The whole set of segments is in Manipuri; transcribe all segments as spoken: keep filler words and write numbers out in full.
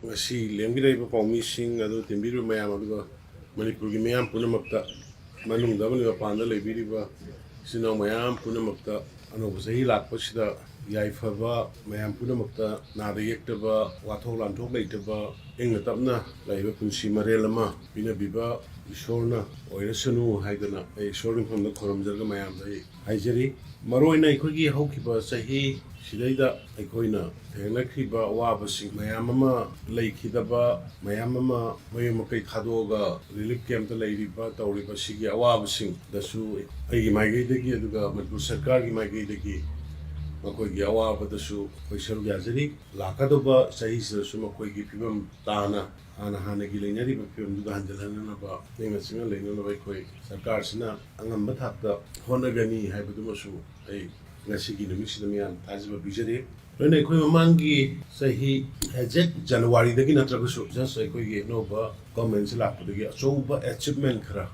ꯉꯁꯤ ꯂꯦꯡꯕꯤꯔꯛꯏꯕ ꯄꯥꯎꯃꯤꯁꯤꯡ ꯑꯗꯨ ꯇꯤꯟꯕꯤꯔꯤꯕ ꯃꯌꯥꯝ, ꯑꯗꯨꯒ ꯃꯅꯤꯄꯨꯔꯒꯤ ꯃꯤꯌꯥꯝ ꯄꯨꯝꯅꯃꯛꯇ, ꯃꯅꯨꯡꯗ ꯑꯃꯗꯤ ꯃꯄꯥꯟꯗ ꯂꯩꯕꯤꯔꯤꯕ ꯏꯆꯤꯟ ꯏꯅꯥꯎ ꯃꯌꯥꯝ ꯄꯨꯝꯅꯃꯛꯇ ꯑꯅꯧꯕ ꯆꯍꯤ ꯂꯥꯛꯄꯁꯤꯗ ꯌꯥꯏꯐꯕ, ꯃꯌꯥꯝ ꯄꯨꯝꯅꯃꯛꯇ ꯅꯥꯗ ꯌꯦꯛꯇꯕ, ꯋꯥꯊꯣꯛ ꯂꯥꯟꯊꯣꯛ ꯂꯩꯇꯕ, ꯏꯪꯅ ꯇꯞꯅ ꯂꯩꯕ ꯄꯨꯟꯁꯤ ꯃꯔꯦꯜ ꯑꯃ ꯄꯤꯅꯕꯤꯕ ꯏꯁꯣꯔꯅ ꯑꯣꯏꯔꯁꯅꯨ ꯍꯥꯏꯗꯅ ꯑꯩ ꯏꯁꯣꯔꯒꯤ ꯃꯐꯝꯗ ꯈꯨꯔꯨꯝꯖꯔꯒ ꯃꯌꯥꯝꯗ ꯑꯩ ꯍꯥꯏꯖꯔꯤ꯫ ꯃꯔꯨꯑꯣꯏꯅ ꯑꯩꯈꯣꯏꯒꯤ ꯍꯧꯈꯤꯕ ꯆꯍꯤ ꯁꯤꯗꯩꯗ ꯑꯩꯈꯣꯏꯅ ꯊꯦꯡꯅꯈ꯭ꯔꯤꯕ ꯑꯋꯥꯕꯁꯤꯡ ꯃꯌꯥꯝ ꯑꯃ ꯂꯩꯈꯤꯗꯕ, ꯃꯌꯥꯝ ꯑꯃ ꯃꯌꯨꯝ ꯃꯀꯩ ꯊꯥꯗꯣꯛꯑꯒ ꯔꯤꯂꯤꯐ ꯀꯦꯝꯞꯇ ꯂꯩꯔꯤꯕ, ꯇꯧꯔꯤꯕ ꯁꯤꯒꯤ ꯑꯋꯥꯕꯁꯤꯡꯗꯁꯨ ꯑꯩꯒꯤ ꯃꯥꯏꯀꯩꯗꯒꯤ, ꯑꯗꯨꯒ ꯃꯅꯤꯄꯨꯔ ꯁꯔꯀꯥꯔꯒꯤ ꯃꯥꯏꯀꯩꯗꯒꯤ ꯃꯈꯣꯏꯒꯤ ꯑꯋꯥꯕꯗꯁꯨ ꯑꯩꯈꯣꯏ ꯁꯔꯨꯛ ꯌꯥꯖꯔꯤ꯫ ꯂꯥꯛꯀꯗꯧꯕ ꯆꯍꯤꯁꯤꯗꯁꯨ ꯃꯈꯣꯏꯒꯤ ꯐꯤꯕꯝ ꯇꯥꯅ ꯍꯥꯟꯅ ꯍꯥꯟꯅꯒꯤ ꯂꯩꯅꯔꯤꯕ ꯐꯤꯕꯝꯗꯨꯗ ꯍꯟꯖꯤꯜꯍꯟꯅꯅꯕ, ꯅꯤꯡꯅ ꯆꯤꯡꯅ ꯂꯩꯅꯅꯕ ꯑꯩꯈꯣꯏ ꯁꯔꯀꯥꯔꯁꯤꯅ ꯑꯉꯝꯕ ꯊꯥꯛꯇ ꯍꯣꯠꯅꯒꯅꯤ ꯍꯥꯏꯕꯗꯨꯃꯁꯨ ꯑꯩ ꯉꯁꯤꯒꯤ ꯅꯨꯃꯤꯠꯁꯤꯗ ꯃꯤꯌꯥꯝ ꯊꯥꯖꯕ ꯄꯤꯖꯔꯤ꯫ ꯂꯣꯏꯅ ꯑꯩꯈꯣꯏ ꯃꯃꯥꯡꯒꯤ ꯆꯍꯤ exact ꯖꯅꯋꯥꯔꯤꯗꯒꯤ ꯅꯠꯇ꯭ꯔꯒꯁꯨ just ꯑꯩꯈꯣꯏꯒꯤ ꯑꯅꯧꯕ ꯒꯣꯔꯃꯦꯟꯁꯤ ꯂꯥꯛꯄꯗꯒꯤ ꯑꯆꯧꯕ ꯑꯦꯆꯤꯞꯃꯦꯟ ꯈꯔ,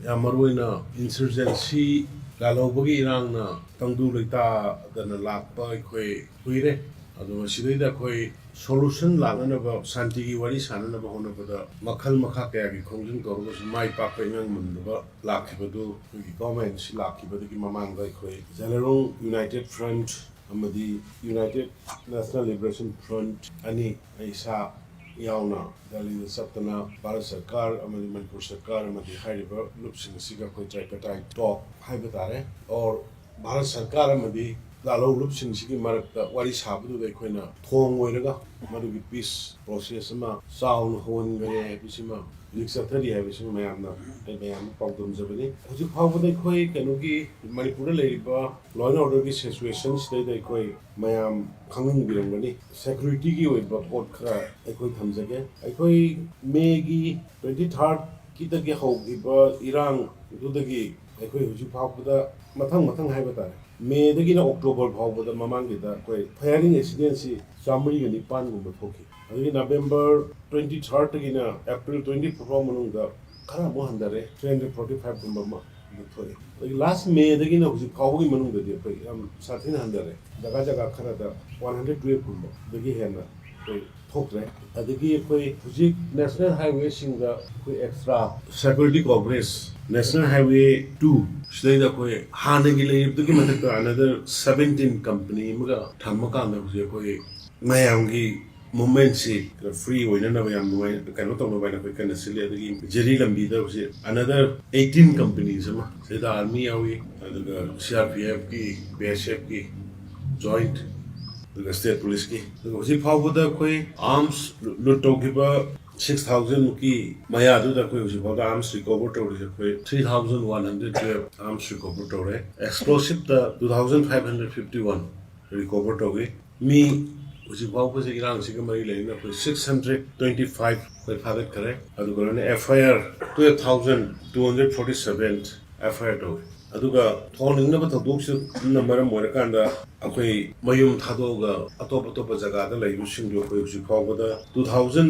ꯌꯥꯝ ꯃꯔꯨꯑꯣꯏꯅ ꯏꯟꯁꯔꯖꯦꯟꯁꯤ, ꯂꯥꯜꯍꯧꯕꯒꯤ ꯏꯔꯥꯡꯅ ꯇꯪꯗꯨ ꯂꯩꯇꯥꯗꯅ ꯂꯥꯛꯄ ꯑꯩꯈꯣꯏ ꯀꯨꯏꯔꯦ꯫ ꯑꯗꯣ ꯃꯁꯤꯗꯩꯗ ꯑꯩꯈꯣꯏ ꯁꯣꯂꯨꯁꯟ ꯂꯥꯛꯅꯅꯕ, ꯁꯥꯟꯇꯤꯒꯤ ꯋꯥꯔꯤ ꯁꯥꯟꯅꯅꯕ ꯍꯣꯠꯅꯕꯗ ꯃꯈꯜ ꯃꯈꯥ ꯀꯌꯥꯒꯤ ꯈꯣꯡꯖꯪ ꯇꯧꯔꯒꯁꯨ ꯃꯥꯏ ꯄꯥꯛꯄ ꯏꯉꯝ ꯉꯝꯗꯕ ꯂꯥꯛꯈꯤꯕꯗꯨ ꯑꯩꯈꯣꯏꯒꯤ ꯒꯣꯔꯃꯦꯟꯁꯤ ꯂꯥꯛꯈꯤꯕꯗꯒꯤ ꯃꯃꯥꯡꯗ ꯑꯩꯈꯣꯏ ꯖꯦꯂꯦꯔꯣꯡ ꯌꯨꯅꯥꯏꯇꯦꯠ ꯐ꯭ꯔꯟꯠ ꯑꯃꯗꯤ ꯌꯨꯅꯥꯏꯇꯦꯠ ꯅꯦꯁꯅꯦꯜ ꯂꯤꯕꯔꯦꯁꯟ ꯐ꯭ꯔꯟꯠ ꯑꯅꯤ, ꯑꯩ ꯏꯁꯥ ꯌꯥꯎꯅ ꯗꯦꯜꯂꯤꯗ ꯆꯠꯇꯅ ꯚꯥꯔꯠ ꯁꯔꯀꯥꯔ ꯑꯃꯗꯤ ꯃꯅꯤꯄꯨꯔ ꯁꯔꯀꯥꯔ ꯑꯃꯗꯤ ꯍꯥꯏꯔꯤꯕ ꯂꯨꯞꯁꯤꯡ ꯑꯁꯤꯒ ꯑꯩꯈꯣꯏ tripartite talk ꯍꯥꯏꯕ ꯇꯥꯔꯦ, or ꯚꯥꯔꯠ ꯁꯔꯀꯥꯔ ꯑꯃꯗꯤ ꯂꯥꯜꯍꯧ ꯂꯨꯞꯁꯤꯡꯁꯤꯒꯤ ꯃꯔꯛꯇ ꯋꯥꯔꯤ ꯁꯥꯕꯗꯨꯗ ꯑꯩꯈꯣꯏꯅ ꯊꯣꯡ ꯑꯣꯏꯔꯒ ꯃꯗꯨꯒꯤ ꯄꯤꯁ ꯄ꯭ꯔꯣꯁꯦꯁ ꯑꯃ ꯆꯥꯎꯅ ꯍꯧꯍꯟꯒꯅꯤ ꯍꯥꯏꯕꯁꯤꯃ ꯍꯧꯖꯤꯛ ꯆꯠꯊꯔꯤ ꯍꯥꯏꯕꯁꯤꯃ ꯃꯌꯥꯝꯅ, ꯑꯩ ꯃꯌꯥꯝ ꯄꯥꯎꯗꯝꯖꯕꯅꯤ꯫ ꯍꯧꯖꯤꯛ ꯐꯥꯎꯕꯗ ꯑꯩꯈꯣꯏ ꯀꯩꯅꯣꯒꯤ ꯃꯅꯤꯄꯨꯔꯗ ꯂꯩꯔꯤꯕ law and orderꯒꯤ situation ꯁꯤꯗꯩꯗ ꯑꯩꯈꯣꯏ ꯃꯌꯥꯝ ꯈꯪꯍꯟꯕꯤꯔꯝꯒꯅꯤ꯫ Securityꯒꯤ ꯑꯣꯏꯕ ꯄꯣꯠ ꯈꯔ ꯑꯩꯈꯣꯏ ꯊꯝꯖꯒꯦ꯫ ꯑꯩꯈꯣꯏ ꯃꯦꯒꯤ twenty thirdꯀꯤꯗꯒꯤ ꯍꯧꯈꯤꯕ ꯏꯔꯥꯡꯗꯨꯗꯒꯤ ꯑꯩꯈꯣꯏ ꯍꯧꯖꯤꯛ ꯐꯥꯎꯕꯗ ꯃꯊꯪ ꯃꯊꯪ ꯍꯥꯏꯕ ꯇꯥꯔꯦ, ꯃꯦꯗꯒꯤꯅ ꯑꯣꯛꯇꯣꯕꯔ ꯐꯥꯎꯕꯗ ꯃꯃꯥꯡꯒꯤꯗ ꯑꯩꯈꯣꯏ firing accidentꯁꯤ ꯆꯥꯃꯔꯤꯒ ꯅꯤꯄꯥꯟꯒꯨꯝꯕ ꯊꯣꯛꯈꯤ꯫ ꯑꯗꯒꯤ ꯅꯕꯦꯝꯕꯔ twenty thirdꯇꯒꯤꯅ ꯑꯦꯄ꯭ꯔꯤꯜ twenty four ꯐꯥꯎ ꯃꯅꯨꯡꯗ ꯈꯔ ꯑꯃꯨꯛ ꯍꯟꯊꯔꯦ, three hundred forty fiveꯀꯨꯝꯕ ꯑꯃ ꯑꯃꯨꯛ ꯊꯣꯛꯑꯦ꯫ ꯑꯗꯒꯤ last ꯃꯦꯗꯒꯤꯅ ꯍꯧꯖꯤꯛ ꯐꯥꯎꯕꯒꯤ ꯃꯅꯨꯡꯗꯗꯤ ꯑꯩꯈꯣꯏ ꯌꯥꯝ ꯁꯥꯊꯤꯅ ꯍꯟꯊꯔꯦ꯫ ꯖꯒꯥ ꯖꯒꯥ ꯈꯔꯗ one hundred twelveꯀꯨꯝꯕ ꯑꯗꯒꯤ ꯍꯦꯟꯅ ꯑꯩꯈꯣꯏ ꯊꯣꯛꯇ꯭ꯔꯦ꯫ ꯑꯗꯒꯤ ꯑꯩꯈꯣꯏ ꯍꯧꯖꯤꯛ ꯅꯦꯁꯅꯦꯜ ꯍꯥꯏꯋꯦꯁꯤꯡꯗ ꯑꯩꯈꯣꯏ extra security coverage, national highway two ꯁꯤꯗꯩꯗ ꯑꯩꯈꯣꯏ ꯍꯥꯟꯅꯒꯤ ꯂꯩꯔꯤꯕꯗꯨꯒꯤ ꯃꯊꯛꯇ ꯑꯅꯗꯔ ꯁꯕꯦꯟꯇꯤꯟ ꯀꯝꯄꯅꯤ ꯑꯃꯒ ꯊꯝꯃꯀꯥꯟꯗ ꯍꯧꯖꯤꯛ ꯑꯩꯈꯣꯏ ꯃꯌꯥꯝꯒꯤ ꯃꯨꯞꯃꯦꯟꯁꯤ ꯐ꯭ꯔꯤ ꯑꯣꯏꯅꯅꯕ ꯌꯥꯝ ꯅꯨꯡꯉꯥꯏ, ꯀꯩꯅꯣ ꯇꯧꯅꯕ ꯍꯥꯏꯅ ꯑꯩꯈꯣꯏ ꯀꯟꯅ ꯁꯤꯜꯂꯤ꯫ ꯑꯗꯒꯤ ꯖꯤꯔꯤ ꯂꯝꯕꯤꯗ ꯍꯧꯖꯤꯛ ꯑꯅꯗꯔ ꯑꯩꯠꯇꯤꯟ ꯀꯝꯄꯅꯤꯁ ꯑꯃ, ꯁꯤꯗ ꯑꯥꯔꯃꯤ ꯌꯥꯎꯏ, ꯑꯗꯨꯒ ꯁꯤ ꯑꯥꯔ ꯄꯤ ꯑꯦꯐꯀꯤ, ꯕꯤ ꯑꯦꯁ ꯑꯦꯐꯀꯤ, ꯖꯣꯏꯟꯠ, ꯑꯗꯨꯒ ꯁ꯭ꯇꯦꯠ ꯄꯨꯂꯤꯁꯀꯤ꯫ ꯑꯗꯨꯒ ꯍꯧꯖꯤꯛ ꯐꯥꯎꯕꯗ ꯑꯩꯈꯣꯏ ꯑꯥꯔꯝꯁ ꯂꯨꯠ ꯇꯧꯈꯤꯕ ꯁꯤꯛꯁ ꯊꯥꯎꯖꯟ ꯃꯨꯛꯀꯤ ꯃꯌꯥꯗꯨꯗ ꯑꯩꯈꯣꯏ ꯍꯧꯖꯤꯛ ꯐꯥꯎꯗ ꯑꯥꯔꯝꯁ ꯔꯤꯀꯣꯚꯔ ꯇꯧꯔꯤꯁꯦ ꯑꯩꯈꯣꯏ three thousand one hundred twelve arms recover ꯇꯧꯔꯦ꯫ ꯑꯦꯛꯁꯄ꯭ꯂꯣꯁꯤꯞꯇ two thousand five hundred fifty one recover ꯇꯧꯏ꯫ ꯃꯤ ꯍꯧꯖꯤꯛ ꯐꯥꯎꯕꯁꯦ ꯏꯔꯥꯡꯁꯤꯒ ꯃꯔꯤ ꯂꯩꯅꯅ ꯑꯩꯈꯣꯏ ꯁꯤꯛꯁ ꯍꯟꯗ꯭ꯔꯦꯠ ꯇ꯭ꯋꯦꯟꯇꯤ ꯐꯥꯏꯚ ꯑꯩꯈꯣꯏ ꯐꯥꯒꯠꯈ꯭ꯔꯦ꯫ ꯑꯗꯨꯒ ꯂꯣꯏꯅ F I R twelve thousand two hundred forty seven F I R ꯇꯧꯏ꯫ ꯑꯗꯨꯒ ꯊꯣꯛꯍꯟꯅꯤꯡꯗꯕ ꯊꯧꯗꯣꯛꯁꯤꯅ ꯃꯔꯝ ꯑꯣꯏꯔꯀꯥꯟꯗ ꯑꯩꯈꯣꯏ ꯃꯌꯨꯝ ꯊꯥꯗꯣꯛꯑꯒ ꯑꯇꯣꯞ ꯑꯇꯣꯞꯄ ꯖꯒꯥꯗ ꯂꯩꯕꯁꯤꯡꯗꯨ ꯑꯩꯈꯣꯏ ꯍꯧꯖꯤꯛ ꯐꯥꯎꯕꯗ two thousand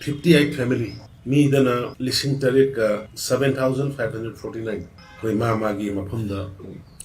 fifty eight family, ꯃꯤꯗꯅ ꯂꯤꯁꯤꯡ ꯇꯔꯦꯠꯀ seven thousand five hundred forty nine ꯑꯩꯈꯣꯏ ꯃꯥ ꯃꯥꯒꯤ ꯃꯐꯝꯗ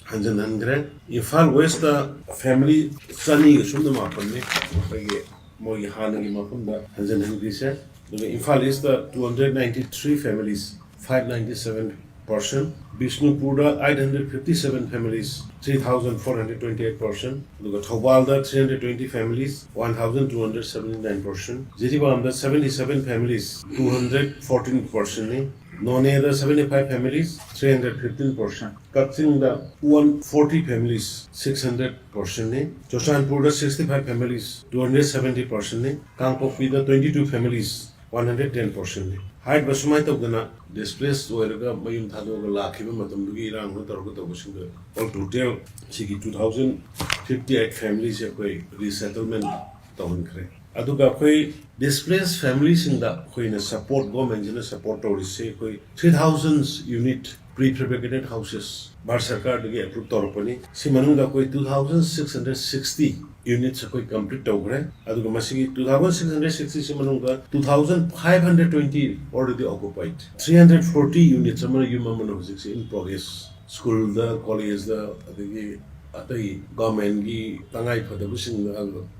ꯍꯟꯖꯤꯟꯍꯟꯈ꯭ꯔꯦ꯫ ꯏꯝꯐꯥꯜ ꯋꯦꯁꯇ ꯐꯦꯃꯤꯂꯤ ꯆꯅꯤꯒ ꯁꯨꯞꯅ ꯃꯥꯄꯟꯅꯤ ꯑꯩꯈꯣꯏꯒꯤ ꯃꯣꯏꯒꯤ ꯍꯥꯟꯅꯒꯤ ꯃꯐꯝꯗ ꯍꯟꯖꯤꯟꯍꯟꯈ꯭ꯔꯤꯁꯦ꯫ ꯑꯗꯨꯒ Imphal east two hundred ninety three families, five ninety seven person, ꯕꯤꯁꯅꯨꯄꯨꯔꯗ eight hundred fifty seven families, three thousand four hundred twenty eight person, ꯑꯗꯨꯒ ꯊꯧꯕꯥꯜꯗ three hundred twenty families, one thousand two hundred seventy nine person, ꯖꯤꯔꯤꯕꯥꯝꯗ seventy seven families, two hundred fourteen personꯅꯤ, ꯅꯣꯅꯦꯗ seventy five families, three hundred fifteen person, ꯀꯛꯆꯤꯡꯗ one forty families, six hundred personꯅꯤ, ꯆꯨꯔꯆꯥꯟꯄꯨꯔꯗ sixty five families, two hundred seventy personꯅꯤ, ꯀꯥꯡꯄꯣꯛꯄꯤꯗ twenty two families, one hundred ten personꯅꯤ꯫ ꯍꯥꯏꯔꯤꯕ ꯁꯨꯃꯥꯏꯅ ꯇꯧꯗꯅ ꯗꯤꯁꯄ꯭ꯂꯦꯁ ꯑꯣꯏꯔꯒ ꯃꯌꯨꯝ ꯊꯥꯗꯣꯛꯑꯒ ꯂꯥꯛꯈꯤꯕ ꯃꯇꯝꯗꯨꯒꯤ ꯏꯔꯥꯡꯗꯨꯅ ꯇꯧꯔꯒ ꯇꯧꯕꯁꯤꯡꯗꯣ ꯑꯣꯜ ꯇꯣꯇꯦꯜ ꯁꯤꯒꯤ two thousand fifty eight families ꯑꯩꯈꯣꯏ ꯔꯤꯁꯦꯇꯜꯃꯦꯟ ꯇꯧꯍꯟꯈ꯭ꯔꯦ꯫ ꯑꯗꯨꯒ ꯑꯩꯈꯣꯏ ꯗꯤꯁꯄ꯭ꯂꯦꯁ ꯐꯦꯃꯤꯂꯤꯁꯤꯡꯗ ꯑꯩꯈꯣꯏꯅ ꯁꯄꯣꯔꯠ, ꯒꯣꯔꯃꯦꯟꯁꯤꯅ ꯁꯄꯣꯔꯠ ꯇꯧꯔꯤꯁꯦ ꯑꯩꯈꯣꯏ three thousand unit prefabricated houses Bharat ꯁꯔꯀꯥꯔꯗꯒꯤ ꯑꯦꯄ꯭ꯔꯨꯞ ꯇꯧꯔꯛꯄꯅꯤ꯫ ꯁꯤ ꯃꯅꯨꯡꯗ ꯑꯩꯈꯣꯏ two thousand six hundred sixty units ꯑꯩꯈꯣꯏ ꯀꯝꯄ꯭ꯂꯤꯠ ꯇꯧꯈ꯭ꯔꯦ꯫ ꯑꯗꯨꯒ ꯃꯁꯤꯒꯤ two thousand six hundred sixty ꯁꯤ ꯃꯅꯨꯡꯗ two thousand five hundred twenty already occupied, three hundred forty units ꯑꯃꯅ, ꯌꯨꯝ ꯑꯃꯅ ꯍꯧꯖꯤꯛꯁꯦ in progress꯫ ꯁ꯭ꯀꯨꯜꯗ, ꯀꯣꯂꯦꯖꯇ, ꯑꯗꯒꯤ ꯑꯇꯩ ꯒꯣꯔꯃꯦꯟꯒꯤ ꯇꯉꯥꯏ ꯐꯗꯕꯁꯤꯡꯗ,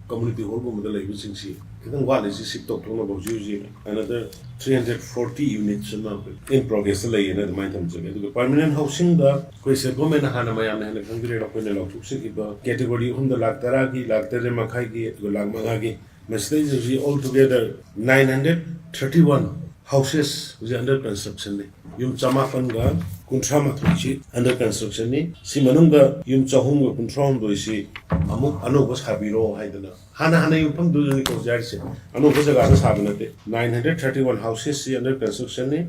ꯀꯝꯃ꯭ꯌꯨꯅꯤꯇꯤ ꯍꯣꯜꯒꯨꯝꯕꯗ ꯂꯩꯕꯁꯤꯡꯁꯤ ꯈꯤꯇꯪ ꯋꯥꯠꯂꯤꯁꯤ shift ꯇꯧꯊꯣꯛꯅꯕ ꯍꯧꯖꯤꯛ ꯍꯧꯖꯤꯛ another three hundred forty units ꯑꯃ in progress ꯇ ꯂꯩꯌꯦꯅ ꯑꯗꯨꯃꯥꯏꯅ ꯊꯝꯖꯒꯦ꯫ ꯑꯗꯨꯒ permanent housing ꯗ ꯑꯩꯈꯣꯏ state government ꯅ ꯍꯥꯟꯅ ꯃꯌꯥꯝꯅ ꯍꯦꯟꯅ ꯈꯪꯕꯤꯔꯦ, ꯑꯩꯈꯣꯏꯅ ꯂꯥꯎꯊꯣꯛꯆꯈꯤꯕ category ꯑꯍꯨꯝꯗ ꯂꯥꯛ ꯇꯔꯥꯒꯤ, ꯂꯥꯛ ꯇꯔꯦꯠ ꯃꯈꯥꯏꯒꯤ, ꯑꯗꯨꯒ ꯂꯥꯛ ꯃꯉꯥꯒꯤ, ꯃꯁꯤꯗꯩꯁꯤꯗ ꯍꯧꯖꯤꯛ all together nine hundred thirty one houses ꯍꯧꯖꯤꯛ under construction ꯅꯤ꯫ ꯌꯨꯝ ꯆꯃꯥꯄꯟꯒ ꯀꯨꯟꯊ꯭ꯔꯥ ꯃꯥꯊꯣꯏꯁꯤ under construction ꯅꯤ꯫ ꯁꯤ ꯃꯅꯨꯡꯗ ꯌꯨꯝ ꯆꯍꯨꯝꯒ ꯀꯨꯟꯊ꯭ꯔꯥ ꯍꯨꯝꯗꯣꯏꯁꯤ ꯑꯃꯨꯛ ꯑꯅꯧꯕ ꯁꯥꯕꯤꯔꯣ ꯍꯥꯏꯗꯅ, ꯍꯥꯟꯅ ꯍꯥꯟꯅ ꯌꯨꯝꯐꯝꯗꯨꯗꯅꯤꯀꯣ ꯍꯧꯖꯤꯛ ꯍꯥꯏꯔꯤꯁꯦ, ꯑꯅꯧꯕ ꯖꯒꯥꯗ ꯁꯥꯕ ꯅꯠꯇꯦ꯫ Nine hundred thirty one houses ꯁꯤ under construction ꯅꯤ,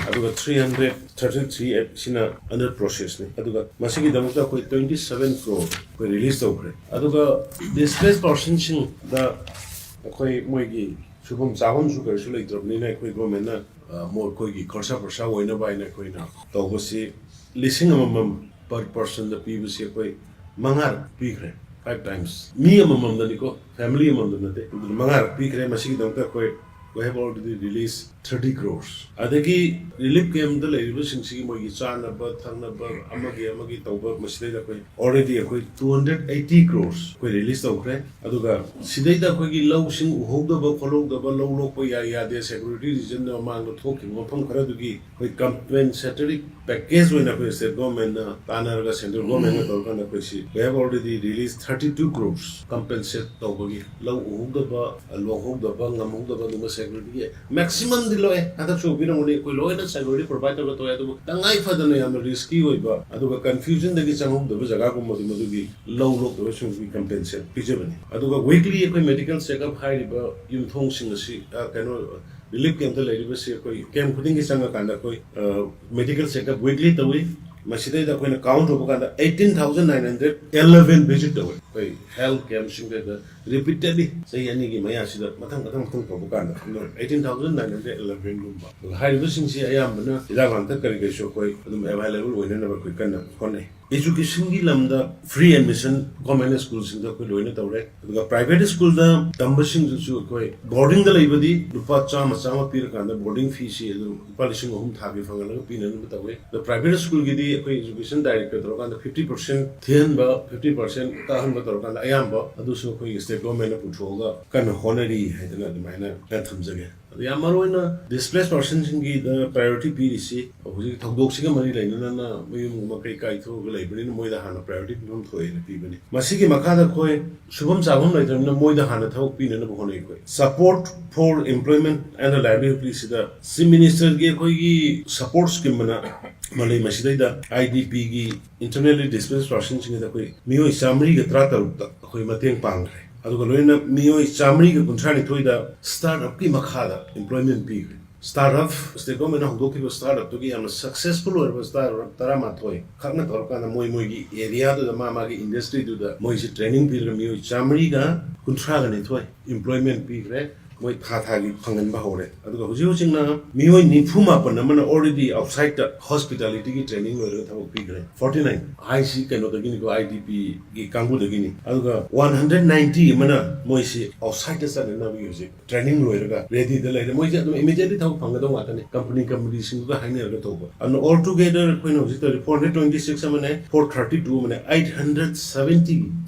ꯑꯗꯨꯒ three hundred thirty three ꯁꯤꯅ under process ꯅꯤ꯫ ꯑꯗꯨꯒ ꯃꯁꯤꯒꯤꯗꯃꯛꯇ ꯑꯩꯈꯣꯏ twenty seven crore ꯑꯩꯈꯣꯏ release ꯇꯧꯈ꯭ꯔꯦ꯫ ꯑꯗꯨꯒ displaced person ꯁꯤꯡꯗ ꯑꯩꯈꯣꯏ ꯃꯣꯏꯒꯤ ꯁꯨꯐꯝ ꯆꯥꯐꯝꯁꯨ ꯀꯔꯤꯁꯨ ꯂꯩꯇ꯭ꯔꯕꯅꯤꯅ, ꯑꯩꯈꯣꯏ government ꯅ, ꯑ, ꯃꯣꯏ ꯑꯩꯈꯣꯏꯒꯤ ꯈꯣꯔꯁꯥ ꯄꯔꯁꯥ ꯑꯣꯏꯅꯕ ꯍꯥꯏꯅ ꯑꯩꯈꯣꯏꯅ ꯇꯧꯕꯁꯤ ꯂꯤꯁꯤꯡ ꯑꯃꯃꯝ per person ꯗ ꯄꯤꯕꯁꯤ ꯑꯩꯈꯣꯏ ꯃꯉꯥꯔꯛ ꯄꯤꯈ꯭ꯔꯦ, five times꯫ ꯃꯤ ꯑꯃꯃꯝꯗꯅꯤꯀꯣ, family ꯑꯃꯃꯝꯗ ꯅꯠꯇꯦ, ꯑꯗꯨꯅ ꯃꯉꯥꯔꯛ ꯄꯤꯈ꯭ꯔꯦ꯫ ꯃꯁꯤꯒꯤꯗꯃꯛꯇ ꯑꯩꯈꯣꯏ we have already released thirty crores꯫ ꯑꯗꯒꯤ relief camp ꯇ ꯂꯩꯔꯤꯕꯁꯤꯡꯁꯤꯒꯤ ꯃꯣꯏꯒꯤ ꯆꯥꯅꯕ ꯊꯛꯅꯕ ꯑꯃꯒꯤ ꯑꯃꯒꯤ ꯇꯧꯕ, ꯃꯁꯤꯗꯩꯗ ꯑꯩꯈꯣꯏ already ꯑꯩꯈꯣꯏ two hundred eighty crores ꯑꯩꯈꯣꯏ release ꯇꯧꯈ꯭ꯔꯦ꯫ ꯑꯗꯨꯒ ꯁꯤꯗꯩꯗ ꯑꯩꯈꯣꯏꯒꯤ ꯂꯧꯁꯤꯡ ꯎꯍꯧꯗꯕ ꯈꯣꯠꯍꯧꯗꯕ, ꯂꯧ ꯂꯣꯛꯄ ꯌꯥꯏ ꯌꯥꯗꯦ, security reason ꯅ ꯃꯃꯥꯡꯗ ꯊꯣꯛꯈꯤꯕ ꯃꯐꯝ ꯈꯔꯗꯨꯒꯤ ꯑꯩꯈꯣꯏ compensatory package ꯑꯣꯏꯅ ꯑꯩꯈꯣꯏ state government ꯅ ꯇꯥꯟꯅꯔꯒ central government ꯅ ꯇꯧꯔꯀꯥꯟꯗ ꯑꯩꯈꯣꯏ ꯁꯤ we have already released thirty two crores compensate ꯇꯧꯕꯒꯤ, ꯂꯧ ꯎꯍꯧꯗꯕ, ꯂꯣꯛꯍꯧꯗꯕ, ꯉꯝꯍꯧꯗꯕ ꯑꯗꯨꯒꯨꯝꯕ security ꯒꯤ maximum ꯗꯤ ꯂꯣꯏ ꯍꯟꯗꯛꯁꯨ ꯄꯤꯔꯝꯒꯅꯤ꯫ ꯑꯩꯈꯣꯏ ꯂꯣꯏꯅ security provide ꯇꯧꯔꯒ ꯇꯧꯋꯦ꯫ ꯑꯗꯨꯕꯨ ꯇꯉꯥꯏ ꯐꯗꯅ ꯌꯥꯝꯅ risky ꯑꯣꯏꯕ ꯑꯗꯨꯒ confusion ꯗꯒꯤ ꯆꯪꯍꯧꯗꯕ ꯖꯒꯥꯒꯨꯝꯕꯗꯨ ꯃꯗꯨꯒꯤ ꯂꯧ ꯂꯣꯛꯇꯕꯁꯤꯡꯒꯤ compensate ꯄꯤꯖꯕꯅꯤ꯫ ꯑꯗꯨꯒ weekly ꯑꯩꯈꯣꯏ medical checkup ꯍꯥꯏꯔꯤꯕ ꯌꯨꯝꯊꯣꯡꯁꯤꯡ ꯑꯁꯤ, ꯑ, ꯀꯩꯅꯣ, relief camp ꯇ ꯂꯩꯔꯤꯕꯁꯤ ꯑꯩꯈꯣꯏ camp ꯈꯨꯗꯤꯡꯒꯤ ꯆꯪꯉꯀꯥꯟꯗ ꯑꯩꯈꯣꯏ, ꯑ, medical checkup weekly ꯇꯧꯏ꯫ ꯃꯁꯤꯗꯩꯗ ꯑꯩꯈꯣꯏꯅ count ꯇꯧꯕ ꯀꯥꯟꯗ eighteen thousand nine hundred eleven visit ꯇꯧꯏ꯫ ꯑꯩꯈꯣꯏ health camp ꯁꯤꯡꯗꯩꯗ repeatedly ꯆꯍꯤ ꯑꯅꯤꯒꯤ ꯃꯌꯥꯁꯤꯗ ꯃꯊꯪ ꯃꯊꯪ ꯃꯊꯪ ꯇꯧꯕ ꯀꯥꯟꯗ ꯑꯗꯨꯅ eighteen thousand nine hundred eleven ꯒꯨꯝꯕ꯫ ꯑꯗꯨꯒ ꯍꯥꯏꯔꯤꯕꯁꯤꯡꯁꯤ ꯑꯌꯥꯝꯕꯅ ꯍꯤꯗꯥꯛ ꯂꯥꯡꯊꯛ ꯀꯔꯤ ꯀꯔꯤꯁꯨ ꯑꯩꯈꯣꯏ ꯑꯗꯨꯝ available ꯑꯣꯏꯅꯅꯕ ꯑꯩꯈꯣꯏ ꯀꯟꯅ ꯍꯣꯠꯅꯩ꯫ Educationꯒꯤ ꯂꯝꯗ free admission government schoolꯁꯤꯡꯗ ꯑꯩꯈꯣꯏ ꯂꯣꯏꯅ ꯇꯧꯔꯦ꯫ ꯑꯗꯨꯒ private schoolꯗ ꯇꯝꯕꯁꯤꯡꯗꯨꯁꯨ ꯑꯩꯈꯣꯏ boardingꯗ ꯂꯩꯕꯗꯤ ꯂꯨꯄꯥ ꯆꯥꯝꯃ ꯆꯥꯝꯃ ꯄꯤꯔꯀꯥꯟꯗ boarding feeꯁꯤ ꯑꯗꯨꯝ ꯂꯨꯄꯥ ꯂꯤꯁꯤꯡ ꯑꯍꯨꯝ ꯊꯥꯒꯤ ꯐꯪꯍꯜꯂꯒ ꯄꯤꯅꯅꯕ ꯇꯧꯋꯦ꯫ ꯑꯗꯣ private schoolꯒꯤꯗꯤ ꯑꯩꯈꯣꯏ education director ꯇꯧꯔꯀꯥꯟꯗ fifty percent ꯊꯤꯍꯟꯕ, fifty percent ꯀꯥꯍꯟꯕ ꯇꯧꯔꯀꯥꯟꯗ ꯑꯌꯥꯝꯕ ꯑꯗꯨꯁꯨ ꯑꯩꯈꯣꯏꯒꯤ state governmentꯅ ꯄꯨꯊꯣꯛꯑꯒ ꯀꯟꯅ ꯍꯣꯠꯅꯔꯤ ꯍꯥꯏꯗꯅ ꯑꯗꯨꯃꯥꯏꯅ ꯈꯔ ꯊꯝꯖꯒꯦ꯫ ꯑꯗꯣ ꯌꯥꯝ ꯃꯔꯨ ꯑꯣꯏꯅ displaced personꯁꯤꯡꯒꯤꯗ priority ꯄꯤꯔꯤꯁꯤ ꯍꯧꯖꯤꯛ ꯊꯧꯗꯣꯛꯁꯤꯒ ꯃꯔꯤ ꯂꯩꯅꯅ ꯃꯌꯨꯝ ꯃꯀꯩ ꯀꯥꯏꯊꯣꯛꯑꯒ ꯂꯩꯕꯅꯤꯅ ꯃꯣꯏꯗ ꯍꯥꯟꯅ priority ꯄꯤꯐꯝ ꯊꯣꯛꯑꯦꯅ ꯄꯤꯕꯅꯤ꯫ ꯃꯁꯤꯒꯤ ꯃꯈꯥꯗ ꯑꯩꯈꯣꯏ ꯁꯨꯐꯝ ꯆꯥꯐꯝ ꯂꯩꯇ꯭ꯔꯕꯅꯤꯅ ꯃꯣꯏꯗ ꯍꯥꯟꯅ ꯊꯕꯛ ꯄꯤꯅꯅꯕ ꯍꯣꯠꯅꯩ꯫ ꯑꯩꯈꯣꯏ support for employment and livelihoodꯁꯤꯗ Chief Ministerꯒꯤ ꯑꯩꯈꯣꯏꯒꯤ support scheme ꯑꯃꯅ ꯃꯥꯂꯦꯝ ꯑꯁꯤꯗꯩꯗ IDPꯒꯤ internally displaced personꯁꯤꯡꯗ ꯑꯩꯈꯣꯏ ꯃꯤꯑꯣꯏ ꯆꯥꯃꯔꯤꯒ ꯇꯔꯥꯇꯔꯨꯛꯇ ꯑꯩꯈꯣꯏ ꯃꯇꯦꯡ ꯄꯥꯡꯈ꯭ꯔꯦ꯫ ꯑꯗꯨꯒ ꯂꯣꯏꯅꯅ ꯃꯤꯑꯣꯏ ꯆꯥꯃꯔꯤꯒ ꯀꯨꯟꯊ꯭ꯔꯥ ꯅꯤꯊꯣꯏꯗ startupꯀꯤ ꯃꯈꯥꯗ employment ꯄꯤꯈ꯭ꯔꯦ꯫ Startup, state governmentꯅ ꯍꯧꯗꯣꯛꯈꯤꯕ startupꯇꯨꯒꯤ ꯌꯥꯝꯅ successful ꯑꯣꯏꯔꯕ startup ꯇꯔꯥꯃꯥꯊꯣꯏ ꯈꯛꯅ ꯇꯧꯔꯀꯥꯟꯗ ꯃꯣꯏ ꯃꯣꯏꯒꯤ areaꯗꯨꯗ ꯃꯥ ꯃꯥꯒꯤ industryꯗꯨꯗ ꯃꯣꯏꯁꯦ training ꯄꯤꯔꯒ ꯃꯤꯑꯣꯏ ꯆꯥꯃꯔꯤꯒ ꯀꯨꯟꯊ꯭ꯔꯥꯒ ꯅꯤꯊꯣꯏ employment ꯄꯤꯈ꯭ꯔꯦ꯫ ꯃꯣꯏ ꯊꯥ ꯊꯥꯒꯤ ꯐꯪꯍꯟꯕ ꯍꯧꯔꯦ꯫ ꯑꯗꯨꯒ ꯍꯧꯖꯤꯛ ꯍꯧꯖꯤꯛꯅ ꯃꯤꯑꯣꯏ ꯅꯤꯐꯨ ꯃꯥꯄꯟ ꯑꯃꯅ already outsideꯇ hospitalityꯒꯤ training ꯂꯣꯏꯔꯒ ꯊꯕꯛ ꯄꯤꯈ꯭ꯔꯦ꯫ Forty nine ꯍꯥꯏꯁꯤ ꯀꯩꯅꯣꯗꯒꯤꯅꯤꯀꯣ, IDPꯒꯤ ꯀꯥꯡꯕꯨꯗꯒꯤꯅꯤ꯫ ꯑꯗꯨꯒ one hundred ninety ꯑꯃꯅ ꯃꯣꯏꯁꯤ outsideꯇ ꯆꯠꯅꯅꯕꯒꯤ ꯍꯧꯖꯤꯛ training ꯂꯣꯏꯔꯒ readyꯗ ꯂꯩꯔꯦ꯫ ꯃꯣꯏꯁꯦ ꯑꯗꯨꯝ immediately ꯊꯕꯛ ꯐꯪꯒꯗꯧ ꯉꯥꯛꯇꯅꯤ, company companyꯁꯤꯡꯗꯨꯒ ꯍꯥꯏꯅꯔꯒ ꯇꯧꯕ꯫ ꯑꯗꯨꯅ altogether ꯑꯩꯈꯣꯏꯅ ꯍꯧꯖꯤꯛ ꯇꯧꯔꯤ four hundred twenty six ꯑꯃꯅꯦ, four thirty two ꯑꯃꯅꯦ, eight hundred seventy,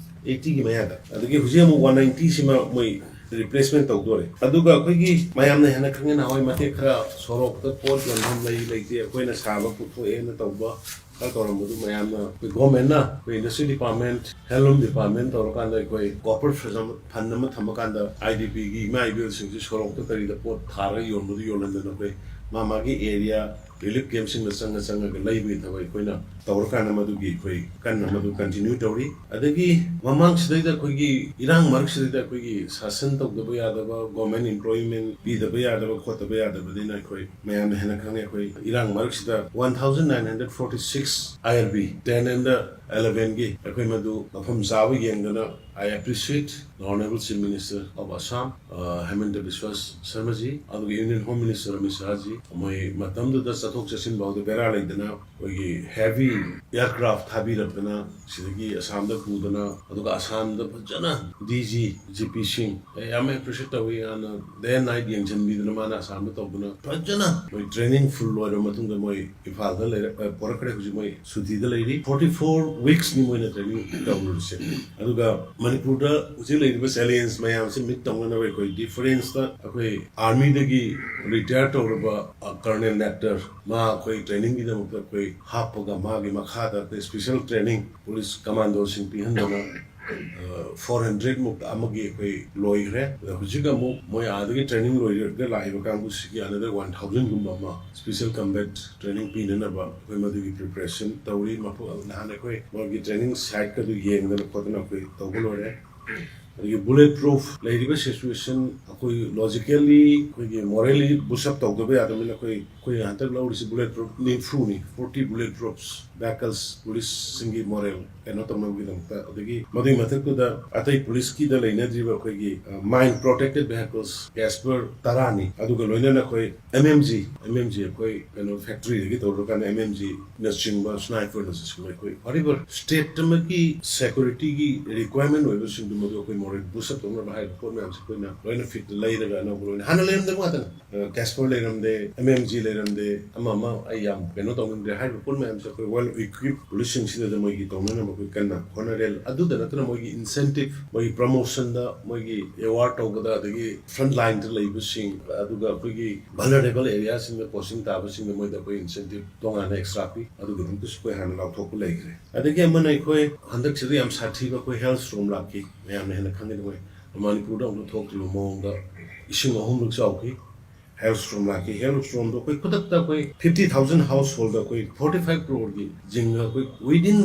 eightyꯒꯤ ꯃꯌꯥꯗ꯫ ꯑꯗꯒꯤ ꯍꯧꯖꯤꯛ ꯑꯃꯨꯛ one ninetyꯁꯤꯃ ꯃꯣꯏ replacement ꯇꯧꯗꯣꯔꯦ꯫ ꯑꯗꯨꯒ ꯑꯩꯈꯣꯏꯒꯤ ꯃꯌꯥꯝꯅ ꯍꯦꯟꯅ ꯈꯪꯉꯦ, ꯅꯍꯥꯟꯋꯥꯏ ꯃꯇꯦꯛ ꯈꯔ ꯁꯣꯔꯣꯛꯇ ꯄꯣꯠ ꯌꯣꯟꯐꯝ ꯂꯩ ꯂꯩꯇꯦ, ꯑꯩꯈꯣꯏꯅ ꯁꯥꯕ ꯄꯨꯊꯣꯛꯑꯦꯅ ꯇꯧꯕ ꯈꯔ ꯇꯧꯔꯝꯕꯗꯨ ꯃꯌꯥꯝꯅ ꯑꯩꯈꯣꯏ governmentꯅ ꯑꯩꯈꯣꯏ industry department, handloom department ꯇꯧꯔꯀꯥꯟꯗ ꯑꯩꯈꯣꯏ copper fund ꯑꯃ, fund ꯑꯃ ꯊꯝꯃꯀꯥꯟꯗ IDPꯒꯤ ꯏꯃꯥ ꯏꯕꯦꯜꯁꯤꯡꯁꯤ ꯁꯣꯔꯣꯛꯇ ꯀꯔꯤꯗ ꯄꯣꯠ ꯊꯥꯔꯒ ꯌꯣꯟꯕꯗꯨ ꯌꯣꯜꯍꯟꯗꯅ ꯑꯩꯈꯣꯏ ꯃꯥ ꯃꯥꯒꯤ area relief campꯁꯤꯡꯗ ꯆꯪꯉ ꯆꯪꯉꯒ ꯂꯩꯕꯒꯤ ꯊꯕꯛ ꯑꯩꯈꯣꯏꯅ ꯇꯧꯔꯀꯥꯟꯗ ꯃꯗꯨꯒꯤ ꯑꯩꯈꯣꯏ ꯀꯟꯅ ꯃꯗꯨ continue ꯇꯧꯔꯤ꯫ ꯑꯗꯒꯤ ꯃꯃꯥꯡꯁꯤꯗꯩꯗ ꯑꯩꯈꯣꯏꯒꯤ ꯏꯔꯥꯡ ꯃꯔꯛꯁꯤꯗꯩꯗ ꯑꯩꯈꯣꯏꯒꯤ ꯁꯥꯁꯟ ꯇꯧꯗꯕ ꯌꯥꯗꯕ, government employment ꯄꯤꯗꯕ ꯌꯥꯗꯕ ꯈꯣꯠꯇꯕ ꯌꯥꯗꯕꯅꯤꯅ ꯑꯩꯈꯣꯏ ꯃꯌꯥꯝꯅ ꯍꯦꯟꯅ ꯈꯪꯉꯦ꯫ ꯑꯩꯈꯣꯏ ꯏꯔꯥꯡ ꯃꯔꯛꯁꯤꯗ one thousand nine hundred forty six IRB ten and elevenꯒꯤ ꯑꯩꯈꯣꯏ ꯃꯗꯨ ꯃꯐꯝ ꯆꯥꯕ ꯌꯦꯡꯗꯅ I appreciate the Honorable Chief Minister of Assam, uh, Himanta Biswa Sarma ji, ꯑꯗꯨꯒ Union Home Minister Amit Shah G, ꯃꯣꯏ ꯃꯇꯝꯗꯨꯗ ꯆꯠꯊꯣꯛ ꯆꯠꯁꯤꯟ ꯐꯥꯎꯗ ꯕꯦꯔꯥ ꯂꯩꯗꯅ ꯑꯩꯈꯣꯏꯒꯤ heavy aircraft ꯊꯥꯕꯤꯔꯛꯇꯅ ꯁꯤꯗꯒꯤ ꯑꯁꯥꯝꯗ ꯄꯨꯗꯅ, ꯑꯗꯨꯒ ꯑꯁꯥꯝꯗ ꯐꯖꯅ D G G P Singh, ꯑꯩ ꯌꯥꯝ appreciate ꯇꯧꯏ꯫ ꯌꯥꯝꯅ day and night ꯌꯦꯡꯁꯤꯟꯕꯤꯗꯅ ꯃꯥꯅ ꯑꯁꯥꯝꯗ ꯇꯧꯗꯅ ꯐꯖꯅ ꯃꯣꯏ training full ꯂꯣꯏꯔꯕ ꯃꯇꯨꯡꯗ ꯃꯣꯏ ꯏꯝꯐꯥꯜꯗ ꯂꯩꯔ-, ꯑ, ꯄꯣꯔꯛꯈ꯭ꯔꯦ꯫ ꯍꯧꯖꯤꯛ ꯃꯣꯏ ꯁꯨꯇꯤꯗ ꯂꯩꯔꯤ꯫ Forty four weeks ꯅꯤ ꯃꯣꯏꯅ training ꯇꯧꯔꯨꯔꯤꯁꯦ꯫ ꯑꯗꯨꯒ ꯃꯅꯤꯄꯨꯔꯗ ꯍꯧꯖꯤꯛ ꯂꯩꯔꯤꯕ challenge ꯃꯌꯥꯝꯁꯦ meet ꯇꯧꯅꯅꯕ ꯑꯩꯈꯣꯏ defence ꯇ ꯑꯩꯈꯣꯏ army ꯗꯒꯤ retire ꯇꯧꯔꯕ, ꯑ, Colonel Nectar, ꯃꯥ ꯑꯩꯈꯣꯏ training ꯒꯤꯗꯃꯛꯇ ꯑꯩꯈꯣꯏ ꯍꯥꯞꯄꯒ ꯃꯥꯒꯤ ꯃꯈꯥꯗ ꯑꯩꯈꯣꯏ special training police commando ꯁꯤꯡ ꯄꯤꯍꯟꯗꯅ, ꯑ, four hundred ꯃꯨꯛꯇ ꯑꯃꯒꯤ ꯑꯩꯈꯣꯏ ꯂꯣꯏꯈ꯭ꯔꯦ꯫ ꯑꯗ ꯍꯧꯖꯤꯛ ꯑꯃꯨꯛ ꯃꯣꯏ ꯑꯥꯗꯒꯤ training ꯂꯣꯏꯔꯒ ꯂꯥꯛꯏꯕ ꯀꯥꯡꯕꯨꯁꯤꯒꯤ another one thousand ꯒꯨꯝꯕ ꯑꯃ special combat training ꯄꯤꯅꯅꯕ ꯑꯩꯈꯣꯏ ꯃꯗꯨꯒꯤ preparation ꯇꯧꯔꯤ꯫ ꯃꯐꯝ ꯅꯍꯥꯟ ꯑꯩꯈꯣꯏ ꯃꯣꯏꯒꯤ training site ꯀꯗꯨ ꯌꯦꯡꯗꯅ ꯈꯣꯠꯇꯅ ꯑꯩꯈꯣꯏ ꯇꯧꯕ ꯂꯣꯏꯔꯦ꯫ ꯑꯗꯒꯤ bullet proof ꯂꯩꯔꯤꯕ situation ꯑꯩꯈꯣꯏ logically, ꯑꯩꯈꯣꯏꯒꯤ morally boost up ꯇꯧꯗꯕ ꯌꯥꯗꯕꯅꯤꯅ ꯑꯩꯈꯣꯏ, ꯑꯩꯈꯣꯏ ꯍꯟꯗꯛ ꯂꯧꯔꯤꯁꯤ bullet proof ꯅꯤꯐꯨꯅꯤ, forty bullet proofs vehicles police ꯁꯤꯡꯒꯤ moral ꯀꯩꯅꯣ ꯇꯧꯅꯕꯒꯤꯗꯃꯛꯇ꯫ ꯑꯗꯒꯤ ꯃꯗꯨꯒꯤ ꯃꯊꯛꯇꯨꯗ ꯑꯇꯩ police ꯀꯤꯗ ꯂꯩꯅꯗ꯭ꯔꯤꯕ ꯑꯩꯈꯣꯏꯒꯤ, ꯑ, mine protected vehicles Casper ꯇꯔꯥꯅꯤ, ꯑꯗꯨꯒ ꯂꯣꯏꯅꯅ ꯑꯩꯈꯣꯏ M M G, M M G ꯑꯩꯈꯣꯏ ꯀꯩꯅꯣ factory ꯗꯒꯤ ꯇꯧꯔꯀꯥꯟꯗ M M G ꯅꯆꯤꯡꯕ, sniper ꯅꯆꯤꯡꯕ ꯑꯩꯈꯣꯏ whatever state ꯑꯃꯒꯤ security ꯒꯤ requirement ꯑꯣꯏꯕꯁꯤꯡꯗꯨ ꯃꯗꯨ ꯑꯩꯈꯣꯏ moral boost up ꯇꯧꯅꯕ ꯍꯥꯏꯔꯤꯕ ꯄꯣꯠ ꯃꯌꯥꯝꯁꯦ ꯑꯩꯈꯣꯏꯅ ꯂꯣꯏꯅ fit ꯂꯩꯔꯒ ꯑꯅꯧꯕ ꯂꯣꯏꯅ ꯍꯥꯟꯅ ꯂꯩꯔꯝꯗꯕ ꯉꯥꯛꯇꯅꯤ꯫ ꯑ, Casper ꯂꯩꯔꯝꯗꯦ, M M G ꯂꯩꯔꯝꯗꯦ, ꯑꯃ ꯑꯃ ꯑꯩ ꯌꯥꯝ ꯀꯩꯅꯣ ꯇꯧꯅꯤꯡꯗ꯭ꯔꯦ꯫ ꯍꯥꯏꯔꯤꯕ ꯄꯣꯠ ꯃꯌꯥꯝꯁꯦ ꯑꯩꯈꯣꯏ well equipped police ꯁꯤꯡꯁꯤꯗ ꯃꯣꯏꯒꯤ ꯇꯧꯅꯅꯕ ꯑꯩꯈꯣꯏ ꯀꯟꯅ ꯍꯣꯠꯅꯔꯦ꯫ ꯑꯗꯨꯗ ꯅꯠꯇꯅ ꯃꯣꯏꯒꯤ incentive, ꯃꯣꯏꯒꯤ promotion ꯗ, ꯃꯣꯏꯒꯤ award ꯇꯧꯕꯗ, ꯑꯗꯒꯤ front line ꯗ ꯂꯩꯕꯁꯤꯡ, ꯑꯗꯨꯒ ꯑꯩꯈꯣꯏꯒꯤ vulnerable area ꯁꯤꯡꯗ posting ꯇꯥꯕꯁꯤꯡꯗ ꯃꯣꯏꯗ ꯑꯩꯈꯣꯏ incentive ꯇꯣꯉꯥꯟꯅ extra ꯄꯤ꯫ ꯑꯗꯨꯒꯤꯗꯃꯛꯇꯁꯨ ꯑꯩꯈꯣꯏ ꯍꯥꯟꯅ ꯂꯥꯎꯊꯣꯛꯄ ꯂꯩꯈ꯭ꯔꯦ꯫ ꯑꯗꯒꯤ ꯑꯃꯅ ꯑꯩꯈꯣꯏ ꯍꯟꯗꯛꯁꯤꯗ ꯌꯥꯝ ꯁꯥꯊꯤꯕ ꯑꯩꯈꯣꯏ hailstorm ꯂꯥꯛꯈꯤ, ꯃꯌꯥꯝꯅ ꯍꯦꯟꯅ ꯈꯪꯒꯅꯤ꯫ ꯑꯩꯈꯣꯏ ꯃꯅꯤꯄꯨꯔꯗ ꯑꯃꯨꯛ ꯊꯣꯛꯇ꯭ꯔꯤꯕ ꯃꯑꯣꯡꯗ ꯏꯁꯤꯡ ꯑꯍꯨꯝꯂꯛ ꯆꯥꯎꯈꯤ꯫ Hailstorm ꯂꯥꯛꯈꯤ꯫ Hailstorm ꯗꯣ ꯑꯩꯈꯣꯏ ꯈꯨꯗꯛꯇ ꯑꯩꯈꯣꯏ fifty thousand household ꯗ ꯑꯩꯈꯣꯏ forty five crore ꯒꯤ ꯖꯤꯡꯒ ꯑꯩꯈꯣꯏ within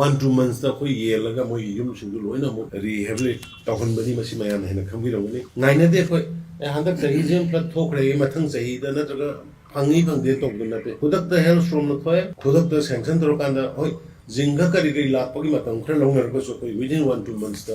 one two months ꯇ ꯑꯩꯈꯣꯏ ꯌꯦꯜꯂꯒ ꯃꯣꯏꯒꯤ ꯌꯨꯝꯁꯤꯡꯗꯨ ꯂꯣꯏꯅ ꯑꯃꯨꯛ rehabilitate ꯇꯧꯍꯟꯕꯅꯤ꯫ ꯃꯁꯤ ꯃꯌꯥꯝꯅ ꯍꯦꯟꯅ ꯈꯪꯕꯤꯔꯝꯒꯅꯤ꯫ ꯉꯥꯏꯅꯗꯦ ꯑꯩꯈꯣꯏ, "ꯑꯦ, ꯍꯟꯗꯛ ꯆꯍꯤꯁꯤ flood ꯊꯣꯛꯈ꯭ꯔꯦ, ꯃꯊꯪ ꯆꯍꯤꯗ ꯅꯠꯇ꯭ꯔꯒ ꯐꯪꯉꯤ ꯐꯪꯗꯦ" ꯇꯧꯕꯗꯨ ꯅꯠꯇꯦ꯫ ꯈꯨꯗꯛꯇ hailstorm ꯅ ꯊꯣꯛꯑꯦ, ꯈꯨꯗꯛꯇ sanction ꯇꯧꯔꯀꯥꯟꯗ, ꯍꯣꯏ, ꯖꯤꯡꯒ ꯀꯔꯤ ꯀꯔꯤ ꯂꯥꯛꯄꯒꯤ ꯃꯇꯝ ꯈꯔ ꯂꯧꯅꯔꯒꯁꯨ ꯑꯩꯈꯣꯏ within one two months ꯇ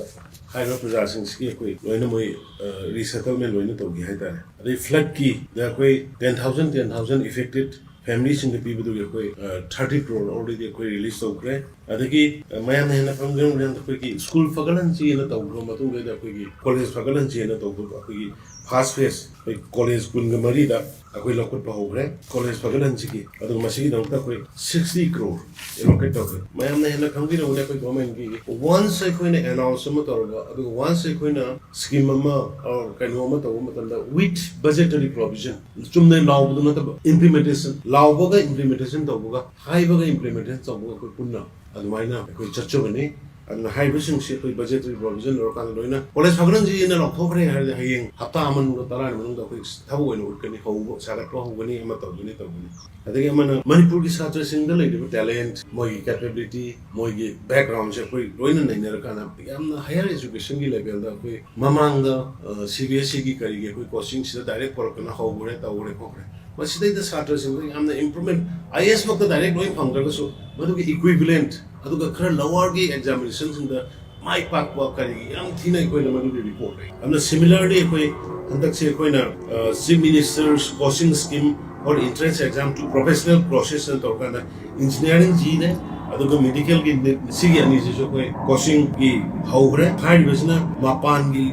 ꯍꯥꯏꯔꯤꯕ ꯄ꯭ꯔꯖꯥꯁꯤꯡꯁꯤꯒꯤ ꯑꯩꯈꯣꯏ ꯂꯣꯏꯅ ꯃꯣꯏ, ꯑ, resettlement ꯂꯣꯏꯅ ꯇꯧꯒꯦ ꯍꯥꯏꯇꯥꯔꯦ꯫ ꯑꯗꯩ flood ꯀꯤꯗ ꯑꯩꯈꯣꯏ ten thousand, ten thousand affected ꯐꯦꯃꯤꯂꯤꯁꯤꯡꯗ ꯄꯤꯕꯗꯨꯒꯤ ꯑꯩꯈꯣꯏ ꯊꯥꯔꯇꯤ ꯀ꯭ꯔꯣꯔ ꯑꯣꯜꯔꯦꯗꯤ ꯑꯩꯈꯣꯏ ꯔꯤꯂꯤꯁ ꯇꯧꯈ꯭ꯔꯦ꯫ ꯑꯗꯒꯤ ꯑ, ꯃꯌꯥꯝꯅ ꯍꯦꯟꯅ ꯈꯪꯖꯔꯝꯒꯅꯤ, ꯑꯩꯈꯣꯏꯒꯤ ꯁ꯭ꯀꯨꯜ ꯐꯒꯠꯍꯟꯁꯤꯅ ꯇꯧꯈ꯭ꯔꯕ ꯃꯇꯨꯡꯗꯩꯗ ꯑꯩꯈꯣꯏꯒꯤ ꯀꯣꯂꯦꯖ ꯐꯒꯠꯍꯟꯁꯤꯅ ꯇꯧꯕ ꯑꯩꯈꯣꯏꯒꯤ ꯐꯥꯔꯁ ꯐꯦꯁ ꯑꯩꯈꯣꯏ ꯀꯣꯂꯦꯖ ꯀꯨꯟꯒ ꯃꯔꯤꯗ ꯑꯩꯈꯣꯏ ꯂꯧꯈꯠꯄ ꯍꯧꯈ꯭ꯔꯦ ꯀꯣꯂꯦꯖ ꯐꯒꯠꯍꯟꯁꯤꯒꯤ꯫ ꯑꯗꯨꯒ ꯃꯁꯤꯒꯤꯗꯃꯛꯇ ꯑꯩꯈꯣꯏ ꯁꯤꯛꯁꯇꯤ ꯀ꯭ꯔꯣꯔ ꯑꯦꯂꯣꯀꯦꯠ ꯇꯧꯈ꯭ꯔꯦ꯫ ꯃꯌꯥꯝꯅ ꯍꯦꯟꯅ ꯈꯪꯕꯤꯔꯝꯒꯅꯤ ꯑꯩꯈꯣꯏ ꯒꯣꯔꯃꯦꯟꯒꯤ ꯋꯥꯟꯁ ꯑꯩꯈꯣꯏꯅ ꯑꯦꯅꯥꯎꯟꯁ ꯑꯃ ꯇꯧꯔꯕ, ꯑꯗꯨꯒ ꯋꯥꯟꯁ ꯑꯩꯈꯣꯏꯅ ꯁ꯭ꯀꯤꯝ ꯑꯃ or ꯀꯩꯅꯣ ꯑꯃ ꯇꯧꯕ ꯃꯇꯝꯗ with budgetary provision, ꯆꯨꯝꯅ ꯂꯥꯎꯕꯗꯨ ꯅꯠꯇꯕ ꯏꯝꯄ꯭ꯂꯤꯃꯦꯟꯇꯦꯁꯟ, ꯂꯥꯎꯕꯒ ꯏꯝꯄ꯭ꯂꯤꯃꯦꯟꯇꯦꯁꯟ ꯇꯧꯕꯒ ꯍꯥꯏꯕꯒ ꯏꯝꯄ꯭ꯂꯤꯃꯦꯟꯇꯦꯁꯟ ꯇꯧꯕꯒ ꯑꯩꯈꯣꯏ ꯄꯨꯟꯅ ꯑꯗꯨꯃꯥꯏꯅ ꯑꯩꯈꯣꯏ ꯆꯠꯆꯕꯅꯤ꯫ ꯑꯗꯨꯅ ꯍꯥꯏꯔꯤꯕꯁꯤꯡꯁꯤ ꯑꯩꯈꯣꯏ ꯕꯖꯦꯇꯔꯤ ꯄ꯭ꯔꯣꯚꯤꯖꯟ ꯂꯧꯔꯀꯥꯟꯗ ꯂꯣꯏꯅ ꯀꯣꯂꯦꯖ ꯐꯒꯠꯍꯟꯁꯤꯅ ꯂꯥꯎꯊꯣꯛꯈ꯭ꯔꯦ ꯍꯥꯏꯔꯗꯤ ꯍꯌꯦꯡ ꯍꯞꯇꯥ ꯑꯃ ꯃꯅꯨꯡꯗ ꯇꯔꯥꯅꯤ ꯃꯅꯨꯡꯗ ꯑꯩꯈꯣꯏ ꯊꯕꯛ ꯑꯣꯏꯅ ꯎꯠꯀꯅꯤ, ꯍꯧꯕ ꯁꯥꯒꯠꯄ ꯍꯧꯒꯅꯤ, ꯑꯃ ꯇꯧꯒꯅꯤ ꯇꯧꯒꯅꯤ꯫ ꯑꯗꯒꯤ ꯑꯃꯅ ꯃꯅꯤꯄꯨꯔꯒꯤ ꯁꯥꯇ꯭ꯔꯁꯤꯡꯗ ꯂꯩꯔꯤꯕ ꯇꯦꯂꯦꯟꯠ, ꯃꯣꯏꯒꯤ ꯀꯦꯄꯦꯕꯤꯂꯤꯇꯤ, ꯃꯣꯏꯒꯤ ꯕꯦꯛꯒ꯭ꯔꯥꯎꯟꯁꯦ ꯑꯩꯈꯣꯏ ꯂꯣꯏꯅ ꯅꯩꯅꯔꯀꯥꯟꯗ ꯌꯥꯝꯅ ꯍꯥꯌꯔ ꯑꯦꯖꯨꯀꯦꯁꯟꯒꯤ ꯂꯦꯚꯦꯜꯗ ꯑꯩꯈꯣꯏ ꯃꯃꯥꯡꯗ ꯁꯤ ꯕꯤ ꯑꯦꯁ ꯁꯤꯒꯤ ꯀꯔꯤꯒꯤ ꯑꯩꯈꯣꯏ ꯀꯣꯆꯤꯡꯁꯤꯗ ꯗꯥꯏꯔꯦꯛ ꯄꯨꯔꯛꯇꯅ ꯍꯧꯈ꯭ꯔꯦ, ꯇꯧꯈ꯭ꯔꯦ, ꯈꯣꯠꯈ꯭ꯔꯦ꯫ ꯃꯁꯤꯗꯩꯗ ꯁꯥꯇ꯭ꯔꯁꯤꯡꯗ ꯌꯥꯝꯅ ꯏꯝꯄ꯭ꯔꯨꯚꯃꯦꯟ, ꯑꯥꯏ ꯑꯦꯁ ꯃꯛꯇ ꯗꯥꯏꯔꯦꯛ ꯂꯣꯏ ꯐꯪꯗ꯭ꯔꯒꯁꯨ ꯃꯗꯨꯒꯤ ꯏꯀ꯭ꯋꯤꯚꯤꯂꯦꯟꯠ, ꯑꯗꯨꯒ ꯈꯔ ꯂꯋꯥꯔꯒꯤ ꯑꯦꯛꯖꯥꯃꯤꯅꯦꯁꯟꯁꯤꯡꯗ ꯃꯥꯏ ꯄꯥꯛꯄ ꯀꯔꯤꯒꯤ ꯌꯥꯝ ꯊꯤꯅ ꯑꯩꯈꯣꯏꯅ ꯃꯗꯨꯒꯤ ꯔꯤꯄꯣꯔꯠ ꯂꯩ꯫ ꯑꯗꯨꯅ ꯁꯤꯃꯤꯂꯔꯂꯤ ꯑꯩꯈꯣꯏ ꯍꯟꯗꯛꯁꯦ ꯑꯩꯈꯣꯏꯅ chief minister's coaching scheme for entrance exam to professional courses ꯇꯧꯔꯀꯥꯟꯗ ꯏꯟꯖꯤꯅꯤꯌꯥꯔꯤꯡ ꯖꯤꯅꯦ, ꯑꯗꯨꯒ ꯃꯦꯗꯤꯀꯦꯜꯒꯤ ꯅꯤꯠ, ꯁꯤꯒꯤ ꯑꯅꯤꯁꯤꯁꯨ ꯑꯩꯈꯣꯏ ꯀꯣꯆꯤꯡꯒꯤ ꯍꯧꯈ꯭ꯔꯦ꯫ ꯍꯥꯏꯔꯤꯕꯁꯤꯅ ꯃꯄꯥꯟꯒꯤ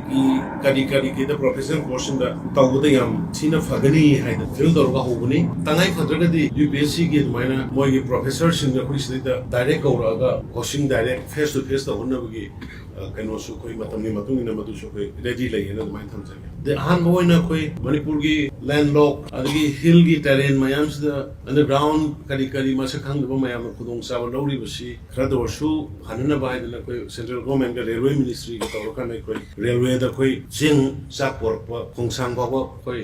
ꯀꯔꯤ ꯀꯔꯤꯒꯤꯗ ꯄ꯭ꯔꯣꯐꯦꯁꯅꯦꯜ ꯀꯣꯔꯁꯁꯤꯡꯗ ꯇꯧꯕꯗ ꯌꯥꯝ ꯊꯤꯅ ꯐꯒꯅꯤ ꯍꯥꯏꯅ ꯐꯤꯜ ꯇꯧꯔꯒ ꯍꯧꯕꯅꯤ꯫ ꯇꯉꯥꯏ ꯐꯗ꯭ꯔꯒꯗꯤ ꯌꯨ ꯄꯤ ꯑꯦꯁ ꯁꯤꯒꯤ ꯑꯗꯨꯃꯥꯏꯅ ꯃꯣꯏꯒꯤ ꯄ꯭ꯔꯣꯐꯦꯁꯔꯁꯤꯡꯗ ꯑꯩꯈꯣꯏ ꯁꯤꯗꯩꯗ ꯗꯥꯏꯔꯦꯛ ꯀꯧꯔꯛꯑꯒ coaching direct face to face ꯇꯧꯍꯟꯅꯕꯒꯤ, ꯑ, ꯀꯩꯅꯣꯁꯨ ꯑꯩꯈꯣꯏ ꯃꯇꯝꯒꯤ ꯃꯇꯨꯡ ꯏꯟꯅ ꯃꯗꯨꯁꯨ ꯑꯩꯈꯣꯏ ꯔꯦꯗꯤ ꯂꯩꯌꯦꯅ ꯑꯗꯨꯃꯥꯏꯅ ꯊꯝꯖꯒꯦ꯫ ꯑꯗꯩ ꯑꯍꯥꯟꯕ ꯑꯣꯏꯅ ꯑꯩꯈꯣꯏ ꯃꯅꯤꯄꯨꯔꯒꯤ ꯂꯦꯟꯂꯣꯛ ꯑꯗꯒꯤ ꯍꯤꯜꯒꯤ ꯇꯦꯔꯦꯟ ꯃꯌꯥꯝꯁꯤꯗ ꯑꯟꯗꯔꯒ꯭ꯔꯥꯎꯟ ꯀꯔꯤ ꯀꯔꯤ ꯃꯁꯛ ꯈꯪꯗꯕ ꯃꯌꯥꯝꯅ ꯈꯨꯗꯣꯡꯆꯥꯕ ꯂꯧꯔꯤꯕꯁꯤ ꯈꯔꯗ ꯑꯣꯏꯔꯁꯨ ꯐꯅꯅꯕ ꯍꯥꯏꯗꯅ ꯑꯩꯈꯣꯏ ꯁꯦꯟꯇ꯭ꯔꯦꯜ ꯒꯣꯔꯃꯦꯟꯒ ꯔꯦꯜꯋꯦ ꯃꯤꯅꯤꯁꯇ꯭ꯔꯤꯒ ꯇꯧꯔꯀꯥꯟꯗ ꯑꯩꯈꯣꯏ ꯔꯦꯜꯋꯦꯗ ꯑꯩꯈꯣꯏ ꯆꯦꯡ ꯆꯥꯛ ꯄꯣꯔꯛꯄ ꯈꯣꯡꯁꯥꯡ ꯐꯥꯎꯕ ꯑꯩꯈꯣꯏ,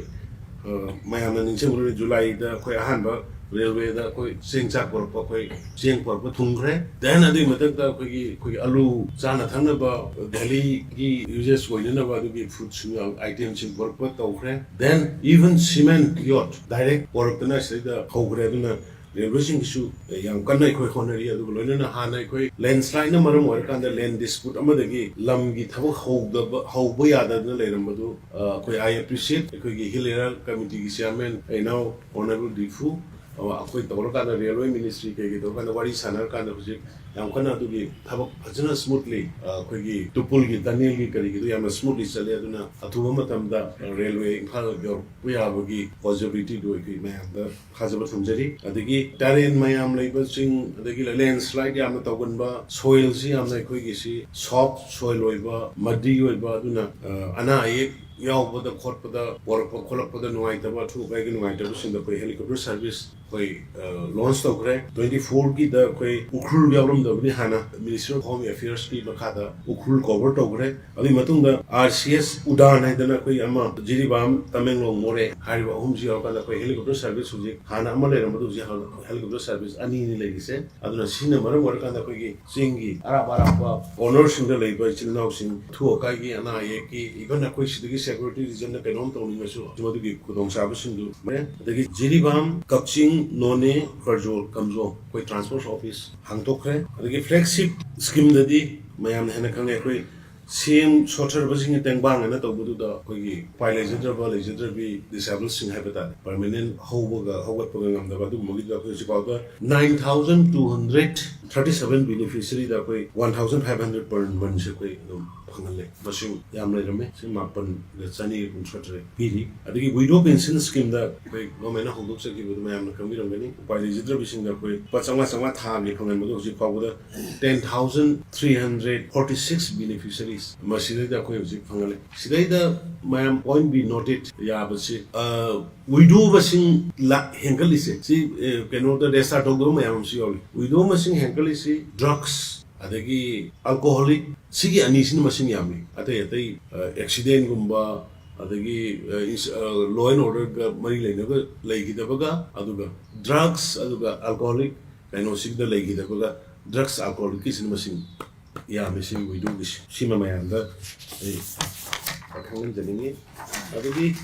ꯑ, ꯃꯌꯥꯝꯅ ꯅꯤꯡꯁꯤꯡꯂꯒꯅꯤ, ꯖꯨꯂꯥꯏꯗ ꯑꯩꯈꯣꯏ ꯑꯍꯥꯟꯕ ꯔꯦꯜꯋꯦꯗ ꯑꯩꯈꯣꯏ ꯆꯦꯡ ꯆꯥꯛ ꯄꯣꯔꯛꯄ, ꯑꯩꯈꯣꯏ ꯆꯦꯡ ꯄꯣꯔꯛꯄ ꯊꯨꯡꯈ꯭ꯔꯦ꯫ Then ꯑꯗꯨꯒꯤ ꯃꯊꯛꯇ ꯑꯩꯈꯣꯏꯒꯤ, ꯑꯩꯈꯣꯏꯒꯤ ꯑꯂꯨ ꯆꯥꯅ ꯊꯛꯅꯕ ꯗꯦꯂꯤꯒꯤ ꯌꯨꯖꯦꯁ ꯑꯣꯏꯅꯅꯕ ꯑꯗꯨꯒꯤ ꯐꯨꯗꯁꯤꯡ ꯑꯥꯏꯇꯦꯝꯁꯤꯡ ꯄꯣꯔꯛꯄ ꯇꯧꯈ꯭ꯔꯦ꯫ Then even cement ꯌꯣꯠ ꯗꯥꯏꯔꯦꯛ ꯄꯣꯔꯛꯇꯅ ꯁꯤꯗꯩꯗ ꯍꯧꯈ꯭ꯔꯦ꯫ ꯑꯗꯨꯅ ꯔꯦꯜꯋꯦꯁꯤꯡꯒꯤꯁꯨ ꯌꯥꯝ ꯀꯟꯅ ꯑꯩꯈꯣꯏ ꯍꯣꯠꯅꯔꯤ꯫ ꯑꯗꯨꯒ ꯂꯣꯏꯅꯅ ꯍꯥꯟꯅ ꯑꯩꯈꯣꯏ ꯂꯦꯟꯁ꯭ꯂꯥꯏꯠꯅ ꯃꯔꯝ ꯑꯣꯏꯔꯀꯥꯟꯗ ꯂꯦꯟ ꯗꯤꯁꯄ꯭ꯌꯨꯠ ꯑꯃꯗꯒꯤ ꯂꯝꯒꯤ ꯊꯕꯛ ꯍꯧꯗꯕ, ꯍꯧꯕ ꯌꯥꯗꯗꯅ ꯂꯩꯔꯝꯕꯗꯨ, ꯑ, ꯑꯩꯈꯣꯏ I appreciate ꯑꯩꯈꯣꯏꯒꯤ ꯍꯤꯜ ꯑꯦꯔꯤꯌꯥ ꯀꯃꯤꯇꯤꯒꯤ ꯆꯤꯌꯥꯔꯃꯦꯟ ꯑꯩꯅꯥꯎ ꯑꯣꯅꯔꯦꯕꯜ ꯗꯤꯐꯨ, ꯑꯩꯈꯣꯏ ꯇꯧꯔꯀꯥꯟꯗ, ꯔꯦꯜꯋꯦ ꯃꯤꯅꯤꯁꯇ꯭ꯔꯤ ꯀꯩꯀꯩ ꯇꯧꯔꯀꯥꯟꯗ ꯋꯥꯔꯤ ꯁꯥꯟꯅꯔꯀꯥꯟꯗ ꯍꯧꯖꯤꯛ ꯌꯥꯝ ꯀꯟꯅ ꯑꯗꯨꯒꯤ ꯊꯕꯛ ꯐꯖꯅ ꯁ꯭ꯃꯨꯠꯂꯤ, ꯑꯩꯈꯣꯏꯒꯤ ꯇꯨꯄꯨꯜꯒꯤ ꯇꯅꯦꯜꯒꯤ ꯀꯔꯤꯒꯤꯗꯣ ꯌꯥꯝꯅ ꯁ꯭ꯃꯨꯠꯂꯤ ꯆꯠꯂꯦ꯫ ꯑꯗꯨꯅ ꯑꯊꯨꯕ ꯃꯇꯝꯗ ꯔꯦꯜꯋꯦ ꯏꯝꯐꯥꯜ ꯌꯧꯔꯛꯄ ꯌꯥꯕꯒꯤ ꯄꯣꯁꯤꯕꯤꯂꯤꯇꯤꯗꯨ ꯑꯩꯈꯣꯏ ꯃꯌꯥꯝꯗ ꯊꯥꯖꯕ ꯊꯝꯖꯔꯤ꯫ ꯑꯗꯒꯤ ꯇꯔꯦꯟ ꯃꯌꯥꯝ ꯂꯩꯕꯁꯤꯡ, ꯑꯗꯒꯤ ꯂꯦꯟꯁ꯭ꯂꯥꯏꯠ ꯌꯥꯝꯅ ꯇꯧꯒꯟꯕ, ꯁꯣꯏꯜꯁꯤ ꯌꯥꯝꯅ ꯑꯩꯈꯣꯏꯒꯤꯁꯤ ꯁꯣꯐ ꯁꯣꯏꯜ ꯑꯣꯏꯕ, ꯃꯗꯤ ꯑꯣꯏꯕ, ꯑꯗꯨꯅ ꯑ, ꯑꯅꯥ ꯑꯌꯦꯛ ꯌꯥꯎꯕꯗ ꯈꯣꯠꯄꯗ, ꯄꯣꯔꯛꯄ ꯈꯣꯠꯂꯛꯄꯗ ꯅꯨꯡꯉꯥꯏꯇꯕ, ꯑꯊꯨ ꯑꯀꯥꯏꯒꯤ ꯅꯨꯡꯉꯥꯏꯇꯕꯁꯤꯡꯗ ꯑꯩꯈꯣꯏ ꯍꯦꯂꯤꯀꯣꯞꯇꯔ ꯁꯥꯔꯚꯤꯁ ꯑꯩꯈꯣꯏ ꯂꯣꯟꯆ ꯇꯧꯈ꯭ꯔꯦ꯫ ꯇ꯭ꯋꯦꯟꯇꯤ ꯐꯣꯔꯒꯤꯗ ꯑꯩꯈꯣꯏ ꯎꯈ꯭ꯔꯨꯜ ꯌꯥꯎꯔꯝꯗꯕꯅꯤ ꯍꯥꯟꯅ, ꯃꯤꯅꯤꯁꯇ꯭ꯔꯤ ꯑꯣꯐ ꯍꯣꯝ ꯑꯦꯐꯤꯌꯔꯁꯀꯤ ꯃꯈꯥꯗ ꯎꯈ꯭ꯔꯨꯜ ꯀꯣꯚꯔ ꯇꯧꯈ꯭ꯔꯦ꯫ ꯑꯗꯨꯒꯤ ꯃꯇꯨꯡꯗ ꯑꯥꯔ ꯁꯤ ꯑꯦꯁ ꯎꯗꯥꯟ ꯍꯥꯏꯗꯅ ꯑꯩꯈꯣꯏ ꯑꯃ, ꯖꯤꯔꯤꯕꯥꯝ, ꯇꯃꯦꯡꯂꯣꯡ, ꯃꯣꯔꯦ ꯍꯥꯏꯔꯤꯕ ꯑꯍꯨꯝꯁꯤ ꯌꯥꯎꯔꯀꯥꯟꯗ ꯑꯩꯈꯣꯏ ꯍꯦꯂꯤꯀꯣꯞꯇꯔ ꯁꯥꯔꯚꯤꯁ ꯍꯧꯖꯤꯛ ꯍꯥꯟꯅ ꯑꯃ ꯂꯩꯔꯝꯕꯗꯨ ꯍꯧꯖꯤꯛ ꯍꯦꯂꯤꯀꯣꯞꯇꯔ ꯁꯥꯔꯚꯤꯁ ꯑꯅꯤꯅꯤ ꯂꯩꯔꯤꯁꯦ꯫ ꯑꯗꯨꯅ ꯁꯤꯅ ꯃꯔꯝ ꯑꯣꯏꯔꯀꯥꯟꯗ ꯑꯩꯈꯣꯏꯒꯤ ꯆꯤꯡꯒꯤ ꯑꯔꯥꯞ ꯑꯔꯥꯞꯄ ꯀꯣꯔꯅꯔꯁꯤꯡꯗ ꯂꯩꯕ ꯏꯆꯤꯜ ꯏꯅꯥꯎꯁꯤꯡ ꯑꯊꯨ ꯑꯀꯥꯏꯒꯤ, ꯑꯅꯥ ꯑꯌꯦꯛꯀꯤ, ꯏꯚꯟ ꯑꯩꯈꯣꯏ ꯁꯤꯗꯒꯤ ꯁꯦꯀ꯭ꯌꯨꯔꯤꯇꯤ ꯔꯤꯖꯟꯗ ꯀꯩꯅꯣꯝ ꯇꯧꯅꯤꯡꯉꯁꯨ ꯃꯗꯨꯒꯤ ꯈꯨꯗꯣꯡꯆꯥꯕꯁꯤꯡꯗꯨ ꯂꯩꯔꯦ꯫ ꯑꯗꯒꯤ ꯖꯤꯔꯤꯕꯥꯝ, ꯀꯛꯆꯤꯡ, ꯅꯣꯅꯦ, ꯀꯔꯖꯣꯜ, ꯀꯝꯖꯣꯡ ꯑꯩꯈꯣꯏ ꯇ꯭ꯔꯥꯟꯁꯄꯣꯔꯠ ꯑꯣꯐꯤꯁ ꯍꯥꯡꯗꯣꯛꯈ꯭ꯔꯦ꯫ ꯑꯗꯒꯤ ꯐ꯭ꯂꯦꯒꯁꯤꯞ ꯁ꯭ꯀꯤꯝꯗꯗꯤ ꯃꯌꯥꯝꯅ ꯍꯦꯟꯅ ꯈꯪꯉꯦ, ꯑꯩꯈꯣꯏ ꯁꯤ ꯑꯦꯝ ꯁꯣꯠꯊꯔꯕꯁꯤꯡꯒꯤ ꯇꯦꯡꯕꯥꯡ ꯑꯅ ꯇꯧꯕꯗꯨꯗ ꯑꯩꯈꯣꯏꯒꯤ ꯎꯄꯥꯏ ꯂꯩꯖꯗ꯭ꯔꯕ, ꯂꯩꯖꯗ꯭ꯔꯕꯤ, ꯗꯤꯁꯦꯕꯜꯁꯤꯡ ꯍꯥꯏꯕ ꯇꯥꯔꯦ, ꯄꯔꯃꯅꯦꯟ ꯍꯧꯕꯒ ꯍꯧꯒꯠꯄꯒ ꯉꯝꯗꯕ ꯑꯗꯨꯒꯨꯝꯕꯒꯤꯗꯨꯗ ꯑꯩꯈꯣꯏ ꯍꯧꯖꯤꯛꯐꯥꯎꯗ nine thousand two hundred thirty seven ꯕꯦꯅꯤꯐꯤꯁꯔꯤꯗ ꯑꯩꯈꯣꯏ one thousand five hundred per month ꯑꯩꯈꯣꯏ ꯑꯗꯨꯝ ꯐꯪꯍꯜꯂꯦ꯫ ꯃꯁꯤꯡ ꯌꯥꯝ ꯂꯩꯔꯝꯃꯦ, ꯂꯤꯁꯤꯡ ꯃꯥꯄꯟꯒ ꯆꯅꯤꯒ ꯀꯨꯟꯊ꯭ꯔꯥ ꯇꯔꯦꯠ ꯄꯤꯔꯤ꯫ ꯑꯗꯒꯤ ꯋꯤꯗꯣ ꯄꯦꯟꯁꯟ ꯁ꯭ꯀꯤꯝꯗ ꯑꯩꯈꯣꯏ ꯒꯣꯔꯃꯦꯟꯅ ꯍꯧꯗꯣꯛꯆꯈꯤꯕꯗꯨ ꯃꯌꯥꯝꯅ ꯈꯪꯕꯤꯔꯝꯒꯅꯤ꯫ ꯎꯄꯥꯏ ꯂꯩꯖꯗ꯭ꯔꯕꯁꯤꯡꯗ ꯑꯩꯈꯣꯏ ꯂꯨꯄꯥ ꯆꯥꯝꯃꯉꯥ ꯆꯥꯝꯃꯉꯥ ꯊꯥꯒꯤ ꯐꯪꯍꯟꯕꯗꯣ ꯍꯧꯖꯤꯛ ꯐꯥꯎꯕꯗ ten thousand three hundred forty six ꯕꯦꯅꯤꯐꯤꯁꯔꯤꯁ ꯃꯁꯤꯗꯩꯗ ꯑꯩꯈꯣꯏ ꯍꯧꯖꯤꯛ ꯐꯪꯍꯜꯂꯦ꯫ ꯁꯤꯗꯩꯗ ꯃꯌꯥꯝ point be noted ꯌꯥꯕꯁꯤ, ꯑ, ꯋꯤꯗꯣ ꯃꯁꯤꯡ ꯂꯥꯛ ꯍꯦꯟꯒꯠꯂꯤꯁꯦ, ꯁꯤ, ꯑ, ꯀꯩꯅꯣꯗ ꯔꯦꯖꯤꯁꯇꯥꯔ ꯇꯧꯗꯕ ꯃꯌꯥꯝ ꯑꯃꯁꯨ ꯌꯥꯎꯔꯤ꯫ ꯋꯤꯗꯣ ꯃꯁꯤꯡ ꯍꯦꯟꯒꯠꯂꯤꯁꯤ ꯗ꯭ꯔꯒꯁ, ꯑꯗꯒꯤ ꯑꯜꯀꯣꯍꯣꯂꯤꯛ, ꯁꯤꯒꯤ ꯑꯅꯤꯁꯤꯅ ꯃꯁꯤꯡ ꯌꯥꯝꯃꯤ꯫ ꯑꯇꯩ ꯑꯇꯩ, ꯑ, ꯑꯦꯛꯁꯤꯗꯦꯟꯒꯨꯝꯕ, ꯑꯗꯒꯤ, ꯑ, ꯏꯟꯁ-, ꯑ, ꯂꯣ ꯑꯦꯟ ꯑꯣꯔꯗꯔꯒ ꯃꯔꯤ ꯂꯩꯅꯕ ꯂꯩꯈꯤꯗꯕꯒ, ꯑꯗꯨꯒ ꯗ꯭ꯔꯒꯁ, ꯑꯗꯨꯒ ꯑꯜꯀꯣꯍꯣꯂꯤꯛ ꯀꯩꯅꯣꯁꯤꯗ ꯂꯩꯈꯤꯗꯕꯒ, ꯗ꯭ꯔꯒꯁ ꯑꯜꯀꯣꯍꯣꯂꯤꯛꯀꯤꯁꯤꯅ ꯃꯁꯤꯡ ꯌꯥꯝꯃꯤ꯫ ꯁꯤ ꯋꯤꯗꯣꯒꯤꯁꯤ, ꯁꯤꯃ ꯃꯌꯥꯝꯗ ꯑꯩ ꯈꯪꯍꯟꯖꯅꯤꯡꯉꯤ꯫ ꯑꯗꯒꯤ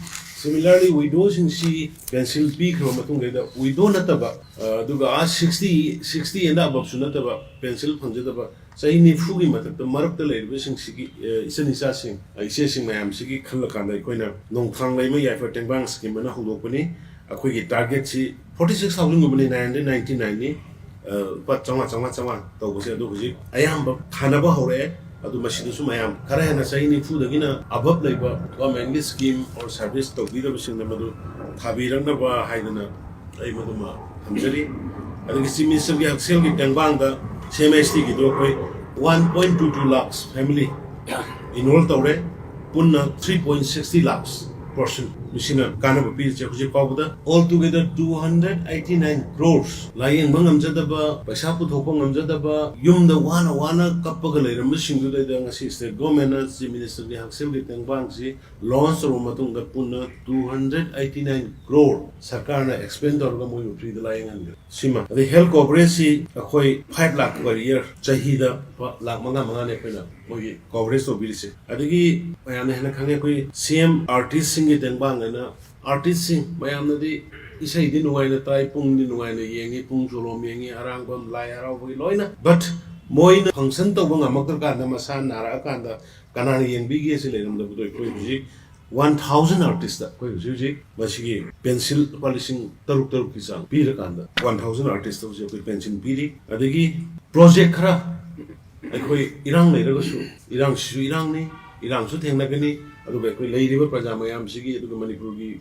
similarly ꯋꯤꯗꯣꯁꯤꯡꯁꯤ ꯄꯦꯟꯁꯤꯜ ꯄꯤꯈ꯭ꯔꯕ ꯃꯇꯨꯡꯗꯩꯗ ꯋꯤꯗꯣ ꯅꯠꯇꯕ, ꯑ, ꯑꯗꯨꯒ ꯑꯥ sixty, sixty and aboveꯁꯨ ꯅꯠꯇꯕ, ꯄꯦꯟꯁꯤꯜ ꯐꯪꯖꯗꯕ, ꯆꯍꯤ ꯅꯤꯐꯨꯒꯤ ꯃꯊꯛꯇ ꯃꯔꯛꯇ ꯂꯩꯔꯤꯕꯁꯤꯡꯁꯤꯒꯤ, ꯑ, ꯏꯆꯟ ꯏꯆꯥꯁꯤꯡ, ꯑ, ꯏꯆꯦꯁꯤꯡ ꯃꯌꯥꯝꯁꯤꯒꯤ ꯈꯜꯂꯀꯥꯟꯗ ꯑꯩꯈꯣꯏꯅ ꯅꯣꯡꯊꯥꯡ ꯂꯩꯃ ꯌꯥꯏꯐ ꯇꯦꯡꯕꯥꯡ ꯁ꯭ꯀꯤꯝ ꯑꯅ ꯍꯧꯗꯣꯛꯄꯅꯤ꯫ ꯑꯩꯈꯣꯏꯒꯤ ꯇꯥꯔꯒꯦꯠꯁꯤ ꯐꯣꯔꯇꯤ ꯁꯤꯛꯁ ꯊꯥꯎꯖꯟꯒꯨꯝꯕꯅꯤ, ꯅꯥꯏꯟ ꯍꯟꯗ꯭ꯔꯦꯠ ꯅꯥꯏꯟꯇꯤ ꯅꯥꯏꯟꯅꯤ꯫ ꯂꯨꯄꯥ ꯆꯥꯝꯃꯉꯥ, ꯆꯥꯝꯃꯉꯥ, ꯆꯥꯝꯃꯉꯥ ꯇꯧꯕꯁꯦ ꯑꯗꯨ ꯍꯧꯖꯤꯛ ꯑꯌꯥꯝꯕ ꯊꯥꯅꯕ ꯍꯧꯔꯛꯑꯦ꯫ ꯑꯗꯨ ꯃꯁꯤꯗꯁꯨ ꯃꯌꯥꯝ ꯈꯔ ꯍꯦꯟꯅ ꯆꯍꯤ ꯅꯤꯐꯨꯗꯒꯤꯅ ꯑꯕꯞ ꯂꯩꯕ ꯒꯣꯔꯃꯦꯟꯒꯤ ꯁ꯭ꯀꯤꯝ ꯑꯣꯔ ꯁꯥꯔꯚꯤꯁ ꯇꯧꯕꯤꯗꯕꯁꯤꯡꯅ ꯃꯗꯨ ꯊꯥꯕꯤꯔꯛꯅꯕ ꯍꯥꯏꯗꯅ ꯑꯩ ꯃꯗꯨꯃ ꯊꯝꯖꯔꯤ꯫ ꯑꯗꯒꯤ ꯆꯤꯐ ꯃꯤꯅꯤꯁꯇꯔꯒꯤ ꯍꯛꯁꯦꯜꯒꯤ ꯇꯦꯡꯕꯥꯡꯗ ꯁꯤ ꯑꯦꯝ ꯑꯩꯆ ꯇꯤꯒꯤꯗꯣ ꯑꯩꯈꯣꯏ one point two two lakhs family enrol ꯇꯧꯔꯦ꯫ ꯄꯨꯟꯅ three point sixty lakhs person ꯃꯁꯤꯅ ꯀꯥꯟꯅꯕ ꯄꯤꯔꯤꯁꯦ ꯍꯧꯖꯤꯛ ꯐꯥꯎꯕꯗ꯫ All together two hundred eighty nine crores꯫ ꯂꯥꯌꯦꯡꯕ ꯉꯝꯖꯗꯕ, ꯄꯩꯁꯥ ꯄꯨꯊꯣꯛꯄ ꯉꯝꯖꯗꯕ, ꯌꯨꯝꯗ ꯋꯥꯅ ꯋꯥꯅ ꯀꯞꯄꯒ ꯂꯩꯔꯝꯕꯁꯤꯡꯗꯨꯗꯩꯗ ꯉꯁꯤ ꯁ꯭ꯇꯦꯠ ꯒꯣꯔꯃꯦꯟꯅ ꯆꯤꯐ ꯃꯤꯅꯤꯁꯇꯔꯒꯤ ꯍꯛꯁꯦꯜꯒꯤ ꯇꯦꯡꯕꯥꯡꯁꯤ ꯂꯣꯟꯁ ꯇꯧꯔꯕ ꯃꯇꯨꯡꯗ ꯄꯨꯟꯅ two hundred eighty nine crore ꯁꯔꯀꯥꯔꯅ ꯑꯦꯛꯁꯄꯦꯟ ꯇꯧꯔꯒ ꯃꯣꯏꯕꯨ ꯐ꯭ꯔꯤꯗ ꯂꯥꯌꯦꯡꯍꯟꯈ꯭ꯔꯦ꯫ ꯁꯤꯃ꯫ ꯑꯗꯩ ꯍꯦꯜꯊ ꯀꯣꯚꯔꯦꯖꯁꯤ ꯑꯩꯈꯣꯏ ꯐꯥꯏꯚ ꯂꯥꯈ per year, ꯆꯍꯤꯗ ꯂꯨꯄꯥ ꯂꯥꯈ ꯃꯉꯥ ꯃꯉꯥꯅꯤ ꯑꯩꯈꯣꯏꯅ ꯃꯣꯏꯒꯤ ꯀꯣꯚꯔꯦꯖ ꯇꯧꯕꯤꯔꯤꯁꯦ꯫ ꯑꯗꯒꯤ ꯃꯌꯥꯝꯅ ꯍꯦꯟꯅ ꯈꯪꯉꯦ, ꯑꯩꯈꯣꯏ ꯁꯤ ꯑꯦꯝ ꯑꯥꯔꯇꯤꯁꯁꯤꯡꯒꯤ ꯇꯦꯡꯕꯥꯡ ꯍꯥꯏꯅ ꯑꯥꯔꯇꯤꯁꯁꯤꯡ ꯃꯌꯥꯝꯅꯗꯤ ꯏꯁꯩꯗꯤ ꯅꯨꯡꯉꯥꯏꯅ ꯇꯥꯏ, ꯄꯨꯡꯗꯤ ꯅꯨꯡꯉꯥꯏꯅ ꯌꯦꯡꯉꯤ, ꯄꯨꯡ ꯆꯣꯂꯣꯝ ꯌꯦꯡꯉꯤ, ꯑꯔꯥꯡꯕꯝ, ꯂꯥꯏ ꯍꯔꯥꯎꯕꯒꯤ ꯂꯣꯏꯅ꯫ But ꯃꯣꯏꯅ ꯐꯪꯁꯟ ꯇꯧꯕ ꯉꯝꯃꯛꯇ꯭ꯔꯀꯥꯟꯗ, ꯃꯁꯥ ꯅꯥꯔꯛꯑꯀꯥꯟꯗ ꯀꯅꯥꯅ ꯌꯦꯡꯕꯤꯒꯦ ꯁꯤ ꯂꯩꯔꯝꯗꯕꯗꯣ ꯑꯩꯈꯣꯏ ꯍꯧꯖꯤꯛ ꯋꯥꯟ ꯊꯥꯎꯖꯟ ꯑꯥꯔꯇꯤꯁꯇ ꯑꯩꯈꯣꯏ ꯍꯧꯖꯤꯛ ꯍꯧꯖꯤꯛ ꯃꯁꯤꯒꯤ ꯄꯦꯟꯁꯤꯜ ꯂꯨꯄꯥ ꯂꯤꯁꯤꯡ ꯇꯔꯨꯛ ꯇꯔꯨꯛꯀꯤ ꯆꯥꯡ ꯄꯤꯔꯀꯥꯟꯗ ꯋꯥꯟ ꯊꯥꯎꯖꯟ ꯑꯥꯔꯇꯤꯁꯇ ꯍꯧꯖꯤꯛ ꯑꯩꯈꯣꯏ ꯄꯦꯟꯁꯤꯜ ꯄꯤꯔꯤ꯫ ꯑꯗꯒꯤ ꯄ꯭ꯔꯣꯖꯦꯛ ꯈꯔ ꯑꯩꯈꯣꯏ ꯏꯔꯥꯡ ꯂꯩꯔꯒꯁꯨ, ꯏꯔꯥꯡꯁꯤꯁꯨ ꯏꯔꯥꯡꯅꯤ, ꯏꯔꯥꯡꯁꯨ ꯊꯦꯡꯅꯒꯅꯤ, ꯑꯗꯨꯒ ꯑꯩꯈꯣꯏ ꯂꯩꯔꯤꯕ ꯄ꯭ꯔꯖꯥ ꯃꯌꯥꯝꯁꯤꯒꯤ, ꯑꯗꯨꯒ ꯃꯅꯤꯄꯨꯔꯒꯤ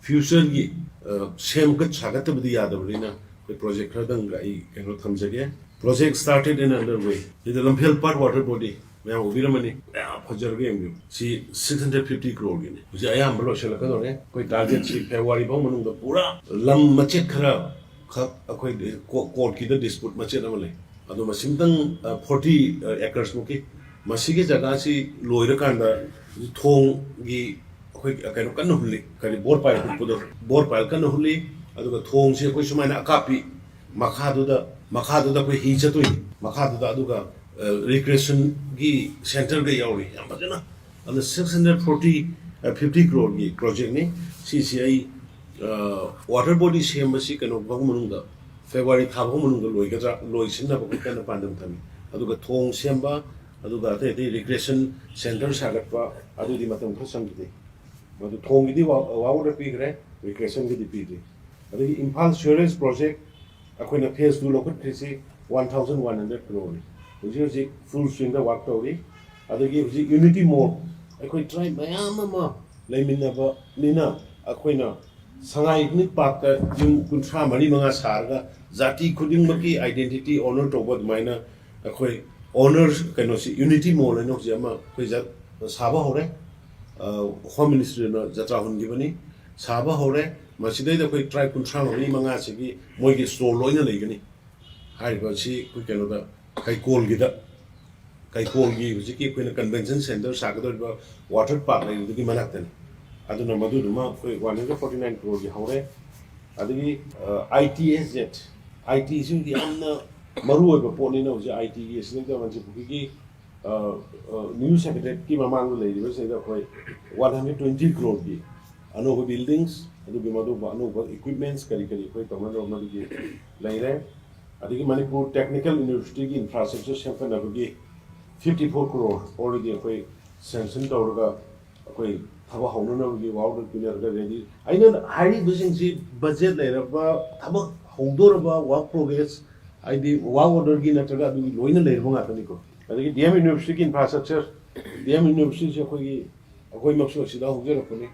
ꯐ꯭ꯌꯨꯆꯔꯒꯤ, ꯑ, ꯁꯦꯝꯒꯠ ꯁꯥꯒꯠꯇꯕꯗꯤ ꯌꯥꯗꯕꯅꯤꯅ ꯑꯩꯈꯣꯏ ꯄ꯭ꯔꯣꯖꯦꯛ ꯈꯔꯗꯪꯒ ꯑꯩ ꯀꯩꯅꯣ ꯊꯝꯖꯒꯦ꯫ Project started and underway꯫ ꯁꯤꯗ ꯂꯝꯐꯦꯜ ꯄꯥꯠ ꯋꯥꯇꯔ ꯕꯣꯗꯤ ꯃꯌꯥꯝ ꯎꯕꯤꯔꯝꯃꯅꯤ, ꯃꯌꯥꯝ ꯐꯖꯔꯒ ꯌꯦꯡꯕꯤꯌꯨ꯫ ꯁꯤ ꯁꯤꯛꯁ ꯍꯟꯗ꯭ꯔꯦꯠ ꯐꯤꯐꯇꯤ ꯀ꯭ꯔꯣꯔꯒꯤꯅꯤ꯫ ꯍꯧꯖꯤꯛ ꯑꯌꯥꯝꯕ ꯂꯣꯏꯁꯤꯜꯂꯛꯀꯗꯧꯔꯦ꯫ ꯑꯩꯈꯣꯏ ꯇꯥꯔꯒꯦꯠꯁꯤ ꯐꯦꯕ꯭ꯔꯨꯋꯥꯔꯤ ꯐꯥꯎ ꯃꯅꯨꯡꯗ ꯄꯨꯔꯥ ꯂꯝ ꯃꯆꯦꯠ ꯈꯔ ꯈꯛ ꯑꯩꯈꯣꯏ ꯀꯣ-, ꯀꯣꯔꯠꯀꯤꯗ ꯗꯤꯁꯄ꯭ꯌꯨꯠ ꯃꯆꯦꯠ ꯑꯃ ꯂꯩ꯫ ꯑꯗꯣ ꯃꯁꯤꯝꯇꯪ, ꯑ, ꯐꯣꯔꯇꯤ, ꯑ, ꯑꯦꯀꯔꯁꯃꯨꯛꯀꯤ꯫ ꯃꯁꯤꯒꯤ ꯖꯒꯥꯁꯤ ꯂꯣꯏꯔꯀꯥꯟꯗ ꯊꯣꯡꯒꯤ ꯑꯩꯈꯣꯏ ꯀꯩꯅꯣ ꯀꯟꯅ ꯍꯨꯜꯂꯤ, ꯀꯔꯤ, ꯕꯣꯔ ꯄꯥꯏꯜ ꯍꯨꯠꯄꯗꯣ, ꯕꯣꯔ ꯄꯥꯏꯜ ꯀꯟꯅ ꯍꯨꯜꯂꯤ꯫ ꯑꯗꯨꯒ ꯊꯣꯡꯁꯤ ꯑꯩꯈꯣꯏ ꯁꯨꯃꯥꯏꯅ ꯑꯀꯥꯞꯄꯤ, ꯃꯈꯥꯗꯨꯗ, ꯃꯈꯥꯗꯨꯗ ꯑꯩꯈꯣꯏ ꯍꯤ ꯆꯠꯇꯣꯏꯅꯤ, ꯃꯈꯥꯗꯨꯗ꯫ ꯑꯗꯨꯒ, ꯑ, ꯔꯤꯀ꯭ꯔꯦꯁꯟꯒꯤ ꯁꯦꯟꯇꯔꯒ ꯌꯥꯎꯔꯤ, ꯌꯥꯝ ꯐꯖꯅ꯫ ꯑꯗꯨꯅ ꯁꯤꯛꯁ ꯍꯟꯗ꯭ꯔꯦꯠ ꯐꯣꯔꯇꯤ, ꯑ, ꯐꯤꯐꯇꯤ ꯀ꯭ꯔꯣꯔꯒꯤ ꯄ꯭ꯔꯣꯖꯦꯛꯅꯤ꯫ ꯁꯤꯁꯤ ꯑꯩ, ꯑ, ꯋꯥꯇꯔ ꯕꯣꯗꯤ ꯁꯦꯝꯕꯁꯤ ꯀꯩꯅꯣ ꯐꯥꯎ ꯃꯅꯨꯡꯗ, ꯐꯦꯕ꯭ꯔꯨꯋꯥꯔꯤ ꯊꯥ ꯐꯥꯎ ꯃꯅꯨꯡꯗ ꯂꯣꯏꯒꯗ꯭ꯔꯥ, ꯂꯣꯏꯁꯤꯟꯅꯕ ꯑꯩꯈꯣꯏ ꯀꯟꯅ ꯄꯥꯟꯗꯝ ꯊꯝꯃꯤ꯫ ꯑꯗꯨꯒ ꯊꯣꯡ ꯁꯦꯝꯕ, ꯑꯗꯨꯒ ꯑꯇꯩ ꯑꯇꯩ ꯔꯤꯀ꯭ꯔꯦꯁꯟ ꯁꯦꯟꯇꯔ ꯁꯥꯒꯠꯄ, ꯑꯗꯨꯗꯤ ꯃꯇꯝ ꯈꯔ ꯆꯪꯈꯤꯅꯤ꯫ ꯃꯗꯨ ꯊꯣꯡꯒꯤꯗꯤ ꯋꯥ ꯋꯥ ꯑꯣꯔꯗꯔ ꯄꯤꯈ꯭ꯔꯦ, ꯔꯤꯀ꯭ꯔꯦꯁꯟꯒꯤꯗꯤ ꯄꯤꯗ꯭ꯔꯤ꯫ ꯑꯗꯒꯤ ꯏꯝꯐꯥꯜ ꯁꯤꯋꯔꯦꯖ ꯄ꯭ꯔꯣꯖꯦꯛ ꯑꯩꯈꯣꯏꯅ ꯐꯦꯁ ꯇꯨ ꯂꯧꯈꯠꯈ꯭ꯔꯤꯁꯤ ꯋꯥꯟ ꯊꯥꯎꯖꯟ ꯋꯥꯟ ꯍꯟꯗ꯭ꯔꯦꯗ ꯀ꯭ꯔꯣꯔꯅꯤ꯫ ꯍꯧꯖꯤꯛ ꯍꯧꯖꯤꯛ ꯐꯨꯜ ꯁ꯭ꯋꯤꯡꯗ ꯋꯥꯔꯛ ꯇꯧꯔꯤ꯫ ꯑꯗꯒꯤ ꯍꯧꯖꯤꯛ ꯌꯨꯅꯤꯇꯤ ꯃꯣꯜ, ꯑꯩꯈꯣꯏ ꯇ꯭ꯔꯥꯏꯕ ꯃꯌꯥꯝ ꯑꯃ ꯂꯩꯃꯤꯟꯅꯕꯅꯤꯅ ꯑꯩꯈꯣꯏꯅ ꯁꯉꯥꯏ ꯏꯊꯅꯤꯛ ꯄꯥꯔꯛꯇ ꯌꯨꯝ ꯀꯨꯟꯊ꯭ꯔꯥ ꯃꯔꯤ ꯃꯉꯥ ꯁꯥꯔꯒ ꯖꯥꯇꯤ ꯈꯨꯗꯤꯡꯃꯛꯀꯤ ꯑꯥꯏꯗꯦꯟꯇꯤꯇꯤ ꯑꯣꯅꯔ ꯇꯧꯕ ꯑꯗꯨꯃꯥꯏꯅ ꯑꯩꯈꯣꯏ ꯑꯣꯅꯔ ꯀꯩꯅꯣꯁꯤ ꯌꯨꯅꯤꯇꯤ ꯃꯣꯜ ꯍꯥꯏꯅ ꯍꯧꯖꯤꯛ ꯑꯃ ꯑꯩꯈꯣꯏ ꯖ-, ꯁꯥꯕ ꯍꯧꯔꯦ꯫ ꯍꯣꯝ ꯃꯤꯅꯤꯁꯇ꯭ꯔꯤꯅ ꯖꯇ꯭ꯔꯥ ꯍꯨꯟꯈꯤꯕꯅꯤ, ꯁꯥꯕ ꯍꯧꯔꯦ꯫ ꯃꯁꯤꯗꯩꯗ ꯑꯩꯈꯣꯏ ꯇ꯭ꯔꯥꯏꯕ ꯀꯨꯟꯊ꯭ꯔꯥ ꯃꯔꯤ ꯃꯉꯥꯁꯤꯒꯤ ꯃꯣꯏꯒꯤ ꯁ꯭ꯇꯣꯜ ꯂꯣꯏꯅ ꯂꯩꯒꯅꯤ꯫ ꯍꯥꯏꯔꯤꯕ ꯑꯁꯤ ꯑꯩꯈꯣꯏ ꯀꯩꯅꯣꯗ, ꯀꯩꯀꯣꯜꯒꯤꯗ, ꯀꯩꯀꯣꯜꯒꯤ ꯍꯧꯖꯤꯛꯀꯤ ꯑꯩꯈꯣꯏꯅ ꯀꯟꯚꯦꯟꯁꯟ ꯁꯦꯟꯇꯔ ꯁꯥꯒꯗꯧꯔꯤꯕ ꯋꯥꯇꯔ ꯄꯥꯔꯛ ꯂꯩꯔꯤꯗꯨꯒꯤ ꯃꯅꯥꯛꯇꯅꯤ꯫ ꯑꯗꯨꯅ ꯃꯗꯨꯗꯨꯃ ꯑꯩꯈꯣꯏ ꯋꯥꯟ ꯍꯟꯗ꯭ꯔꯦꯗ ꯐꯣꯔꯇꯤ ꯅꯥꯏꯟ ꯀ꯭ꯔꯣꯔꯒꯤ ꯍꯧꯔꯦ꯫ ꯑꯗꯒꯤ ꯑꯥꯏ ꯇꯤ ꯑꯦꯁ ꯖꯦꯠ, ꯑꯥꯏ ꯇꯤꯁꯤꯡꯗꯤ ꯌꯥꯝꯅ ꯃꯔꯨ ꯑꯣꯏꯕ ꯄꯣꯠꯅꯤꯅ ꯍꯧꯖꯤꯛ ꯑꯥꯏ ꯇꯤꯒꯤ ꯑꯁꯤꯗꯩꯗ ꯃꯟꯇ꯭ꯔꯤ ꯄꯨꯈ꯭ꯔꯤꯒꯤ ꯅ꯭ꯌꯨ ꯁꯦꯀ꯭ꯔꯦꯇꯦꯔꯤꯌꯦꯠꯀꯤ ꯃꯃꯥꯡꯗ ꯂꯩꯔꯤꯕꯁꯤꯗ ꯑꯩꯈꯣꯏ ꯋꯥꯟ ꯍꯟꯗ꯭ꯔꯦꯗ ꯇ꯭ꯋꯦꯟꯇꯤ ꯀ꯭ꯔꯣꯔꯒꯤ ꯑꯅꯧꯕ ꯕꯤꯜꯗꯤꯡꯁ, ꯑꯗꯨꯒꯤ ꯃꯗꯨꯒꯨꯝꯕ ꯑꯅꯧꯕ ꯏꯀ꯭ꯋꯤꯞꯃꯦꯟꯁ ꯀꯔꯤ ꯀꯔꯤ ꯑꯩꯈꯣꯏ ꯇꯧꯅꯅꯕ ꯃꯗꯨꯒꯤ ꯂꯩꯔꯦ꯫ ꯑꯗꯒꯤ ꯃꯅꯤꯄꯨꯔ ꯇꯦꯛꯅꯤꯀꯦꯜ ꯌꯨꯅꯤꯚꯔꯁꯤꯇꯤꯒꯤ ꯏꯟꯐ꯭ꯔꯥꯁ꯭ꯇ꯭ꯔꯛꯆꯔ ꯁꯦꯝꯒꯠꯅꯕꯒꯤ ꯐꯤꯐꯇꯤ ꯐꯣꯔ ꯀ꯭ꯔꯣꯔ ꯑꯣꯜꯔꯦꯗꯤ ꯑꯩꯈꯣꯏ ꯁꯦꯡꯁꯟ ꯇꯧꯔꯒ ꯑꯩꯈꯣꯏ ꯊꯕꯛ ꯍꯧꯅꯅꯕꯒꯤ ꯋꯥꯔꯛ ꯄꯤꯅꯔꯒ ꯔꯦꯗꯤ꯫ ꯑꯩꯅ ꯍꯥꯏꯔꯤꯕꯁꯤꯡꯁꯤ ꯕꯖꯦꯠ ꯂꯩꯔꯕ, ꯊꯕꯛ ꯍꯧꯗꯣꯔꯕ, ꯋꯥꯔꯛ ꯄ꯭ꯔꯣꯒ꯭ꯔꯦꯁ, ꯍꯥꯏꯗꯤ ꯋꯥꯔꯛ ꯑꯣꯔꯗꯔꯒꯤ ꯅꯠꯇ꯭ꯔꯒ ꯑꯗꯨꯒꯤ ꯂꯣꯏꯅ ꯂꯩꯔꯕ ꯉꯥꯛꯇꯅꯤꯀꯣ꯫ ꯑꯗꯒꯤ ꯗꯤ ꯑꯦꯝ ꯌꯨꯅꯤꯚꯔꯁꯤꯇꯤꯒꯤ ꯏꯟꯐ꯭ꯔꯥꯁ꯭ꯇ꯭ꯔꯛꯆꯔ, ꯗꯤ ꯑꯦꯝ ꯌꯨꯅꯤꯚꯔꯁꯤꯇꯤꯁꯦ ꯑꯩꯈꯣꯏꯒꯤ, ꯑꯩꯈꯣꯏꯃꯛꯁꯨ ꯑꯁꯤꯗ ꯍꯧꯖꯔꯛꯄꯅꯤ꯫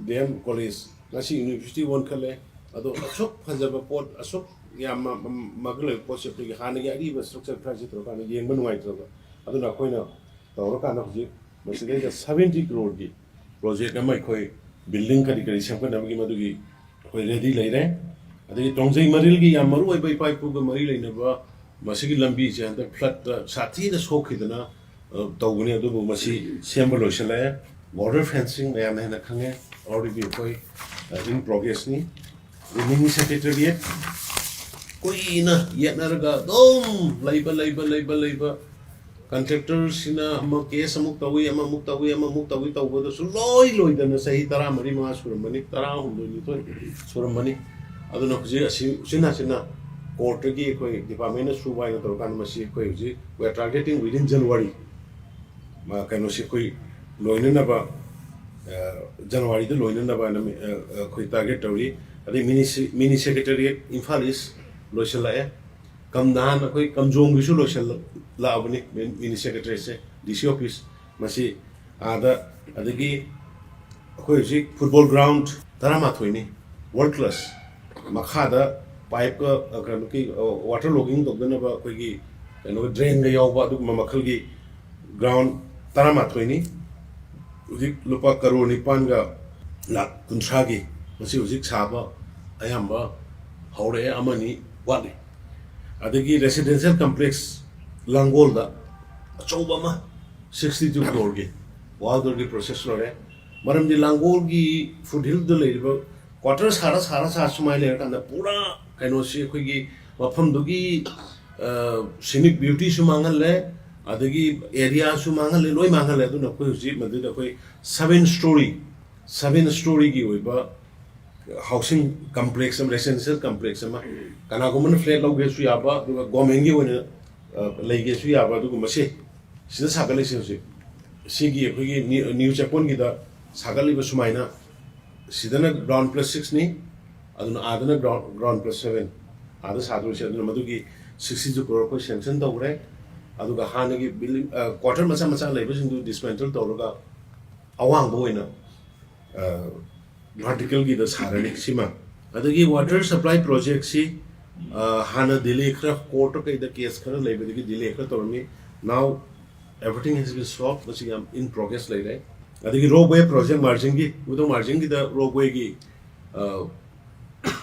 ꯗꯤ ꯑꯦꯝ ꯀꯣꯂꯦꯖ ꯉꯁꯤ ꯌꯨꯅꯤꯚꯔꯁꯤꯇꯤ ꯑꯣꯟꯈꯠꯂꯦ꯫ ꯑꯗꯣ ꯑꯁꯨꯛ ꯐꯖꯕ ꯄꯣꯠ, ꯑꯁꯨꯛ ꯌꯥꯝꯅ ꯃꯒꯨꯟ ꯂꯩꯕ ꯄꯣꯠꯁꯦ ꯑꯩꯈꯣꯏꯒꯤ ꯍꯥꯟꯅꯒꯤ ꯑꯔꯤꯕ ꯁ꯭ꯇ꯭ꯔꯛꯆꯔ ꯈꯔꯁꯤ ꯇꯧꯔꯀꯥꯟꯗ ꯌꯦꯡꯕ ꯅꯨꯡꯉꯥꯏꯇ꯭ꯔꯕ꯫ ꯑꯗꯨꯅ ꯑꯩꯈꯣꯏꯅ ꯇꯧꯔꯀꯥꯟꯗ ꯍꯧꯖꯤꯛ ꯃꯁꯤꯗꯩꯗ ꯁꯚꯦꯟꯇꯤ ꯀ꯭ꯔꯣꯔꯒꯤ ꯄ꯭ꯔꯣꯖꯦꯛ ꯑꯃ ꯑꯩꯈꯣꯏ ꯕꯤꯜꯗꯤꯡ ꯀꯔꯤ ꯀꯔꯤ ꯁꯦꯝꯒꯠꯅꯕꯒꯤ ꯃꯗꯨꯒꯤ ꯑꯩꯈꯣꯏ ꯔꯦꯗꯤ ꯂꯩꯔꯦ꯫ ꯑꯗꯒꯤ ꯇꯣꯡꯖꯩ ꯃꯔꯤꯜꯒꯤ ꯌꯥꯝ ꯃꯔꯨ ꯑꯣꯏꯕ ꯏꯄꯥ ꯏꯄꯨꯒ ꯃꯔꯤ ꯂꯩꯅꯕ ꯃꯁꯤꯒꯤ ꯂꯝꯕꯤꯁꯦ ꯍꯟꯗꯛ ꯐ꯭ꯂꯠꯇ ꯁꯥꯊꯤꯅ ꯁꯣꯛꯈꯤꯗꯅ, ꯑ, ꯇꯧꯕꯅꯤ꯫ ꯑꯗꯨꯕꯨ ꯃꯁꯤ ꯁꯦꯝꯕ ꯂꯣꯏꯁꯤꯜꯂꯛꯑꯦ꯫ ꯕꯣꯔꯗꯔ ꯐꯦꯟꯁꯤꯡ ꯃꯌꯥꯝꯅ ꯍꯦꯟꯅ ꯈꯪꯉꯦ꯫ ꯑꯣꯜꯔꯦꯗꯤ ꯑꯩꯈꯣꯏ, ꯑ, ꯏꯟ ꯄ꯭ꯔꯣꯒ꯭ꯔꯦꯁꯅꯤ꯫ ꯃꯤꯅꯤ ꯁꯦꯀ꯭ꯔꯦꯇꯦꯔꯤꯌꯦꯠ ꯀꯨꯏꯅ ꯌꯦꯠꯅꯔꯒ ꯑꯗꯨꯝ ꯂꯩꯕ, ꯂꯩꯕ, ꯂꯩꯕ, ꯂꯩꯕ꯫ ꯀꯟꯇ꯭ꯔꯦꯛꯇꯔꯁꯤꯅ ꯑꯃ ꯀꯦꯁ ꯑꯃꯨꯛ ꯇꯧꯏ, ꯑꯃꯃꯨꯛ ꯇꯧꯏ, ꯑꯃꯃꯨꯛ ꯇꯧꯏ, ꯇꯧꯕꯗꯁꯨ ꯂꯣꯏ ꯂꯣꯏꯗꯅ ꯆꯍꯤ ꯇꯔꯥꯃꯔꯤ ꯃꯉꯥ ꯁꯨꯔꯝꯃꯅꯤ, ꯇꯔꯥꯍꯨꯝꯗꯣꯏ ꯅꯤꯊꯣꯏ ꯁꯨꯔꯝꯃꯅꯤ꯫ ꯑꯗꯨꯅ ꯍꯧꯖꯤꯛ ꯑꯁꯤ ꯎꯆꯤꯟ ꯅꯥꯆꯤꯟꯅ ꯀꯣꯔꯠꯇꯒꯤ ꯑꯩꯈꯣꯏ ꯗꯤꯄꯥꯔꯠꯃꯦꯟꯅ ꯁꯨꯕ ꯍꯥꯏꯅ ꯇꯧꯔꯀꯥꯟꯗ ꯃꯁꯤ ꯑꯩꯈꯣꯏ ꯍꯧꯖꯤꯛ we are targeting within January꯫ ꯃꯥ ꯀꯩꯅꯣꯁꯤ ꯑꯩꯈꯣꯏ ꯂꯣꯏꯅꯅꯕ ꯖꯅꯋꯥꯔꯤꯗ ꯂꯣꯏꯅꯅꯕ ꯍꯥꯏꯅ ꯑꯩꯈꯣꯏ ꯇꯥꯔꯒꯦꯠ ꯇꯧꯔꯤ꯫ ꯑꯗꯩ ꯃꯤꯅꯤ ꯁꯦꯀ꯭ꯔꯦꯇꯦꯔꯤꯌꯦꯠ ꯏꯝꯐꯥꯜ ꯏꯁ ꯂꯣꯏꯁꯤꯜꯂꯛꯑꯦ꯫ ꯀꯝ ꯅꯍꯥꯟ ꯑꯩꯈꯣꯏ ꯀꯝꯖꯣꯡꯒꯤꯁꯨ ꯂꯣꯏꯁꯤꯜꯂꯛꯑꯕꯅꯤ꯫ ꯃꯤꯅꯤ ꯁꯦꯀ꯭ꯔꯦꯇꯦꯔꯤꯌꯦꯠꯁꯦ, ꯗꯤ ꯁꯤ ꯑꯣꯐꯤꯁ, ꯃꯁꯤ ꯑꯥꯗ꯫ ꯑꯗꯒꯤ ꯑꯩꯈꯣꯏ ꯍꯧꯖꯤꯛ ꯐꯨꯠꯕꯣꯜ ꯒ꯭ꯔꯥꯎꯟ ꯇꯔꯥꯃꯥꯊꯣꯏꯅꯤ, ꯋꯥꯔꯜ ꯀ꯭ꯂꯥꯁ꯫ ꯃꯈꯥꯗ ꯄꯥꯏꯞꯀ, ꯑ, ꯀꯩꯅꯣꯒꯤ, ꯑ, ꯋꯥꯇꯔ ꯂꯣꯒꯤꯡ ꯇꯧꯗꯅꯕ ꯑꯩꯈꯣꯏꯒꯤ ꯀꯩꯅꯣ ꯗ꯭ꯔꯦꯟꯒ ꯌꯥꯎꯕ ꯑꯗꯨꯒꯨꯝꯕ ꯃꯈꯜꯒꯤ ꯒ꯭ꯔꯥꯎꯟ ꯇꯔꯥꯃꯥꯊꯣꯏꯅꯤ꯫ ꯍꯧꯖꯤꯛ ꯂꯨꯄꯥ ꯀꯔꯣꯔ ꯅꯤꯄꯥꯟꯒ ꯂꯥꯛ ꯀꯨꯟꯊ꯭ꯔꯥꯒꯤ ꯃꯁꯤ ꯍꯧꯖꯤꯛ ꯁꯥꯕ ꯑꯌꯥꯝꯕ ꯍꯧꯔꯛꯑꯦ, ꯑꯃꯅꯤ ꯋꯥꯠꯂꯤ꯫ ꯑꯗꯒꯤ ꯔꯦꯁꯤꯗꯦꯟꯁꯤꯌꯦꯜ ꯀꯝꯄ꯭ꯂꯦꯛꯁ ꯂꯥꯡꯒꯣꯜꯗ ꯑꯆꯧꯕ ꯑꯃ, ꯁꯤꯛꯁꯇꯤ ꯇꯨ ꯀ꯭ꯔꯣꯔꯒꯤ ꯋꯥꯜꯗꯣꯔꯒꯤ ꯄ꯭ꯔꯣꯁꯦꯁ ꯂꯣꯏꯔꯦ꯫ ꯃꯔꯝꯗꯤ ꯂꯥꯡꯒꯣꯜꯒꯤ ꯐꯨꯠ ꯍꯤꯜꯗ ꯂꯩꯔꯤꯕ ꯀ꯭ꯋꯥꯇꯔ ꯁꯥꯔ ꯁꯥꯔ ꯁꯥꯔ ꯁꯨꯃꯥꯏꯅ ꯂꯩꯔꯀꯥꯟꯗ ꯄꯨꯔꯥ ꯀꯩꯅꯣꯁꯤ ꯑꯩꯈꯣꯏꯒꯤ ꯃꯐꯝꯗꯨꯒꯤ ꯁꯤꯅꯤꯛ ꯕ꯭ꯌꯨꯇꯤꯁꯨ ꯃꯥꯡꯍꯜꯂꯦ, ꯑꯗꯒꯤ ꯑꯦꯔꯤꯌꯥꯁꯨ ꯃꯥꯡꯍꯜꯂꯦ, ꯂꯣꯏ ꯃꯥꯡꯍꯜꯂꯦ꯫ ꯑꯗꯨꯅ ꯑꯩꯈꯣꯏ ꯍꯧꯖꯤꯛ ꯃꯗꯨꯗ ꯑꯩꯈꯣꯏ ꯁꯚꯦꯟ ꯁ꯭ꯇꯣꯔꯤ, ꯁꯚꯦꯟ ꯁ꯭ꯇꯣꯔꯤꯒꯤ ꯑꯣꯏꯕ ꯍꯥꯎꯁꯤꯡ ꯀꯝꯄ꯭ꯂꯦꯛꯁ ꯑꯃ, ꯔꯦꯁꯤꯗꯦꯟꯁꯤꯌꯦꯜ ꯀꯝꯄ꯭ꯂꯦꯛꯁ ꯑꯃ, ꯀꯅꯥꯒꯨꯝꯕꯅ ꯐ꯭ꯂꯦꯠ ꯂꯧꯒꯦꯁꯨ ꯌꯥꯕ, ꯑꯗꯨꯒ ꯒꯣꯔꯃꯦꯟꯒꯤ ꯑꯣꯏꯅ ꯑ, ꯂꯩꯒꯦꯁꯨ ꯌꯥꯕ ꯑꯗꯨꯒꯨꯝꯕꯁꯦ ꯁꯤꯗ ꯁꯥꯒꯠꯂꯤꯁꯦ ꯍꯧꯖꯤꯛ꯫ ꯁꯤꯒꯤ ꯑꯩꯈꯣꯏꯒꯤ ꯅ꯭ꯌꯨ, ꯅ꯭ꯌꯨ ꯆꯦꯛꯀꯣꯟꯒꯤꯗ ꯁꯥꯒꯠꯂꯤꯕ ꯁꯨꯃꯥꯏꯅ, ꯁꯤꯗꯅ ꯒ꯭ꯔꯥꯎꯟ ꯄ꯭ꯂꯁ ꯁꯤꯛꯁꯅꯤ, ꯑꯗꯨꯅ ꯑꯥꯗꯅ ꯒ꯭ꯔꯥꯎꯟ, ꯒ꯭ꯔꯥꯎꯟ ꯄ꯭ꯂꯁ ꯁꯚꯦꯟ ꯑꯥꯗ ꯁꯥꯗꯣꯏꯁꯦ꯫ ꯑꯗꯨꯅ ꯃꯗꯨꯒꯤ ꯁꯤꯛꯁꯇꯤ ꯇꯨ ꯀ꯭ꯔꯣꯔ ꯑꯩꯈꯣꯏ ꯁꯦꯡꯁꯟ ꯇꯧꯈ꯭ꯔꯦ꯫ ꯑꯗꯨꯒ ꯍꯥꯟꯅꯒꯤ ꯕꯤꯜꯗꯤꯡ, ꯑ, ꯀ꯭ꯋꯥꯇꯔ ꯃꯆꯥ ꯃꯆꯥ ꯂꯩꯕꯁꯤꯡꯗꯨ ꯗꯤꯁꯃꯦꯟꯇꯜ ꯇꯧꯔꯒ ꯑꯋꯥꯡꯕ ꯑꯣꯏꯅ, ꯑ, ꯚꯥꯔꯇꯤꯀꯦꯜꯒꯤꯗ ꯁꯥꯔꯅꯤ ꯁꯤꯃ꯫ ꯑꯗꯒꯤ ꯋꯥꯇꯔ ꯁꯄ꯭ꯂꯥꯏ ꯄ꯭ꯔꯣꯖꯦꯛꯁꯤ, ꯑ, ꯍꯥꯟꯅ ꯗꯤꯂꯦ ꯈꯔ, ꯀꯣꯔꯠꯇ ꯀꯩꯗ ꯀꯦꯁ ꯈꯔ ꯂꯩꯕꯗꯒꯤ ꯗꯤꯂꯦ ꯈꯔ ꯇꯧꯔꯝꯃꯤ꯫ Now everything has been solved, ꯃꯁꯤ ꯌꯥꯝ in progress ꯂꯩꯔꯦ꯫ ꯑꯗꯒꯤ ꯔꯣꯞꯋꯦ ꯄ꯭ꯔꯣꯖꯦꯛ ꯃꯥꯔꯖꯤꯡꯒꯤ, ꯎꯗꯣꯡ ꯃꯥꯔꯖꯤꯡꯒꯤꯗ ꯔꯣꯞꯋꯦꯒꯤ, ꯑ,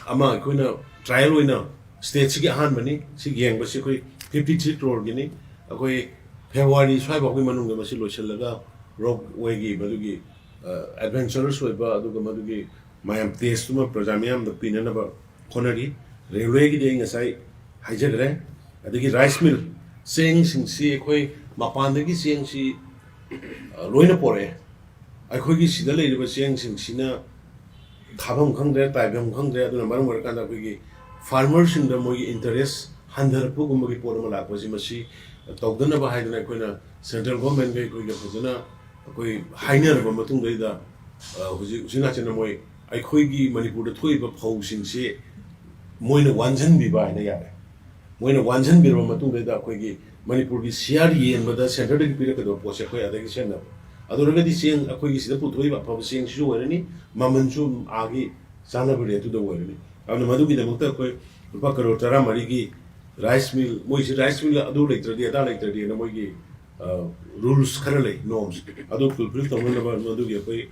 ꯑꯃ ꯑꯩꯈꯣꯏꯅ ꯇ꯭ꯔꯥꯏꯌꯦꯜ ꯑꯣꯏꯅ ꯁ꯭ꯇꯦꯠꯁꯤꯒꯤ ꯑꯍꯥꯟꯕꯅꯤ꯫ ꯁꯤ ꯌꯦꯡꯕꯁꯤ ꯑꯩꯈꯣꯏ ꯐꯤꯐꯇꯤ ꯊ꯭ꯔꯤ ꯀ꯭ꯔꯣꯔꯒꯤꯅꯤ꯫ ꯑꯩꯈꯣꯏ ꯐꯦꯕ꯭ꯔꯨꯋꯥꯔꯤ ꯁ꯭ꯋꯥꯏꯐꯥꯎꯒꯤ ꯃꯅꯨꯡꯗ ꯃꯁꯤ ꯂꯣꯏꯁꯤꯜꯂꯒ ꯔꯣꯞꯋꯦꯒꯤ ꯃꯗꯨꯒꯤ, ꯑ, ꯑꯦꯗꯚꯦꯟꯆꯔꯁ ꯑꯣꯏꯕ ꯑꯗꯨꯒ ꯃꯗꯨꯒꯤ ꯃꯌꯥꯝ ꯇꯦꯁꯇꯨꯃ ꯄ꯭ꯔꯖꯥ ꯃꯤꯌꯥꯝꯗ ꯄꯤꯅꯅꯕ ꯍꯣꯠꯅꯔꯤ꯫ ꯔꯦꯜꯋꯦꯒꯤꯗꯤ ꯑꯩ ꯉꯁꯥꯏ ꯍꯥꯏꯖꯈ꯭ꯔꯦ꯫ ꯑꯗꯒꯤ ꯔꯥꯏꯁ ꯃꯤꯜ, ꯆꯦꯡꯁꯤꯡꯁꯤ ꯑꯩꯈꯣꯏ ꯃꯄꯥꯟꯗꯒꯤ ꯆꯦꯡꯁꯤ, ꯑ, ꯂꯣꯏꯅ ꯄꯣꯔꯛꯑꯦ꯫ ꯑꯩꯈꯣꯏꯒꯤ ꯁꯤꯗ ꯂꯩꯔꯤꯕ ꯆꯦꯡꯁꯤꯡꯁꯤꯅ ꯊꯥꯐꯝ ꯈꯪꯗ꯭ꯔꯦ, ꯇꯥꯏꯐꯝ ꯈꯪꯗ꯭ꯔꯦ꯫ ꯑꯗꯨꯅ ꯃꯔꯝ ꯑꯣꯏꯔꯀꯥꯟꯗ ꯑꯩꯈꯣꯏꯒꯤ ꯐꯥꯔꯃꯔꯁꯤꯡꯗ ꯃꯣꯏꯒꯤ ꯏꯟꯇꯔꯦꯁ ꯍꯟꯊꯔꯛꯄꯒꯨꯝꯕꯒꯤ ꯄꯣꯠ ꯑꯃ ꯂꯥꯛꯄꯁꯤ, ꯃꯁꯤ ꯇꯧꯗꯅꯕ ꯍꯥꯏꯗꯅ ꯑꯩꯈꯣꯏꯅ ꯁꯦꯟꯇ꯭ꯔꯦꯜ ꯒꯣꯔꯃꯦꯟꯒ ꯑꯩꯈꯣꯏꯒ ꯐꯖꯅ ꯑꯩꯈꯣꯏ ꯍꯥꯏꯅꯔꯕ ꯃꯇꯨꯡꯗꯩꯗ, ꯑ, ꯍꯧꯖꯤꯛ ꯎꯆꯤꯟ ꯅꯥꯆꯤꯟꯅ ꯃꯣꯏ ꯑꯩꯈꯣꯏꯒꯤ ꯃꯅꯤꯄꯨꯔꯗ ꯊꯣꯛꯏꯕ ꯐꯧꯁꯤꯡꯁꯤ ꯃꯣꯏꯅ ꯋꯥꯟꯁꯤꯟꯕꯤꯕ ꯍꯥꯏꯅ ꯌꯥꯔꯦ꯫ ꯃꯣꯏꯅ ꯋꯥꯟꯁꯤꯟꯕꯤꯔꯕ ꯃꯇꯨꯡꯗꯩꯗ ꯑꯩꯈꯣꯏꯒꯤ ꯃꯅꯤꯄꯨꯔꯒꯤ ꯁꯤꯌꯥꯔ ꯌꯦꯟꯕꯗ ꯁꯦꯟꯇꯔꯗꯒꯤ ꯄꯤꯔꯛꯀꯗꯕ ꯄꯣꯠꯁꯦ ꯑꯩꯈꯣꯏ ꯑꯗꯒꯤ ꯁꯦꯟꯅꯕ꯫ ꯑꯗꯨ ꯑꯣꯏꯔꯒꯗꯤ ꯆꯦꯡ ꯑꯩꯈꯣꯏꯒꯤ ꯁꯤꯗ ꯄꯨꯊꯣꯛꯏꯕ ꯑꯐꯕ ꯆꯦꯡꯁꯤꯁꯨ ꯑꯣꯏꯔꯅꯤ, ꯃꯃꯜꯁꯨ ꯑꯥꯒꯤ ꯆꯥꯅꯕ ꯔꯦꯠꯇꯨꯗ ꯑꯣꯏꯔꯅꯤ꯫ ꯑꯗꯨꯅ ꯃꯗꯨꯒꯤꯗꯃꯛꯇ ꯑꯩꯈꯣꯏ ꯂꯨꯄꯥ ꯀꯔꯣꯔ ꯇꯔꯥꯃꯔꯤꯒꯤ ꯔꯥꯏꯁ ꯃꯤꯜ, ꯃꯣꯏꯁꯤ ꯔꯥꯏꯁ ꯃꯤꯜ ꯑꯗꯨ ꯂꯩꯇ꯭ꯔꯗꯤ ꯑꯗꯥ ꯂꯩꯇ꯭ꯔꯗꯤꯅ ꯃꯣꯏꯒꯤ, ꯑ, ꯔꯨꯜꯁ ꯈꯔ ꯂꯩ, ꯅꯣꯔꯝꯁ꯫ ꯑꯗꯨ ꯐꯨꯜꯐꯤꯜ ꯇꯧꯅꯅꯕ ꯃꯗꯨꯒꯤ ꯑꯩꯈꯣꯏ,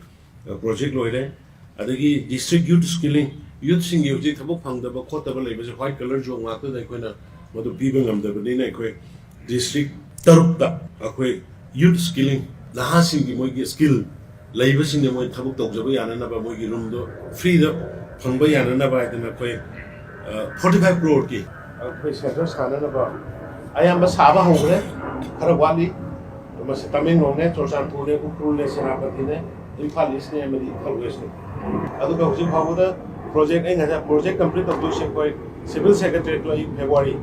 ꯑ, ꯄ꯭ꯔꯣꯖꯦꯛ ꯂꯣꯏꯔꯦ꯫ ꯑꯗꯒꯤ ꯗꯤꯁꯇ꯭ꯔꯤꯛ ꯌꯨꯠ ꯁ꯭ꯀꯤꯂꯤꯡ, ꯌꯨꯠꯁꯤꯡꯒꯤ ꯍꯧꯖꯤꯛ ꯊꯕꯛ ꯐꯪꯗꯕ ꯈꯣꯠꯇꯕ ꯂꯩꯕꯁꯦ ꯋꯥꯏꯠ ꯀꯂꯔ ꯖꯣꯕ ꯉꯥꯛꯇꯗ ꯑꯩꯈꯣꯏꯅ ꯃꯗꯨ ꯄꯤꯕ ꯉꯝꯗꯕꯅꯤꯅ ꯑꯩꯈꯣꯏ ꯗꯤꯁꯇ꯭ꯔꯤꯛ ꯇꯔꯨꯛꯇ ꯑꯩꯈꯣꯏ ꯌꯨꯠ ꯁ꯭ꯀꯤꯂꯤꯡ, ꯅꯍꯥꯁꯤꯡꯒꯤ ꯃꯣꯏꯒꯤ ꯁ꯭ꯀꯤꯜ ꯂꯩꯕꯁꯤꯡꯗ ꯃꯣꯏ ꯊꯕꯛ ꯇꯧꯖꯕ ꯌꯥꯅꯅꯕ ꯃꯣꯏꯒꯤ ꯔꯨꯝꯗꯣ ꯐ꯭ꯔꯤꯗ ꯐꯪꯕ ꯌꯥꯅꯅꯕ ꯍꯥꯏꯗꯅ ꯑꯩꯈꯣꯏ, ꯑ, ꯐꯣꯔꯇꯤ ꯐꯥꯏꯚ ꯀ꯭ꯔꯣꯔꯒꯤ ꯑꯩꯈꯣꯏ ꯁꯦꯟꯇꯔ ꯁꯥꯅꯅꯕ ꯑꯌꯥꯝꯕ ꯁꯥꯕ ꯍꯧꯈ꯭ꯔꯦ, ꯈꯔ ꯋꯥꯠꯂꯤ꯫ ꯃꯁꯤ ꯇꯃꯦꯡꯂꯣꯡꯅꯦ, ꯆꯨꯔꯆꯥꯟꯄꯨꯔꯅꯦ, ꯎꯈ꯭ꯔꯨꯜꯅꯦ, ꯁꯦꯅꯥꯄꯇꯤꯅꯦ, ꯏꯝꯐꯥꯜ ꯏꯁꯅꯦ ꯑꯃꯗꯤ ꯏꯝꯐꯥꯜ ꯋꯦꯁꯅꯦ꯫ ꯑꯗꯨꯒ ꯍꯧꯖꯤꯛ ꯐꯥꯎꯕꯗ ꯄ꯭ꯔꯣꯖꯦꯛ ꯑꯩꯅ ꯉꯁꯥꯏ ꯄ꯭ꯔꯣꯖꯦꯛ ꯀꯝꯄ꯭ꯂꯤꯠ ꯇꯧꯗꯣꯏꯁꯦ ꯑꯩꯈꯣꯏ ꯁꯤꯚꯤꯜ ꯁꯦꯀ꯭ꯔꯦꯇꯔꯤꯌꯦꯠꯇꯣ ꯑꯩ ꯐꯦꯕ꯭ꯔꯨꯋꯥꯔꯤ,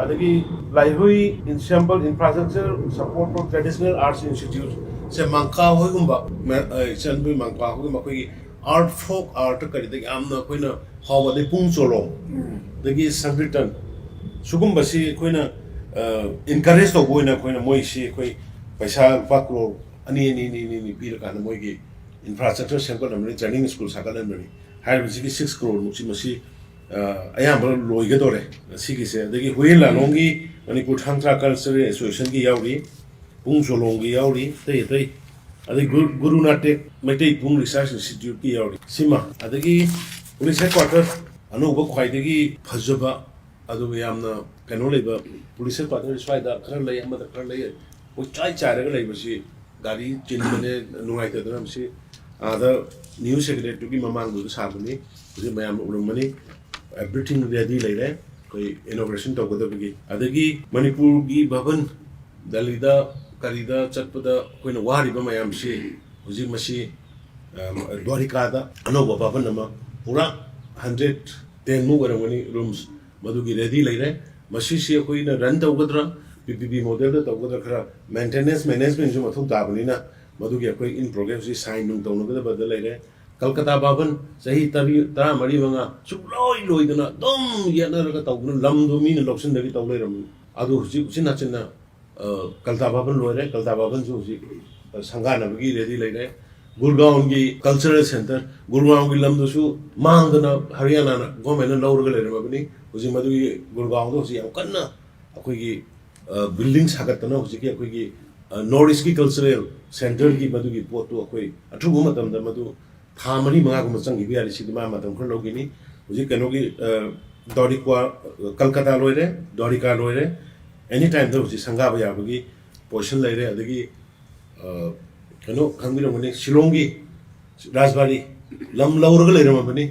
ꯑꯗꯒꯤ ꯂꯥꯏꯍꯨꯏ ꯁꯦꯝꯕꯜ infrastructure support for traditional arts ꯏꯟꯁꯇꯤꯇ꯭ꯌꯨꯠꯁꯦ ꯃꯪꯀꯥ ꯍꯣꯏꯒꯨꯝꯕ, ꯃ-, ꯑ, ꯏꯆꯟꯕꯤ ꯃꯪꯀꯥ ꯍꯣꯏꯒꯨꯝꯕ ꯑꯩꯈꯣꯏꯒꯤ ꯑꯥꯔꯠ, ꯐꯣꯛ ꯑꯥꯔꯠꯇ ꯀꯔꯤꯗ ꯌꯥꯝꯅ ꯑꯩꯈꯣꯏꯅ ꯐꯥꯎꯕ, ꯑꯗꯩ ꯄꯨꯡ ꯆꯣꯂꯣꯝ, ꯑꯗꯒꯤ ꯁꯪꯀ꯭ꯔꯤꯇꯟ, ꯁꯤꯒꯨꯝꯕꯁꯤ ꯑꯩꯈꯣꯏꯅ, ꯑ, ꯏꯟꯀꯔꯦꯖ ꯇꯧꯕ ꯑꯣꯏꯅ ꯑꯩꯈꯣꯏꯅ ꯃꯣꯏꯁꯤ ꯑꯩꯈꯣꯏ ꯄꯩꯁꯥ ꯂꯨꯄꯥ ꯀ꯭ꯔꯣꯔ ꯑꯅꯤ, ꯑꯅꯤ, ꯑꯅꯤ, ꯑꯅꯤ, ꯑꯅꯤ ꯄꯤꯔꯀꯥꯟꯗ ꯃꯣꯏꯒꯤ ꯏꯟꯐ꯭ꯔꯥꯁ꯭ꯇ꯭ꯔꯛꯆꯔ ꯁꯦꯝꯒꯠꯂꯝꯕꯅꯤ, ꯇ꯭ꯔꯦꯅꯤꯡ ꯁ꯭ꯀꯨꯜ ꯁꯥꯒꯠꯂꯝꯕꯅꯤ꯫ ꯍꯥꯏꯔꯤꯕꯁꯤꯒꯤ ꯁꯤꯛꯁ ꯀ꯭ꯔꯣꯔꯃꯨꯛꯁꯤ ꯃꯁꯤ, ꯑ, ꯑꯌꯥꯝꯕ ꯂꯣꯏꯒꯗꯧꯔꯦ ꯁꯤꯒꯤꯁꯦ꯫ ꯑꯗꯒꯤ ꯍꯨꯌꯦꯟ ꯂꯥꯂꯣꯡꯒꯤ ꯃꯅꯤꯄꯨꯔ ꯊꯥꯡ ꯇꯥ ꯀꯜꯆꯔꯦꯜ ꯑꯦꯁꯣꯁꯤꯌꯦꯁꯟꯒꯤ ꯌꯥꯎꯔꯤ, ꯄꯨꯡ ꯆꯣꯂꯣꯝꯒꯤ ꯌꯥꯎꯔꯤ, ꯑꯇꯩ ꯑꯇꯩ꯫ ꯑꯗꯩ ꯒꯨ-, ꯒꯨꯔꯨ ꯅꯥꯇꯦꯛ ꯃꯩꯇꯩ ꯄꯨꯡ ꯔꯤꯁꯔꯁ ꯏꯟꯁꯇꯤꯇ꯭ꯌꯨꯠꯀꯤ ꯌꯥꯎꯔꯤ꯫ ꯁꯤꯃ꯫ ꯑꯗꯒꯤ ꯄꯨꯂꯤꯁ ꯍꯦꯗꯀ꯭ꯋꯥꯇꯔ ꯑꯅꯧꯕ ꯈ꯭ꯋꯥꯏꯗꯒꯤ ꯐꯖꯕ, ꯑꯗꯨꯒ ꯌꯥꯝꯅ ꯀꯩꯅꯣ ꯂꯩꯕ ꯄꯨꯂꯤꯁ ꯍꯦꯗꯀ꯭ꯋꯥꯇꯔ ꯁ꯭ꯋꯥꯏꯗ ꯈꯔ ꯂꯩ, ꯑꯃꯗ ꯈꯔ ꯂꯩ, ꯀꯣꯏꯆꯥꯏ ꯆꯥꯏꯔꯒ ꯂꯩꯕꯁꯤ ꯒꯥꯔꯤ ꯆꯤꯟꯕꯅꯦ, ꯅꯨꯡꯉꯥꯏꯇꯗꯅ ꯃꯁꯤ ꯑꯥꯗ ꯅ꯭ꯌꯨ ꯁꯦꯀ꯭ꯔꯦꯇꯔꯤꯌꯦꯠꯇꯨꯒꯤ ꯃꯃꯥꯡꯗꯨꯗ ꯁꯥꯕꯅꯤ꯫ ꯍꯧꯖꯤꯛ ꯃꯌꯥꯝꯅ ꯎꯔꯝꯃꯅꯤ, ꯑꯦꯚ꯭ꯔꯤꯊꯤꯡ ꯔꯦꯗꯤ ꯂꯩꯔꯦ ꯑꯩꯈꯣꯏ ꯏꯅꯣꯒ꯭ꯔꯦꯁꯟ ꯇꯧꯒꯗꯕꯒꯤ꯫ ꯑꯗꯒꯤ ꯃꯅꯤꯄꯨꯔꯒꯤ ꯚꯕꯟ, ꯗꯦꯜꯂꯤꯗ ꯀꯔꯤꯗ ꯆꯠꯄꯗ ꯑꯩꯈꯣꯏꯅ ꯋꯥꯔꯤꯕ ꯃꯌꯥꯝꯁꯤ ꯍꯧꯖꯤꯛ ꯃꯁꯤ, ꯑ, ꯗ꯭ꯋꯥꯔꯤꯀꯥꯗ ꯑꯅꯧꯕ ꯚꯕꯟ ꯑꯃ ꯄꯨꯔꯥ ꯍꯟꯗ꯭ꯔꯦꯠ ꯇꯦꯟꯃꯨꯛ ꯑꯣꯏꯔꯝꯒꯅꯤ ꯔꯨꯝꯁ, ꯃꯗꯨꯒꯤ ꯔꯦꯗꯤ ꯂꯩꯔꯦ꯫ ꯃꯁꯤꯁꯤ ꯑꯩꯈꯣꯏꯅ ꯔꯟ ꯇꯧꯒꯗ꯭ꯔꯥ, ꯄꯤ ꯄꯤ ꯄꯤ ꯃꯣꯗꯦꯜꯗ ꯇꯧꯒꯗ꯭ꯔꯥ, ꯈꯔ ꯃꯦꯟꯇꯦꯅꯦꯟꯁ ꯃꯦꯅꯦꯖꯃꯦꯟꯁꯨ ꯃꯊꯧ ꯇꯥꯕꯅꯤꯅ, ꯃꯗꯨꯒꯤ ꯑꯩꯈꯣꯏ ꯏꯟ ꯄ꯭ꯔꯣꯒ꯭ꯔꯦꯁ ꯍꯧꯖꯤꯛ ꯁꯥꯏꯟ ꯅꯨꯡ ꯇꯧꯅꯒꯗꯕꯗ ꯂꯩꯔꯦ꯫ ꯀꯜꯀꯇꯥ ꯚꯕꯟ ꯆꯍꯤ ꯇꯔꯤ-, ꯇꯔꯥꯃꯔꯤ ꯃꯉꯥ ꯁꯨꯡꯂꯣꯏ ꯂꯣꯏꯗꯅ ꯑꯗꯨꯝ ꯌꯦꯠꯅꯔꯒ ꯇꯧꯗꯨꯅ ꯂꯝꯗꯣ ꯃꯤꯅ ꯂꯧꯁꯤꯟꯗꯒꯤ ꯇꯧ ꯂꯩꯔꯝꯃꯤ꯫ ꯑꯗꯨ ꯍꯧꯖꯤꯛ ꯎꯆꯤꯟ ꯅꯥꯆꯤꯟꯅ, ꯑ, ꯀꯜꯀꯇꯥ ꯚꯕꯟ ꯂꯣꯏꯔꯦ, ꯀꯜꯀꯇꯥ ꯚꯕꯟꯁꯨ ꯍꯧꯖꯤꯛ, ꯑ, ꯁꯪꯒꯥꯅꯕꯒꯤ ꯔꯦꯗꯤ ꯂꯩꯔꯦ꯫ ꯒꯨꯔꯒꯥꯎꯟꯒꯤ ꯀꯜꯆꯔꯦꯜ ꯁꯦꯟꯇꯔ, ꯒꯨꯔꯒꯥꯎꯟꯒꯤ ꯂꯝꯗꯨꯁꯨ ꯃꯥꯡꯗꯅ ꯍꯔꯤꯌꯥꯅꯥꯅ ꯒꯣꯔꯃꯦꯟꯅ ꯂꯧꯔꯒ ꯂꯩꯔꯝꯃꯕꯅꯤ꯫ ꯍꯧꯖꯤꯛ ꯃꯗꯨꯒꯤ ꯒꯨꯔꯒꯥꯎꯟꯗꯣ ꯍꯧꯖꯤꯛ ꯌꯥꯝ ꯀꯟꯅ ꯑꯩꯈꯣꯏꯒꯤ, ꯑ, ꯕꯤꯜꯗꯤꯡ ꯁꯥꯒꯠꯇꯅ ꯍꯧꯖꯤꯛꯀꯤ ꯑꯩꯈꯣꯏꯒꯤ, ꯑ, ꯅꯣꯔꯠ ꯏꯁꯀꯤ ꯀꯜꯆꯔꯦꯜ ꯁꯦꯟꯇꯔꯒꯤ ꯃꯗꯨꯒꯤ ꯄꯣꯠꯇꯨ ꯑꯩꯈꯣꯏ ꯑꯊꯨꯕ ꯃꯇꯝꯗ ꯃꯗꯨ ꯊꯥ ꯃꯔꯤ ꯃꯉꯥꯒꯨꯝꯕ ꯆꯪꯈꯤꯕ ꯌꯥꯔꯤ꯫ ꯁꯤꯗꯤ ꯃꯥ ꯃꯇꯝ ꯈꯔ ꯂꯧꯈꯤꯅꯤ꯫ ꯍꯧꯖꯤꯛ ꯀꯩꯅꯣꯒꯤ, ꯑ, ꯗ꯭ꯋꯥꯔꯤꯀ꯭ꯋꯥ, ꯀꯜꯀꯇꯥ ꯂꯣꯏꯔꯦ, ꯗ꯭ꯋꯥꯔꯤꯀꯥ ꯂꯣꯏꯔꯦ, ꯑꯦꯅꯤ ꯇꯥꯏꯝꯗ ꯍꯧꯖꯤꯛ ꯁꯪꯒꯥꯕ ꯌꯥꯕꯒꯤ ꯄꯣꯖꯤꯁꯟ ꯂꯩꯔꯦ꯫ ꯑꯗꯒꯤ, ꯑ, ꯀꯩꯅꯣ ꯈꯪꯕꯤꯔꯝꯒꯅꯤ, ꯁꯤꯂꯣꯡꯒꯤ ꯔꯥꯖꯕꯥꯔꯤ ꯂꯝ ꯂꯧꯔꯒ ꯂꯩꯔꯝꯃꯕꯅꯤ꯫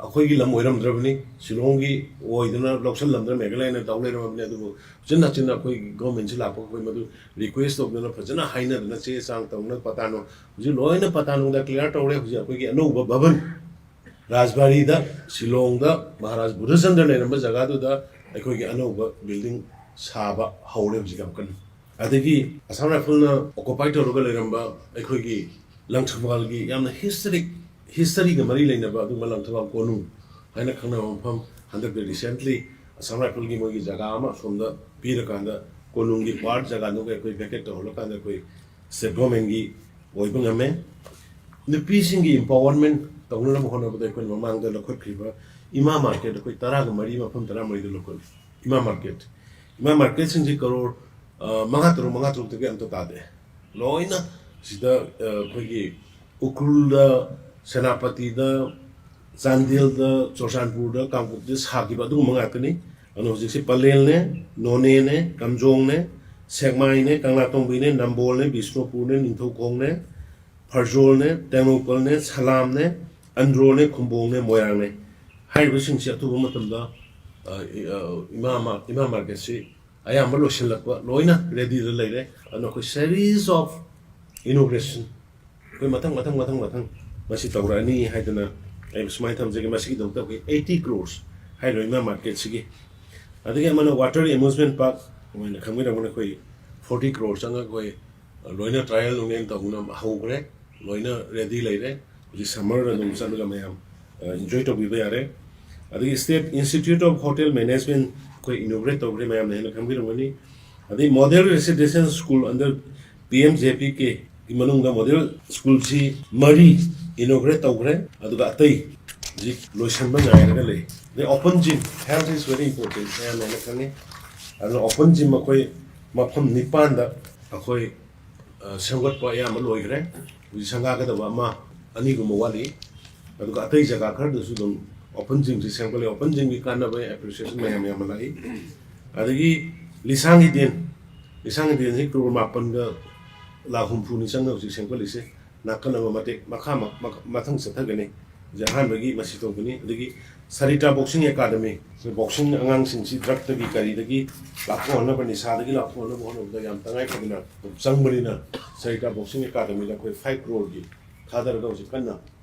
ꯑꯩꯈꯣꯏꯒꯤ ꯂꯝ ꯑꯣꯏꯔꯝꯗ꯭ꯔꯕꯅꯤ, ꯁꯤꯂꯣꯡꯒꯤ ꯑꯣꯏꯗꯅ ꯂꯧꯁꯜꯂꯝꯗꯅ ꯃꯦꯘꯥꯂꯌꯅ ꯇꯧ ꯂꯩꯔꯝꯃꯕꯅꯤ꯫ ꯑꯗꯨꯕꯨ ꯎꯆꯤꯟ ꯅꯥꯆꯤꯟꯅ ꯑꯩꯈꯣꯏꯒꯤ ꯒꯣꯔꯃꯦꯟꯁꯤ ꯂꯥꯛꯄꯒ ꯑꯩꯈꯣꯏ ꯃꯗꯨ ꯔꯤꯀ꯭ꯋꯦꯁ ꯇꯧꯗꯅ ꯐꯖꯅ ꯍꯥꯏꯅꯗꯅ ꯆꯦ ꯆꯥꯡ ꯇꯧꯅ ꯄꯇꯥꯅꯨ ꯍꯧꯖꯤꯛ ꯂꯣꯏꯅ ꯄꯇꯥꯅꯨꯗ ꯀ꯭ꯂꯤꯌꯥꯔ ꯇꯧꯔꯦ꯫ ꯍꯧꯖꯤꯛ ꯑꯩꯈꯣꯏꯒꯤ ꯑꯅꯧꯕ ꯚꯕꯟ ꯔꯥꯖꯕꯥꯔꯤꯗ, ꯁꯤꯂꯣꯡꯗ ꯃꯍꯥꯔꯥꯖ ꯕꯨꯙꯆꯟꯗ꯭ꯔ ꯂꯩꯔꯝꯕ ꯖꯒꯥꯗꯨꯗ ꯑꯩꯈꯣꯏꯒꯤ ꯑꯅꯧꯕ ꯕꯤꯜꯗꯤꯡ ꯁꯥꯕ ꯍꯧꯔꯦ ꯍꯧꯖꯤꯛ ꯌꯥꯝ ꯀꯟꯅ꯫ ꯑꯗꯒꯤ ꯑꯁꯥꯝ ꯔꯥꯏꯐꯜꯅ ꯑꯣꯀꯨꯄꯥꯏ ꯇꯧꯔꯒ ꯂꯩꯔꯝꯕ ꯑꯩꯈꯣꯏꯒꯤ ꯂꯪꯊꯕꯥꯜꯒꯤ ꯌꯥꯝꯅ ꯍꯤꯁꯇꯔꯤꯛ, ꯍꯤꯁꯇꯔꯤꯒ ꯃꯔꯤ ꯂꯩꯅꯕ ꯑꯗꯨꯒꯨꯝꯕ ꯂꯪꯊꯕꯥꯜ ꯀꯣꯅꯨꯡ ꯍꯥꯏꯅ ꯈꯪꯅꯕ ꯃꯐꯝ, ꯍꯟꯗꯛꯇ ꯔꯤꯁꯦꯟꯠꯂꯤ ꯑꯁꯥꯝ ꯔꯥꯏꯐꯜꯒꯤ ꯃꯣꯏꯒꯤ ꯖꯒꯥ ꯑꯃ ꯁꯣꯝꯗ ꯄꯤꯔꯀꯥꯟꯗ ꯀꯣꯅꯨꯡꯒꯤ ꯄꯥꯔꯠ ꯖꯒꯥꯗꯨꯒ ꯑꯩꯈꯣꯏ ꯚꯦꯀꯦꯠ ꯇꯧꯍꯜꯂꯀꯥꯟꯗ ꯑꯩꯈꯣꯏ ꯁ꯭ꯇꯦꯠ ꯒꯣꯔꯃꯦꯟꯒꯤ ꯑꯣꯏꯕ ꯉꯝꯃꯦ꯫ ꯅꯨꯄꯤꯁꯤꯡꯒꯤ ꯏꯝꯄꯥꯋꯔꯃꯦꯟ ꯇꯧꯅꯅꯕ ꯍꯣꯠꯅꯕꯗ ꯑꯩꯈꯣꯏꯅ ꯃꯃꯥꯡꯗ ꯂꯧꯈꯠꯈ꯭ꯔꯤꯕ ꯏꯃꯥ ꯃꯥꯔꯀꯦꯠ ꯑꯩꯈꯣꯏ ꯇꯔꯥꯒ ꯃꯔꯤ, ꯃꯐꯝ ꯇꯔꯥꯃꯔꯤꯗ ꯂꯧꯈꯠꯂꯤ꯫ ꯏꯃꯥ ꯃꯥꯔꯀꯦꯠ, ꯏꯃꯥ ꯃꯥꯔꯀꯦꯠꯁꯤꯡꯁꯤ ꯀꯔꯣꯔ, ꯑ, ꯃꯉꯥ ꯇꯔꯨꯛ, ꯃꯉꯥ ꯇꯔꯨꯛꯇꯒꯤ ꯑꯝꯇ ꯇꯥꯗꯦ꯫ ꯂꯣꯏꯅ ꯁꯤꯗ, ꯑ, ꯑꯩꯈꯣꯏꯒꯤ ꯎꯈ꯭ꯔꯨꯜꯗ, ꯁꯦꯅꯥꯄꯇꯤꯗ, ꯆꯥꯟꯗꯦꯜꯗ, ꯆꯨꯔꯆꯥꯟꯄꯨꯔꯗ, ꯀꯥꯡꯄꯣꯛꯄꯤꯗ ꯁꯥꯈꯤꯕ ꯑꯗꯨꯒꯨꯝꯕ ꯉꯥꯛꯇꯅꯤ꯫ ꯑꯗꯨꯅ ꯍꯧꯖꯤꯛꯁꯤ ꯄꯂꯦꯜꯅꯦ, ꯅꯣꯅꯦꯅꯦ, ꯀꯥꯝꯖꯣꯡꯅꯦ, ꯁꯦꯛꯃꯥꯏꯅꯦ, ꯀꯪꯂꯥꯇꯣꯡꯕꯤꯅꯦ, ꯅꯝꯕꯣꯜꯅꯦ, ꯕꯤꯁꯅꯨꯄꯨꯔꯅꯦ, ꯅꯤꯡꯊꯧꯈꯣꯡꯅꯦ, ꯐꯔꯖꯣꯜꯅꯦ, ꯇꯦꯡꯅꯧꯄꯜꯅꯦ, ꯁꯂꯥꯝꯅꯦ, ꯑꯟꯗ꯭ꯔꯣꯅꯦ, ꯈꯨꯝꯕꯣꯡꯅꯦ, ꯃꯣꯏꯔꯥꯡꯅꯦ ꯍꯥꯏꯔꯤꯕꯁꯤꯡꯁꯤ ꯑꯊꯨꯕ ꯃꯇꯝꯗ, ꯑ, ꯏ-, ꯑ, ꯏꯃꯥ ꯃꯥ-, ꯏꯃꯥ ꯃꯥꯔꯀꯦꯠꯁꯤ ꯑꯌꯥꯝꯕ ꯂꯣꯏꯁꯤꯜꯂꯛꯄ, ꯂꯣꯏꯅ ꯔꯦꯗꯤꯗ ꯂꯩꯔꯦ꯫ ꯑꯗꯨꯅ ꯑꯩꯈꯣꯏ series of inauguration, ꯑꯩꯈꯣꯏ ꯃꯊꯪ, ꯃꯊꯪ, ꯃꯊꯪ, ꯃꯊꯪ ꯃꯁꯤ ꯇꯧꯔꯛꯑꯅꯤ ꯍꯥꯏꯗꯅ ꯑꯩ ꯁꯨꯃꯥꯏꯅ ꯊꯝꯖꯒꯦ꯫ ꯃꯁꯤꯒꯤꯗꯃꯛꯇ ꯑꯩꯈꯣꯏ eighty crores ꯍꯥꯏꯔꯤꯕ ꯏꯃꯥ ꯃꯥꯔꯀꯦꯠꯁꯤꯒꯤ, ꯑꯗꯒꯤ ꯑꯃꯅ water amusement park, ꯑꯗꯨꯃꯥꯏꯅ ꯈꯪꯕꯤꯔꯝꯒꯅꯤ, ꯑꯩꯈꯣꯏ ꯐꯣꯔꯇꯤ ꯀ꯭ꯔꯣꯔ ꯆꯪꯉꯒ ꯑꯩꯈꯣꯏ ꯂꯣꯏꯅ ꯇ꯭ꯔꯥꯏꯌꯦꯜ ꯅꯨꯡꯌꯦꯜ ꯇꯧꯗꯨꯅ ꯍꯧꯈ꯭ꯔꯦ, ꯂꯣꯏꯅ ꯔꯦꯗꯤ ꯂꯩꯔꯦ꯫ ꯍꯧꯖꯤꯛ ꯁꯝꯃꯔꯗ ꯑꯗꯨꯝ ꯆꯠꯂꯒ ꯃꯌꯥꯝ ꯑꯦꯟꯖꯣꯏ ꯇꯧꯕꯤꯕ ꯌꯥꯔꯦ꯫ ꯑꯗꯒꯤ State Institute of Hotel Management ꯑꯩꯈꯣꯏ ꯏꯅꯣꯒ꯭ꯔꯦꯠ ꯇꯧꯈ꯭ꯔꯦ, ꯃꯌꯥꯝꯅ ꯍꯦꯟꯅ ꯈꯪꯕꯤꯔꯝꯒꯅꯤ꯫ ꯑꯗꯩ Model Residential School under P M J P K ꯒꯤ ꯃꯅꯨꯡꯗ ꯃꯣꯗꯦꯜ ꯁ꯭ꯀꯨꯜꯁꯤ ꯃꯔꯤ ꯏꯅꯣꯒ꯭ꯔꯦꯠ ꯇꯧꯈ꯭ꯔꯦ, ꯑꯗꯨꯒ ꯑꯇꯩ ꯍꯧꯖꯤꯛ ꯂꯣꯏꯁꯤꯟꯕ ꯉꯥꯏꯔꯒ ꯂꯩ꯫ ꯑꯗꯩ open gym, health is very important, ꯃꯌꯥꯝꯅ ꯍꯦꯟꯅ ꯈꯪꯉꯤ꯫ ꯑꯗꯨꯅ ꯑꯣꯄꯟ ꯖꯤꯝ ꯑꯩꯈꯣꯏ ꯃꯐꯝ ꯅꯤꯄꯥꯟꯗ ꯑꯩꯈꯣꯏ ꯑ, ꯁꯦꯝꯒꯠꯄ ꯑꯌꯥꯝꯕ ꯂꯣꯏꯈ꯭ꯔꯦ꯫ ꯍꯧꯖꯤꯛ ꯁꯪꯒꯥꯒꯗꯕ ꯑꯃ ꯑꯅꯤꯒꯨꯝꯕ ꯋꯥꯠꯂꯤ꯫ ꯑꯗꯨꯒ ꯑꯇꯩ ꯖꯒꯥ ꯈꯔꯗꯁꯨ ꯑꯗꯨꯝ ꯑꯣꯄꯟ ꯖꯤꯝꯁꯤ ꯁꯦꯝꯒꯠꯂꯦ꯫ ꯑꯣꯄꯟ ꯖꯤꯝꯒꯤ ꯀꯥꯟꯅꯕ ꯑꯦꯄ꯭ꯔꯤꯁꯤꯌꯦꯁꯟ ꯃꯌꯥꯝ ꯌꯥꯝꯅ ꯂꯥꯛꯏ꯫ ꯑꯗꯒꯤ ꯂꯤꯁꯥꯡ ꯍꯤꯗꯦꯟ, ꯂꯤꯁꯥꯡ ꯍꯤꯗꯦꯟꯁꯤ ꯀ꯭ꯔꯣꯔ ꯃꯥꯄꯟꯒ ꯂꯥꯈ ꯍꯨꯝꯐꯨꯅꯤ ꯆꯪꯅ ꯍꯧꯖꯤꯛ ꯁꯦꯝꯒꯠꯂꯤꯁꯦ꯫ ꯅꯥꯀꯟ ꯑꯃ ꯃꯇꯦꯛ ꯃꯈꯥ ꯃ-, ꯃ-, ꯃꯊꯪ ꯆꯠꯊꯒꯅꯤ꯫ ꯍꯧꯖꯤꯛ ꯑꯍꯥꯟꯕꯒꯤ ꯃꯁꯤ ꯇꯧꯒꯅꯤ꯫ ꯑꯗꯒꯤ ꯁꯔꯤꯇꯥ ꯕꯣꯛꯁꯤꯡ ꯑꯦꯀꯥꯗꯃꯤ, ꯑꯩꯈꯣꯏ ꯕꯣꯛꯁꯤꯡ ꯑꯉꯥꯡꯁꯤꯡꯁꯤ ꯗ꯭ꯔꯛꯇꯒꯤ ꯀꯔꯤꯗꯒꯤ ꯂꯥꯞꯊꯣꯛꯍꯟꯅꯕ, ꯅꯤꯁꯥꯗꯒꯤ ꯂꯥꯞꯊꯣꯛꯍꯟꯅꯕ ꯍꯣꯠꯅꯕꯗ ꯌꯥꯝ ꯇꯉꯥꯏ ꯐꯗꯅ ꯆꯪꯕꯅꯤꯅ, ꯁꯔꯤꯇꯥ ꯕꯣꯛꯁꯤꯡ ꯑꯦꯀꯥꯗꯃꯤꯗ ꯑꯩꯈꯣꯏ ꯐꯥꯏꯚ ꯀ꯭ꯔꯣꯔꯒꯤ ꯊꯥꯗꯔꯒ ꯍꯧꯖꯤꯛ ꯀꯟꯅ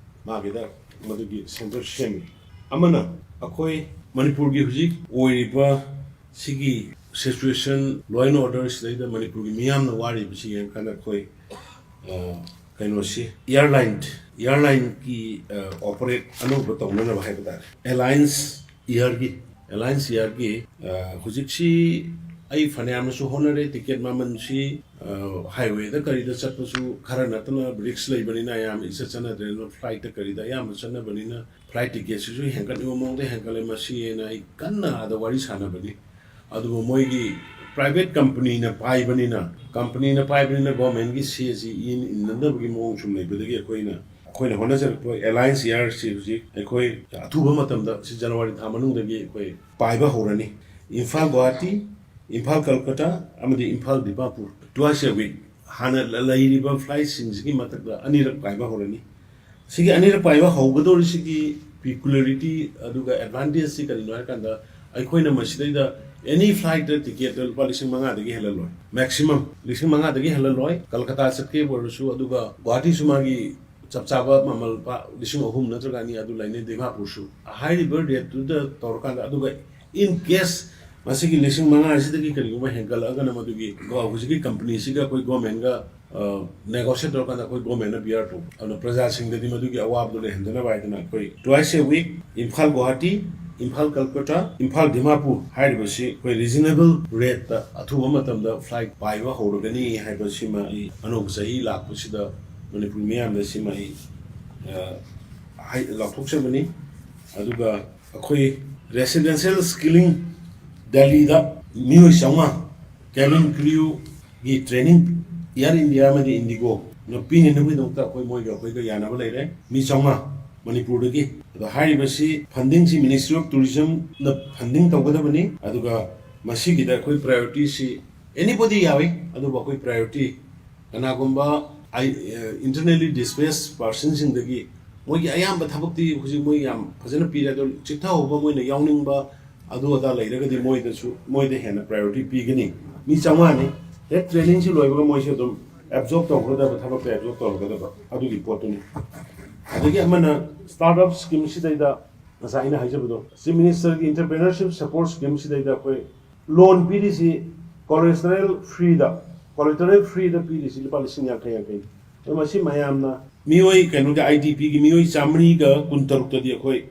ꯃꯥꯒꯤꯗ ꯃꯗꯨꯒꯤ ꯁꯦꯟꯇꯔ ꯁꯦꯝꯃꯤ꯫ ꯑꯃꯅ, ꯑꯩꯈꯣꯏ ꯃꯅꯤꯄꯨꯔꯒꯤ ꯍꯧꯖꯤꯛ ꯑꯣꯏꯔꯤꯕ ꯁꯤꯒꯤ ꯁꯤꯆꯨꯋꯦꯁꯟ, law and order ꯁꯤꯗꯩꯗ ꯃꯅꯤꯄꯨꯔꯒꯤ ꯃꯤꯌꯥꯝꯅ ꯋꯥꯔꯤꯕꯁꯤ ꯌꯦꯡꯉꯀꯥꯟꯗ ꯑꯩꯈꯣꯏ, ꯑ, ꯀꯩꯅꯣꯁꯤ, ꯏꯌꯥꯔꯂꯥꯏꯟ, ꯏꯌꯥꯔꯂꯥꯏꯟꯒꯤ, ꯑ, ꯑꯣꯄꯔꯦꯠ ꯑꯅꯧꯕ ꯇꯧꯅꯅꯕ ꯍꯥꯏꯕ ꯇꯥꯔꯦ, ꯑꯦꯂꯥꯏꯟꯁ ꯏꯌꯥꯔꯒꯤ, ꯑꯦꯂꯥꯏꯟꯁ ꯏꯌꯥꯔꯒꯤ, ꯑ, ꯍꯧꯖꯤꯛꯁꯤ ꯑꯩ ꯐꯅꯌꯥꯝꯅꯁꯨ ꯍꯣꯠꯅꯔꯦ꯫ ꯇꯤꯀꯦꯠ ꯃꯃꯜꯁꯤ, ꯑ, ꯍꯥꯏꯋꯦꯗ ꯀꯔꯤꯗ ꯆꯠꯄꯁꯨ ꯈꯔ ꯅꯠꯇꯅ ꯔꯤꯛꯁ ꯂꯩꯕꯅꯤꯅ ꯑꯌꯥꯝꯕ ꯏꯆꯠ ꯆꯠꯅꯗ꯭ꯔꯦ꯫ ꯑꯗꯨꯅ ꯐ꯭ꯂꯥꯏꯠꯇ ꯀꯔꯤꯗ ꯑꯌꯥꯝꯕ ꯆꯠꯅꯕꯅꯤꯅ ꯐ꯭ꯂꯥꯏꯠ ꯇꯤꯀꯦꯠꯁꯤꯁꯨ ꯍꯦꯟꯒꯠꯅꯤꯡꯕ ꯃꯑꯣꯡꯗ ꯍꯦꯟꯒꯠꯂꯦ꯫ ꯃꯁꯤ ꯍꯦꯟꯅ ꯑꯩ ꯀꯟꯅ ꯑꯥꯗ ꯋꯥꯔꯤ ꯁꯥꯟꯅꯕꯅꯤ꯫ ꯑꯗꯨꯕꯨ ꯃꯣꯏꯒꯤ ꯄ꯭ꯔꯥꯏꯚꯦꯠ ꯀꯝꯄꯅꯤꯅ ꯄꯥꯏꯕꯅꯤꯅ, ꯀꯝꯄꯅꯤꯅ ꯄꯥꯏꯕꯅꯤꯅ ꯒꯣꯔꯃꯦꯟꯒꯤ ꯁꯦꯁꯤ ꯏꯟ-, ꯏꯟꯅꯗꯕꯒꯤ ꯃꯑꯣꯡ ꯁꯨꯝ ꯂꯩꯕꯗꯒꯤ ꯑꯩꯈꯣꯏꯅ, ꯑꯩꯈꯣꯏꯅ ꯍꯣꯠꯅꯖꯔꯛꯄ ꯑꯦꯂꯥꯏꯟꯁ ꯏꯌꯥꯔꯁꯤ ꯍꯧꯖꯤꯛ ꯑꯩꯈꯣꯏ ꯑꯊꯨꯕ ꯃꯇꯝꯗ, ꯁꯤ ꯖꯅꯋꯥꯔꯤ ꯊꯥ ꯃꯅꯨꯡꯗꯒꯤ ꯑꯩꯈꯣꯏ ꯄꯥꯏꯕ ꯍꯧꯔꯅꯤ꯫ ꯏꯝꯐꯥꯜ ꯒꯨꯋꯥꯍꯥꯇꯤ, ꯏꯝꯐꯥꯜ ꯀꯜꯀꯇꯥ ꯑꯃꯗꯤ Imphal Dimapur, twice a week꯫ ꯍꯥꯟꯅ ꯂ-, ꯂꯩꯔꯤꯕ ꯐ꯭ꯂꯥꯏꯠꯁꯤꯡꯁꯤꯒꯤ ꯃꯊꯛꯇ ꯑꯅꯤꯔꯛ ꯄꯥꯏꯕ ꯍꯧꯔꯅꯤ꯫ ꯁꯤꯒꯤ ꯑꯅꯤꯔꯛ ꯄꯥꯏꯕ ꯍꯧꯒꯗꯧꯔꯤꯁꯤꯒꯤ ꯄꯤꯀꯨꯂꯔꯤꯇꯤ ꯑꯗꯨꯒ ꯑꯦꯗꯚꯥꯟꯇꯦꯖꯁꯤ ꯀꯔꯤꯅꯣ ꯍꯥꯏꯔꯀꯥꯟꯗ, ꯑꯩꯈꯣꯏꯅ ꯃꯁꯤꯗꯩꯗ ꯑꯦꯅꯤ ꯐ꯭ꯂꯥꯏꯠꯇ ꯇꯤꯀꯦꯠꯇ ꯂꯨꯄꯥ ꯂꯤꯁꯤꯡ ꯃꯉꯥꯗꯒꯤ ꯍꯦꯜꯍꯜꯂꯣꯏ, ꯃꯦꯛꯁꯤꯃꯝ ꯂꯤꯁꯤꯡ ꯃꯉꯥꯗꯒꯤ ꯍꯦꯜꯍꯜꯂꯣꯏ꯫ ꯀꯜꯀꯇꯥ ꯆꯠꯀꯦꯕꯨ ꯑꯣꯏꯔꯁꯨ, ꯑꯗꯨꯒ ꯒꯨꯋꯥꯍꯥꯇꯤꯁꯨ ꯃꯥꯒꯤ ꯆꯞ ꯆꯥꯕ ꯃꯃꯜ ꯂꯨꯄꯥ ꯂꯤꯁꯤꯡ ꯑꯍꯨꯝ ꯅꯠꯇ꯭ꯔꯒ ꯑꯅꯤ ꯑꯗꯨ ꯂꯩꯅꯩ, ꯗꯤꯃꯥꯄꯨꯔꯁꯨ꯫ ꯍꯥꯏꯔꯤꯕ ꯔꯦꯠꯇꯨꯗ ꯇꯧꯔꯀꯥꯟꯗ, ꯑꯗꯨꯒ in case ꯃꯁꯤꯒꯤ ꯂꯤꯁꯤꯡ ꯃꯉꯥ ꯑꯁꯤꯗꯒꯤ ꯀꯔꯤꯒꯨꯝꯕ ꯍꯦꯟꯒꯠꯂꯛꯑꯒꯅ ꯃꯗꯨꯒꯤ ꯒꯣ-, ꯍꯧꯖꯤꯛꯀꯤ ꯀꯝꯄꯅꯤꯁꯤꯒ ꯑꯩꯈꯣꯏ ꯒꯣꯔꯃꯦꯟꯒ, ꯑ, ꯅꯦꯒꯣꯁꯤꯌꯦꯠ ꯇꯧꯔꯀꯥꯟꯗ ꯑꯩꯈꯣꯏ ꯒꯣꯔꯃꯦꯟꯅ ꯕꯤꯌꯥꯔ ꯇꯧꯕ꯫ ꯑꯗꯨꯅ ꯄ꯭ꯔꯖꯥꯁꯤꯡꯗꯗꯤ ꯃꯗꯨꯒꯤ ꯑꯋꯥꯕꯗꯣ ꯂꯩꯍꯟꯗꯅꯕ ꯍꯥꯏꯗꯅ ꯑꯩꯈꯣꯏ twice a week Imphal Guwahati, Imphal Kolkata, Imphal Dimapur ꯍꯥꯏꯔꯤꯕꯁꯤ ꯑꯩꯈꯣꯏ ꯔꯤꯖꯅꯦꯕꯜ ꯔꯦꯠꯇ ꯑꯊꯨꯕ ꯃꯇꯝꯗ ꯐ꯭ꯂꯥꯏꯠ ꯄꯥꯏꯕ ꯍꯧꯔꯒꯅꯤ ꯍꯥꯏꯕꯁꯤꯃ ꯑꯩ ꯑꯅꯧꯕ ꯆꯍꯤ ꯂꯥꯛꯄꯁꯤꯗ ꯃꯅꯤꯄꯨꯔ ꯃꯤꯌꯥꯝꯗ ꯁꯤꯃ ꯑꯩ, ꯑ, ꯍꯥꯏ-, ꯂꯥꯎꯊꯣꯛꯆꯕꯅꯤ꯫ ꯑꯗꯨꯒ ꯑꯩꯈꯣꯏ ꯔꯦꯁꯤꯗꯦꯟꯁꯤꯌꯦꯜ ꯁ꯭ꯀꯤꯂꯤꯡ ꯗꯦꯜꯂꯤꯗ ꯃꯤꯑꯣꯏ ꯆꯥꯝꯃꯉꯥ ꯀꯦꯕꯤꯟ ꯀ꯭ꯔꯤꯌꯨꯒꯤ ꯇ꯭ꯔꯦꯅꯤꯡ ꯏꯌꯥꯔ ꯏꯟꯗꯤꯌꯥ ꯑꯃꯗꯤ ꯏꯟꯗꯤꯒꯣꯅ ꯄꯤꯅꯅꯕꯒꯤꯗꯃꯛꯇ ꯑꯩꯈꯣꯏ ꯃꯣꯏꯒ ꯑꯩꯈꯣꯏꯒ ꯌꯥꯅꯕ ꯂꯩꯔꯦ꯫ ꯃꯤ ꯆꯥꯝꯃꯉꯥ ꯃꯅꯤꯄꯨꯔꯗꯒꯤ꯫ ꯑꯗꯣ ꯍꯥꯏꯔꯤꯕꯁꯤ ꯐꯟꯗꯤꯡꯁꯤ Ministry of Tourismꯅ ꯐꯟꯗꯤꯡ ꯇꯧꯒꯗꯕꯅꯤ꯫ ꯑꯗꯨꯒ ꯃꯁꯤꯒꯤꯗ ꯑꯩꯈꯣꯏ ꯄ꯭ꯔꯥꯏꯌꯣꯔꯤꯇꯤꯁꯤ anybody ꯌꯥꯎꯏ, ꯑꯗꯨꯕꯨ ꯑꯩꯈꯣꯏ ꯄ꯭ꯔꯥꯏꯌꯣꯔꯤꯇꯤ ꯀꯅꯥꯒꯨꯝꯕ ꯑꯥꯏ-, ꯑ, internally displaced personꯁꯤꯡꯗꯒꯤ ꯃꯣꯏꯒꯤ ꯑꯌꯥꯝꯕ ꯊꯕꯛꯇꯤ ꯍꯧꯖꯤꯛ ꯃꯣꯏ ꯌꯥꯝ ꯐꯖꯅ ꯄꯤꯔꯦ꯫ ꯑꯗꯣ ꯆꯤꯠꯊꯍꯧꯕ ꯃꯣꯏꯅ ꯌꯥꯎꯅꯤꯡꯕ ꯑꯗꯨ ꯑꯗꯥ ꯂꯩꯔꯒꯗꯤ ꯃꯣꯏꯗꯁꯨ, ꯃꯣꯏꯗ ꯍꯦꯟꯅ ꯄ꯭ꯔꯥꯏꯌꯣꯔꯤꯇꯤ ꯄꯤꯒꯅꯤ꯫ ꯃꯤ ꯆꯥꯝꯃꯉꯥꯅꯤ꯫ ꯍꯦꯛ ꯇ꯭ꯔꯦꯅꯤꯡꯁꯤ ꯂꯣꯏꯕꯒ ꯃꯣꯏꯁꯨ ꯑꯗꯨꯝ ꯑꯦꯕꯖꯣꯔꯕ ꯇꯧꯒꯗꯕ, ꯊꯕꯛꯇ ꯑꯦꯕꯖꯣꯔꯕ ꯇꯧꯔꯒꯗꯕ ꯑꯗꯨꯒꯤ ꯄꯣꯠꯇꯨꯅꯤ꯫ ꯑꯗꯒꯤ ꯑꯃꯅ ꯁ꯭ꯇꯥꯔꯠ ꯑꯞ ꯁ꯭ꯀꯤꯝꯁꯤꯗꯩꯗ ꯉꯁꯥꯏ ꯑꯩꯅ ꯍꯥꯏꯖꯕꯗꯣ, ꯆꯤꯐ ꯃꯤꯅꯤꯁꯇꯔꯒꯤ ꯏꯟꯇꯔꯄ꯭ꯔꯦꯅꯔꯁꯤꯞ ꯁꯄꯣꯔꯠ ꯁ꯭ꯀꯤꯝꯁꯤꯗꯩꯗ ꯑꯩꯈꯣꯏ ꯂꯣꯟ ꯄꯤꯔꯤꯁꯤ ꯀꯣꯂꯦꯇꯔꯦꯜ ꯐ꯭ꯔꯤꯗ, ꯀꯣꯂꯦꯇꯔꯦꯜ ꯐ꯭ꯔꯤꯗ ꯄꯤꯔꯤꯁꯤ ꯂꯨꯄꯥ ꯂꯤꯁꯤꯡ ꯌꯥꯡꯈꯩ ꯌꯥꯡꯈꯩꯅꯤ꯫ ꯑꯗꯣ ꯃꯁꯤ ꯃꯌꯥꯝꯅ ꯃꯤꯑꯣꯏ, ꯀꯩꯅꯣꯒꯤ, ꯑꯥꯏ ꯗꯤ ꯄꯤꯒꯤ ꯃꯤꯑꯣꯏ ꯆꯥꯃꯔꯤꯒ ꯀꯨꯟꯇꯔꯨꯛꯇꯗꯤ ꯑꯩꯈꯣꯏ,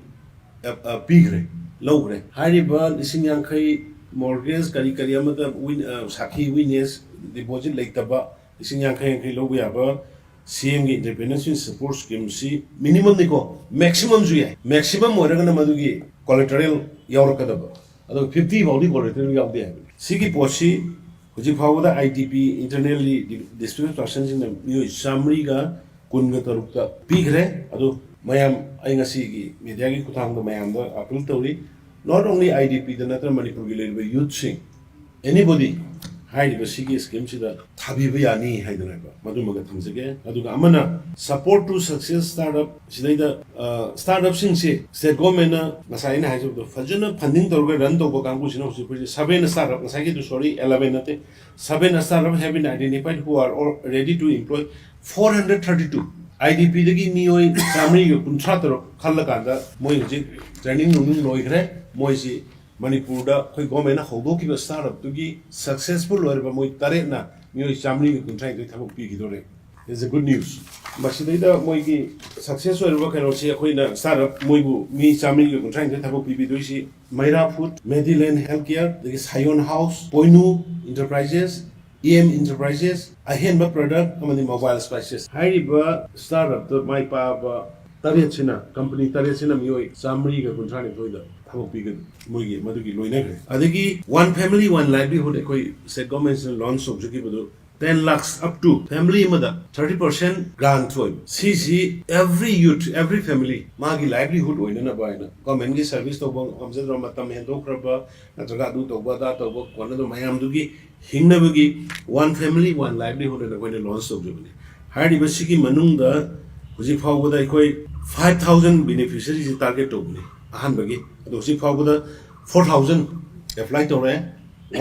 ꯑ, ꯑ, ꯄꯤꯈ꯭ꯔꯦ, ꯂꯧꯈ꯭ꯔꯦ꯫ ꯍꯥꯏꯔꯤꯕ ꯂꯤꯁꯤꯡ ꯌꯥꯡꯈꯩ ꯃꯣꯔꯒꯦꯖ ꯀꯔꯤ ꯀꯔꯤ ꯑꯃꯗ ꯋꯤꯟ-, ꯑ, ꯁꯥꯈꯤ ꯋꯤꯅꯦꯁ ꯗꯤꯄꯣꯖꯤꯠ ꯂꯩꯇꯕ ꯂꯤꯁꯤꯡ ꯌꯥꯡꯈꯩ ꯌꯥꯡꯈꯩ ꯂꯧꯕ ꯌꯥꯕ ꯁꯤ ꯑꯦꯝꯒꯤ ꯏꯟꯇꯔꯄ꯭ꯔꯦꯅꯔꯁꯤꯞ ꯁꯄꯣꯔꯠ ꯁ꯭ꯀꯤꯝꯁꯤ ꯃꯤꯅꯤꯃꯝꯅꯤꯀꯣ, ꯃꯦꯛꯁꯤꯃꯝꯁꯨ ꯌꯥꯏ꯫ ꯃꯦꯛꯁꯤꯃꯝ ꯑꯣꯏꯔꯒꯅ ꯃꯗꯨꯒꯤ ꯀꯣꯂꯦꯇꯔꯦꯜ ꯌꯥꯎꯔꯛꯀꯗꯕ꯫ ꯑꯗꯨꯒ ꯐꯤꯐꯇꯤ ꯐꯥꯎꯗꯤ ꯀꯣꯂꯦꯇꯔꯦꯜ ꯌꯥꯎꯗꯦ ꯍꯥꯏꯕꯅꯤ꯫ ꯁꯤꯒꯤ ꯄꯣꯠꯁꯤ ꯍꯧꯖꯤꯛ ꯐꯥꯎꯕꯗ I D P, internally displaced personꯁꯤꯡꯅ ꯃꯤꯑꯣꯏ ꯆꯥꯃꯔꯤꯒ ꯀꯨꯟꯒ ꯇꯔꯨꯛꯇ ꯄꯤꯈ꯭ꯔꯦ꯫ ꯑꯗꯨ ꯃꯌꯥꯝ, ꯑꯩ ꯉꯁꯤꯒꯤ ꯃꯦꯗꯤꯌꯥꯒꯤ ꯈꯨꯠꯊꯥꯡꯗ ꯃꯌꯥꯝꯗ ꯑꯥꯄꯤꯜ ꯇꯧꯔꯤ, not only ꯑꯥꯏ ꯗꯤ ꯄꯤꯗ ꯅꯠꯇꯅ ꯃꯅꯤꯄꯨꯔꯒꯤ ꯂꯩꯔꯤꯕ ꯌꯨꯠꯁꯤꯡ, anybody, ꯍꯥꯏꯔꯤꯕ ꯁꯤꯒꯤ ꯁ꯭ꯀꯤꯝꯁꯤꯗ ꯊꯥꯕꯤꯕ ꯌꯥꯅꯤ ꯍꯥꯏꯗꯅꯀꯣ, ꯃꯗꯨꯃꯒ ꯊꯝꯖꯒꯦ꯫ ꯑꯗꯨꯒ ꯑꯃꯅ support to success startup, ꯁꯤꯗꯩꯗ, ꯑ, ꯁ꯭ꯇꯥꯔꯠ ꯑꯞꯁꯤꯡꯁꯦ ꯁ꯭ꯇꯦꯠ ꯒꯣꯔꯃꯦꯟꯅ ꯉꯁꯥꯏ ꯑꯩꯅ ꯍꯥꯏꯖꯕꯗꯣ ꯐꯖꯅ ꯐꯟꯗꯤꯡ ꯇꯧꯔꯒ ꯔꯟ ꯇꯧꯕ ꯀꯥꯡꯕꯨꯁꯤꯅ ꯍꯧꯖꯤꯛ ꯑꯩꯈꯣꯏꯁꯦ seven startup, ꯉꯁꯥꯏꯒꯤꯗꯨ, sorry, eleven ꯅꯠꯇꯦ, seven startup have been identified who are all ready to employ four hundred thirty two꯫ I D ꯄꯤꯗꯒꯤ ꯃꯤꯑꯣꯏ ꯆꯥꯃꯔꯤꯒ ꯀꯨꯟꯊ꯭ꯔꯥ ꯇꯔꯨꯛ ꯈꯜꯂꯀꯥꯟꯗ ꯃꯣꯏ ꯍꯧꯖꯤꯛ ꯇ꯭ꯔꯦꯅꯤꯡ ꯅꯨꯡꯅꯤꯡ ꯂꯣꯏꯈ꯭ꯔꯦ꯫ ꯃꯣꯏꯁꯤ ꯃꯅꯤꯄꯨꯔꯗ ꯑꯩꯈꯣꯏ ꯒꯣꯔꯃꯦꯟꯅ ꯍꯧꯗꯣꯛꯈꯤꯕ ꯁ꯭ꯇꯥꯔꯠ ꯑꯞꯇꯨꯒꯤ ꯁꯛꯁꯦꯁꯐꯨꯜ ꯑꯣꯏꯔꯕ ꯃꯣꯏ ꯇꯔꯦꯠꯅ ꯃꯤꯑꯣꯏ ꯆꯥꯃꯔꯤꯒ ꯀꯨꯟꯊ꯭ꯔꯥꯅꯤꯊꯣꯏ ꯊꯕꯛ ꯄꯤꯈꯤꯗꯣꯔꯦ꯫ It's a good news. ꯃꯁꯤꯗꯩꯗ ꯃꯣꯏꯒꯤ ꯁꯛꯁꯦꯁ ꯑꯣꯏꯔꯕ ꯀꯩꯅꯣꯁꯤ ꯑꯩꯈꯣꯏꯅ ꯁ꯭ꯇꯥꯔꯠ ꯑꯞ ꯃꯣꯏꯕꯨ ꯃꯤ ꯆꯥꯃꯔꯤꯒ ꯀꯨꯟꯊ꯭ꯔꯥꯅꯤꯊꯣꯏ ꯊꯕꯛ ꯄꯤꯕꯤꯗꯣꯏꯁꯤ Meira food, Medilane health care, ꯑꯗꯒꯤ Sayon house, Poinu enterprises, E M enterprises, ꯑꯍꯦꯟꯕ ꯄ꯭ꯔꯗꯛ ꯑꯃꯗꯤ ꯃꯣꯕꯥꯏꯜ ꯁ꯭ꯄꯥꯏꯁꯦꯁ꯫ ꯍꯥꯏꯔꯤꯕ ꯁ꯭ꯇꯥꯔꯠ ꯑꯞꯇ ꯃꯥꯏ ꯄꯥꯛꯑꯕ ꯇꯔꯦꯠꯁꯤꯅ, ꯀꯝꯄꯅꯤ ꯇꯔꯦꯠꯁꯤꯅ ꯃꯤꯑꯣꯏ ꯆꯥꯃꯔꯤꯒ ꯀꯨꯟꯊ꯭ꯔꯥꯅꯤꯊꯣꯏꯗ ꯊꯕꯛ ꯄꯤꯒꯅꯤ꯫ ꯃꯣꯏꯒꯤ ꯃꯗꯨꯒꯤ ꯂꯣꯏꯅꯈ꯭ꯔꯦ꯫ ꯑꯗꯒꯤ One Family One Livelihood ꯑꯩꯈꯣꯏ ꯁ꯭ꯇꯦꯠ ꯒꯣꯔꯃꯦꯟꯁꯤꯅ ꯂꯣꯟꯆ ꯇꯧꯖꯈꯤꯕꯗꯨ, ten lakhs up to family ꯑꯃꯗ thirty percent grant ꯑꯣꯏꯕ꯫ ꯁꯤꯁꯤ every youth, every family ꯃꯥꯒꯤ ꯂꯥꯏꯚꯂꯤꯍꯨꯗ ꯑꯣꯏꯅꯅꯕ ꯍꯥꯏꯅ, ꯒꯣꯔꯃꯦꯟꯒꯤ ꯁꯔꯚꯤꯁ ꯇꯧꯕ ꯉꯝꯖꯗ꯭ꯔꯕ, ꯃꯇꯝ ꯍꯦꯟꯗꯣꯛꯈ꯭ꯔꯕ, ꯅꯠꯇ꯭ꯔꯒ ꯑꯗꯨ ꯇꯧꯕ ꯑꯗꯥ ꯇꯧꯕ ꯀꯣꯟꯅꯗꯕ ꯃꯌꯥꯝꯗꯨꯒꯤ ꯍꯤꯡꯅꯕꯒꯤ One Family One Livelihood ꯑꯅ ꯑꯩꯈꯣꯏꯅ ꯂꯣꯟꯆ ꯇꯧꯖꯕꯅꯤ꯫ ꯍꯥꯏꯔꯤꯕ ꯁꯤꯒꯤ ꯃꯅꯨꯡꯗ ꯍꯧꯖꯤꯛ ꯐꯥꯎꯕꯗ ꯑꯩꯈꯣꯏ five thousand beneficiaryꯁꯤ target ꯇꯧꯕꯅꯤ ꯑꯍꯥꯟꯕꯒꯤ꯫ ꯑꯗꯣ ꯍꯧꯖꯤꯛ ꯐꯥꯎꯕꯗ four thousand apply ꯇꯧꯔꯦ,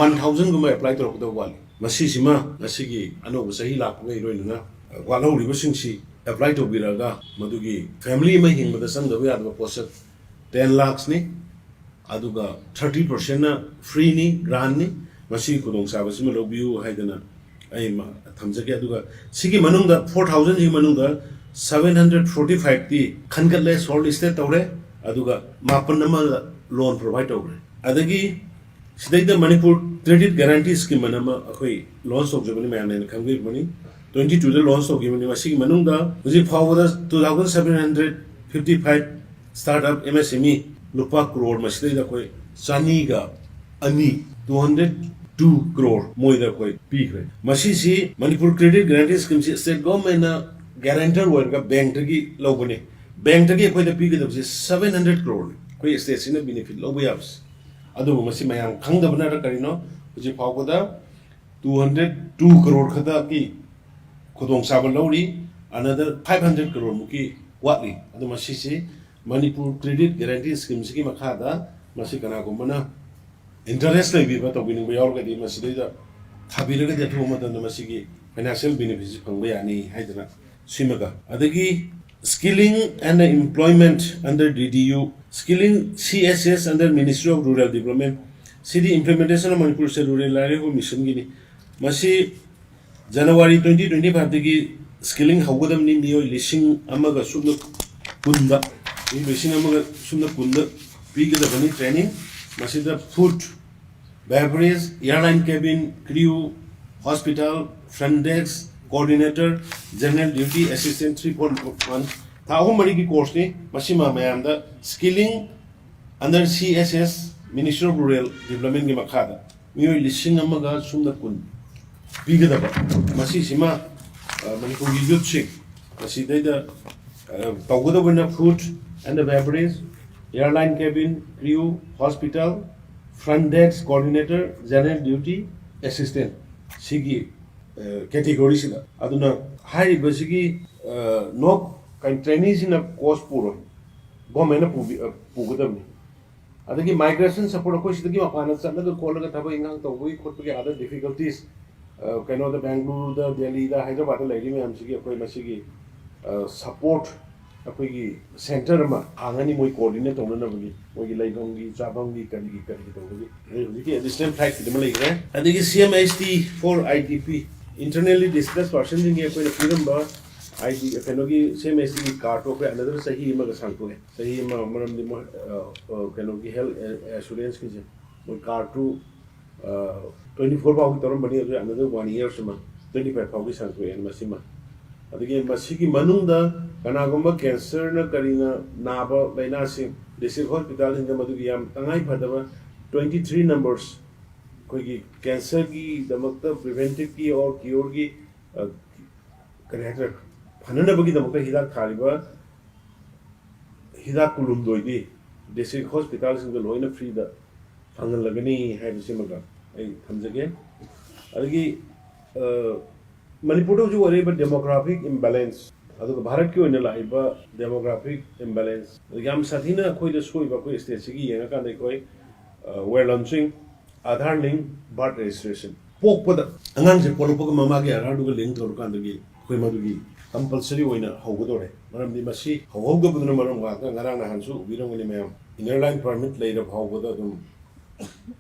one thousandꯒꯨꯝꯕ apply ꯇꯧꯔꯛꯀꯗꯕ ꯋꯥꯠꯂꯤ꯫ ꯃꯁꯤꯁꯤꯃ ꯉꯁꯤꯒꯤ ꯑꯅꯧꯕ ꯆꯍꯤ ꯂꯥꯛꯄꯒ ꯏꯔꯣꯏꯅꯅ ꯋꯥꯠꯍꯧꯔꯤꯕꯁꯤꯡꯁꯤ apply ꯇꯧꯕꯤꯔꯛꯑꯒ ꯃꯗꯨꯒꯤ family ꯑꯃ ꯍꯤꯡꯕꯗ ꯆꯪꯗꯕ ꯌꯥꯗꯕ ꯄꯣꯠꯁꯛ ten lakhsꯅꯤ꯫ ꯑꯗꯨꯒ thirty percentꯅ freeꯅꯤ, grantꯅꯤ꯫ ꯃꯁꯤꯒꯤ ꯈꯨꯗꯣꯡꯆꯥꯕꯁꯤꯃ ꯂꯧꯕꯤꯌꯨ ꯍꯥꯏꯗꯅ ꯑꯩ ꯃ-, ꯊꯝꯖꯒꯦ꯫ ꯑꯗꯨꯒ ꯁꯤꯒꯤ ꯃꯅꯨꯡꯗ four thousandꯁꯤꯒꯤ ꯃꯅꯨꯡꯗ seven hundred forty fiveꯇꯤ ꯈꯟꯒꯠꯂꯦ, short listed ꯇꯧꯔꯦ꯫ ꯑꯗꯨꯒ ꯃꯥꯄꯟ ꯑꯃ loan provide ꯇꯧꯈ꯭ꯔꯦ꯫ ꯑꯗꯒꯤ ꯁꯤꯗꯩꯗ ꯃꯅꯤꯄꯨꯔ Credit Guarantee Scheme ꯑꯅ ꯑꯃ ꯑꯩꯈꯣꯏ ꯂꯣꯟꯆ ꯇꯧꯖꯕꯅꯤ, ꯃꯌꯥꯝꯅ ꯍꯦꯟꯅ ꯈꯪꯕꯤꯔꯝꯒꯅꯤ꯫ Twenty twoꯗ ꯂꯣꯟꯆ ꯇꯧꯈꯤꯕꯅꯤ꯫ ꯃꯁꯤꯒꯤ ꯃꯅꯨꯡꯗ ꯍꯧꯖꯤꯛ ꯐꯥꯎꯕꯗ two thousand seven hundred fifty five startup MSME ꯂꯨꯄꯥ ꯀ꯭ꯔꯣꯔ ꯃꯁꯤꯗꯩꯗ ꯑꯩꯈꯣꯏ ꯆꯅꯤꯒ ꯑꯅꯤ, two hundred two crore ꯃꯣꯏꯗ ꯑꯩꯈꯣꯏ ꯄꯤꯈ꯭ꯔꯦ꯫ ꯃꯁꯤꯁꯤ ꯃꯅꯤꯄꯨꯔ Credit Guarantee Schemeꯁꯤ ꯁ꯭ꯇꯦꯠ ꯒꯣꯔꯃꯦꯟꯅ guarantor ꯑꯣꯏꯔꯒ ꯕꯦꯡꯛꯇꯒꯤ ꯂꯧꯕꯅꯤ꯫ ꯕꯦꯡꯛꯇꯒꯤ ꯑꯩꯈꯣꯏꯗ ꯄꯤꯒꯗꯕꯁꯤ seven hundred crore ꯑꯩꯈꯣꯏ ꯁ꯭ꯇꯦꯠꯁꯤꯅ benefit ꯂꯧꯕ ꯌꯥꯕꯁꯤ꯫ ꯑꯗꯨꯕꯨ ꯃꯁꯤ ꯃꯌꯥꯝ ꯈꯪꯗꯕꯅ ꯀꯔꯤꯅꯣ? ꯍꯧꯖꯤꯛ ꯐꯥꯎꯕꯗ two hundred two crore ꯈꯛꯇꯒꯤ ꯈꯨꯗꯣꯡꯆꯥꯕ ꯂꯧꯔꯤ, another five hundred crore ꯃꯨꯛꯀꯤ ꯋꯥꯠꯂꯤ꯫ ꯑꯗꯨ ꯃꯁꯤꯁꯤ ꯃꯅꯤꯄꯨꯔ Credit Guarantee Schemeꯁꯤꯒꯤ ꯃꯈꯥꯗ ꯃꯁꯤ ꯀꯅꯥꯒꯨꯝꯕꯅ interest ꯂꯩꯕꯤꯕ, ꯇꯧꯕꯤꯅꯤꯡꯕ ꯌꯥꯎꯔꯒꯗꯤ ꯃꯁꯤꯗꯩꯗ ꯊꯥꯕꯤꯔꯒꯗꯤ ꯑꯊꯨꯕ ꯃꯇꯝꯗ ꯃꯁꯤꯒꯤ financial benefitꯁꯤ ꯐꯪꯕ ꯌꯥꯅꯤ ꯍꯥꯏꯗꯅ ꯁꯤꯃꯒ, ꯑꯗꯒꯤ Skilling and Employment under D D U, Skilling C S S under Ministry of Rural Development, ꯁꯤꯗꯤ Implementation of Manipur State Rural Livelihood Mission ꯒꯤꯅꯤ꯫ ꯃꯁꯤ January twenty twenty five ꯗꯒꯤ skilling ꯍꯧꯒꯗꯕꯅꯤ꯫ ꯃꯤꯑꯣꯏ ꯂꯤꯁꯤꯡ ꯑꯃꯒ ꯁꯨꯞꯅ ꯀꯨꯟꯗ, ꯃꯤꯑꯣꯏ ꯂꯤꯁꯤꯡ ꯑꯃꯒ ꯁꯨꯞꯅ ꯀꯨꯟꯗ ꯄꯤꯒꯗꯕꯅꯤ training꯫ ꯃꯁꯤꯗ food, beverage, airline cabin crew, hospital, front desk, coordinator, general duty assistant, three point one, ꯊꯥ ꯑꯍꯨꯝ ꯃꯔꯤꯒꯤ course ꯅꯤ꯫ ꯃꯁꯤꯃ ꯃꯌꯥꯝꯗ skilling under C S S, Ministry of Rural Development ꯀꯤ ꯃꯈꯥꯗ ꯃꯤꯑꯣꯏ ꯂꯤꯁꯤꯡ ꯑꯃꯒ ꯁꯨꯞꯅ ꯀꯨꯟ ꯄꯤꯒꯗꯕ꯫ ꯃꯁꯤꯁꯤꯃ, ꯑ, ꯃꯅꯤꯄꯨꯔꯒꯤ youth ꯁꯤꯡ ꯃꯁꯤꯗꯩꯗ, ꯑ, ꯇꯧꯒꯗꯕꯅ food and beverage, airline cabin crew, hospital, front desk coordinator, general duty assistant, ꯁꯤꯒꯤ, ꯑ, category ꯁꯤꯗ꯫ ꯑꯗꯨꯅ ꯍꯥꯏꯔꯤꯕꯁꯤꯒꯤ, ꯑ, ꯅꯣ, ꯀꯩ, trainee ꯁꯤꯅ cost ꯄꯨꯔꯣꯏ, government ꯅ ꯄꯨꯕꯤ-, ꯑ, ꯄꯨꯒꯗꯕꯅꯤ꯫ ꯑꯗꯒꯤ migration support, ꯑꯩꯈꯣꯏ ꯁꯤꯗꯒꯤ ꯃꯄꯥꯟꯗ ꯆꯠꯂꯒ ꯈꯣꯠꯂꯒ ꯊꯕꯛ ꯏꯟꯈꯥꯡ ꯇꯧꯕꯒꯤ ꯈꯣꯠꯄꯒꯤ other difficulties, ꯑ, ꯀꯩꯅꯣꯗ, ꯕꯦꯡꯒꯂꯨꯔꯨꯗ, ꯗꯦꯜꯂꯤꯗ, ꯍꯥꯏꯗ꯭ꯔꯕꯥꯗꯇ ꯂꯩꯔꯤ ꯃꯌꯥꯝꯁꯤꯒꯤ ꯑꯩꯈꯣꯏ ꯃꯁꯤꯒꯤ, ꯑ, support, ꯑꯩꯈꯣꯏꯒꯤ center ꯑꯃ ꯍꯥꯡꯉꯅꯤ, ꯃꯣꯏ coordinate ꯇꯧꯅꯅꯕꯒꯤ, ꯃꯣꯏꯒꯤ ꯂꯩꯐꯝꯒꯤ, ꯆꯥꯐꯝꯒꯤ, ꯀꯔꯤꯒꯤ, ꯀꯔꯤꯒꯤ ꯇꯧꯕꯒꯤ꯫ ꯑꯗꯩ ꯍꯧꯖꯤꯛꯀꯤ additional flight ꯀꯤꯗꯤ ꯑꯃ ꯂꯩꯈ꯭ꯔꯦ꯫ ꯑꯗꯒꯤ C M H T for I D P, internally displaced person ꯁꯤꯡꯒꯤ ꯑꯩꯈꯣꯏꯅ ꯄꯤꯔꯝꯕ I D, ꯀꯩꯅꯣꯒꯤ C M H T ꯒꯤ card ꯇꯣ ꯑꯩꯈꯣꯏ another ꯆꯍꯤ ꯑꯃꯒ ꯁꯥꯡꯇꯣꯛꯑꯦ꯫ ꯆꯍꯤ ꯑꯃ, ꯃꯔꯝꯗꯤ ꯃꯣꯏ, ꯑ, ꯑ, ꯀꯩꯅꯣꯒꯤ health assurance ꯀꯤꯁꯦ, ꯃꯣꯏ card ꯇꯨ, ꯑ, twenty four ꯐꯥꯎꯒꯤ ꯇꯧꯔꯝꯕꯅꯤ, ꯑꯗꯨ another one year ꯁꯤꯃ, twenty five ꯐꯥꯎꯒꯤ ꯁꯥꯡꯇꯣꯛꯑꯦ ꯃꯁꯤꯃ꯫ ꯑꯗꯒꯤ ꯃꯁꯤꯒꯤ ꯃꯅꯨꯡꯗ ꯀꯅꯥꯒꯨꯝꯕ cancer ꯅ ꯀꯔꯤꯅ ꯅꯥꯕ ꯂꯥꯏꯅꯥꯁꯤꯡ district hospital ꯁꯤꯡꯗ ꯃꯗꯨꯒꯤ ꯌꯥꯝ ꯇꯉꯥꯏ ꯐꯗꯕ twenty three numbers, ꯑꯩꯈꯣꯏꯒꯤ cancer ꯒꯤꯗꯃꯛꯇ preventive ꯀꯤ or cure ꯒꯤ, ꯑ, ꯀꯔꯤ ꯍꯥꯏꯇꯥꯔꯦ, ꯐꯅꯅꯕꯒꯤꯗꯃꯛꯇ ꯍꯤꯗꯥꯛ ꯊꯥꯔꯤꯕ ꯍꯤꯗꯥꯛ ꯀꯨꯟꯍꯨꯝꯗꯣꯏꯗꯤ district hospital ꯁꯤꯡꯗ ꯂꯣꯏꯅ free ꯗ ꯐꯪꯍꯜꯂꯒꯅꯤ ꯍꯥꯏꯕꯁꯤꯃꯒ ꯑꯩ ꯊꯝꯖꯒꯦ꯫ ꯑꯗꯒꯤ, ꯑ, ꯃꯅꯤꯄꯨꯔꯗ ꯍꯧꯖꯤꯛ ꯑꯣꯏꯔꯛꯏꯕ demographic imbalance, ꯑꯗꯨꯒ ꯚꯥꯔꯠꯀꯤ ꯑꯣꯏꯅ ꯂꯥꯛꯏꯕ demographic imbalance, ꯌꯥꯝ ꯁꯥꯊꯤꯅ ꯑꯩꯈꯣꯏꯗ ꯁꯣꯛꯏꯕ, ꯑꯩꯈꯣꯏ state ꯁꯤꯒꯤ ꯌꯦꯡꯉꯀꯥꯟꯗ ꯑꯩꯈꯣꯏ, ꯑ, were launching Aadhaar link birth registration꯫ ꯄꯣꯛꯄꯗ ꯑꯉꯥꯡꯁꯦ ꯄꯣꯛꯂꯛꯄꯒ ꯃꯃꯥꯒꯤ Aadhaar ꯗꯨꯒ link ꯇꯧꯔꯀꯥꯟꯗꯒꯤ ꯑꯩꯈꯣꯏ ꯃꯗꯨꯒꯤ ꯀꯝꯄꯜꯁꯔꯤ ꯑꯣꯏꯅ ꯍꯧꯒꯗꯧꯔꯦ꯫ ꯃꯔꯝꯗꯤ ꯃꯁꯤ ꯍꯧꯍꯧꯗꯕꯗꯨꯅ ꯃꯔꯝ ꯑꯣꯏꯔꯒ ꯉꯔꯥꯡ ꯅꯍꯥꯟꯁꯨ ꯎꯕꯤꯔꯝꯒꯅꯤ ꯃꯌꯥꯝ, ꯏꯅꯔ ꯂꯥꯏꯟ ꯄꯥꯔꯃꯤꯠ ꯂꯩꯔ ꯐꯥꯎꯕꯗ ꯑꯗꯨꯝ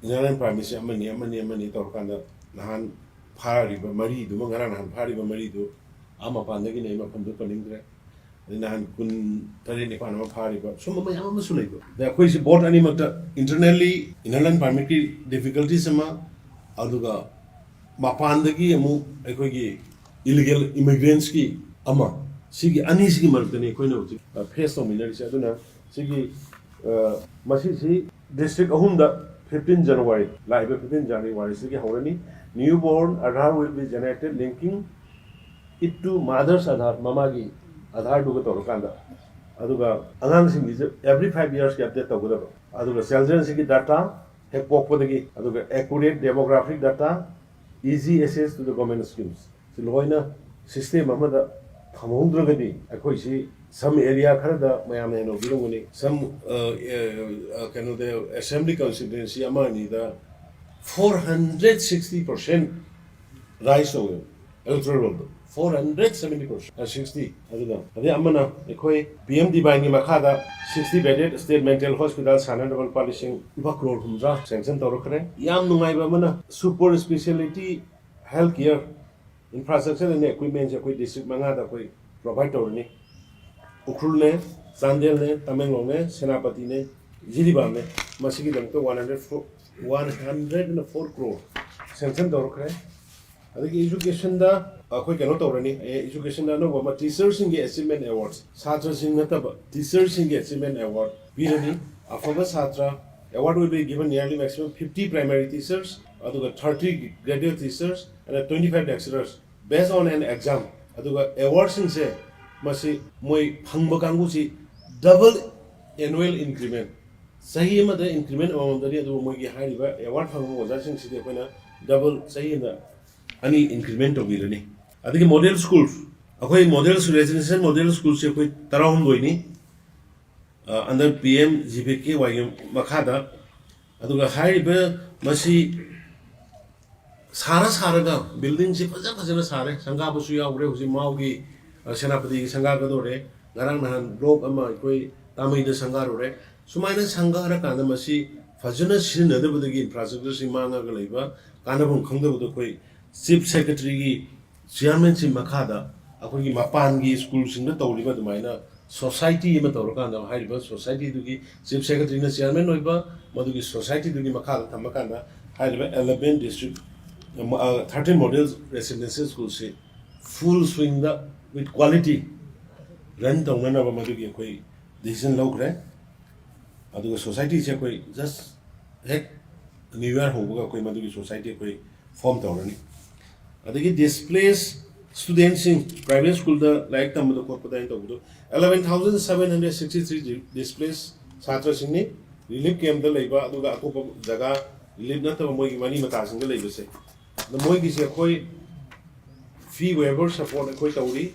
ꯏꯅꯔ ꯂꯥꯏꯟ ꯄꯥꯔꯃꯤꯠꯁꯦ ꯑꯃꯅꯤ, ꯑꯃꯅꯤ, ꯑꯃꯅꯤ ꯇꯧꯔꯀꯥꯟꯗ ꯅꯍꯥꯟ ꯐꯥꯔꯤꯕ ꯃꯔꯤꯗꯨꯃ, ꯉꯔꯥꯡ ꯅꯍꯥꯟ ꯐꯥꯔꯤꯕ ꯃꯔꯤꯗꯨ ꯑꯥ ꯃꯄꯥꯟꯗꯒꯤꯅꯦ, ꯑꯩ ꯃꯐꯝꯗꯨ ꯄꯟꯅꯤꯡꯗ꯭ꯔꯦ꯫ ꯑꯗꯩ ꯅꯍꯥꯟ ꯀꯨꯟ ꯇꯔꯦꯠ ꯅꯤꯄꯥꯟ ꯑꯃ ꯐꯥꯔꯤꯕ, ꯁꯨꯝꯕ ꯃꯌꯥꯝ ꯑꯃꯁꯨ ꯂꯩꯕ꯫ ꯑꯗ ꯑꯩꯈꯣꯏꯁꯤ ꯕꯣꯠ ꯑꯅꯤꯃꯛꯇ ꯏꯟꯇꯔꯅꯦꯜꯂꯤ ꯏꯅꯔ ꯂꯥꯏꯟ ꯄꯥꯔꯃꯤꯠꯀꯤ ꯗꯤꯐꯤꯀꯜꯇꯤꯁ ꯑꯃ, ꯑꯗꯨꯒ ꯃꯄꯥꯟꯗꯒꯤ ꯑꯃꯨꯛ ꯑꯩꯈꯣꯏꯒꯤ ꯏꯂꯤꯒꯦꯜ ꯏꯃꯤꯒ꯭ꯔꯦꯟꯁꯀꯤ ꯑꯃ, ꯁꯤꯒꯤ ꯑꯅꯤꯁꯤꯒꯤ ꯃꯔꯛꯇꯅꯤ ꯑꯩꯈꯣꯏꯅ ꯍꯧꯖꯤꯛ ꯐꯦꯁ ꯇꯧꯃꯤꯟꯅꯔꯤꯁꯦ꯫ ꯑꯗꯨꯅ ꯁꯤꯒꯤ, ꯑ, ꯃꯁꯤꯁꯤ ꯗꯤꯁꯇ꯭ꯔꯤꯛ ꯑꯍꯨꯝꯗ ꯐꯤꯐꯇꯤꯟ ꯖꯅꯋꯥꯔꯤ, ꯂꯥꯛꯏꯕ ꯐꯤꯐꯇꯤꯟ ꯖꯅꯋꯥꯔꯤꯁꯤꯗꯒꯤ ꯍꯧꯔꯅꯤ꯫ Newborn Aadhaar will be generated linking it to mother's Aadhaar, ꯃꯃꯥꯒꯤ ꯑꯙꯥꯔꯗꯨꯒ ꯇꯧꯔꯀꯥꯟꯗ꯫ ꯑꯗꯨꯒ ꯑꯉꯥꯡꯁꯤꯡꯒꯤꯁꯨ every five yearsꯀꯤ ꯑꯞꯗꯦꯠ ꯇꯧꯒꯗꯕ꯫ ꯑꯗꯨꯒ ꯆꯤꯜꯗ꯭ꯔꯦꯟꯁꯤꯒꯤ ꯗꯥꯇꯥ ꯍꯦꯛ ꯄꯣꯛꯄꯗꯒꯤ, ꯑꯗꯨꯒ accurate demographic data, easy access to the government schemes, ꯁꯤ ꯂꯣꯏꯅ ꯁꯤꯁꯇꯦꯝ ꯑꯃꯗ ꯊꯝꯍꯧꯗ꯭ꯔꯒꯗꯤ ꯑꯩꯈꯣꯏꯁꯤ some area ꯈꯔꯗ ꯃꯌꯥꯝꯅ ꯍꯦꯟꯅ ꯎꯕꯤꯔꯝꯒꯅꯤ, some, ꯑ, ꯑ, ꯑ, ꯀꯩꯅꯣꯗ, ꯑꯦꯁꯦꯝꯕ꯭ꯂꯤ ꯀꯟꯁꯇꯤꯇ꯭ꯋꯦꯟꯁꯤ ꯑꯃ ꯑꯅꯤꯗ four hundred sixty percent rise ꯇꯧꯋꯦꯕ electoral ꯔꯣꯜꯗꯣ, four hundred seventy percent, ꯑ, sixty꯫ ꯑꯗꯨꯒ ꯑꯗꯩ ꯑꯃꯅ ꯑꯩꯈꯣꯏ ꯄꯤ ꯑꯦꯝ ꯗꯤꯕꯥꯏꯟꯒꯤ ꯃꯈꯥꯗ sixty bedded state mental hospital ꯁꯥꯟꯅꯅꯕ ꯂꯨꯄꯥ ꯂꯤꯁꯤꯡ, ꯂꯨꯄꯥ ꯀ꯭ꯔꯣꯔ ꯍꯨꯝꯗ꯭ꯔꯥ ꯁꯦꯡꯁꯟ ꯇꯧꯔꯛꯈ꯭ꯔꯦ꯫ ꯌꯥꯝ ꯅꯨꯡꯉꯥꯏꯕ ꯑꯃꯅ super speciality health care infrastructure and equipmentꯁꯦ ꯑꯩꯈꯣꯏ ꯗꯤꯁꯇ꯭ꯔꯤꯛ ꯃꯉꯥꯗ ꯑꯩꯈꯣꯏ ꯄ꯭ꯔꯣꯚꯥꯏꯗ ꯇꯧꯔꯅꯤ꯫ ꯎꯈ꯭ꯔꯨꯜꯅꯦ, ꯆꯥꯟꯗꯦꯜꯅꯦ, ꯇꯃꯦꯡꯂꯣꯡꯅꯦ, ꯁꯦꯅꯥꯄꯇꯤꯅꯦ, ꯖꯤꯔꯤꯕꯥꯝꯅꯦ꯫ ꯃꯁꯤꯒꯤꯗꯃꯛꯇ one hundred four, one hundred four crore sanction ꯇꯧꯔꯛꯈ꯭ꯔꯦ꯫ ꯑꯗꯒꯤ ꯏꯖꯨꯀꯦꯁꯟꯗ ꯑꯩꯈꯣꯏ ꯀꯩꯅꯣ ꯇꯧꯔꯅꯤ, ꯏꯖꯨꯀꯦꯁꯟꯗ ꯑꯅꯧꯕ ꯑꯃ, ꯇꯤꯆꯔꯁꯤꯡꯒꯤ ꯑꯦꯆꯤꯞꯃꯦꯟ ꯑꯦꯋꯥꯔꯗ, ꯁꯥꯇ꯭ꯔꯁꯤꯡ ꯅꯠꯇꯕ ꯇꯤꯆꯔꯁꯤꯡꯒꯤ ꯑꯦꯆꯤꯞꯃꯦꯟ ꯑꯦꯋꯥꯔꯗ ꯄꯤꯔꯅꯤ꯫ ꯑꯐꯕ ꯁꯥꯇ꯭ꯔ, award will be given nearly maximum fifty primary teachers, ꯑꯗꯨꯒ thirty graduate teachers and twenty five lecturers based on an exam꯫ ꯑꯗꯨꯒ ꯑꯦꯋꯥꯔꯗꯁꯤꯡꯁꯦ ꯃꯁꯤ ꯃꯣꯏ ꯐꯪꯕ ꯀꯥꯡꯕꯨꯁꯤ double annual increment, ꯆꯍꯤ ꯑꯃꯗ ꯏꯟꯀ꯭ꯔꯤꯃꯦꯟ ꯑꯃꯃꯝꯗꯅꯤ꯫ ꯑꯗꯨꯕꯨ ꯃꯣꯏꯒꯤ ꯍꯥꯏꯔꯤꯕ ꯑꯦꯋꯥꯔꯗ ꯐꯪꯕ ꯑꯣꯖꯥꯁꯤꯡꯁꯤꯗꯤ ꯑꯩꯈꯣꯏꯅ ꯗꯕꯜ, ꯆꯍꯤ ꯑꯃꯗ ꯑꯅꯤ ꯏꯟꯀ꯭ꯔꯤꯃꯦꯟ ꯇꯧꯕꯤꯔꯅꯤ꯫ ꯑꯗꯒꯤ ꯃꯣꯗꯦꯜ ꯁ꯭ꯀꯨꯜ, ꯑꯩꯈꯣꯏ ꯃꯣꯗꯦꯜ, ꯔꯦꯁꯤꯗꯦꯟꯁꯤꯌꯦꯜ ꯃꯣꯗꯦꯜ ꯁ꯭ꯀꯨꯜꯁꯦ ꯑꯩꯈꯣꯏ ꯇꯔꯥꯍꯨꯝꯗꯣꯏꯅꯤ, ꯑ, under P M G P K Yꯒꯤ ꯃꯈꯥꯗ꯫ ꯑꯗꯨꯒ ꯍꯥꯏꯔꯤꯕ ꯃꯁꯤ ꯁꯥꯔ ꯁꯥꯔꯒ ꯕꯤꯜꯗꯤꯡꯁꯤ ꯐꯖ ꯐꯖꯅ ꯁꯥꯔꯦ, ꯁꯪꯒꯥꯕꯁꯨ ꯌꯥꯎꯈ꯭ꯔꯦ꯫ ꯍꯧꯖꯤꯛ ꯃꯥꯎꯒꯤ ꯁꯦꯅꯥꯄꯇꯤꯒꯤ ꯁꯪꯒꯥꯒꯗꯧꯔꯦ꯫ ꯉꯔꯥꯡ ꯅꯍꯥꯟ ꯕ꯭ꯂꯣꯛ ꯑꯃ ꯑꯩꯈꯣꯏ ꯇꯥꯃꯩꯗ ꯁꯪꯒꯥꯔꯨꯔꯦ꯫ ꯁꯨꯃꯥꯏꯅ ꯁꯪꯒꯥꯔꯀꯥꯟꯗ ꯃꯁꯤ ꯐꯖꯅ ꯁꯤꯖꯤꯟꯅꯗꯕꯗꯒꯤ ꯏꯟꯐ꯭ꯔꯥꯁ꯭ꯇ꯭ꯔꯛꯆꯔꯁꯤ ꯃꯥꯡꯉꯒ ꯂꯩꯕ ꯀꯥꯟꯅꯐꯝ ꯈꯪꯗꯕꯗꯣ ꯑꯩꯈꯣꯏ ꯆꯤꯐ ꯁꯦꯀ꯭ꯔꯦꯇꯔꯤꯒꯤ ꯆꯤꯌꯥꯔꯃꯦꯟꯁꯤꯞ ꯃꯈꯥꯗ ꯑꯩꯈꯣꯏꯒꯤ ꯃꯄꯥꯟꯒꯤ ꯁ꯭ꯀꯨꯜꯁꯤꯡꯗ ꯇꯧꯔꯤꯕ ꯑꯗꯨꯃꯥꯏꯅ ꯁꯣꯁꯥꯏꯇꯤ ꯑꯃ ꯇꯧꯔꯀꯥꯟꯗ ꯍꯥꯏꯔꯤꯕ ꯁꯣꯁꯥꯏꯇꯤꯗꯨꯒꯤ ꯆꯤꯐ ꯁꯦꯀ꯭ꯔꯦꯇꯔꯤꯅ ꯆꯤꯌꯥꯔꯃꯦꯟ ꯑꯣꯏꯕ, ꯃꯗꯨꯒꯤ ꯁꯣꯁꯥꯏꯇꯤꯗꯨꯒꯤ ꯃꯈꯥꯗ ꯊꯝꯃꯀꯥꯟꯗ ꯍꯥꯏꯔꯤꯕ eleven district, thirteen model residential schoolꯁꯤ full swingꯗ with quality run ꯇꯧꯅꯅꯕ ꯃꯗꯨꯒꯤ ꯑꯩꯈꯣꯏ decision ꯂꯧꯈ꯭ꯔꯦ꯫ ꯑꯗꯨꯒ ꯁꯣꯁꯥꯏꯇꯤꯁꯦ ꯑꯩꯈꯣꯏ just ꯍꯦꯛ ꯅ꯭ꯌꯨ ꯏꯌꯥꯔ ꯍꯧꯕꯒ ꯑꯩꯈꯣꯏ ꯃꯗꯨꯒꯤ ꯁꯣꯁꯥꯏꯇꯤ ꯑꯩꯈꯣꯏ ꯐꯣꯔꯝ ꯇꯧꯔꯅꯤ꯫ ꯑꯗꯒꯤ ꯗꯤꯁꯄ꯭ꯂꯦꯁ ꯁ꯭ꯇꯨꯗꯦꯟꯁꯤꯡ, ꯄ꯭ꯔꯥꯏꯚꯦꯠ ꯁ꯭ꯀꯨꯜꯗ ꯂꯥꯏꯔꯤꯛ ꯇꯝꯕꯗ ꯈꯣꯠꯄꯗ ꯑꯩꯅ ꯇꯧꯕꯗꯣ, eleven thousand seven hundred sixty three displace ꯁꯥꯇ꯭ꯔꯁꯤꯡꯅꯤ꯫ ꯔꯤꯂꯤꯐ ꯀꯦꯝꯞꯇ ꯂꯩꯕ, ꯑꯗꯨꯒ ꯑꯇꯣꯞꯄ ꯖꯒꯥ ꯔꯤꯂꯤꯐ ꯅꯠꯇꯕ ꯃꯣꯏꯒꯤ ꯃꯔꯤ ꯃꯇꯥꯁꯤꯡꯗ ꯂꯩꯕꯁꯦ, ꯑꯗꯣ ꯃꯣꯏꯒꯤꯁꯦ ꯑꯩꯈꯣꯏ ꯐꯤ ꯋꯦꯕꯔ ꯁꯄꯣꯔꯠ ꯑꯩꯈꯣꯏ ꯇꯧꯔꯤ꯫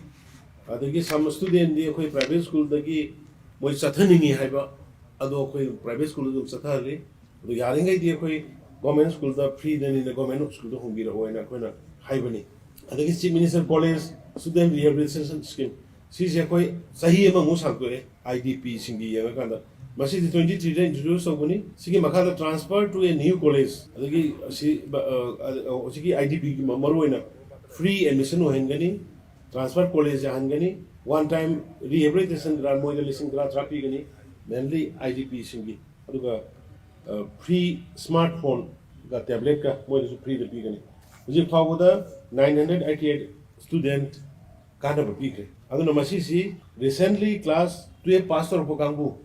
ꯑꯗꯒꯤ ꯁꯝ ꯁ꯭ꯇꯨꯗꯦꯟꯗꯤ ꯑꯩꯈꯣꯏ ꯄ꯭ꯔꯥꯏꯚꯦꯠ ꯁ꯭ꯀꯨꯜꯗꯒꯤ ꯃꯣꯏ ꯆꯠꯊꯅꯤꯡꯉꯤ ꯍꯥꯏꯕ, ꯑꯗꯣ ꯑꯩꯈꯣꯏ ꯄ꯭ꯔꯥꯏꯚꯦꯠ ꯁ꯭ꯀꯨꯜꯗ ꯑꯗꯨꯝ ꯆꯠꯊꯍꯜꯂꯤ꯫ ꯑꯗꯣ ꯌꯥꯔꯤꯈꯩꯗꯤ ꯑꯩꯈꯣꯏ ꯒꯣꯔꯃꯦꯟ ꯁ꯭ꯀꯨꯜꯗ ꯐ꯭ꯔꯤꯗꯅꯤꯅ ꯒꯣꯔꯃꯦꯟ ꯁ꯭ꯀꯨꯜꯗ ꯍꯣꯡꯕꯤꯔꯛꯑꯣ ꯍꯥꯏꯅ ꯑꯩꯈꯣꯏꯅ ꯍꯥꯏꯕꯅꯤ꯫ ꯑꯗꯒꯤ chief minister college student rehabilitation scheme, ꯁꯤꯁꯦ ꯑꯩꯈꯣꯏ ꯆꯍꯤ ꯑꯃꯃꯨꯛ ꯁꯥꯡꯇꯣꯛꯑꯦ꯫ ꯑꯥꯏ ꯗꯤ ꯄꯤꯁꯤꯡꯒꯤ ꯌꯦꯡꯉꯀꯥꯟꯗ ꯃꯁꯤꯗꯤ twenty threeꯗ introduce ꯇꯧꯕꯅꯤ꯫ ꯁꯤꯒꯤ ꯃꯈꯥꯗ transfer to a new college, ꯑꯗꯒꯤ ꯑꯁꯤ, ꯑ, ꯑ, ꯍꯧꯖꯤꯛꯀꯤ ꯑꯥꯏ ꯗꯤ ꯄꯤꯒꯤ ꯃꯔꯨꯑꯣꯏꯅ ꯐ꯭ꯔꯤ ꯑꯦꯗꯃꯤꯁꯟ ꯑꯣꯏꯍꯟꯒꯅꯤ, ꯇ꯭ꯔꯥꯟꯁꯐꯔ ꯀꯣꯂꯦꯖ ꯌꯥꯍꯟꯒꯅꯤ, one time rehabilitation grant ꯃꯣꯏꯗ ꯂꯤꯁꯤꯡ ꯇꯔꯥ ꯇꯔꯥ ꯄꯤꯒꯅꯤ, mainly ꯑꯥꯏ ꯗꯤ ꯄꯤꯁꯤꯡꯒꯤ, ꯑꯗꯨꯒ ꯐ꯭ꯔꯤ ꯁ꯭ꯃꯥꯔꯠ ꯐꯣꯟꯒ ꯇꯦꯕ꯭ꯂꯦꯠꯀ ꯃꯣꯏꯗꯁꯨ ꯐ꯭ꯔꯤꯗ ꯄꯤꯒꯅꯤ꯫ ꯍꯧꯖꯤꯛ ꯐꯥꯎꯕꯗ nine hundred eighty eight student ꯀꯥꯟꯅꯕ ꯄꯤꯈ꯭ꯔꯦ꯫ ꯑꯗꯨꯅ ꯃꯁꯤꯁꯤ recently class twelve pass ꯇꯧꯔꯛꯄ ꯀꯥꯡꯕꯨ,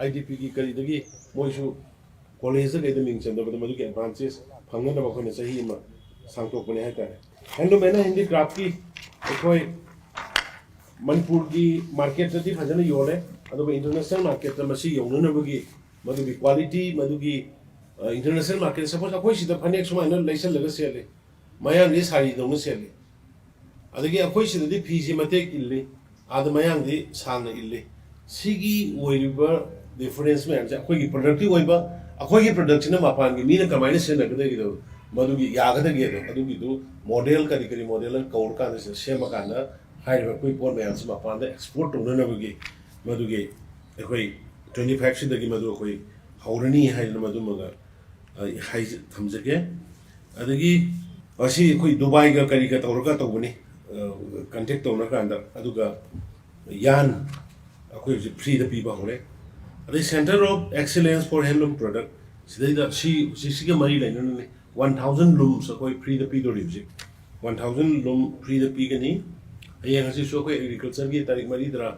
ꯑꯥꯏ ꯗꯤ ꯄꯤꯒꯤ ꯀꯔꯤꯗꯒꯤ ꯃꯣꯏꯁꯨ ꯀꯣꯂꯦꯖꯇ ꯀꯩꯗ ꯃꯤꯡ ꯆꯟꯗꯕꯗ ꯃꯗꯨꯒꯤ ꯑꯦꯗꯚꯥꯟꯇꯦꯖ ꯐꯪꯅꯅꯕ ꯑꯩꯈꯣꯏꯅ ꯆꯍꯤ ꯑꯃ ꯁꯥꯡꯗꯣꯛꯄꯅꯦ ꯍꯥꯏꯇꯥꯔꯦ꯫ ꯍꯦꯟꯂꯨꯝ ꯑꯦꯟ ꯍꯦꯟꯗꯤꯀ꯭ꯔꯥꯐꯀꯤ ꯑꯩꯈꯣꯏ ꯃꯅꯤꯄꯨꯔꯒꯤ ꯃꯥꯔꯀꯦꯠꯇꯗꯤ ꯐꯖꯅ ꯌꯣꯜꯂꯦ, ꯑꯗꯨꯕꯨ ꯏꯟꯇꯔꯅꯦꯁꯅꯦꯜ ꯃꯥꯔꯀꯦꯠꯇ ꯃꯁꯤ ꯌꯧꯅꯅꯕꯒꯤ ꯃꯗꯨꯒꯤ ꯀ꯭ꯋꯥꯂꯤꯇꯤ, ꯃꯗꯨꯒꯤ, ꯑ, ꯏꯟꯇꯔꯅꯦꯁꯅꯦꯜ ꯃꯥꯔꯀꯦꯠ, ꯁꯄꯣꯁ ꯑꯩꯈꯣꯏ ꯁꯤꯗ ꯐꯅꯦꯛ ꯁꯨꯃꯥꯏꯅ ꯂꯩꯁꯜꯂꯒ ꯁꯦꯠꯂꯤ, ꯃꯌꯥꯡꯗꯤ ꯁꯥꯔꯤꯗꯧꯅ ꯁꯦꯠꯂꯤ, ꯑꯗꯒꯤ ꯑꯩꯈꯣꯏ ꯁꯤꯗꯗꯤ ꯐꯤꯁꯤ ꯃꯇꯦꯛ ꯏꯜꯂꯤ, ꯑꯥꯗ ꯃꯌꯥꯡꯗꯤ ꯁꯥꯡꯅ ꯏꯜꯂꯤ꯫ ꯁꯤꯒꯤ ꯑꯣꯏꯔꯤꯕ ꯗꯤꯐꯔꯦꯟꯁ ꯃꯌꯥꯝꯁꯦ ꯑꯩꯈꯣꯏꯒꯤ ꯄ꯭ꯔꯗꯛꯀꯤ ꯑꯣꯏꯕ, ꯑꯩꯈꯣꯏꯒꯤ ꯄ꯭ꯔꯗꯛꯁꯤꯅ ꯃꯄꯥꯟꯒꯤ ꯃꯤꯅ ꯀꯃꯥꯏꯅ ꯁꯤꯖꯤꯟꯅꯒꯗꯒꯦꯗꯣ, ꯃꯗꯨꯒꯤ ꯌꯥꯒꯗꯒꯦꯗꯣ, ꯑꯗꯨꯒꯤꯗꯨ ꯃꯣꯗꯦꯜ ꯀꯔꯤ ꯀꯔꯤ ꯃꯣꯗꯦꯜ ꯀꯧꯔꯀꯥꯟꯗ ꯁꯤꯗ ꯁꯦꯝꯃꯀꯥꯟꯗ ꯍꯥꯏꯔꯤꯕ ꯑꯩꯈꯣꯏ ꯄꯣꯠ ꯃꯌꯥꯝꯁꯤ ꯃꯄꯥꯟꯗ ꯑꯦꯛꯁꯄꯣꯔꯠ ꯇꯧꯅꯅꯕꯒꯤ ꯃꯗꯨꯒꯤ ꯑꯩꯈꯣꯏ ꯇ꯭ꯋꯦꯟꯇꯤ ꯐꯥꯏꯚꯁꯤꯗꯒꯤ ꯃꯗꯨ ꯑꯩꯈꯣꯏ ꯍꯧꯔꯅꯤ ꯍꯥꯏꯗꯅ ꯃꯗꯨꯃꯒ ꯑꯩ ꯍꯥꯏꯖ-, ꯊꯝꯖꯒꯦ꯫ ꯑꯗꯒꯤ ꯃꯁꯤ ꯑꯩꯈꯣꯏ ꯗꯨꯕꯥꯏꯒ ꯀꯔꯤꯒ ꯇꯧꯔꯒ ꯇꯧꯕꯅꯤ, ꯑ, ꯀꯟꯇꯦꯛ ꯇꯧꯅꯔꯀꯥꯟꯗ꯫ ꯑꯗꯨꯒ ꯌꯥꯟ ꯑꯩꯈꯣꯏ ꯍꯧꯖꯤꯛ ꯐ꯭ꯔꯤꯗ ꯄꯤꯕ ꯍꯧꯔꯦ꯫ ꯑꯗꯩ Centre of Excellence for Handloom Product, ꯁꯤꯗꯩꯗ ꯁꯤ, ꯁꯤꯁꯤꯒ ꯃꯔꯤ ꯂꯩꯅꯅꯅꯤ꯫ ꯋꯥꯟ ꯊꯥꯎꯖꯟ ꯂꯨꯝꯁ ꯑꯩꯈꯣꯏ ꯐ꯭ꯔꯤꯗ ꯄꯤꯗꯣꯔꯤ ꯍꯧꯖꯤꯛ꯫ ꯋꯥꯟ ꯊꯥꯎꯖꯟ ꯂꯨꯝ ꯐ꯭ꯔꯤꯗ ꯄꯤꯒꯅꯤ꯫ ꯍꯌꯦꯡ ꯍꯪꯆꯤꯠꯁꯨ ꯑꯩꯈꯣꯏ ꯑꯦꯒ꯭ꯔꯤꯀꯜꯆꯔꯒꯤ ꯇꯥꯔꯤꯛ ꯃꯔꯤꯗꯔ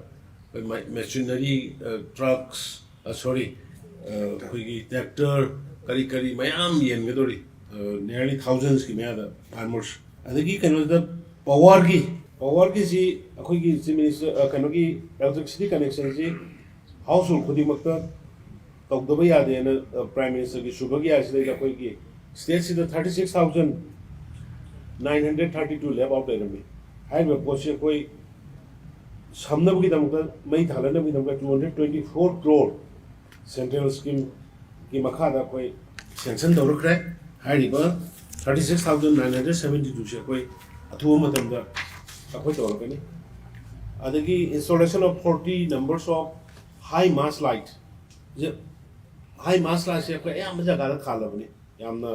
ꯑꯩꯈꯣꯏ ꯃꯦ-, ꯃꯦꯆꯤꯅꯔꯤ, ꯑ, ꯇ꯭ꯔꯛꯁ, ꯑ, ꯁꯣꯔꯤ, ꯑ, ꯑꯩꯈꯣꯏꯒꯤ ꯇ꯭ꯔꯦꯛꯇꯔ ꯀꯔꯤ ꯀꯔꯤ ꯃꯌꯥꯝ ꯌꯦꯟꯒꯗꯧꯔꯤ꯫ ꯑ, nearly ꯊꯥꯎꯖꯟꯁꯀꯤ ꯃꯌꯥꯗ ꯐꯥꯔꯃꯔꯁ꯫ ꯑꯗꯒꯤ ꯀꯩꯅꯣꯗ ꯄꯋꯥꯔꯒꯤ, ꯄꯋꯥꯔꯒꯤꯁꯤ ꯑꯩꯈꯣꯏꯒꯤ ꯆꯤꯐ ꯃꯤꯅꯤꯁꯇꯔ, ꯑ, ꯀꯩꯅꯣꯒꯤ electricity connectionꯁꯤ ꯍꯥꯎꯁ ꯍꯣꯜ ꯈꯨꯗꯤꯡꯃꯛꯇ ꯇꯧꯗꯕ ꯌꯥꯗꯦꯅ, ꯑ, ꯄ꯭ꯔꯥꯏꯝ ꯃꯤꯅꯤꯁꯇꯔꯒꯤ ꯁꯨꯕꯒꯤ ꯑꯥꯏꯁꯤꯗꯩꯗ ꯑꯩꯈꯣꯏꯒꯤ ꯁ꯭ꯇꯦꯠꯁꯤꯗ thirty six thousand nine hundred thirty two left out ꯂꯩꯔꯝꯃꯤ꯫ ꯍꯥꯏꯔꯤꯕ ꯄꯣꯠꯁꯤ ꯑꯩꯈꯣꯏ ꯁꯝꯅꯕꯒꯤꯗꯃꯛꯇ, ꯃꯩ ꯊꯥꯅꯅꯕꯒꯤꯗꯃꯛꯇ two hundred twenty four crore central schemeꯒꯤ ꯃꯈꯥꯗ ꯑꯩꯈꯣꯏ ꯁꯦꯡꯁꯟ ꯇꯧꯔꯛꯈ꯭ꯔꯦ꯫ ꯍꯥꯏꯔꯤꯕ thirty six thousand nine hundred seventy twoꯁꯦ ꯑꯩꯈꯣꯏ ꯑꯊꯨꯕ ꯃꯇꯝꯗ ꯑꯩꯈꯣꯏ ꯇꯧꯔꯛꯀꯅꯤ꯫ ꯑꯗꯒꯤ installation of forty numbers of high mast light, ꯍꯥꯏ ꯃꯥꯁ ꯂꯥꯏꯠꯁꯦ ꯑꯩꯈꯣꯏ ꯑꯌꯥꯝꯕ ꯖꯒꯥꯗ ꯊꯥꯜꯂꯕꯅꯤ꯫ ꯌꯥꯝꯅ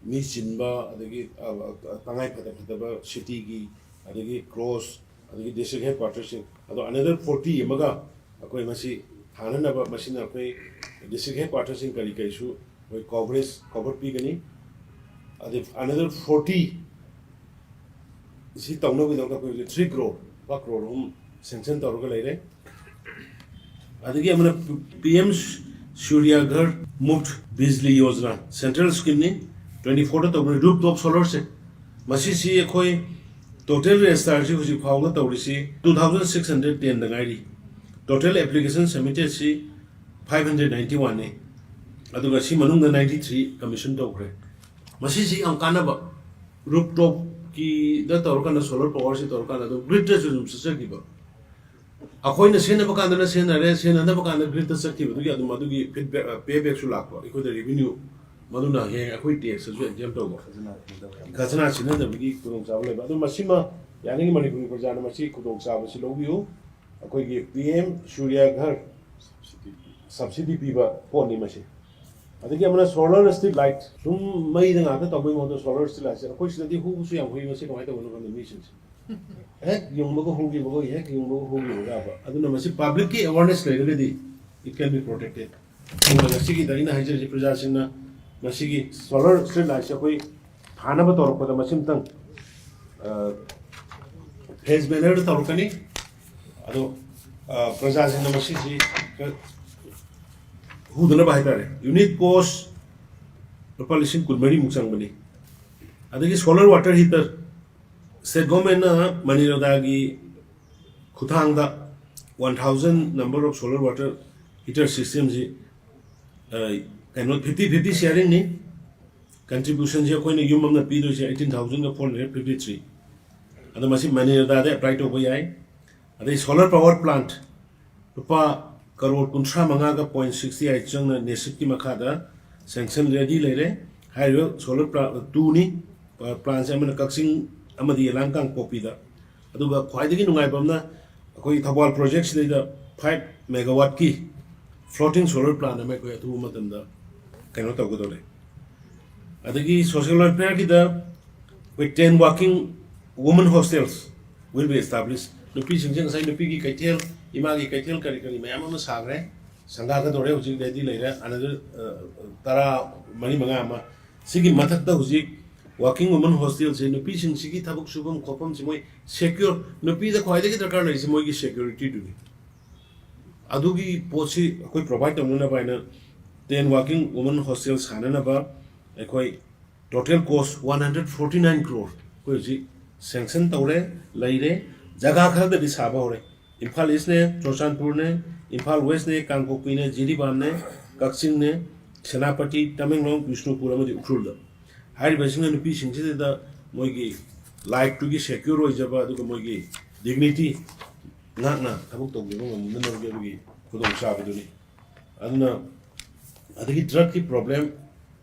ꯃꯤ ꯆꯤꯟꯕ, ꯑꯗꯒꯤ, ꯑ, ꯑ, ꯇꯉꯥꯏ ꯐꯗ-, ꯐꯗꯕ ꯁꯤꯇꯤꯒꯤ, ꯑꯗꯒꯤ ꯀ꯭ꯔꯣꯁ, ꯑꯗꯒꯤ ꯗꯤꯁꯇ꯭ꯔꯤꯛ ꯍꯦꯗ ꯀ꯭ꯋꯥꯇꯔꯁꯤꯡ, ꯑꯗꯣ another forty ꯑꯃꯒ ꯑꯩꯈꯣꯏ ꯃꯁꯤ ꯊꯥꯅꯅꯕ, ꯃꯁꯤꯅ ꯑꯩꯈꯣꯏ ꯗꯤꯁꯇ꯭ꯔꯤꯛ ꯍꯦꯗ ꯀ꯭ꯋꯥꯇꯔꯁꯤꯡ ꯀꯔꯤ ꯀꯔꯤꯁꯨ ꯑꯩꯈꯣꯏ ꯀꯣꯚꯔꯦꯖ, ꯀꯣꯚꯔ ꯄꯤꯒꯅꯤ꯫ ꯑꯗꯩ another forty ꯁꯤ ꯇꯧꯅꯕꯒꯤꯗꯃꯛꯇ ꯑꯩꯈꯣꯏ ꯍꯧꯖꯤꯛ three crore, ꯂꯨꯄꯥ ꯀ꯭ꯔꯣꯔ ꯑꯍꯨꯝ ꯁꯦꯡꯁꯟ ꯇꯧꯔꯒ ꯂꯩꯔꯦ꯫ ꯑꯗꯒꯤ ꯑꯃꯅ PM Surya Ghar Muft Bijli Yojana, central schemeꯅꯤ, twenty fourꯗ ꯇꯧꯕꯅꯤ, rooftop solarꯁꯦ꯫ ꯃꯁꯤꯁꯤ ꯑꯩꯈꯣꯏ total registerꯁꯤ ꯍꯧꯖꯤꯛ ꯐꯥꯎꯕꯗ ꯇꯧꯔꯤꯁꯤ two thousand six hundred tenꯗ ꯉꯥꯏꯔꯤ꯫ Total application submitedꯁꯤ five hundred ninety oneꯅꯤ꯫ ꯑꯗꯨꯒ ꯁꯤ ꯃꯅꯨꯡꯗ ninety three commission ꯇꯧꯈ꯭ꯔꯦ꯫ ꯃꯁꯤꯁꯤ ꯌꯥꯝ ꯀꯥꯟꯅꯕ, rooftopꯀꯤꯗ ꯇꯧꯔꯀꯥꯟꯗ, solar powerꯁꯤ ꯇꯧꯔꯀꯥꯟꯗ ꯑꯗꯨꯝ gridꯇꯁꯨ ꯑꯗꯨꯝ ꯆꯠꯆꯈꯤꯕ꯫ ꯑꯩꯈꯣꯏꯅ ꯁꯤꯖꯤꯟꯅꯕ ꯀꯥꯟꯗꯅ ꯁꯤꯖꯤꯟꯅꯔꯦ, ꯁꯤꯖꯤꯟꯅꯗꯕ ꯀꯥꯟꯗ gridꯇ ꯆꯠꯈꯤꯕꯗꯨꯒꯤ ꯑꯗꯨꯝ ꯑꯗꯨꯒꯤ feedback, paybackꯁꯨ ꯂꯥꯛꯄ, ꯑꯩꯈꯣꯏꯗ revenue, ꯃꯗꯨꯅ ꯍꯌꯦꯡ ꯑꯩꯈꯣꯏ taxꯇꯁꯨ exempt ꯇꯧꯕ, ꯈꯖꯅꯥ ꯁꯤꯖꯤꯟꯅꯗꯕꯒꯤ ꯈꯨꯗꯣꯡꯆꯥꯕ ꯂꯩꯕ꯫ ꯑꯗꯨ ꯃꯁꯤꯃ ꯌꯥꯔꯤꯉꯩ ꯃꯅꯤꯄꯨꯔꯒꯤ ꯄ꯭ꯔꯖꯥꯅ ꯃꯁꯤ ꯈꯨꯗꯣꯡꯆꯥꯕꯁꯤ ꯂꯧꯕꯤꯌꯨ꯫ ꯑꯩꯈꯣꯏꯒꯤ ꯄꯤ ꯑꯦꯝ ꯁꯨꯔꯌꯥ ꯘꯔ ꯁꯕꯁꯤꯗꯤ ꯄꯤꯕ ꯄꯣꯠꯅꯤ ꯃꯁꯤ꯫ ꯑꯗꯒꯤ ꯑꯃꯅ solar street light, ꯁꯨꯝ ꯃꯩꯗ ꯉꯥꯛꯇ ꯇꯧꯕꯩ ꯃꯍꯨꯠꯇ solar street lightꯁꯦ, ꯑꯩꯈꯣꯏ ꯁꯤꯗꯗꯤ ꯍꯨꯕꯁꯨ ꯌꯥꯝ ꯍꯨꯏ, ꯃꯁꯤ ꯀꯃꯥꯏꯅ ꯇꯧꯕꯅꯣ ꯈꯪꯗꯦ ꯃꯤꯁꯤꯡꯁꯦ꯫ ꯍꯦꯛ ꯌꯨꯡꯕꯒ ꯍꯨꯈꯤꯕꯒ, ꯍꯦꯛ ꯌꯨꯡꯕꯒ ꯍꯨꯈꯤꯕꯒ ꯌꯥꯕ꯫ ꯑꯗꯨꯅ ꯃꯁꯤ publicꯀꯤ awareness ꯂꯩꯔꯒꯗꯤ it can be protected꯫ ꯑꯗꯨꯅ ꯉꯁꯤꯒꯤꯗ ꯑꯩꯅ ꯍꯥꯏꯖꯔꯤꯁꯦ, ꯄ꯭ꯔꯖꯥꯁꯤꯡꯅ ꯃꯁꯤꯒꯤ solar street lightꯁꯦ ꯑꯩꯈꯣꯏ ꯊꯥꯅꯕ ꯇꯧꯔꯛꯄꯗ ꯃꯁꯤꯃꯇꯪ, ꯑ, phase mannerꯗ ꯇꯧꯔꯛꯀꯅꯤ꯫ ꯑꯗꯣ, ꯑ, ꯄ꯭ꯔꯖꯥꯁꯤꯡꯅ ꯃꯁꯤꯁꯤ ꯈꯔ ꯍꯨꯗꯅꯕ ꯍꯥꯏꯇꯥꯔꯦ, unit cost ꯂꯨꯄꯥ ꯂꯤꯁꯤꯡ ꯀꯨꯟꯃꯔꯤꯃꯨꯛ ꯆꯪꯕꯅꯤ꯫ ꯑꯗꯒꯤ solar water heater, state governmentꯅ ꯃꯅꯤꯔꯣꯗꯥꯒꯤ ꯈꯨꯠꯊꯥꯡꯗ one thousand number of solar water heater systemꯁꯤ, ꯑ, ꯀꯩꯅꯣ, fifty fifty sharingꯅꯤ꯫ Contributionꯁꯤ ꯑꯩꯈꯣꯏꯅ ꯌꯨꯝ ꯑꯃꯅ ꯄꯤꯗꯣꯏꯁꯦ eighteen thousand four hundred fifty three꯫ ꯑꯗꯣ ꯃꯁꯤ ꯃꯅꯤꯔꯣꯗꯥꯗ apply ꯇꯧꯕ ꯌꯥꯏ꯫ ꯑꯗꯩ solar power plant ꯂꯨꯄꯥ ꯀꯔꯣꯔ ꯀꯨꯟꯊ꯭ꯔꯥ ꯃꯉꯥꯒ point sixty eight ꯆꯪꯅ NESEPꯀꯤ ꯃꯈꯥꯗ sanction ready ꯂꯩꯔꯦ꯫ ꯍꯥꯏꯔꯤꯕ solar pla-, twoꯅꯤ꯫ Plantꯁꯦ ꯑꯃꯅ ꯀꯛꯆꯤꯡ ꯑꯃꯗꯤ ꯌꯦꯂꯥꯡ ꯀꯥꯡꯄꯣꯛꯄꯤꯗ꯫ ꯑꯗꯨꯒ ꯈ꯭ꯋꯥꯏꯗꯒꯤ ꯅꯨꯡꯉꯥꯏꯕ ꯑꯃꯅ ꯑꯩꯈꯣꯏ Thoubal projectꯁꯤꯗꯩꯗ five megawattꯀꯤ floating solar plant ꯑꯃ ꯑꯩꯈꯣꯏ ꯑꯊꯨꯕ ꯃꯇꯝꯗ ꯀꯩꯅꯣ ꯇꯧꯒꯗꯧꯔꯦ꯫ ꯑꯗꯒꯤ social welfareꯒꯤꯗ ꯑꯩꯈꯣꯏ ten working women hostels will be established꯫ ꯅꯨꯄꯤꯁꯤꯡꯁꯦ ꯉꯁꯥꯏ ꯅꯨꯄꯤꯒꯤ ꯀꯩꯊꯦꯜ, ꯏꯃꯥꯒꯤ ꯀꯩꯊꯦꯜ ꯀꯔꯤ ꯀꯔꯤ ꯃꯌꯥꯝ ꯑꯃ ꯁꯥꯈ꯭ꯔꯦ, ꯁꯪꯒꯥꯒꯗꯧꯔꯦ, ꯍꯧꯖꯤꯛ ready ꯂꯩꯔꯦ꯫ Another, ꯑ, ꯇꯔꯥ ꯃꯔꯤ ꯃꯉꯥ ꯑꯃ꯫ ꯁꯤꯒꯤ ꯃꯊꯛꯇ ꯍꯧꯖꯤꯛ working women hostelꯁꯦ, ꯅꯨꯄꯤꯁꯤꯡꯁꯤꯒꯤ ꯊꯕꯛ ꯁꯨꯐꯝ ꯈꯣꯠꯐꯝꯁꯤ ꯃꯣꯏ secure, ꯅꯨꯄꯤꯗ ꯈ꯭ꯋꯥꯏꯗꯒꯤ ꯗꯔꯀꯥꯔ ꯂꯩꯔꯤꯁꯤ ꯃꯣꯏꯒꯤ securityꯗꯨꯅꯤ꯫ ꯑꯗꯨꯒꯤ ꯄꯣꯠꯁꯤ ꯑꯩꯈꯣꯏ provide ꯇꯧꯅꯅꯕ ꯍꯥꯏꯅ ten working women hostel ꯁꯥꯅꯅꯕ ꯑꯩꯈꯣꯏ total cost one hundred forty nine crore ꯑꯩꯈꯣꯏ ꯍꯧꯖꯤꯛ sanction ꯇꯧꯔꯦ, ꯂꯩꯔꯦ꯫ ꯖꯒꯥ ꯈꯔꯗꯗꯤ ꯁꯥꯕ ꯍꯧꯔꯦ꯫ ꯏꯝꯐꯥꯜ Eastꯅꯦ, ꯆꯨꯔꯆꯥꯟꯄꯨꯔꯅꯦ, ꯏꯝꯐꯥꯜ Westꯅꯦ, ꯀꯥꯡꯄꯣꯛꯄꯤꯅꯦ, ꯖꯤꯔꯤꯕꯥꯝꯅꯦ, ꯀꯛꯆꯤꯡꯅꯦ, ꯁꯦꯅꯥꯄꯇꯤ, ꯇꯃꯦꯡꯂꯣꯡ, ꯕꯤꯁꯅꯨꯄꯨꯔ ꯑꯃꯗꯤ ꯎꯈ꯭ꯔꯨꯜꯗ꯫ ꯍꯥꯏꯔꯤꯕꯁꯤꯡꯅ ꯅꯨꯄꯤꯁꯤꯡꯁꯤꯗ ꯃꯣꯏꯒꯤ lifeꯇꯨꯒꯤ secure ꯑꯣꯏꯖꯕ, ꯑꯗꯨꯒ ꯃꯣꯏꯒꯤ dignity ꯉꯥꯛꯅ ꯊꯕꯛ ꯇꯧꯖꯕ ꯉꯝꯅꯅꯕꯒꯤ ꯑꯗꯨꯒꯤ ꯈꯨꯗꯣꯡꯆꯥꯕꯗꯨꯅꯤ꯫ ꯑꯗꯨꯅ ꯑꯗꯒꯤ drugꯀꯤ problem,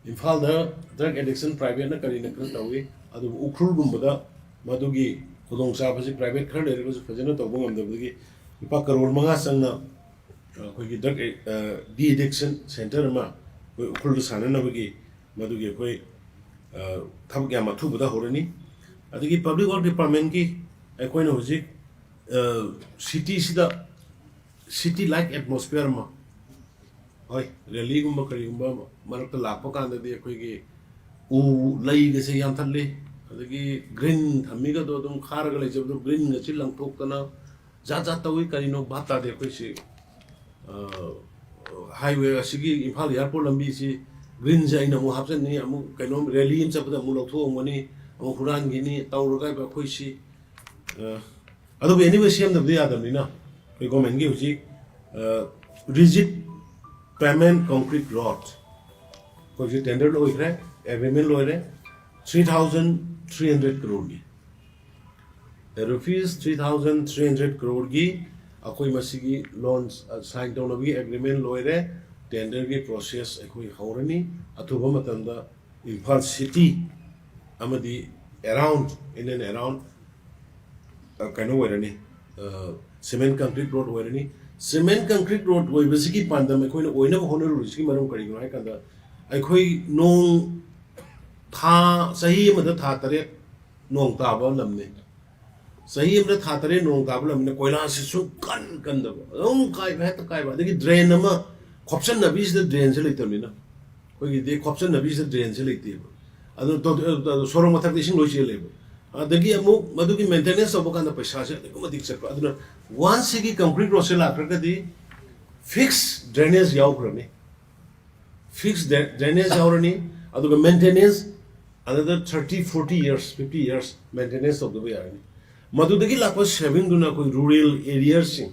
ꯏꯝꯐꯥꯜꯗ drug addiction privateꯅ ꯀꯔꯤꯅ ꯈꯔ ꯇꯧꯏ, ꯑꯗꯨꯕꯨ ꯎꯈ꯭ꯔꯨꯜꯒꯨꯝꯕꯗ ꯃꯗꯨꯒꯤ ꯈꯨꯗꯣꯡꯆꯥꯕꯁꯤ private ꯈꯔ ꯂꯩꯔꯒꯁꯨ ꯐꯖꯅ ꯇꯧꯕ ꯉꯝꯗꯕꯗꯒꯤ ꯂꯨꯄꯥ ꯀꯔꯣꯔ ꯃꯉꯥ ꯆꯪꯅ, ꯑ, ꯑꯩꯈꯣꯏꯒꯤ drug, ꯑ, de-addiction center ꯑꯃ ꯑꯩꯈꯣꯏ ꯎꯈ꯭ꯔꯨꯜꯗ ꯁꯥꯟꯅꯅꯕꯒꯤ ꯃꯗꯨꯒꯤ ꯑꯩꯈꯣꯏ, ꯑ, ꯊꯕꯛ ꯌꯥꯝ ꯑꯊꯨꯕꯗ ꯍꯧꯔꯅꯤ꯫ ꯑꯗꯒꯤ Public Work Departmentꯀꯤ ꯑꯩꯈꯣꯏꯅ ꯍꯧꯖꯤꯛ, ꯑ, cityꯁꯤꯗ city like atmosphere ꯑꯃ, ꯍꯣꯏ, rallyꯒꯨꯝꯕ ꯀꯔꯤꯒꯨꯝꯕ ꯃꯔꯛꯇ ꯂꯥꯛꯄ ꯀꯥꯟꯗꯗꯤ ꯑꯩꯈꯣꯏꯒꯤ ꯎ ꯂꯩꯒꯁꯦ ꯌꯥꯟꯊꯠꯂꯤ, ꯑꯗꯒꯤ green ꯊꯝꯃꯤꯒꯗꯣ ꯑꯗꯨꯝ ꯈꯥꯔꯒ ꯂꯩꯖꯕꯗꯣ greenꯒꯁꯤ ꯂꯪꯊꯣꯛꯇꯅ ꯖꯥꯠ ꯖꯥꯠ ꯇꯧꯏ꯫ ꯀꯔꯤꯅꯣ ꯚꯥꯞ ꯇꯥꯗꯦ ꯑꯩꯈꯣꯏꯁꯤ꯫ ꯑ, highway ꯑꯁꯤꯒꯤ ꯏꯝꯐꯥꯜ airport ꯂꯝꯕꯤꯁꯤ greenꯁꯦ ꯑꯩꯅ ꯑꯃꯨꯛ ꯍꯥꯞꯆꯤꯟꯅꯤ, ꯑꯃꯨꯛ ꯀꯩꯅꯣꯝ rally ꯑꯃ ꯆꯠꯄꯗ ꯑꯃꯨꯛ ꯂꯧꯊꯣꯛꯑꯝꯒꯅꯤ, ꯑꯃꯨꯛ ꯍꯨꯔꯥꯟꯈꯤꯅꯤ, ꯇꯧꯔꯒ ꯑꯩꯈꯣꯏꯁꯤ, ꯑ, ꯑꯗꯨꯕꯨ anyway ꯁꯦꯝꯗꯕꯗꯤ ꯌꯥꯗꯕꯅꯤꯅ ꯑꯩꯈꯣꯏ governmentꯀꯤ ꯍꯧꯖꯤꯛ, ꯑ, rigid pavement concrete road ꯑꯩꯈꯣꯏꯁꯤ tender ꯂꯣꯏꯈ꯭ꯔꯦ, agreement ꯂꯣꯏꯔꯦ, three thousand three hundred crore ꯒꯤ꯫ Rupees three thousand three hundred crore ꯒꯤ ꯑꯩꯈꯣꯏ ꯃꯁꯤꯒꯤ loan, ꯑ, sign ꯇꯧꯅꯕꯒꯤ agreement ꯂꯣꯏꯔꯦ, tenderꯒꯤ process ꯑꯩꯈꯣꯏ ꯍꯧꯔꯅꯤ꯫ ꯑꯊꯨꯕ ꯃꯇꯝꯗ ꯏꯝꯐꯥꯜ city ꯑꯃꯗꯤ around, in and around, ꯑ, ꯀꯩꯅꯣ ꯑꯣꯏꯔꯅꯤ, ꯑ, cement concrete road ꯑꯣꯏꯔꯅꯤ꯫ Cement concrete road ꯑꯣꯏꯕꯁꯤꯒꯤ ꯄꯥꯟꯗꯝ ꯑꯩꯈꯣꯏꯅ ꯑꯣꯏꯅꯕ ꯍꯣꯠꯅꯔꯨꯔꯤꯁꯤꯒꯤ ꯃꯔꯝ ꯀꯔꯤꯒꯤꯅꯣ ꯍꯥꯏ ꯀꯥꯟꯗ, ꯑꯩꯈꯣꯏ ꯅꯣꯡ ꯊꯥ, ꯆꯍꯤ ꯑꯃꯗ ꯊꯥ ꯇꯔꯦꯠ ꯅꯣꯡ ꯇꯥꯕ ꯂꯝꯅꯤ꯫ ꯆꯍꯤ ꯑꯃꯗ ꯊꯥ ꯇꯔꯦꯠ ꯅꯣꯡ ꯇꯥꯕ ꯂꯝꯅꯤꯅ ꯀꯣꯏꯂꯥꯁꯁꯤ ꯁꯨꯡꯀꯟ ꯀꯟꯗꯕ, ꯑꯗꯨꯝ ꯀꯥꯏꯕ, ꯍꯦꯛꯇ ꯀꯥꯏꯕ꯫ ꯑꯗꯒꯤ drain ꯑꯃ ꯈꯣꯞꯆꯟꯅꯕꯤꯁꯤꯗ drainꯁꯦ ꯂꯩꯇꯕꯅꯤꯅ, ꯑꯩꯈꯣꯏꯒꯤꯗꯤ ꯈꯣꯞꯆꯟꯅꯕꯤꯁꯤꯗ drainꯁꯦ ꯂꯩꯇꯦꯕ꯫ ꯑꯗꯨ ꯇꯣ-, ꯑ, ꯁꯣꯔꯣꯛ ꯃꯊꯛꯇ ꯏꯁꯤꯡ ꯂꯣꯏ ꯆꯦꯜꯂꯦꯕ꯫ ꯑꯗꯒꯤ ꯑꯃꯨꯛ ꯃꯗꯨꯒꯤ maintenance ꯇꯧꯕ ꯀꯥꯟꯗ ꯄꯩꯁꯥꯁꯦ ꯑꯗꯨꯛꯀꯤ ꯃꯇꯤꯛ ꯆꯠꯄ꯫ ꯑꯗꯨꯅ once ꯁꯤꯒꯤ concrete roadꯁꯦ ꯂꯥꯛꯈ꯭ꯔꯒꯗꯤ fix drainage ꯌꯥꯎꯈ꯭ꯔꯅꯤ, fix dra-, drainage ꯌꯥꯎꯔꯅꯤ꯫ ꯑꯗꯨꯒ maintenance another thirty, forty years, fifty years maintenance ꯇꯧꯗꯕ ꯌꯥꯔꯅꯤ꯫ ꯃꯗꯨꯗꯒꯤ ꯂꯥꯛꯄ savingꯗꯨꯅ ꯑꯩꯈꯣꯏ rural areaꯁꯤꯡ,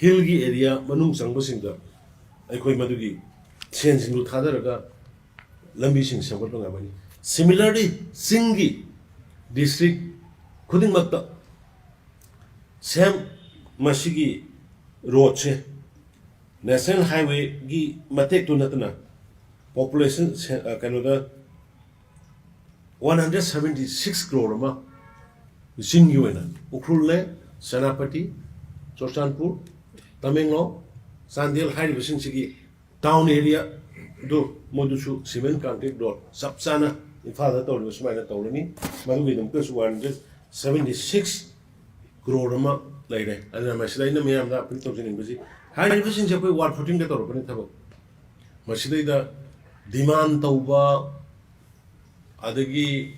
hillꯒꯤ area ꯃꯅꯨꯡ ꯆꯪꯕꯁꯤꯡꯗ ꯑꯩꯈꯣꯏ ꯃꯗꯨꯒꯤ ꯁꯦꯟꯁꯤꯡꯗꯨ ꯊꯥꯗꯔꯒ ꯂꯝꯕꯤꯁꯤꯡ ꯁꯦꯝꯒꯠꯄ ꯉꯝꯒꯅꯤ꯫ Similarly, ꯆꯤꯡꯒꯤ district ꯈꯨꯗꯤꯡꯃꯛꯇ ꯁꯦꯝ, ꯃꯁꯤꯒꯤ roadꯁꯦ national highwayꯒꯤ ꯃꯇꯦꯛꯇꯨ ꯅꯠꯇꯅ population ꯁꯦ-, ꯑ, ꯀꯩꯅꯣꯗ one hundred seventy six crore ꯑꯃ ꯆꯤꯡꯒꯤ ꯑꯣꯏꯅ ꯎꯈ꯭ꯔꯨꯜꯅꯦ, ꯁꯦꯅꯥꯄꯇꯤ, ꯆꯨꯔꯆꯥꯟꯄꯨꯔ, ꯇꯃꯦꯡꯂꯣꯡ, ꯆꯥꯟꯗꯦꯜ ꯍꯥꯏꯔꯤꯕꯁꯤꯡꯁꯤꯒꯤ ꯇꯥꯎꯟ ꯑꯦꯔꯤꯌꯥꯗꯨ ꯃꯣꯏꯗꯨꯁꯨ ꯁꯤꯃꯦꯟ ꯀꯪꯀ꯭ꯔꯤꯠ ꯔꯣꯗ ꯆꯞ ꯆꯥꯅ ꯏꯝꯐꯥꯜꯗ ꯇꯧꯔꯤꯕ ꯁꯨꯃꯥꯏꯅ ꯇꯧꯔꯅꯤ꯫ ꯃꯗꯨꯒꯤꯗꯃꯛꯇꯁꯨ one hundred seventy six crore ꯑꯃ ꯂꯩꯔꯦ꯫ ꯑꯗꯨꯅ ꯃꯁꯤꯗ ꯑꯩꯅ ꯃꯌꯥꯝꯗ ꯑꯄꯤꯜ ꯇꯧꯖꯅꯤꯡꯕꯁꯤ, ꯍꯥꯏꯔꯤꯕꯁꯤꯡꯁꯦ ꯑꯩꯈꯣꯏ ꯋꯥꯔ ꯐꯨꯇꯤꯡꯗ ꯇꯧꯔꯛꯄꯅꯤ ꯊꯕꯛ꯫ ꯃꯁꯤꯗꯩꯗ ꯗꯤꯃꯥꯟ ꯇꯧꯕ, ꯑꯗꯒꯤ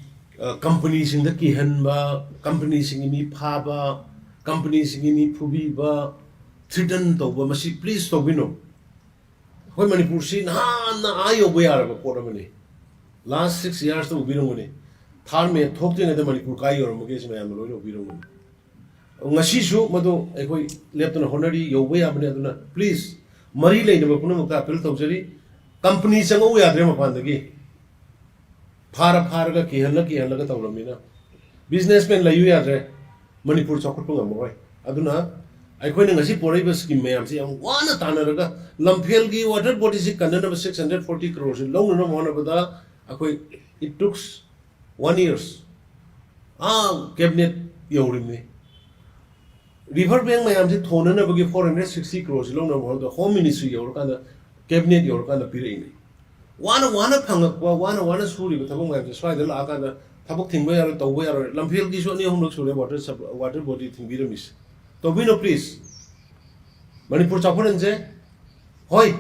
ꯀꯝꯄꯅꯤꯁꯤꯡꯗ ꯀꯤꯍꯟꯕ, ꯀꯝꯄꯅꯤꯁꯤꯡꯒꯤ ꯃꯤ ꯐꯥꯕ, ꯀꯝꯄꯅꯤꯁꯤꯡꯒꯤ ꯃꯤ ꯐꯨꯕꯤꯕ, ꯊ꯭ꯔꯤꯇꯟ ꯇꯧꯕ, ꯃꯁꯤ ꯄ꯭ꯂꯤꯁ ꯇꯧꯕꯤꯅꯨ꯫ ꯑꯩꯈꯣꯏ ꯃꯅꯤꯄꯨꯔꯁꯤ ꯅꯍꯥꯟꯅ ꯑꯥ ꯌꯧꯕ ꯌꯥꯔꯕ ꯄꯣꯠ ꯑꯃꯅꯤ꯫ ꯂꯥꯁ ꯁꯤꯛꯁ ꯌꯥꯔꯁꯇ ꯎꯕꯤꯔꯝꯒꯅꯤ, ꯊꯥꯔ ꯃꯦ ꯊꯣꯛꯇ꯭ꯔꯤꯉꯩꯗ ꯃꯅꯤꯄꯨꯔ ꯀꯥꯏ ꯌꯧꯔꯝꯃꯒꯦ ꯁꯤ ꯃꯌꯥꯝꯅ ꯂꯣꯏꯅ ꯎꯕꯤꯔꯝꯒꯅꯤ꯫ ꯉꯁꯤꯁꯨ ꯃꯗꯨ ꯑꯩꯈꯣꯏ ꯂꯦꯞꯇꯅ ꯍꯣꯠꯅꯔꯤ, ꯌꯧꯕ ꯌꯥꯕꯅꯤ꯫ ꯑꯗꯨꯅ ꯄ꯭ꯂꯤꯁ, ꯃꯔꯤ ꯂꯩꯅꯕ ꯄꯨꯝꯅꯃꯛꯇ ꯑꯄꯤꯜ ꯇꯧꯖꯔꯤ, ꯀꯝꯄꯅꯤ ꯆꯪꯉꯧ ꯌꯥꯗ꯭ꯔꯦ ꯃꯄꯥꯟꯗꯒꯤ꯫ ꯐꯥꯔ ꯐꯥꯔꯒ ꯀꯤꯍꯜꯂ ꯀꯤꯍꯜꯂꯒ ꯇꯧꯔꯕꯅꯤꯅ ꯕꯤꯖꯤꯅꯦꯁꯃꯦꯟ ꯂꯩꯌꯨ ꯌꯥꯗ꯭ꯔꯦ, ꯃꯅꯤꯄꯨꯔ ꯆꯥꯎꯈꯠꯄ ꯉꯝꯃꯔꯣꯏ꯫ ꯑꯗꯨꯅ ꯑꯩꯈꯣꯏꯅ ꯉꯁꯤ ꯄꯣꯔꯛꯏꯕ ꯁ꯭ꯀꯤꯝ ꯃꯌꯥꯝꯁꯤ ꯌꯥꯝ ꯋꯥꯅ ꯇꯥꯟꯅꯔꯒ ꯂꯝꯐꯦꯜꯒꯤ ꯋꯥꯇꯔ ꯕꯣꯗꯤꯁꯤ ꯀꯟꯅꯅꯕ ꯁꯤꯛꯁ ꯍꯟꯗ꯭ꯔꯦꯠ ꯐꯣꯔꯇꯤ ꯀ꯭ꯔꯣꯔꯁꯤ ꯂꯧꯅꯅꯕ ꯍꯣꯠꯅꯕꯗ ꯑꯩꯈꯣꯏ, it tooks one years, ꯑꯥ ꯀꯦꯕꯤꯅꯦꯠ ꯌꯧꯔꯤꯕꯅꯤ꯫ ꯔꯤꯚꯔ ꯕꯦꯡ ꯃꯌꯥꯝꯁꯤ ꯊꯣꯟꯅꯅꯕꯒꯤ ꯐꯣꯔ ꯍꯟꯗ꯭ꯔꯦꯠ ꯁꯤꯛꯁꯇꯤ ꯀ꯭ꯔꯣꯔꯁꯤ ꯂꯧꯅꯕ ꯍꯣꯠꯅꯕꯗ ꯍꯣꯝ ꯃꯤꯅꯤꯁꯇ꯭ꯔꯤ ꯌꯧꯔꯀꯥꯟꯗ, ꯀꯦꯕꯤꯅꯦꯠ ꯌꯧꯔꯀꯥꯟꯗ ꯄꯤꯔꯛꯏꯅꯤ꯫ ꯋꯥꯅ ꯋꯥꯅ ꯐꯪꯉꯛꯄ, ꯋꯥꯅ ꯋꯥꯅ ꯁꯨꯔꯤꯕ ꯊꯕꯛ ꯃꯌꯥꯝꯁꯦ ꯁ꯭ꯋꯥꯏꯗ ꯂꯥꯛꯑꯀꯥꯟꯗ ꯊꯕꯛ ꯊꯤꯡꯕ ꯌꯥꯔꯣꯏ, ꯇꯧꯕ ꯌꯥꯔꯣꯏ꯫ ꯂꯝꯐꯦꯜꯒꯤꯁꯨ ꯑꯅꯤ ꯑꯍꯨꯝꯂꯛ ꯁꯨꯔꯦ ꯋꯥꯇꯔ ꯁꯞ-, ꯋꯥꯇꯔ ꯕꯣꯗꯤ ꯊꯤꯡꯕꯤꯔꯝꯃꯤꯁꯦ꯫ ꯇꯧꯕꯤꯅꯣ ꯄ꯭ꯂꯤꯖ꯫ ꯃꯅꯤꯄꯨꯔ ꯆꯥꯎꯈꯠꯍꯟꯁꯦ꯫ ꯍꯣꯏ,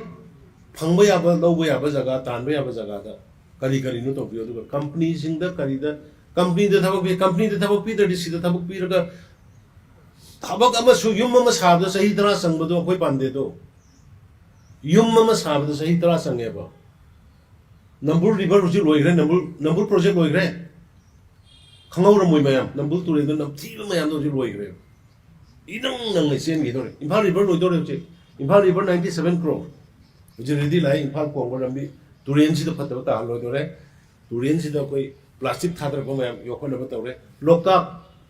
ꯐꯪꯕ ꯌꯥꯕ, ꯂꯧꯕ ꯌꯥꯕ ꯖꯒꯥ, ꯇꯥꯟꯕ ꯌꯥꯕ ꯖꯒꯥꯗ ꯀꯔꯤ ꯀꯔꯤꯅꯣ ꯇꯧꯕꯤꯌꯨ꯫ ꯑꯗꯨꯒ ꯀꯝꯄꯅꯤꯁꯤꯡꯗ ꯀꯔꯤꯗ, ꯀꯝꯄꯅꯤꯗ ꯊꯕꯛ ꯄꯤ, ꯀꯝꯄꯅꯤꯗ ꯊꯕꯛ ꯄꯤꯗ꯭ꯔꯗꯤ ꯁꯤꯗ ꯊꯕꯛ ꯄꯤꯔꯒ ꯊꯕꯛ ꯑꯃꯁꯨ, ꯌꯨꯝ ꯑꯃ ꯁꯥꯕꯗ ꯆꯍꯤ ꯇꯔꯥ ꯆꯪꯕꯗꯣ ꯑꯩꯈꯣꯏ ꯄꯥꯝꯗꯦꯗꯣ꯫ ꯌꯨꯝ ꯑꯃ ꯁꯥꯕꯗ ꯆꯍꯤ ꯇꯔꯥ ꯆꯪꯉꯦꯕ꯫ ꯅꯝꯕꯨꯜ ꯔꯤꯚꯔ ꯍꯧꯖꯤꯛ ꯂꯣꯏꯈ꯭ꯔꯦ, ꯅꯝꯕꯨꯜ, ꯅꯝꯕꯨꯜ ꯄ꯭ꯔꯣꯖꯦꯛ ꯂꯣꯏꯈ꯭ꯔꯦ꯫ ꯈꯪꯍꯧꯔꯝꯃꯣꯏ ꯃꯌꯥꯝ, ꯅꯝꯕꯨꯜ ꯇꯨꯔꯦꯜꯗ ꯅꯝꯊꯤꯕ ꯃꯌꯥꯝꯗꯣ ꯍꯧꯖꯤꯛ ꯂꯣꯏꯈ꯭ꯔꯦ꯫ ꯏꯅꯪ ꯅꯪꯅ ꯆꯦꯟꯈꯤꯗꯧꯔꯦ꯫ ꯏꯝꯐꯥꯜ ꯔꯤꯚꯔ ꯂꯣꯏꯗꯧꯔꯦ ꯍꯧꯖꯤꯛ꯫ Imphal river ninety seven crore ꯍꯧꯖꯤꯛ ꯔꯦꯗꯤ ꯂꯥꯛꯑꯦ꯫ ꯏꯝꯐꯥꯜ ꯀꯣꯡꯕ ꯂꯝꯕꯤ ꯇꯨꯔꯦꯟꯁꯤꯗ ꯐꯠꯇꯕ ꯇꯥꯍꯜꯂꯣꯏꯗꯧꯔꯦ꯫ ꯇꯨꯔꯦꯟꯁꯤꯗ ꯑꯩꯈꯣꯏ ꯄ꯭ꯂꯥꯁꯇꯤꯛ ꯊꯥꯗꯔꯛꯄ ꯃꯌꯥꯝ ꯌꯣꯛꯈꯠꯅꯕ ꯇꯧꯔꯦ꯫ ꯂꯣꯛꯇꯥꯛ,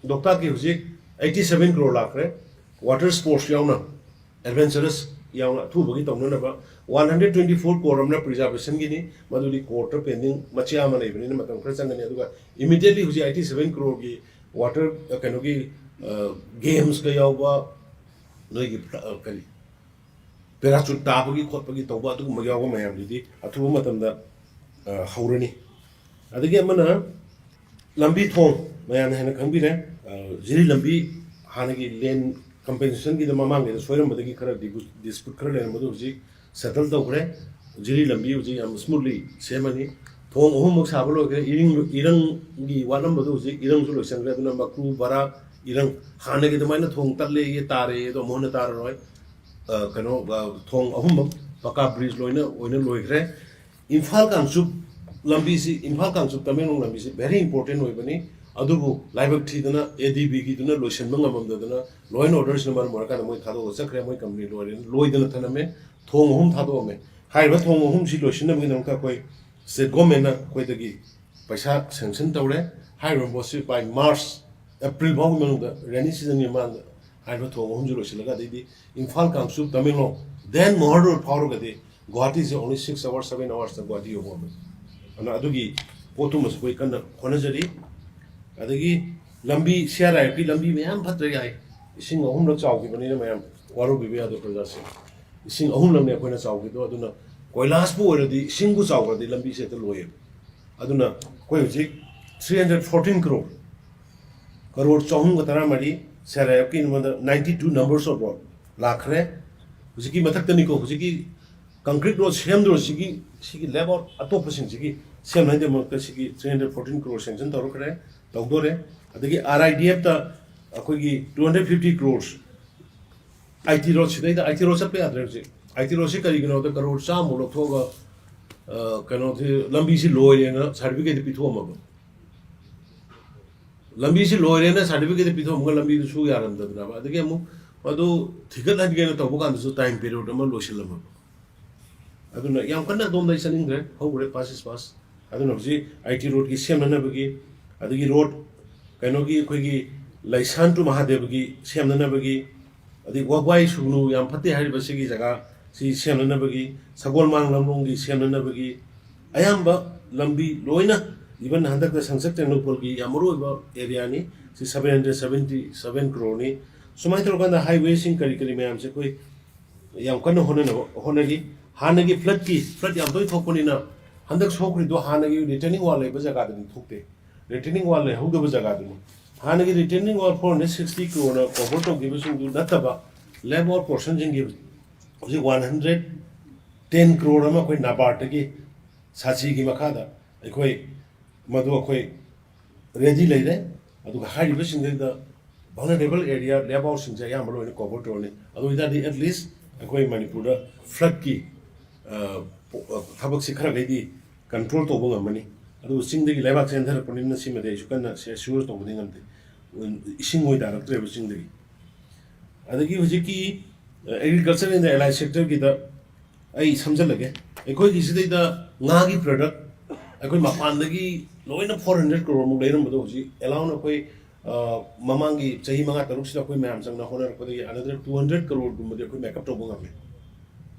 ꯂꯣꯛꯇꯥꯛꯀꯤ ꯍꯧꯖꯤꯛ ꯑꯩꯠꯇꯤ ꯁꯚꯦꯟ ꯀ꯭ꯔꯣꯔ ꯂꯥꯛꯈ꯭ꯔꯦ, ꯋꯥꯇꯔ ꯁ꯭ꯄꯣꯔꯠꯁ ꯌꯥꯎꯅ, ꯑꯦꯗꯚꯦꯟꯆꯔꯁ ꯌꯥꯎꯅ ꯑꯊꯨꯕꯒꯤ ꯇꯧꯅꯅꯕ꯫ One hundred twenty four crore ꯑꯃꯅ ꯄ꯭ꯔꯤꯖꯥꯔꯕꯦꯁꯟꯒꯤꯅꯤ, ꯃꯗꯨꯗꯤ ꯀꯣꯔꯠꯇ ꯄꯦꯟꯗꯤꯡ ꯃꯆꯥ ꯑꯃ ꯂꯩꯕꯅꯤꯅ ꯃꯇꯝ ꯈꯔ ꯆꯪꯒꯅꯤ꯫ ꯑꯗꯨꯒ ꯏꯃꯤꯗꯤꯌꯦꯠꯂꯤ ꯍꯧꯖꯤꯛ ꯑꯩꯠꯇꯤ ꯁꯚꯦꯟ ꯀ꯭ꯔꯣꯔꯒꯤ ꯋꯥꯇꯔ, ꯑ, ꯀꯩꯅꯣꯒꯤ, ꯑ, ꯒꯦꯝꯁꯀ ꯌꯥꯎꯕ, ꯅꯣꯏꯒꯤ, ꯑ, ꯀꯔꯤ, ꯄꯦꯔꯥꯆꯨꯠ ꯇꯥꯕꯒꯤ ꯈꯣꯠꯄꯒꯤ ꯇꯧꯕ ꯑꯗꯨꯒꯨꯝꯕ ꯌꯥꯎꯕ ꯃꯌꯥꯝꯗꯨꯗꯤ ꯑꯊꯨꯕ ꯃꯇꯝꯗ, ꯑ, ꯍꯧꯔꯅꯤ꯫ ꯑꯗꯒꯤ ꯑꯃꯅ ꯂꯝꯕꯤ ꯊꯣꯡ, ꯃꯌꯥꯝꯅ ꯍꯦꯟꯅ ꯈꯪꯕꯤꯔꯦ꯫ ꯑ, ꯖꯤꯔꯤ ꯂꯝꯕꯤ ꯍꯥꯟꯅꯒꯤ ꯂꯦꯟ ꯀꯝꯄꯦꯟꯁꯦꯁꯟꯒꯤꯗ ꯃꯃꯥꯡꯒꯤꯗ ꯁꯣꯏꯔꯝꯕꯗꯒꯤ ꯈꯔ ꯗꯤꯒꯨ-, ꯗꯤꯁꯄ꯭ꯌꯨꯠ ꯈꯔ ꯂꯩꯔꯝꯕꯗꯣ ꯍꯧꯖꯤꯛ ꯁꯦꯇꯜ ꯇꯧꯈ꯭ꯔꯦ꯫ ꯖꯤꯔꯤ ꯂꯝꯕꯤ ꯍꯧꯖꯤꯛ ꯌꯥꯝ ꯁ꯭ꯃꯨꯠꯂꯤ ꯁꯦꯝꯃꯅꯤ꯫ ꯊꯣꯡ ꯑꯍꯨꯝꯃꯛ ꯁꯥꯕ ꯂꯣꯏꯈ꯭ꯔꯦ꯫ ꯏꯔꯤꯡ-, ꯏꯔꯪꯒꯤ ꯋꯥꯠꯂꯝꯕꯗꯣ ꯍꯧꯖꯤꯛ ꯏꯔꯪꯁꯨ ꯂꯣꯏꯁꯟꯈ꯭ꯔꯦ꯫ ꯑꯗꯨꯅ ꯃꯀ꯭ꯔꯨ, ꯕꯔꯥꯛ, ꯏꯔꯪ, ꯍꯥꯟꯅꯒꯤ ꯑꯗꯨꯃꯥꯏꯅ ꯊꯣꯡ ꯇꯠꯂꯦ, ꯇꯥꯔꯦ ꯑꯗꯣ ꯑꯃꯨꯛ ꯍꯟꯅ ꯇꯥꯔꯔꯣꯏ꯫ ꯑ, ꯀꯩꯅꯣ, ꯑ, ꯊꯣꯡ ꯑꯍꯨꯝꯃꯛ ꯄꯀꯥ ꯕ꯭ꯔꯤꯖ ꯂꯣꯏꯅ ꯑꯣꯏꯅ ꯂꯣꯏꯈ꯭ꯔꯦ꯫ ꯏꯝꯐꯥꯜ ꯀꯥꯡꯆꯨꯞ ꯂꯝꯕꯤꯁꯤ, ꯏꯝꯐꯥꯜ ꯀꯥꯡꯆꯨꯞ ꯇꯃꯦꯡꯂꯣꯡ ꯂꯝꯕꯤꯁꯤ very important ꯑꯣꯏꯕꯅꯤ꯫ ꯑꯗꯨꯕꯨ ꯂꯥꯏꯕꯛ ꯊꯤꯗꯅ ꯑꯦ ꯗꯤ ꯕꯤꯒꯤꯗꯨꯅ ꯂꯣꯏꯁꯤꯟꯕ ꯉꯝꯃꯝꯗꯗꯅ, law and orderꯁꯤꯅ ꯃꯔꯝ ꯑꯣꯏꯔꯀꯥꯟꯗ ꯃꯣꯏ ꯊꯥꯗꯣꯛꯑꯒ ꯆꯠꯈ꯭ꯔꯦ꯫ ꯃꯣꯏ ꯀꯝꯄꯅꯤ ꯂꯣꯏꯔꯦ, ꯂꯣꯏꯗꯅ ꯊꯅꯝꯃꯦ꯫ ꯊꯣꯡ ꯑꯍꯨꯝ ꯊꯥꯗꯣꯛꯑꯝꯃꯦ꯫ ꯍꯥꯏꯔꯤꯕ ꯊꯣꯡ ꯑꯍꯨꯝꯁꯤ ꯂꯣꯏꯁꯤꯟꯅꯕꯒꯤꯗꯃꯛꯇ ꯑꯩꯈꯣꯏ state governmentꯅ ꯑꯩꯈꯣꯏꯗꯒꯤ ꯄꯩꯁꯥ sanction ꯇꯧꯔꯦ꯫ ꯍꯥꯏꯔꯤꯕ ꯄꯣꯠꯁꯤ by March, April ꯐꯥꯎꯒꯤ ꯃꯅꯨꯡꯗ, rainy seasonꯒꯤ ꯃꯃꯥꯡꯗ ꯍꯥꯏꯔꯤꯕ ꯊꯣꯡ ꯑꯍꯨꯝꯁꯤ ꯂꯣꯏꯁꯤꯜꯂꯒ, ꯑꯗꯩꯗꯤ ꯏꯝꯐꯥꯜ ꯀꯥꯡꯆꯨꯞ ꯇꯃꯦꯡꯂꯣꯡ, then ꯃꯣꯍꯣꯔ ꯔꯣꯗ ꯐꯥꯎꯔꯒꯗꯤ ꯒꯨꯋꯥꯍꯥꯇꯤꯁꯦ only six hours, seven hoursꯇ ꯒꯨꯋꯥꯍꯥꯇꯤ ꯌꯧꯕ ꯉꯝꯃꯤ꯫ ꯑꯗꯨꯅ ꯑꯗꯨꯒꯤ ꯄꯣꯠꯇꯨꯃꯁꯨ ꯑꯩꯈꯣꯏ ꯀꯟꯅ ꯍꯣꯠꯅꯖꯔꯤ꯫ ꯑꯗꯒꯤ ꯂꯝꯕꯤ, ꯁꯤ ꯑꯥꯔ ꯑꯥꯏ ꯑꯦꯐꯀꯤ ꯂꯝꯕꯤ ꯃꯌꯥꯝ ꯐꯠꯇ꯭ꯔꯦ ꯍꯥꯏ, ꯏꯁꯤꯡ ꯑꯍꯨꯝꯂꯛ ꯆꯥꯎꯈꯤꯕꯅꯤꯅ ꯃꯌꯥꯝ ꯋꯥꯔꯧꯕꯤꯕ ꯌꯥꯗꯦ ꯄ꯭ꯔꯖꯥꯁꯤꯡ꯫ ꯏꯁꯤꯡ ꯑꯍꯨꯝꯂꯛꯅꯦ ꯑꯩꯈꯣꯏꯅ ꯆꯥꯎꯈꯤꯗꯣ꯫ ꯑꯗꯨꯅ ꯀꯣꯏꯂꯥꯁꯄꯨ ꯑꯣꯏꯔꯗꯤ, ꯏꯁꯤꯡꯕꯨ ꯆꯥꯎꯈ꯭ꯔꯗꯤ ꯂꯝꯕꯤꯁꯦ ꯍꯦꯛꯇ ꯂꯣꯏꯌꯦꯕ꯫ ꯑꯗꯨꯅ ꯑꯩꯈꯣꯏ ꯍꯧꯖꯤꯛ three hundred fourteen crore, crore ꯆꯍꯨꯝꯒ ꯇꯔꯥꯃꯔꯤ, ꯁꯤ ꯑꯥꯔ ꯑꯥꯏ ꯑꯦꯐꯀꯤ ꯑꯩꯉꯣꯟꯗ ninety two numbers of road ꯂꯥꯛꯈ꯭ꯔꯦ꯫ ꯍꯧꯖꯤꯛꯀꯤ ꯃꯊꯛꯇꯅꯤꯀꯣ, ꯍꯧꯖꯤꯛꯀꯤ concrete road ꯁꯦꯝꯗꯣꯏꯁꯤꯒꯤ, ꯁꯤꯒꯤ layout ꯑꯇꯣꯞꯄꯁꯤꯡꯁꯤꯒꯤ ꯁꯦꯝꯅꯉꯥꯏꯗꯃꯛꯇ ꯁꯤꯒꯤ three hundred fourteen crore sanction ꯇꯧꯔꯛꯈ꯭ꯔꯦ, ꯇꯧꯗꯣꯔꯦ꯫ ꯑꯗꯒꯤ ꯑꯥꯔ ꯑꯥꯏ ꯗꯤ ꯑꯦꯐꯇ ꯑꯩꯈꯣꯏꯒꯤ two hundred fifty crores, ꯑꯥꯏ ꯇꯤ ꯔꯣꯗ ꯁꯤꯗꯩꯗ, ꯑꯥꯏ ꯇꯤ ꯔꯣꯗ ꯆꯠꯄ ꯌꯥꯗ꯭ꯔꯦ ꯍꯧꯖꯤꯛ꯫ ꯑꯥꯏ ꯇꯤ ꯔꯣꯗꯁꯤ ꯀꯔꯤꯒꯤꯅꯣꯗ ꯀꯔꯣꯔ ꯆꯥꯝꯃ ꯂꯧꯊꯣꯛꯑꯒ, ꯑ, ꯀꯩꯅꯣꯁꯤ, ꯂꯝꯕꯤꯁꯤ ꯂꯣꯏꯔꯦꯅ ꯁꯥꯔꯇꯤꯐꯤꯀꯦꯠ ꯄꯤꯊꯣꯛꯑꯝꯃꯕ꯫ ꯂꯝꯕꯤꯁꯤ ꯂꯣꯏꯔꯦꯅ ꯁꯥꯔꯇꯤꯐꯤꯀꯦꯠ ꯄꯤꯊꯣꯛꯑꯝꯃꯒ ꯂꯝꯕꯤꯗꯨ ꯁꯨ ꯌꯥꯔꯝꯗꯕꯅꯦꯕ꯫ ꯑꯗꯒꯤ ꯑꯃꯨꯛ ꯃꯗꯨ ꯊꯤꯒꯠꯍꯟꯒꯦꯅ ꯇꯧꯕ ꯀꯥꯟꯗꯁꯨ time period ꯑꯃ ꯂꯣꯏꯁꯤꯜꯂꯝꯃꯕ꯫ ꯑꯗꯨꯅ ꯌꯥꯝ ꯀꯟꯅ ꯑꯗꯣꯝꯗ ꯑꯩ ꯆꯠꯅꯤꯡꯗ꯭ꯔꯦ, ꯍꯧꯈ꯭ꯔꯦ, past is past꯫ ꯑꯗꯨꯅ ꯍꯧꯖꯤꯛ ꯑꯥꯏ ꯇꯤ ꯔꯣꯗꯀꯤ ꯁꯦꯝꯅꯅꯕꯒꯤ, ꯑꯗꯒꯤ ꯔꯣꯗ ꯀꯩꯅꯣꯒꯤ, ꯑꯩꯈꯣꯏꯒꯤ ꯂꯩꯁꯥꯟ to ꯃꯍꯥꯗꯦꯕꯒꯤ ꯁꯦꯝꯅꯅꯕꯒꯤ, ꯑꯗꯩ ꯋꯥꯕꯥꯏ ꯁꯨꯒꯅꯨ ꯌꯥꯝ ꯐꯠꯇꯦ ꯍꯥꯏꯔꯤꯕ ꯁꯤꯒꯤ ꯖꯒꯥ ꯁꯤ ꯁꯦꯝꯅꯅꯕꯒꯤ, ꯁꯒꯣꯜꯃꯥꯡ ꯂꯝꯂꯣꯡꯒꯤ ꯁꯦꯝꯅꯅꯕꯒꯤ, ꯑꯌꯥꯝꯕ ꯂꯝꯕꯤ ꯂꯣꯏꯅ Even ꯍꯟꯗꯛꯇ ꯁꯪꯁꯠ ꯇꯦꯡꯅꯧꯄꯜꯒꯤ ꯌꯥꯝ ꯃꯔꯨ ꯑꯣꯏꯕ ꯑꯦꯔꯤꯌꯥꯅꯤ꯫ ꯁꯤ seven hundred seventy seven crore ꯅꯤ꯫ ꯁꯨꯃꯥꯏꯅ ꯇꯧꯔꯀꯥꯟꯗ highway ꯁꯤꯡ ꯀꯔꯤ ꯀꯔꯤ ꯃꯌꯥꯝꯁꯦ ꯑꯩꯈꯣꯏ ꯌꯥꯝ ꯀꯟꯅ ꯍꯣꯠꯅꯅꯕ ꯍꯣꯠꯅꯔꯤ꯫ ꯍꯥꯟꯅꯒꯤ flood ꯀꯤ, flood ꯌꯥꯝ ꯇꯣꯏꯅ ꯊꯣꯛꯄꯅꯤꯅ ꯍꯟꯗꯛ ꯁꯣꯛꯈ꯭ꯔꯤꯗꯣ ꯍꯥꯟꯅꯒꯤ retaining wall ꯂꯩꯕ ꯖꯒꯥꯗꯗꯤ ꯊꯣꯛꯇꯦ꯫ Retaining wall ꯂꯩꯍꯧꯗꯕ ꯖꯒꯥꯗꯨꯅꯤ꯫ ꯍꯥꯟꯅꯒꯤ retaining wall four hundred sixty crore ꯅ cover ꯇꯧꯈꯤꯕꯁꯤꯡꯗꯨ ꯅꯠꯇꯕ left over portion ꯁꯤꯡꯒꯤ ꯍꯧꯖꯤꯛ one hundred ten crore ꯑꯃ ꯑꯩꯈꯣꯏ NABARD ꯇꯒꯤ ꯁꯥꯁꯤꯒꯤ ꯃꯈꯥꯗ ꯑꯩꯈꯣꯏ ꯃꯗꯨ ꯑꯩꯈꯣꯏ ready ꯂꯩꯔꯦ꯫ ꯑꯗꯨꯒ ꯍꯥꯏꯔꯤꯕꯁꯤꯡꯗꯩꯗ vulnerable area left out ꯁꯤꯡꯁꯦ ꯑꯌꯥꯝꯕ ꯂꯣꯏꯅ cover ꯇꯧꯔꯅꯤ꯫ ꯑꯗꯨ ꯑꯣꯏꯇꯥꯔꯗꯤ at least ꯑꯩꯈꯣꯏ ꯃꯅꯤꯄꯨꯔꯗ flood ꯀꯤ, ꯑ, ꯄꯣ-, ꯑ, ꯊꯕꯛꯁꯤ ꯈꯔꯈꯩꯗꯤ control ꯇꯧꯕ ꯉꯝꯃꯅꯤ꯫ ꯑꯗꯨꯕꯨ ꯆꯤꯡꯗꯒꯤ ꯂꯩꯕꯥꯛ ꯆꯦꯟꯊꯔꯛꯄꯅꯤꯅ ꯁꯤꯃꯗꯤ ꯑꯩꯁꯨ ꯀꯟꯅ assure ꯇꯧꯕꯗꯤ ꯉꯝꯗꯦ꯫ ꯏꯁꯤꯡ ꯑꯣꯏ ꯇꯥꯔꯛꯇ꯭ꯔꯦꯕ ꯆꯤꯡꯗꯒꯤ꯫ ꯑꯗꯒꯤ ꯍꯧꯖꯤꯛꯀꯤ, ꯑ, agriculture and allied sector ꯒꯤꯗ ꯑꯩ ꯁꯝꯖꯜꯂꯒꯦ꯫ ꯑꯩꯈꯣꯏꯒꯤ ꯁꯤꯗꯩꯗ ꯉꯥꯒꯤ product ꯑꯩꯈꯣꯏ ꯃꯄꯥꯟꯗꯒꯤ ꯂꯣꯏꯅ four hundred crore ꯃꯨꯛ ꯂꯩꯔꯝꯕꯗꯣ ꯍꯧꯖꯤꯛ ꯑꯦꯂꯥꯎꯟ ꯑꯩꯈꯣꯏ, ꯑ, ꯃꯃꯥꯡꯒꯤ ꯆꯍꯤ ꯃꯉꯥ ꯇꯔꯨꯛꯁꯤꯗ ꯑꯩꯈꯣꯏ ꯃꯌꯥꯝ ꯆꯪꯅ ꯍꯣꯠꯅꯔꯛꯄꯗꯒꯤ another two hundred crore ꯒꯨꯝꯕꯗꯤ ꯑꯩꯈꯣꯏ make up ꯇꯧꯕ ꯉꯝꯃꯦ꯫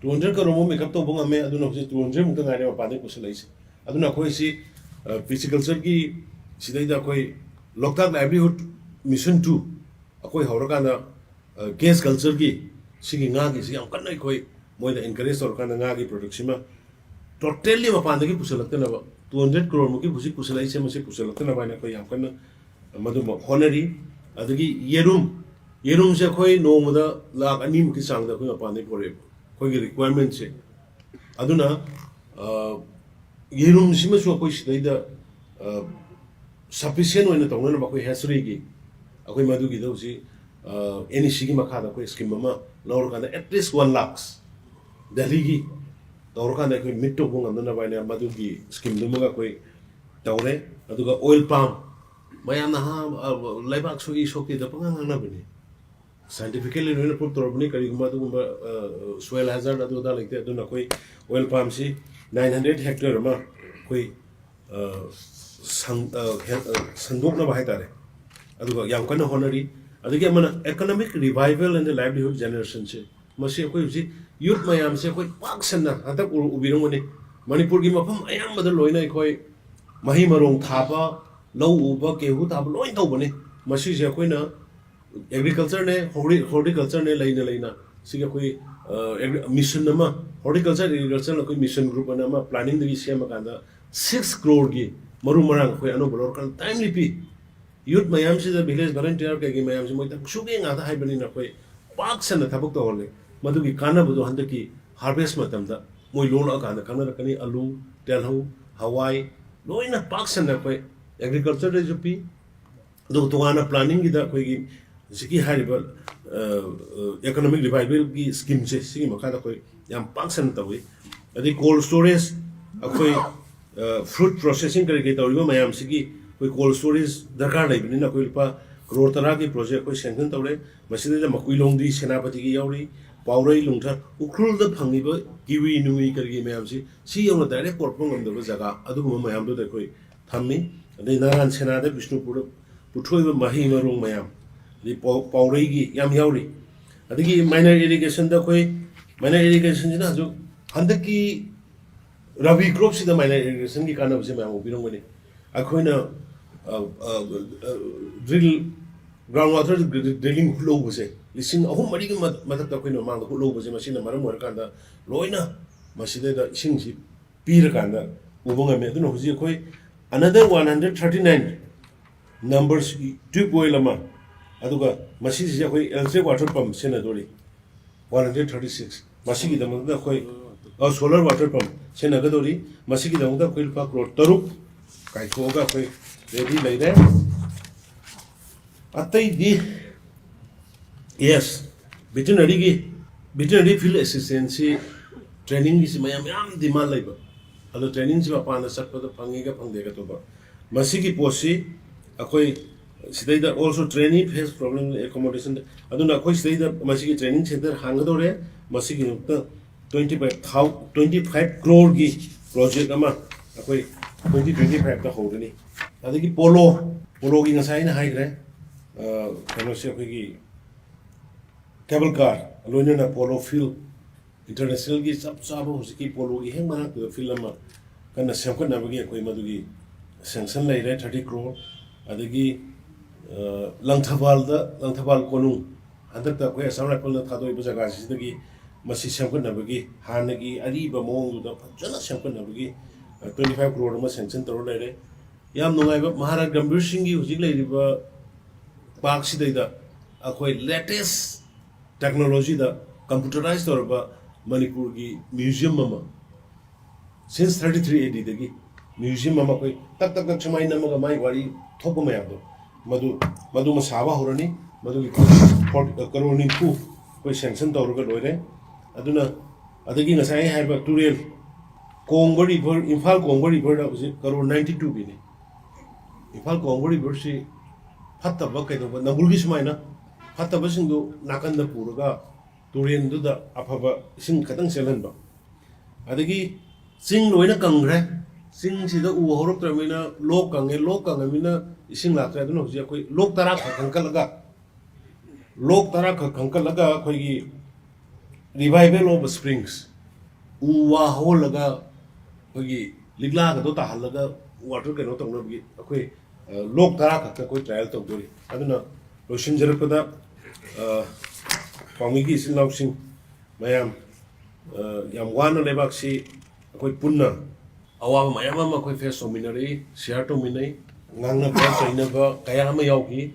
Two hundred crore ꯃꯨꯛ make up ꯇꯧꯕ ꯉꯝꯃꯦ꯫ ꯑꯗꯨꯅ ꯍꯧꯖꯤꯛ two hundred ꯃꯨꯛꯇ ꯉꯥꯏꯔꯦ ꯃꯄꯥꯟꯗꯒꯤ ꯄꯨꯁꯤꯜꯂꯛꯏꯁꯦ꯫ ꯑꯗꯨꯅ ꯑꯩꯈꯣꯏꯁꯤ, ꯑ, pisciculture ꯒꯤ ꯁꯤꯗꯩꯗ ꯑꯩꯈꯣꯏ ꯂꯣꯛꯇꯥꯛ livelihood mission two ꯑꯩꯈꯣꯏ ꯍꯧꯔꯀꯥꯟꯗ, ꯑ, cage culture ꯒꯤ ꯁꯤꯒꯤ ꯉꯥꯒꯤꯁꯤ ꯌꯥꯝ ꯀꯟꯅ ꯑꯩꯈꯣꯏ ꯃꯣꯏꯗ encourage ꯇꯧꯔꯀꯥꯟꯗ ꯉꯥꯒꯤ product ꯁꯤꯃ totally ꯃꯄꯥꯟꯗꯒꯤ ꯄꯨꯁꯤꯜꯂꯛꯇꯅꯕ, two hundred crore ꯃꯨꯛꯀꯤ ꯍꯧꯖꯤꯛ ꯄꯨꯁꯤꯜꯂꯛꯏꯁꯦ ꯃꯁꯤ ꯄꯨꯁꯤꯜꯂꯛꯇꯅꯕ ꯍꯥꯏꯅ ꯑꯩꯈꯣꯏ ꯌꯥꯝ ꯀꯟꯅ ꯃꯗꯨꯃ ꯍꯣꯠꯅꯔꯤ꯫ ꯑꯗꯒꯤ ꯌꯦꯔꯨꯝ, ꯌꯦꯔꯨꯝꯁꯦ ꯑꯩꯈꯣꯏ ꯅꯣꯡꯃꯗ ꯂꯥꯈ ꯑꯅꯤꯃꯨꯛꯀꯤ ꯆꯥꯡꯗ ꯑꯩꯈꯣꯏ ꯃꯄꯥꯟꯗꯒꯤ ꯄꯨꯔꯛꯑꯦꯕ ꯑꯩꯈꯣꯏꯒꯤ requirement ꯁꯦ꯫ ꯑꯗꯨꯅ, ꯑ, ꯌꯦꯔꯨꯝꯁꯤꯃꯁꯨ ꯑꯩꯈꯣꯏ ꯁꯤꯗꯩꯗ, ꯑ, sufficient ꯑꯣꯏꯅ ꯇꯧꯅꯅꯕ ꯑꯩꯈꯣꯏ hatchery ꯒꯤ ꯑꯩꯈꯣꯏ ꯃꯗꯨꯒꯤꯗ ꯍꯧꯖꯤꯛ, ꯑ, NEC ꯒꯤ ꯃꯈꯥꯗ ꯑꯩꯈꯣꯏ scheme ꯑꯃ ꯂꯧꯔꯀꯥꯟꯗ at least one lakhs ꯗꯦꯜꯂꯤꯒꯤ ꯇꯧꯔꯀꯥꯟꯗ ꯑꯩꯈꯣꯏ meet ꯇꯧꯕ ꯉꯝꯅꯅꯕ ꯍꯥꯏꯅ ꯃꯗꯨꯒꯤ scheme ꯗꯨꯃꯒ ꯑꯩꯈꯣꯏ ꯇꯧꯔꯦ꯫ ꯑꯗꯨꯒ oil palm, ꯃꯌꯥꯝꯅ ꯍꯥ, ꯑ, ꯂꯩꯕꯥꯛ ꯁꯣꯛꯏ ꯁꯣꯛꯇꯦꯗ ꯄꯪꯉꯥꯡ ꯉꯥꯡꯅꯕꯅꯤ꯫ Scientifically ꯂꯣꯏꯅ prove ꯇꯧꯔꯕꯅꯤ, ꯀꯔꯤꯒꯨꯝꯕ ꯑꯗꯨꯒꯨꯝꯕ, ꯑ, soil hazard ꯑꯗꯨ ꯑꯗꯥ ꯂꯩꯇꯦ꯫ ꯑꯗꯨꯅ ꯑꯩꯈꯣꯏ oil palm ꯁꯤ nine hundred hectare ꯑꯃ ꯑꯩꯈꯣꯏ, ꯑ, ꯁꯪ-, ꯑ, ꯍꯦ-, ꯑ, ꯁꯟꯗꯣꯛꯅꯕ ꯍꯥꯏꯇꯥꯔꯦ꯫ ꯑꯗꯨꯒ ꯌꯥꯝ ꯀꯟꯅ ꯍꯣꯠꯅꯔꯤ꯫ ꯑꯗꯒꯤ ꯑꯃꯅ economic revival and livelihood generation ꯁꯦ꯫ ꯃꯁꯤ ꯑꯩꯈꯣꯏ ꯍꯧꯖꯤꯛ youth ꯃꯌꯥꯝꯁꯦ ꯑꯩꯈꯣꯏ ꯄꯥꯛ ꯁꯟꯅ ꯍꯟꯗꯛ ꯎ-, ꯎꯕꯤꯔꯝꯒꯅꯤ꯫ ꯃꯅꯤꯄꯨꯔꯒꯤ ꯃꯐꯝ ꯑꯌꯥꯝꯕꯗ ꯂꯣꯏꯅ ꯑꯩꯈꯣꯏ ꯃꯍꯩ ꯃꯔꯣꯡ ꯊꯥꯕ, ꯂꯧ ꯎꯕ, ꯒꯦꯍꯨ ꯊꯥꯕ ꯂꯣꯏ ꯇꯧꯕꯅꯤ꯫ ꯃꯁꯤꯁꯦ ꯑꯩꯈꯣꯏꯅ agriculture ꯅꯦ, horti-, horticulture ꯅꯦ, ꯂꯩꯅ ꯂꯩꯅ ꯁꯤꯒꯤ ꯑꯩꯈꯣꯏ, ꯑ, agri-, mission ꯑꯃ, horticulture agriculture ꯑꯩꯈꯣꯏ mission group ꯑꯅ ꯑꯃ planning ꯗꯒꯤ ꯁꯦꯝꯃꯀꯥꯟꯗ six crore ꯒꯤ ꯃꯔꯨ ꯃꯔꯥꯡ ꯑꯩꯈꯣꯏ ꯑꯅꯧꯕ ꯂꯧꯔꯀꯥꯟꯗ timely ꯄꯤ꯫ Youth ꯃꯌꯥꯝꯁꯤꯗ, village volunteer ꯀꯩꯀꯩ ꯃꯌꯥꯝꯁꯤ ꯃꯣꯏ ꯊꯕꯛ ꯁꯨꯕ ꯉꯥꯛꯇ ꯍꯥꯏꯕꯅꯤꯅ ꯑꯩꯈꯣꯏ ꯄꯥꯛ ꯁꯟꯅ ꯊꯕꯛ ꯇꯧꯍꯜꯂꯦ꯫ ꯃꯗꯨꯒꯤ ꯀꯥꯟꯅꯕꯗꯣ ꯍꯟꯗꯛꯀꯤ harvest ꯃꯇꯝꯗ ꯃꯣꯏ ꯂꯣꯛꯂꯛꯑꯀꯥꯟꯗ ꯈꯪꯅꯔꯛꯀꯅꯤ꯫ ꯑꯂꯨ, ꯇꯦꯜꯍꯧ, ꯍꯋꯥꯏ ꯂꯣꯏꯅ ꯄꯥꯛ ꯁꯟꯅ ꯑꯩꯈꯣꯏ agriculture ꯗꯁꯨ ꯄꯤ꯫ ꯑꯗꯨꯒ ꯇꯣꯉꯥꯟꯅ planning ꯒꯤꯗ ꯑꯩꯈꯣꯏꯒꯤ ꯍꯧꯖꯤꯛꯀꯤ ꯍꯥꯏꯔꯤꯕ, ꯑ, ꯑ, economic revival ꯒꯤ scheme ꯁꯦ, ꯁꯤꯒꯤ ꯃꯈꯥꯗ ꯑꯩꯈꯣꯏ ꯌꯥꯝ ꯄꯥꯛ ꯁꯟꯅ ꯇꯧꯏ꯫ ꯑꯗꯩ cold storage, ꯑꯩꯈꯣꯏ, ꯑ, fruit processing ꯀꯔꯤ ꯀꯔꯤ ꯇꯧꯔꯤꯕ ꯃꯌꯥꯝꯁꯤꯒꯤ ꯑꯩꯈꯣꯏ cold storage ꯗꯔꯀꯥꯔ ꯂꯩꯕꯅꯤꯅ ꯑꯩꯈꯣꯏ ꯂꯨꯄꯥ ꯀ꯭ꯔꯣꯔ ꯇꯔꯥꯒꯤ project ꯑꯩꯈꯣꯏ sanction ꯇꯧꯔꯦ꯫ ꯃꯁꯤꯗꯩꯗ ꯃꯀꯨꯏꯂꯣꯡꯗꯤ, ꯁꯦꯅꯥꯄꯇꯤꯒꯤ ꯌꯥꯎꯔꯤ, ꯄꯥꯎꯔꯩ, ꯂꯨꯡꯊ꯭ꯔꯥ, ꯎꯈ꯭ꯔꯨꯜꯗ ꯐꯪꯉꯤꯕ ꯀꯤꯋꯤ ꯅꯨꯡꯋꯤ ꯀꯔꯤꯒꯤ ꯃꯌꯥꯝꯁꯤ ꯁꯤ ꯌꯧꯅ direct ꯄꯨꯔꯛꯄ ꯉꯝꯗꯕ ꯖꯒꯥ ꯑꯗꯨꯒꯨꯝꯕ ꯃꯌꯥꯝꯗꯨꯗ ꯑꯩꯈꯣꯏ ꯊꯝꯃꯤ꯫ ꯑꯗꯩ ꯅꯥꯔꯥꯟ ꯁꯦꯅꯥꯗ, ꯕꯤꯁꯅꯨꯄꯨꯔꯗ ꯄꯨꯊꯣꯛꯏꯕ ꯃꯍꯩ ꯃꯔꯣꯡ ꯃꯌꯥꯝ, ꯑꯗꯩ ꯄꯥꯎ-, ꯄꯥꯎꯔꯩꯒꯤ ꯌꯥꯝ ꯌꯥꯎꯔꯤ꯫ ꯑꯗꯒꯤ minor irrigation ꯗ ꯑꯩꯈꯣꯏ, minor irrigation ꯁꯤꯅ ꯍꯧꯖꯤꯛ ꯍꯟꯗꯛꯀꯤ ꯔꯕꯤ crop ꯁꯤꯗ minor irrigation ꯒꯤ ꯀꯥꯟꯅꯕꯁꯦ ꯃꯌꯥꯝ ꯎꯕꯤꯔꯝꯒꯅꯤ꯫ ꯑꯩꯈꯣꯏꯅ, ꯑ, ꯑ, ꯑ, drill, ground water drilling ꯍꯨꯠꯍꯧꯕꯁꯦ, ꯂꯤꯁꯤꯡ ꯑꯍꯨꯝ ꯃꯔꯤꯒꯤ ꯃ-, ꯃꯊꯛꯇ ꯑꯩꯈꯣꯏꯅ ꯃꯃꯥꯡꯗ ꯍꯨꯠꯍꯧꯕꯁꯦ, ꯃꯁꯤꯅ ꯃꯔꯝ ꯑꯣꯏꯔꯀꯥꯟꯗ ꯂꯣꯏꯅ ꯃꯁꯤꯗꯩꯗ ꯏꯁꯤꯡꯁꯤ ꯄꯤꯔꯀꯥꯟꯗ ꯎꯕ ꯉꯝꯃꯦ꯫ ꯑꯗꯨꯅ ꯍꯧꯖꯤꯛ ꯑꯩꯈꯣꯏ another one hundred thirty nine numbers tube well ꯑꯃ, ꯑꯗꯨꯒ ꯃꯁꯤꯁꯤꯁꯦ ꯑꯩꯈꯣꯏ electric water pump ꯁꯤꯖꯤꯟꯅꯗꯣꯔꯤ, one hundred thirty six꯫ ꯃꯁꯤꯒꯤꯗꯃꯛꯇ ꯑꯩꯈꯣꯏ, ꯑ, solar water pump ꯁꯤꯖꯤꯟꯅꯒꯗꯧꯔꯤ꯫ ꯃꯁꯤꯒꯤꯗꯃꯛꯇ ꯑꯩꯈꯣꯏ ꯂꯨꯄꯥ ꯀ꯭ꯔꯣꯔ ꯇꯔꯨꯛ ꯀꯥꯏꯊꯣꯛꯑꯒ ꯑꯩꯈꯣꯏ ready ꯂꯩꯔꯦ꯫ ꯑꯇꯩꯗꯤ, yes, veterinary ꯒꯤ, veterinary field assistant ꯁꯤ training ꯒꯤꯁꯤ ꯃꯌꯥꯝ ꯌꯥꯝ demand ꯂꯩꯕ꯫ ꯑꯗꯣ training ꯁꯤ ꯃꯄꯥꯟꯗ ꯆꯠꯄꯗ ꯐꯪꯉꯤꯒ ꯐꯪꯗꯦꯒ ꯇꯧꯕ꯫ ꯃꯁꯤꯒꯤ ꯄꯣꯠꯁꯤ ꯑꯩꯈꯣꯏ ꯁꯤꯗꯩꯗ also trainee face problem accommodation, ꯑꯗꯨꯅ ꯑꯩꯈꯣꯏ ꯁꯤꯗꯩꯗ ꯃꯁꯤꯒꯤ training center ꯍꯥꯡꯒꯗꯧꯔꯦ꯫ ꯃꯁꯤꯒꯤꯗꯃꯛꯇ twenty five thou-, twenty five crore ꯒꯤ project ꯑꯃ ꯑꯩꯈꯣꯏ twenty twenty five ꯇ ꯍꯧꯔꯅꯤ꯫ ꯑꯗꯒꯤ polo, polo ꯒꯤ ꯉꯁꯥꯏ ꯑꯩꯅ ꯍꯥꯏꯈ꯭ꯔꯦ, ꯑ, ꯀꯩꯅꯣꯁꯦ ꯑꯩꯈꯣꯏꯒꯤ cable car ꯂꯣꯏꯅꯅ polo field, international ꯒꯤ ꯆꯞ ꯆꯥꯕ ꯍꯧꯖꯤꯛꯀꯤ polo ꯒꯤ ꯍꯦꯛ ꯃꯅꯥꯛꯇꯨꯗ field ꯑꯃ ꯀꯟꯅ ꯁꯦꯝꯒꯠꯅꯕꯒꯤ ꯑꯩꯈꯣꯏ ꯃꯗꯨꯒꯤ ꯁꯦꯡꯁꯟ ꯂꯩꯔꯦ, ꯊꯥꯔꯇꯤ ꯀ꯭ꯔꯣꯔ꯫ ꯑꯗꯒꯤ ꯑ, ꯂꯪꯊꯕꯥꯜꯗ, ꯂꯪꯊꯕꯥꯜ ꯀꯣꯅꯨꯡ, ꯍꯟꯗꯛꯇ ꯑꯩꯈꯣꯏ ꯑꯁꯥꯝ ꯔꯥꯏꯐꯜꯅ ꯊꯥꯗꯣꯛꯏꯕ ꯖꯒꯥꯁꯤꯗꯒꯤ ꯃꯁꯤ ꯁꯦꯝꯒꯠꯅꯕꯒꯤ, ꯍꯥꯟꯅꯒꯤ ꯑꯔꯤꯕ ꯃꯑꯣꯡꯗꯨꯗ ꯐꯖꯅ ꯁꯦꯝꯒꯠꯅꯕꯒꯤ ꯇ꯭ꯋꯦꯟꯇꯤ ꯐꯥꯏꯚ ꯀ꯭ꯔꯣꯔ ꯑꯃ ꯁꯦꯡꯁꯟ ꯇꯧꯔ ꯂꯩꯔꯦ꯫ ꯌꯥꯝ ꯅꯨꯡꯉꯥꯏꯕ, ꯃꯍꯥꯔꯥꯖ ꯒꯝꯚꯤꯔ ꯁꯤꯡꯒꯤ ꯍꯧꯖꯤꯛ ꯂꯩꯔꯤꯕ ꯄꯥꯔꯛꯁꯤꯗꯩꯗ ꯑꯩꯈꯣꯏ ꯂꯦꯇꯦꯁ ꯇꯦꯛꯅꯣꯂꯣꯖꯤꯗ ꯀꯝꯄ꯭ꯌꯨꯇꯔꯥꯏꯁ ꯇꯧꯔꯕ ꯃꯅꯤꯄꯨꯔꯒꯤ ꯃ꯭ꯌꯨꯖꯤꯌꯝ ꯑꯃ, ꯁꯤꯟꯁ ꯊꯥꯔꯇꯤ ꯊ꯭ꯔꯤ ꯑꯦ ꯗꯤꯗꯒꯤ ꯃ꯭ꯌꯨꯖꯤꯌꯝ ꯑꯃ ꯑꯩꯈꯣꯏ ꯇꯛ ꯇꯛ ꯇꯛ ꯁꯨꯃꯥꯏꯅ ꯅꯝꯃꯒ ꯃꯥꯏ ꯋꯥꯔꯤ ꯊꯣꯛꯄ ꯃꯌꯥꯝꯗꯣ, ꯃꯗꯨ, ꯃꯗꯨꯃ ꯁꯥꯕ ꯍꯧꯔꯅꯤ꯫ ꯃꯗꯨꯒꯤ ꯐꯣꯔ-, ꯀꯔꯣꯔ ꯅꯤꯐꯨ ꯑꯩꯈꯣꯏ ꯁꯦꯡꯁꯟ ꯇꯧꯔꯒ ꯂꯣꯏꯔꯦ꯫ ꯑꯗꯨꯅ ꯑꯗꯒꯤ ꯉꯁꯥꯏ ꯑꯩ ꯍꯥꯏꯕ ꯇꯨꯔꯦꯜ, ꯀꯣꯡꯕ ꯔꯤꯚꯔ, ꯏꯝꯐꯥꯜ ꯀꯣꯡꯕ ꯔꯤꯚꯔꯗ ꯍꯧꯖꯤꯛ ꯀꯔꯣꯔ ꯅꯥꯏꯟꯇꯤ ꯇꯨ ꯄꯤꯅꯤ꯫ ꯏꯝꯐꯥꯜ ꯀꯣꯡꯕ ꯔꯤꯚꯔꯁꯤ ꯐꯠꯇꯕ ꯀꯩꯗꯧꯕ, ꯅꯝꯕꯨꯜꯒꯤ ꯁꯨꯃꯥꯏꯅ ꯐꯠꯇꯕꯁꯤꯡꯗꯨ ꯅꯥꯀꯟꯗ ꯄꯨꯔꯒ ꯇꯨꯔꯦꯜꯗꯨꯗ ꯑꯐꯕ ꯏꯁꯤꯡ ꯈꯛꯇꯪ ꯆꯦꯜꯍꯟꯕ꯫ ꯑꯗꯒꯤ ꯆꯤꯡ ꯂꯣꯏꯅ ꯀꯪꯈ꯭ꯔꯦ꯫ ꯆꯤꯡꯁꯤꯗ ꯎ ꯍꯧꯔꯛꯇ꯭ꯔꯕꯅꯤꯅ ꯂꯣꯛ ꯀꯪꯉꯦ, ꯂꯣꯛ ꯀꯪꯉꯕꯅꯤꯅ ꯏꯁꯤꯡ ꯂꯥꯛꯇ꯭ꯔꯦ꯫ ꯑꯗꯨꯅ ꯍꯧꯖꯤꯛ ꯑꯩꯈꯣꯏ ꯂꯣꯛ ꯇꯔꯥ ꯈꯛ ꯈꯟꯀꯠꯂꯒ, ꯂꯣꯛ ꯇꯔꯥ ꯈꯛ ꯈꯟꯀꯠꯂꯒ ꯑꯩꯈꯣꯏꯒꯤ revival of springs, ꯎ ꯋꯥ ꯍꯧꯍꯜꯂꯒ ꯑꯩꯈꯣꯏꯒꯤ ꯂꯤꯛꯂꯥꯒꯗꯣ ꯇꯥꯍꯜꯂꯒ ꯋꯥꯇꯔ ꯀꯩꯅꯣ ꯇꯧꯅꯕꯒꯤ ꯑꯩꯈꯣꯏ, ꯑ, ꯂꯣꯛ ꯇꯔꯥ ꯈꯛꯇ ꯑꯩꯈꯣꯏ ꯇ꯭ꯔꯥꯏꯌꯦꯜ ꯇꯧꯗꯣꯔꯤ꯫ ꯑꯗꯨꯅ ꯂꯣꯏꯁꯤꯟꯖꯔꯛꯄꯗ, ꯑ, ꯄꯥꯎꯃꯤꯒꯤ ꯏꯆꯤꯜ ꯏꯅꯥꯎꯁꯤꯡ ꯃꯌꯥꯝ, ꯑ, ꯌꯥꯝ ꯋꯥꯅ ꯂꯩꯕꯥꯛꯁꯤ ꯑꯩꯈꯣꯏ ꯄꯨꯟꯅ ꯑꯋꯥꯕ ꯃꯌꯥꯝ ꯑꯃ ꯑꯩꯈꯣꯏ ꯐꯦꯁ ꯇꯧꯃꯤꯟꯅꯔꯛꯏ, ꯁꯤꯌꯥꯔ ꯇꯧꯃꯤꯟꯅꯩ, ꯉꯥꯡꯅꯕ ꯆꯩꯅꯕ ꯀꯌꯥ ꯑꯃ ꯌꯥꯎꯈꯤ,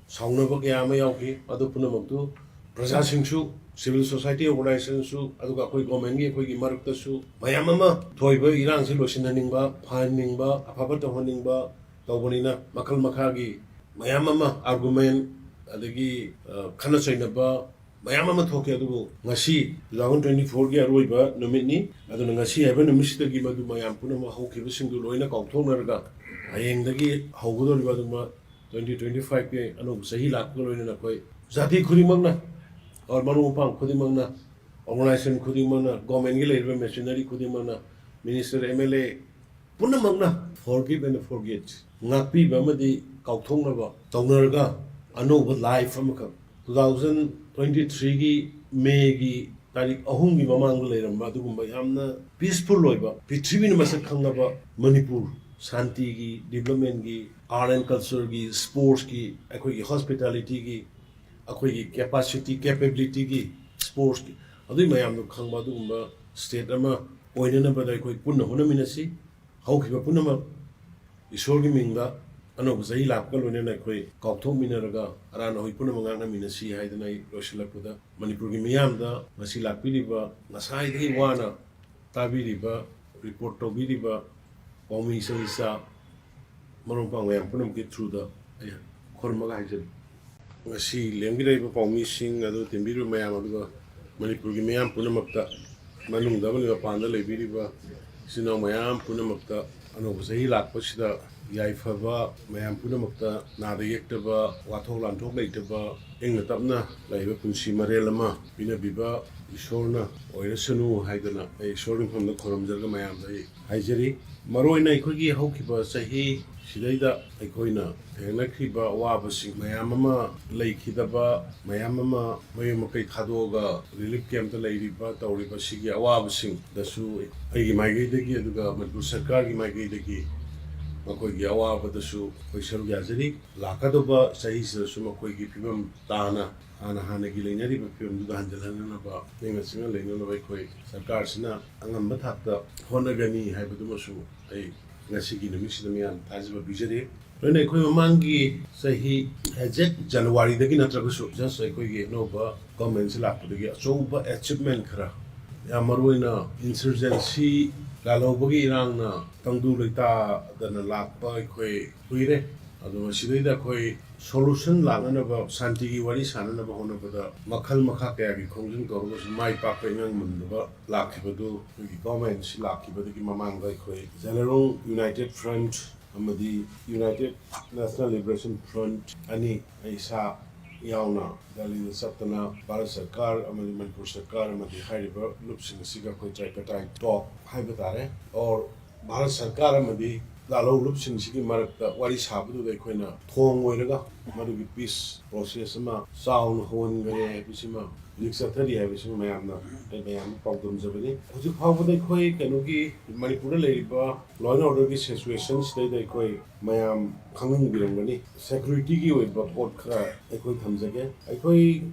ꯁꯥꯎꯅꯕ ꯀꯌꯥ ꯑꯃ ꯌꯥꯎꯈꯤ꯫ ꯑꯗꯨ ꯄꯨꯝꯅꯃꯛꯇꯨ ꯄ꯭ꯔꯖꯥꯁꯤꯡꯁꯨ, ꯁꯤꯚꯤꯜ ꯁꯣꯁꯥꯏꯇꯤ ꯑꯣꯔꯒꯅꯥꯏꯖꯦꯁꯟꯁꯨ, ꯑꯗꯨꯒ ꯑꯩꯈꯣꯏ ꯒꯣꯔꯃꯦꯟꯒꯤ ꯑꯩꯈꯣꯏꯒꯤ ꯃꯔꯛꯇꯁꯨ ꯃꯌꯥꯝ ꯑꯃ ꯊꯣꯛꯏꯕ ꯏꯔꯥꯡꯁꯤ ꯂꯣꯏꯁꯤꯟꯍꯟꯅꯤꯡꯕ, ꯐꯍꯟꯅꯤꯡꯕ, ꯑꯐꯕ ꯇꯧꯍꯟꯅꯤꯡꯕ ꯇꯧꯕꯅꯤꯅ ꯃꯈꯜ ꯃꯈꯥꯒꯤ ꯃꯌꯥꯝ ꯑꯃ ꯑꯥꯔꯒꯨꯃꯦꯟ, ꯑꯗꯒꯤ, ꯑ, ꯈꯠꯅ ꯆꯩꯅꯕ ꯃꯌꯥꯝ ꯑꯃ ꯊꯣꯛꯈꯤ꯫ ꯑꯗꯨꯕꯨ ꯉꯁꯤ ꯇꯨ ꯊꯥꯎꯖꯟ ꯇ꯭ꯋꯦꯟꯇꯤ ꯐꯣꯔꯒꯤ ꯑꯔꯣꯏꯕ ꯅꯨꯃꯤꯠꯅꯤ꯫ ꯑꯗꯨꯅ ꯉꯁꯤ ꯍꯥꯏꯕ ꯅꯨꯃꯤꯠꯁꯤꯗꯒꯤ ꯃꯗꯨ ꯃꯌꯥꯝ ꯄꯨꯝꯅꯃꯛ ꯍꯧꯈꯤꯕꯁꯤꯡꯗꯨ ꯂꯣꯏꯅ ꯀꯥꯎꯊꯣꯛꯅꯔꯒ ꯍꯌꯦꯡꯗꯒꯤ ꯍꯧꯒꯗꯧꯔꯤꯕ ꯑꯗꯨꯒꯨꯝꯕ ꯇ꯭ꯋꯦꯟꯇꯤ ꯇ꯭ꯋꯦꯟꯇꯤ ꯐꯥꯏꯚꯀꯤ ꯑꯅꯧꯕ ꯆꯍꯤ ꯂꯥꯛꯄꯒ ꯂꯣꯏꯅꯅ ꯑꯩꯈꯣꯏ ꯖꯥꯇꯤ ꯈꯨꯗꯤꯡꯃꯛꯅ, ꯑꯣꯔ ꯃꯔꯨꯞ ꯃꯄꯥꯡ ꯈꯨꯗꯤꯡꯃꯛꯅ, ꯑꯣꯔꯒꯅꯥꯏꯖꯦꯁꯟ ꯈꯨꯗꯤꯡꯃꯛꯅ, ꯒꯣꯔꯃꯦꯟꯒꯤ ꯂꯩꯔꯤꯕ ꯃꯦꯁꯤꯅꯔꯤ ꯈꯨꯗꯤꯡꯃꯛꯅ, ꯃꯤꯅꯤꯁꯇꯔ, ꯑꯦꯝ ꯑꯦꯜ ꯑꯦ ꯄꯨꯝꯅꯃꯛꯅ forgive and forget, ꯉꯥꯛꯄꯤꯕ ꯑꯃꯗꯤ ꯀꯥꯎꯊꯣꯛꯅꯕ ꯇꯧꯅꯔꯒ ꯑꯅꯧꯕ ꯂꯥꯏꯐ ꯑꯃꯈꯛ, ꯇꯨ ꯊꯥꯎꯖꯟ ꯇ꯭ꯋꯦꯟꯇꯤ ꯊ꯭ꯔꯤꯒꯤ ꯃꯦꯒꯤ ꯇꯥꯔꯤꯛ ꯑꯍꯨꯝꯒꯤ ꯃꯃꯥꯡꯗ ꯂꯩꯔꯝꯕ ꯑꯗꯨꯒꯨꯝꯕ ꯌꯥꯝꯅ ꯄꯤꯁꯐꯨꯜ ꯑꯣꯏꯕ, ꯄ꯭ꯔꯤꯊꯤꯕꯤꯅ ꯃꯁꯛ ꯈꯪꯅꯕ ꯃꯅꯤꯄꯨꯔ ꯁꯥꯟꯇꯤꯒꯤ, ꯗꯤꯕ꯭ꯂꯞꯃꯦꯟꯒꯤ, ꯑꯥꯔꯠ ꯑꯦꯟ ꯀꯜꯆꯔꯒꯤ, ꯁ꯭ꯄꯣꯔꯠꯁꯀꯤ, ꯑꯩꯈꯣꯏꯒꯤ ꯍꯣꯁꯄꯤꯇꯥꯂꯤꯇꯤꯒꯤ, ꯑꯩꯈꯣꯏꯒꯤ ꯀꯦꯄꯥꯁꯤꯇꯤ, ꯀꯦꯄꯦꯕꯤꯂꯤꯇꯤꯒꯤ, ꯁ꯭ꯄꯣꯔꯠꯁꯀꯤ, ꯑꯗꯨꯒꯤ ꯃꯌꯥꯝꯗꯣ ꯈꯪꯕ ꯑꯗꯨꯒꯨꯝꯕ ꯁ꯭ꯇꯦꯠ ꯑꯃ ꯑꯣꯏꯅꯅꯕꯗ ꯑꯩꯈꯣꯏ ꯄꯨꯟꯅ ꯍꯣꯠꯅꯃꯤꯟꯅꯁꯤ꯫ ꯍꯧꯈꯤꯕ ꯄꯨꯝꯅꯃꯛ ꯏꯁꯣꯔꯒꯤ ꯃꯤꯡꯗ ꯑꯅꯧꯕ ꯆꯍꯤ ꯂꯥꯛꯄꯒ ꯂꯣꯏꯅꯅ ꯑꯩꯈꯣꯏ ꯀꯥꯎꯊꯣꯛꯃꯤꯟꯅꯔꯒ ꯑꯔꯥꯟ ꯑꯍꯣꯏ ꯄꯨꯝꯅꯃꯛ ꯉꯥꯛꯅꯃꯤꯟꯅꯁꯤ ꯍꯥꯏꯗꯅ ꯑꯩ ꯂꯣꯏꯁꯤꯜꯂꯛꯄꯗ ꯃꯅꯤꯄꯨꯔꯒꯤ ꯃꯤꯌꯥꯝꯗ ꯉꯁꯤ ꯂꯥꯛꯄꯤꯔꯤꯕ, ꯉꯁꯥꯏꯗꯒꯤ ꯋꯥꯅ ꯇꯥꯕꯤꯔꯤꯕ, ꯔꯤꯄꯣꯔꯠ ꯇꯧꯕꯤꯔꯤꯕ ꯄꯥꯎꯃꯤ ꯏꯆꯜ ꯏꯆꯥ ꯃꯔꯨꯞ ꯃꯄꯥꯡ ꯃꯌꯥꯝ ꯄꯨꯝꯅꯃꯛꯀꯤ ꯊ꯭ꯔꯨꯗ ꯑꯩ ꯈꯨꯔꯨꯝꯃꯒ ꯍꯥꯏꯖꯔꯤ꯫ ꯉꯁꯤ ꯂꯦꯡꯕꯤꯔꯛꯏꯕ ꯄꯥꯎꯃꯤꯁꯤꯡ ꯑꯗꯨ ꯇꯤꯟꯕꯤꯔꯤꯕ ꯃꯌꯥꯝ ꯑꯗꯨꯒ ꯃꯅꯤꯄꯨꯔꯒꯤ ꯃꯤꯌꯥꯝ ꯄꯨꯝꯅꯃꯛꯇ, ꯃꯅꯨꯡꯗ ꯑꯃꯗꯤ ꯃꯄꯥꯟꯗ ꯂꯩꯕꯤꯔꯤꯕ ꯏꯆꯤꯟ ꯏꯅꯥꯎ ꯃꯌꯥꯝ ꯄꯨꯝꯅꯃꯛꯇ ꯑꯅꯧꯕ ꯆꯍꯤ ꯂꯥꯛꯄꯁꯤꯗ ꯌꯥꯏꯐꯕ, ꯃꯌꯥꯝ ꯄꯨꯝꯅꯃꯛꯇ ꯅꯥꯗ ꯌꯦꯛꯇꯕ, ꯋꯥꯊꯣꯛ ꯂꯥꯟꯊꯣꯛ ꯂꯩꯇꯕ, ꯏꯪꯅ ꯇꯞꯅ ꯂꯩꯕ ꯄꯨꯟꯁꯤ ꯃꯔꯦꯜ ꯑꯃ ꯄꯤꯅꯕꯤꯕ ꯏꯁꯣꯔꯅ ꯑꯣꯏꯔꯁꯅꯨ ꯍꯥꯏꯗꯅ ꯑꯩ ꯏꯁꯣꯔꯒꯤ ꯃꯐꯝꯗ ꯈꯨꯔꯨꯝꯖꯔꯒ ꯃꯌꯥꯝꯗ ꯑꯩ ꯍꯥꯏꯖꯔꯤ꯫ ꯃꯔꯨꯑꯣꯏꯅ ꯑꯩꯈꯣꯏꯒꯤ ꯍꯧꯈꯤꯕ ꯆꯍꯤ ꯁꯤꯗꯩꯗ ꯑꯩꯈꯣꯏꯅ ꯊꯦꯡꯅꯈ꯭ꯔꯤꯕ ꯑꯋꯥꯕꯁꯤꯡ ꯃꯌꯥꯝ ꯑꯃ, ꯂꯩꯈꯤꯗꯕ ꯃꯌꯥꯝ ꯑꯃ, ꯃꯌꯨꯝ ꯃꯀꯩ ꯊꯥꯗꯣꯛꯑꯒ ꯔꯤꯂꯤꯐ ꯀꯦꯝꯞꯇ ꯂꯩꯔꯤꯕ, ꯇꯧꯔꯤꯕ ꯁꯤꯒꯤ ꯑꯋꯥꯕꯁꯤꯡꯗꯁꯨ ꯑꯩꯒꯤ ꯃꯥꯏꯀꯩꯗꯒꯤ, ꯑꯗꯨꯒ ꯃꯅꯤꯄꯨꯔ ꯁꯔꯀꯥꯔꯒꯤ ꯃꯥꯏꯀꯩꯗꯒꯤ ꯃꯈꯣꯏꯒꯤ ꯑꯋꯥꯕꯗꯁꯨ ꯑꯩꯈꯣꯏ ꯁꯔꯨꯛ ꯌꯥꯖꯔꯤ꯫ ꯂꯥꯛꯀꯗꯧꯕ ꯆꯍꯤꯁꯤꯗꯁꯨ ꯃꯈꯣꯏꯒꯤ ꯐꯤꯕꯝ ꯇꯥꯅ ꯍꯥꯟꯅ ꯍꯥꯟꯅꯒꯤ ꯂꯩꯅꯔꯤꯕ ꯐꯤꯕꯝꯗꯨꯗ ꯍꯟꯖꯤꯜꯍꯟꯅꯅꯕ, ꯅꯤꯡꯅ ꯆꯤꯡꯅ ꯂꯩꯅꯅꯕ ꯑꯩꯈꯣꯏ ꯁꯔꯀꯥꯔꯁꯤꯅ ꯑꯉꯝꯕ ꯊꯥꯛꯇ ꯍꯣꯠꯅꯒꯅꯤ ꯍꯥꯏꯕꯗꯨꯃꯁꯨ ꯑꯩ ꯉꯁꯤꯒꯤ ꯅꯨꯃꯤꯠꯁꯤꯗ ꯃꯤꯌꯥꯝ ꯊꯥꯖꯕ ꯄꯤꯖꯔꯤ꯫ ꯂꯣꯏꯅ ꯑꯩꯈꯣꯏ ꯃꯃꯥꯡꯒꯤ ꯆꯍꯤ ꯑꯦꯛꯖꯦꯛ ꯖꯅꯋꯥꯔꯤꯗꯒꯤ ꯅꯠꯇ꯭ꯔꯒꯁꯨ, ꯖꯁ ꯑꯩꯈꯣꯏꯒꯤ ꯑꯅꯧꯕ ꯒꯣꯔꯃꯦꯟꯁꯤ ꯂꯥꯛꯄꯗꯒꯤ ꯑꯆꯧꯕ ꯑꯦꯆꯤꯞꯃꯦꯟ ꯈꯔ, ꯌꯥꯝ ꯃꯔꯨꯑꯣꯏꯅ ꯏꯟꯁꯔꯖꯦꯟꯁꯤ, ꯂꯥꯜꯍꯧꯕꯒꯤ ꯏꯔꯥꯡꯅ ꯇꯪꯗꯨ ꯂꯩꯇꯥꯗꯅ ꯂꯥꯛꯄ ꯑꯩꯈꯣꯏ ꯀꯨꯏꯔꯦ꯫ ꯑꯗꯣ ꯃꯁꯤꯗꯩꯗ ꯑꯩꯈꯣꯏ ꯁꯣꯂꯨꯁꯟ ꯂꯥꯛꯅꯅꯕ, ꯁꯥꯟꯇꯤꯒꯤ ꯋꯥꯔꯤ ꯁꯥꯟꯅꯅꯕ ꯍꯣꯠꯅꯕꯗ ꯃꯈꯜ ꯃꯈꯥ ꯀꯌꯥꯒꯤ ꯈꯣꯡꯖꯪ ꯇꯧꯔꯒꯁꯨ ꯃꯥꯏ ꯄꯥꯛꯄ ꯏꯉꯝ ꯉꯝꯗꯕ ꯂꯥꯛꯈꯤꯕꯗꯨ ꯑꯩꯈꯣꯏꯒꯤ ꯒꯣꯔꯃꯦꯟꯁꯤ ꯂꯥꯛꯈꯤꯕꯗꯒꯤ ꯃꯃꯥꯡꯗ ꯑꯩꯈꯣꯏ ꯖꯦꯂꯦꯔꯣꯡ ꯌꯨꯅꯥꯏꯇꯦꯗ ꯐ꯭ꯔꯟꯠ ꯑꯃꯗꯤ ꯌꯨꯅꯥꯏꯇꯦꯗ ꯅꯦꯁꯅꯦꯜ ꯂꯤꯕꯔꯦꯁꯟ ꯐ꯭ꯔꯟꯠ ꯑꯅꯤ, ꯑꯩ ꯏꯁꯥ ꯌꯥꯎꯅ ꯗꯦꯜꯂꯤꯗ ꯆꯠꯇꯅ ꯚꯥꯔꯠ ꯁꯔꯀꯥꯔ ꯑꯃꯗꯤ ꯃꯅꯤꯄꯨꯔ ꯁꯔꯀꯥꯔ ꯑꯃꯗꯤ ꯍꯥꯏꯔꯤꯕ ꯂꯨꯞꯁꯤꯡ ꯑꯁꯤꯒ ꯑꯩꯈꯣꯏ ꯇ꯭ꯔꯥꯏꯄꯥꯔꯇꯥꯏꯠ ꯇꯣꯛ ꯍꯥꯏꯕ ꯇꯥꯔꯦ, ꯑꯣꯔ ꯚꯥꯔꯠ ꯁꯔꯀꯥꯔ ꯑꯃꯗꯤ ꯂꯥꯜꯍꯧ ꯂꯨꯞꯁꯤꯡꯁꯤꯒꯤ ꯃꯔꯛꯇ ꯋꯥꯔꯤ ꯁꯥꯕꯗꯨꯗ ꯑꯩꯈꯣꯏꯅ ꯊꯣꯡ ꯑꯣꯏꯔꯒ ꯃꯗꯨꯒꯤ ꯄꯤꯁ ꯄ꯭ꯔꯣꯁꯦꯁ ꯑꯃ ꯆꯥꯎꯅ ꯍꯧꯍꯟꯒꯅꯤ ꯍꯥꯏꯕꯁꯤꯃ ꯍꯧꯖꯤꯛ ꯆꯠꯊꯔꯤ ꯍꯥꯏꯕꯁꯤꯃ ꯃꯌꯥꯝꯅ, ꯑꯩ ꯃꯌꯥꯝꯗ ꯄꯥꯎꯗꯝꯖꯕꯅꯤ꯫ ꯍꯧꯖꯤꯛ ꯐꯥꯎꯕꯗ ꯑꯩꯈꯣꯏ ꯀꯩꯅꯣꯒꯤ ꯃꯅꯤꯄꯨꯔꯗ ꯂꯩꯔꯤꯕ law and orderꯒꯤ situation ꯁꯤꯗꯩꯗ ꯑꯩꯈꯣꯏ ꯃꯌꯥꯝ ꯈꯪꯍꯟꯕꯤꯔꯝꯒꯅꯤ꯫ Securityꯒꯤ ꯑꯣꯏꯕ ꯄꯣꯠ ꯈꯔ ꯑꯩꯈꯣꯏ ꯊꯝꯖꯒꯦ꯫ ꯑꯩꯈꯣꯏ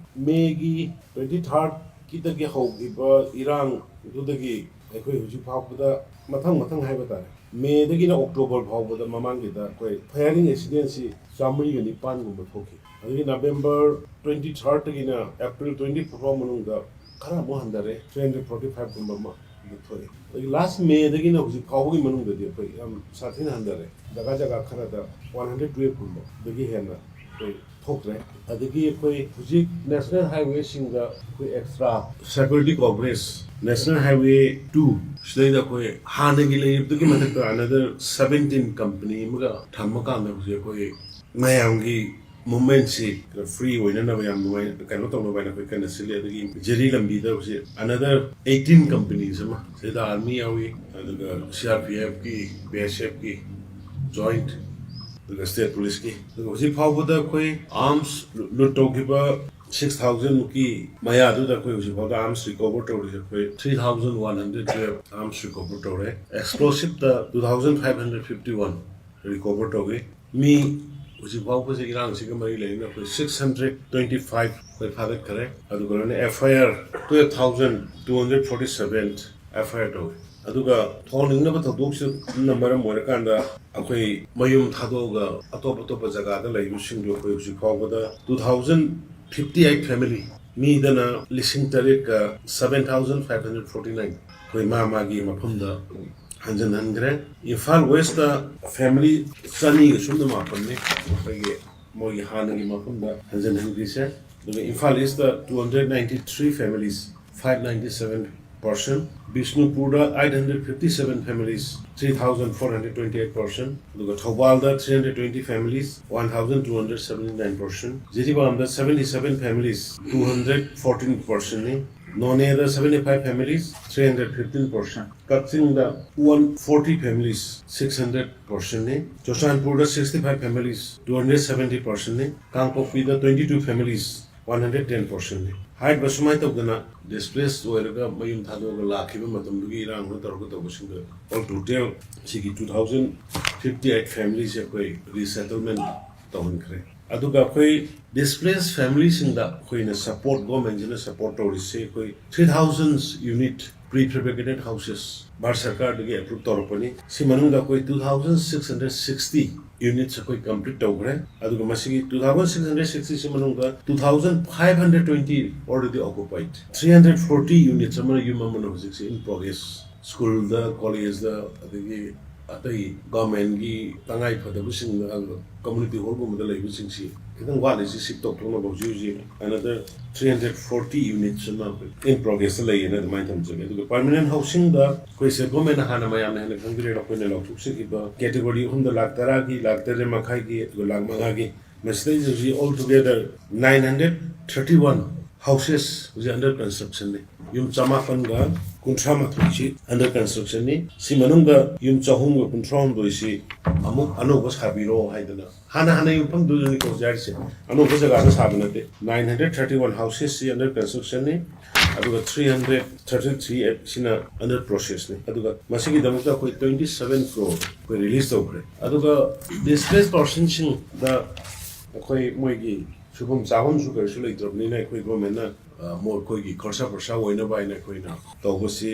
ꯃꯦꯒꯤ twenty thirdꯀꯤꯗꯒꯤ ꯍꯧꯈꯤꯕ ꯏꯔꯥꯡꯗꯨꯗꯒꯤ ꯑꯩꯈꯣꯏ ꯍꯧꯖꯤꯛ ꯐꯥꯎꯕꯗ ꯃꯊꯪ ꯃꯊꯪ ꯍꯥꯏꯕ ꯇꯥꯔꯦ, ꯃꯦꯗꯒꯤꯅ ꯑꯣꯛꯇꯣꯕꯔ ꯐꯥꯎꯕꯗ ꯃꯃꯥꯡꯒꯤꯗ ꯑꯩꯈꯣꯏ firing accidentꯁꯤ ꯆꯥꯃꯔꯤꯒ ꯅꯤꯄꯥꯟꯒꯨꯝꯕ ꯊꯣꯛꯈꯤ꯫ ꯑꯗꯒꯤ ꯅꯕꯦꯝꯕꯔ twenty thirdꯇꯒꯤꯅ ꯑꯦꯄ꯭ꯔꯤꯜ twenty four ꯐꯥꯎ ꯃꯅꯨꯡꯗ ꯈꯔ ꯑꯃꯨꯛ ꯍꯟꯊꯔꯦ, three hundred forty fiveꯒꯨꯝꯕ ꯑꯃ ꯑꯃꯨꯛ ꯊꯣꯛꯑꯦ꯫ ꯑꯗꯒꯤ last ꯃꯦꯗꯒꯤꯅ ꯍꯧꯖꯤꯛ ꯐꯥꯎꯕꯒꯤ ꯃꯅꯨꯡꯗꯗꯤ ꯑꯩꯈꯣꯏ ꯌꯥꯝ ꯁꯥꯊꯤꯅ ꯍꯟꯊꯔꯦ꯫ ꯖꯒꯥ ꯖꯒꯥ ꯈꯔꯗ one hundred twelveꯒꯨꯝꯕꯗꯒꯤ ꯍꯦꯟꯅ ꯑꯩꯈꯣꯏ ꯊꯣꯛꯇ꯭ꯔꯦ꯫ ꯑꯗꯒꯤ ꯑꯩꯈꯣꯏ ꯍꯧꯖꯤꯛ national highwayꯁꯤꯡꯗ ꯑꯩꯈꯣꯏ extra security coverage, National Highway two ꯁꯤꯗꯩꯗ ꯑꯩꯈꯣꯏ ꯍꯥꯟꯅꯒꯤ ꯂꯩꯔꯤꯕꯗꯨꯒꯤ ꯃꯊꯛꯇ another seventeen company ꯑꯃꯒ ꯊꯝꯃꯀꯥꯟꯗ ꯍꯧꯖꯤꯛ ꯑꯩꯈꯣꯏ ꯃꯌꯥꯝꯒꯤ movementꯁꯤ free ꯑꯣꯏꯅꯅꯕ ꯌꯥꯝ ꯅꯨꯡꯉꯥꯏ, ꯀꯩꯅꯣ ꯇꯧꯅꯕ ꯍꯥꯏꯅ ꯑꯩꯈꯣꯏ ꯀꯟꯅ ꯁꯤꯜꯂꯤ꯫ ꯑꯗꯒꯤ ꯖꯤꯔꯤ ꯂꯝꯕꯤꯗ ꯍꯧꯖꯤꯛ another eighteen companies ꯑꯃ, ꯁꯤꯗ army ꯌꯥꯎꯏ, ꯑꯗꯨꯒ CRPFꯀꯤ, BSFꯀꯤ, joint, ꯑꯗꯨꯒ state policeꯀꯤ, ꯑꯗꯨꯒ ꯍꯧꯖꯤꯛ ꯐꯥꯎꯕꯗ ꯑꯩꯈꯣꯏ arms loot ꯇꯧꯈꯤꯕ six thousand ꯃꯨꯛꯀꯤ ꯃꯌꯥꯗꯨꯗ ꯑꯩꯈꯣꯏ ꯍꯧꯖꯤꯛ ꯐꯥꯎꯗ arms recover ꯇꯧꯔꯤꯁꯦ ꯑꯩꯈꯣꯏ three thousand one hundred twelve arms recover ꯇꯧꯔꯦ꯫ Explosiveꯇ two thousand five hundred fifty one recover ꯇꯧꯏ꯫ ꯃꯤ ꯍꯧꯖꯤꯛ ꯐꯥꯎꯕꯁꯦ ꯏꯔꯥꯡꯁꯤꯒ ꯃꯔꯤ ꯂꯩꯅꯅ ꯑꯩꯈꯣꯏ six hundred twenty five ꯑꯩꯈꯣꯏ ꯐꯥꯒꯠꯈꯔꯦ꯫ ꯑꯗꯨꯒ ꯂꯣꯏꯅ FIR twelve thousand two hundred forty seven FIR ꯇꯧꯏ꯫ ꯑꯗꯨꯒ ꯊꯣꯛꯍꯟꯅꯤꯡꯗꯕ ꯊꯧꯗꯣꯛꯁꯤꯅ ꯃꯔꯝ ꯑꯣꯏꯔꯀꯥꯟꯗ ꯑꯩꯈꯣꯏ ꯃꯌꯨꯝ ꯊꯥꯗꯣꯛꯑꯒ ꯑꯇꯣꯞ ꯑꯇꯣꯞꯄ ꯖꯒꯥꯗ ꯂꯩꯕꯁꯤꯡꯗꯨ ꯑꯩꯈꯣꯏ ꯍꯧꯖꯤꯛ ꯐꯥꯎꯕꯗ two thousand fifty eight family, ꯃꯤꯗꯅ ꯂꯤꯁꯤꯡ ꯇꯔꯦꯠꯀ seven thousand five hundred forty nine ꯑꯩꯈꯣꯏ ꯃꯥ ꯃꯥꯒꯤ ꯃꯐꯝꯗ ꯍꯟꯖꯤꯟꯍꯟꯈ꯭ꯔꯦ꯫ ꯏꯝꯐꯥꯜ Westꯇ family ꯆꯅꯤꯒ ꯁꯨꯞꯅ ꯃꯥꯄꯟꯅꯤ ꯑꯩꯈꯣꯏꯒꯤ ꯃꯣꯏꯒꯤ ꯍꯥꯟꯅꯒꯤ ꯃꯐꯝꯗ ꯍꯟꯖꯤꯟꯍꯟꯈ꯭ꯔꯤꯁꯦ꯫ ꯑꯗꯨꯒ Imphal Eastꯇ two hundred ninety three families, five ninety seven person, ꯕꯤꯁꯅꯨꯄꯨꯔꯗ eight hundred fifty seven families, three thousand four hundred twenty eight person, ꯑꯗꯨꯒ ꯊꯧꯕꯥꯜꯗ three hundred twenty families, one thousand two hundred seventy nine person, ꯖꯤꯔꯤꯕꯥꯝꯗ seventy seven families, two hundred fourteen personꯅꯤ꯫ ꯅꯣꯅꯦꯗ seventy five families, three hundred fifteen portion. ꯀꯛꯆꯤꯡꯗ one forty families, six hundred portion ꯅꯤ. ꯆꯨꯔꯆꯥꯟꯄꯨꯔꯗ sixty five families, two hundred seventy portion ꯅꯤ. ꯀꯥꯡꯄꯣꯛꯄꯤꯗ twenty two families, one hundred ten portion ꯅꯤ. ꯍꯥꯏꯔꯤꯕ ꯁꯨꯃꯥꯏꯅ ꯇꯧꯗꯅ displaced ꯑꯣꯏꯔꯒ ꯃꯌꯨꯝ ꯊꯥꯗꯣꯛꯑꯒ ꯂꯥꯛꯈꯤꯕ ꯃꯇꯝꯗꯨꯒꯤ ꯏꯔꯥꯡꯅ ꯇꯧꯔꯒ ꯇꯧꯕꯁꯤꯡꯗ all total ꯁꯤꯒꯤ two thousand fifty eight families ꯁꯦ ꯑꯩꯈꯣꯏ resettlement ꯇꯧꯍꯟꯈ꯭ꯔꯦ꯫ ꯑꯗꯨꯒ ꯑꯩꯈꯣꯏ displaced family ꯁꯤꯡꯗ ꯑꯩꯈꯣꯏꯅ support, government ꯁꯤꯅ support ꯇꯧꯔꯤꯁꯦ ꯑꯩꯈꯣꯏ three thousand unit prefabricated houses Bharat ꯁꯔꯀꯥꯔꯗꯒꯤ approve ꯇꯧꯔꯛꯄꯅꯤ꯫ ꯁꯤ ꯃꯅꯨꯡꯗ ꯑꯩꯈꯣꯏ two thousand six hundred sixty units ꯑꯩꯈꯣꯏ complete ꯇꯧꯈ꯭ꯔꯦ꯫ ꯑꯗꯨꯒ ꯃꯁꯤꯒꯤ two thousand six hundred sixty ꯁꯤ ꯃꯅꯨꯡꯗ two thousand five hundred twenty already occupied, three hundred forty units ꯑꯃꯅ, ꯌꯨꯝ ꯑꯃꯅ ꯍꯧꯖꯤꯛꯁꯦ in progress꯫ ꯁ꯭ꯀꯨꯜꯗ, ꯀꯣꯂꯦꯖꯇ, ꯑꯗꯒꯤ ꯑꯇꯩ government ꯀꯤ ꯇꯉꯥꯏ ꯐꯗꯕꯁꯤꯡꯗ, community hall ꯒꯨꯝꯕꯗ ꯂꯩꯕꯁꯤꯡꯁꯤ ꯈꯤꯇꯪ ꯋꯥꯠꯂꯤꯁꯤ shift ꯇꯧꯊꯣꯛꯅꯕ ꯍꯧꯖꯤꯛ ꯍꯧꯖꯤꯛ another three hundred forty units ꯑꯃ in progress ꯇ ꯂꯩꯌꯦꯅ ꯑꯗꯨꯃꯥꯏꯅ ꯊꯝꯖꯒꯦ꯫ ꯑꯗꯨꯒ permanent housing ꯗ ꯑꯩꯈꯣꯏ state government ꯅ ꯍꯥꯟꯅ ꯃꯌꯥꯝꯅ ꯍꯦꯟꯅ ꯈꯪꯕꯤꯔꯦ, ꯑꯩꯈꯣꯏꯅ ꯂꯥꯎꯊꯣꯛꯆꯈꯤꯕ category ꯑꯍꯨꯝꯗ ꯂꯥꯈ ꯇꯔꯥꯒꯤ, ꯂꯥꯈ ꯇꯔꯦꯠ ꯃꯈꯥꯏꯒꯤ, ꯑꯗꯨꯒ ꯂꯥꯈ ꯃꯉꯥꯒꯤ, ꯃꯁꯤꯗꯩꯁꯤꯗ ꯍꯧꯖꯤꯛ all together nine hundred thirty one houses ꯍꯧꯖꯤꯛ under construction ꯅꯤ꯫ ꯌꯨꯝ ꯆꯃꯥꯄꯟꯒ ꯀꯨꯟꯊ꯭ꯔꯥ ꯃꯥꯊꯣꯏꯁꯤ under construction ꯅꯤ꯫ ꯁꯤ ꯃꯅꯨꯡꯗ ꯌꯨꯝ ꯆꯍꯨꯝꯒ ꯀꯨꯟꯊ꯭ꯔꯥ ꯍꯨꯝꯗꯣꯏꯁꯤ ꯑꯃꯨꯛ ꯑꯅꯧꯕ ꯁꯥꯕꯤꯔꯣ ꯍꯥꯏꯗꯅ, ꯍꯥꯟꯅ ꯍꯥꯟꯅ ꯌꯨꯝꯐꯝꯗꯨꯗꯅꯤꯀꯣ ꯍꯧꯖꯤꯛ ꯍꯥꯏꯔꯤꯁꯦ, ꯑꯅꯧꯕ ꯖꯒꯥꯗ ꯁꯥꯕ ꯅꯠꯇꯦ꯫ Nine hundred thirty one houses ꯁꯤ under construction ꯅꯤ꯫ ꯑꯗꯨꯒ three hundred thirty three ꯁꯤꯅ under process ꯅꯤ꯫ ꯑꯗꯨꯒ ꯃꯁꯤꯒꯤꯗꯃꯛꯇ ꯑꯩꯈꯣꯏ twenty seven crore ꯑꯩꯈꯣꯏ release ꯇꯧꯈ꯭ꯔꯦ꯫ ꯑꯗꯨꯒ displaced person ꯁꯤꯡꯗ ꯑꯩꯈꯣꯏ ꯃꯣꯏꯒꯤ ꯁꯨꯐꯝ ꯆꯥꯐꯝꯁꯨ ꯀꯔꯤꯁꯨ ꯂꯩꯇ꯭ꯔꯕꯅꯤꯅ ꯑꯩꯈꯣꯏ government ꯅ, ꯑ, ꯃꯣꯏ ꯑꯩꯈꯣꯏꯒꯤ ꯈꯣꯔꯁꯥ ꯄꯣꯔꯁꯥ ꯑꯣꯏꯅꯕ ꯍꯥꯏꯅ ꯑꯩꯈꯣꯏꯅ ꯇꯧꯕꯁꯤ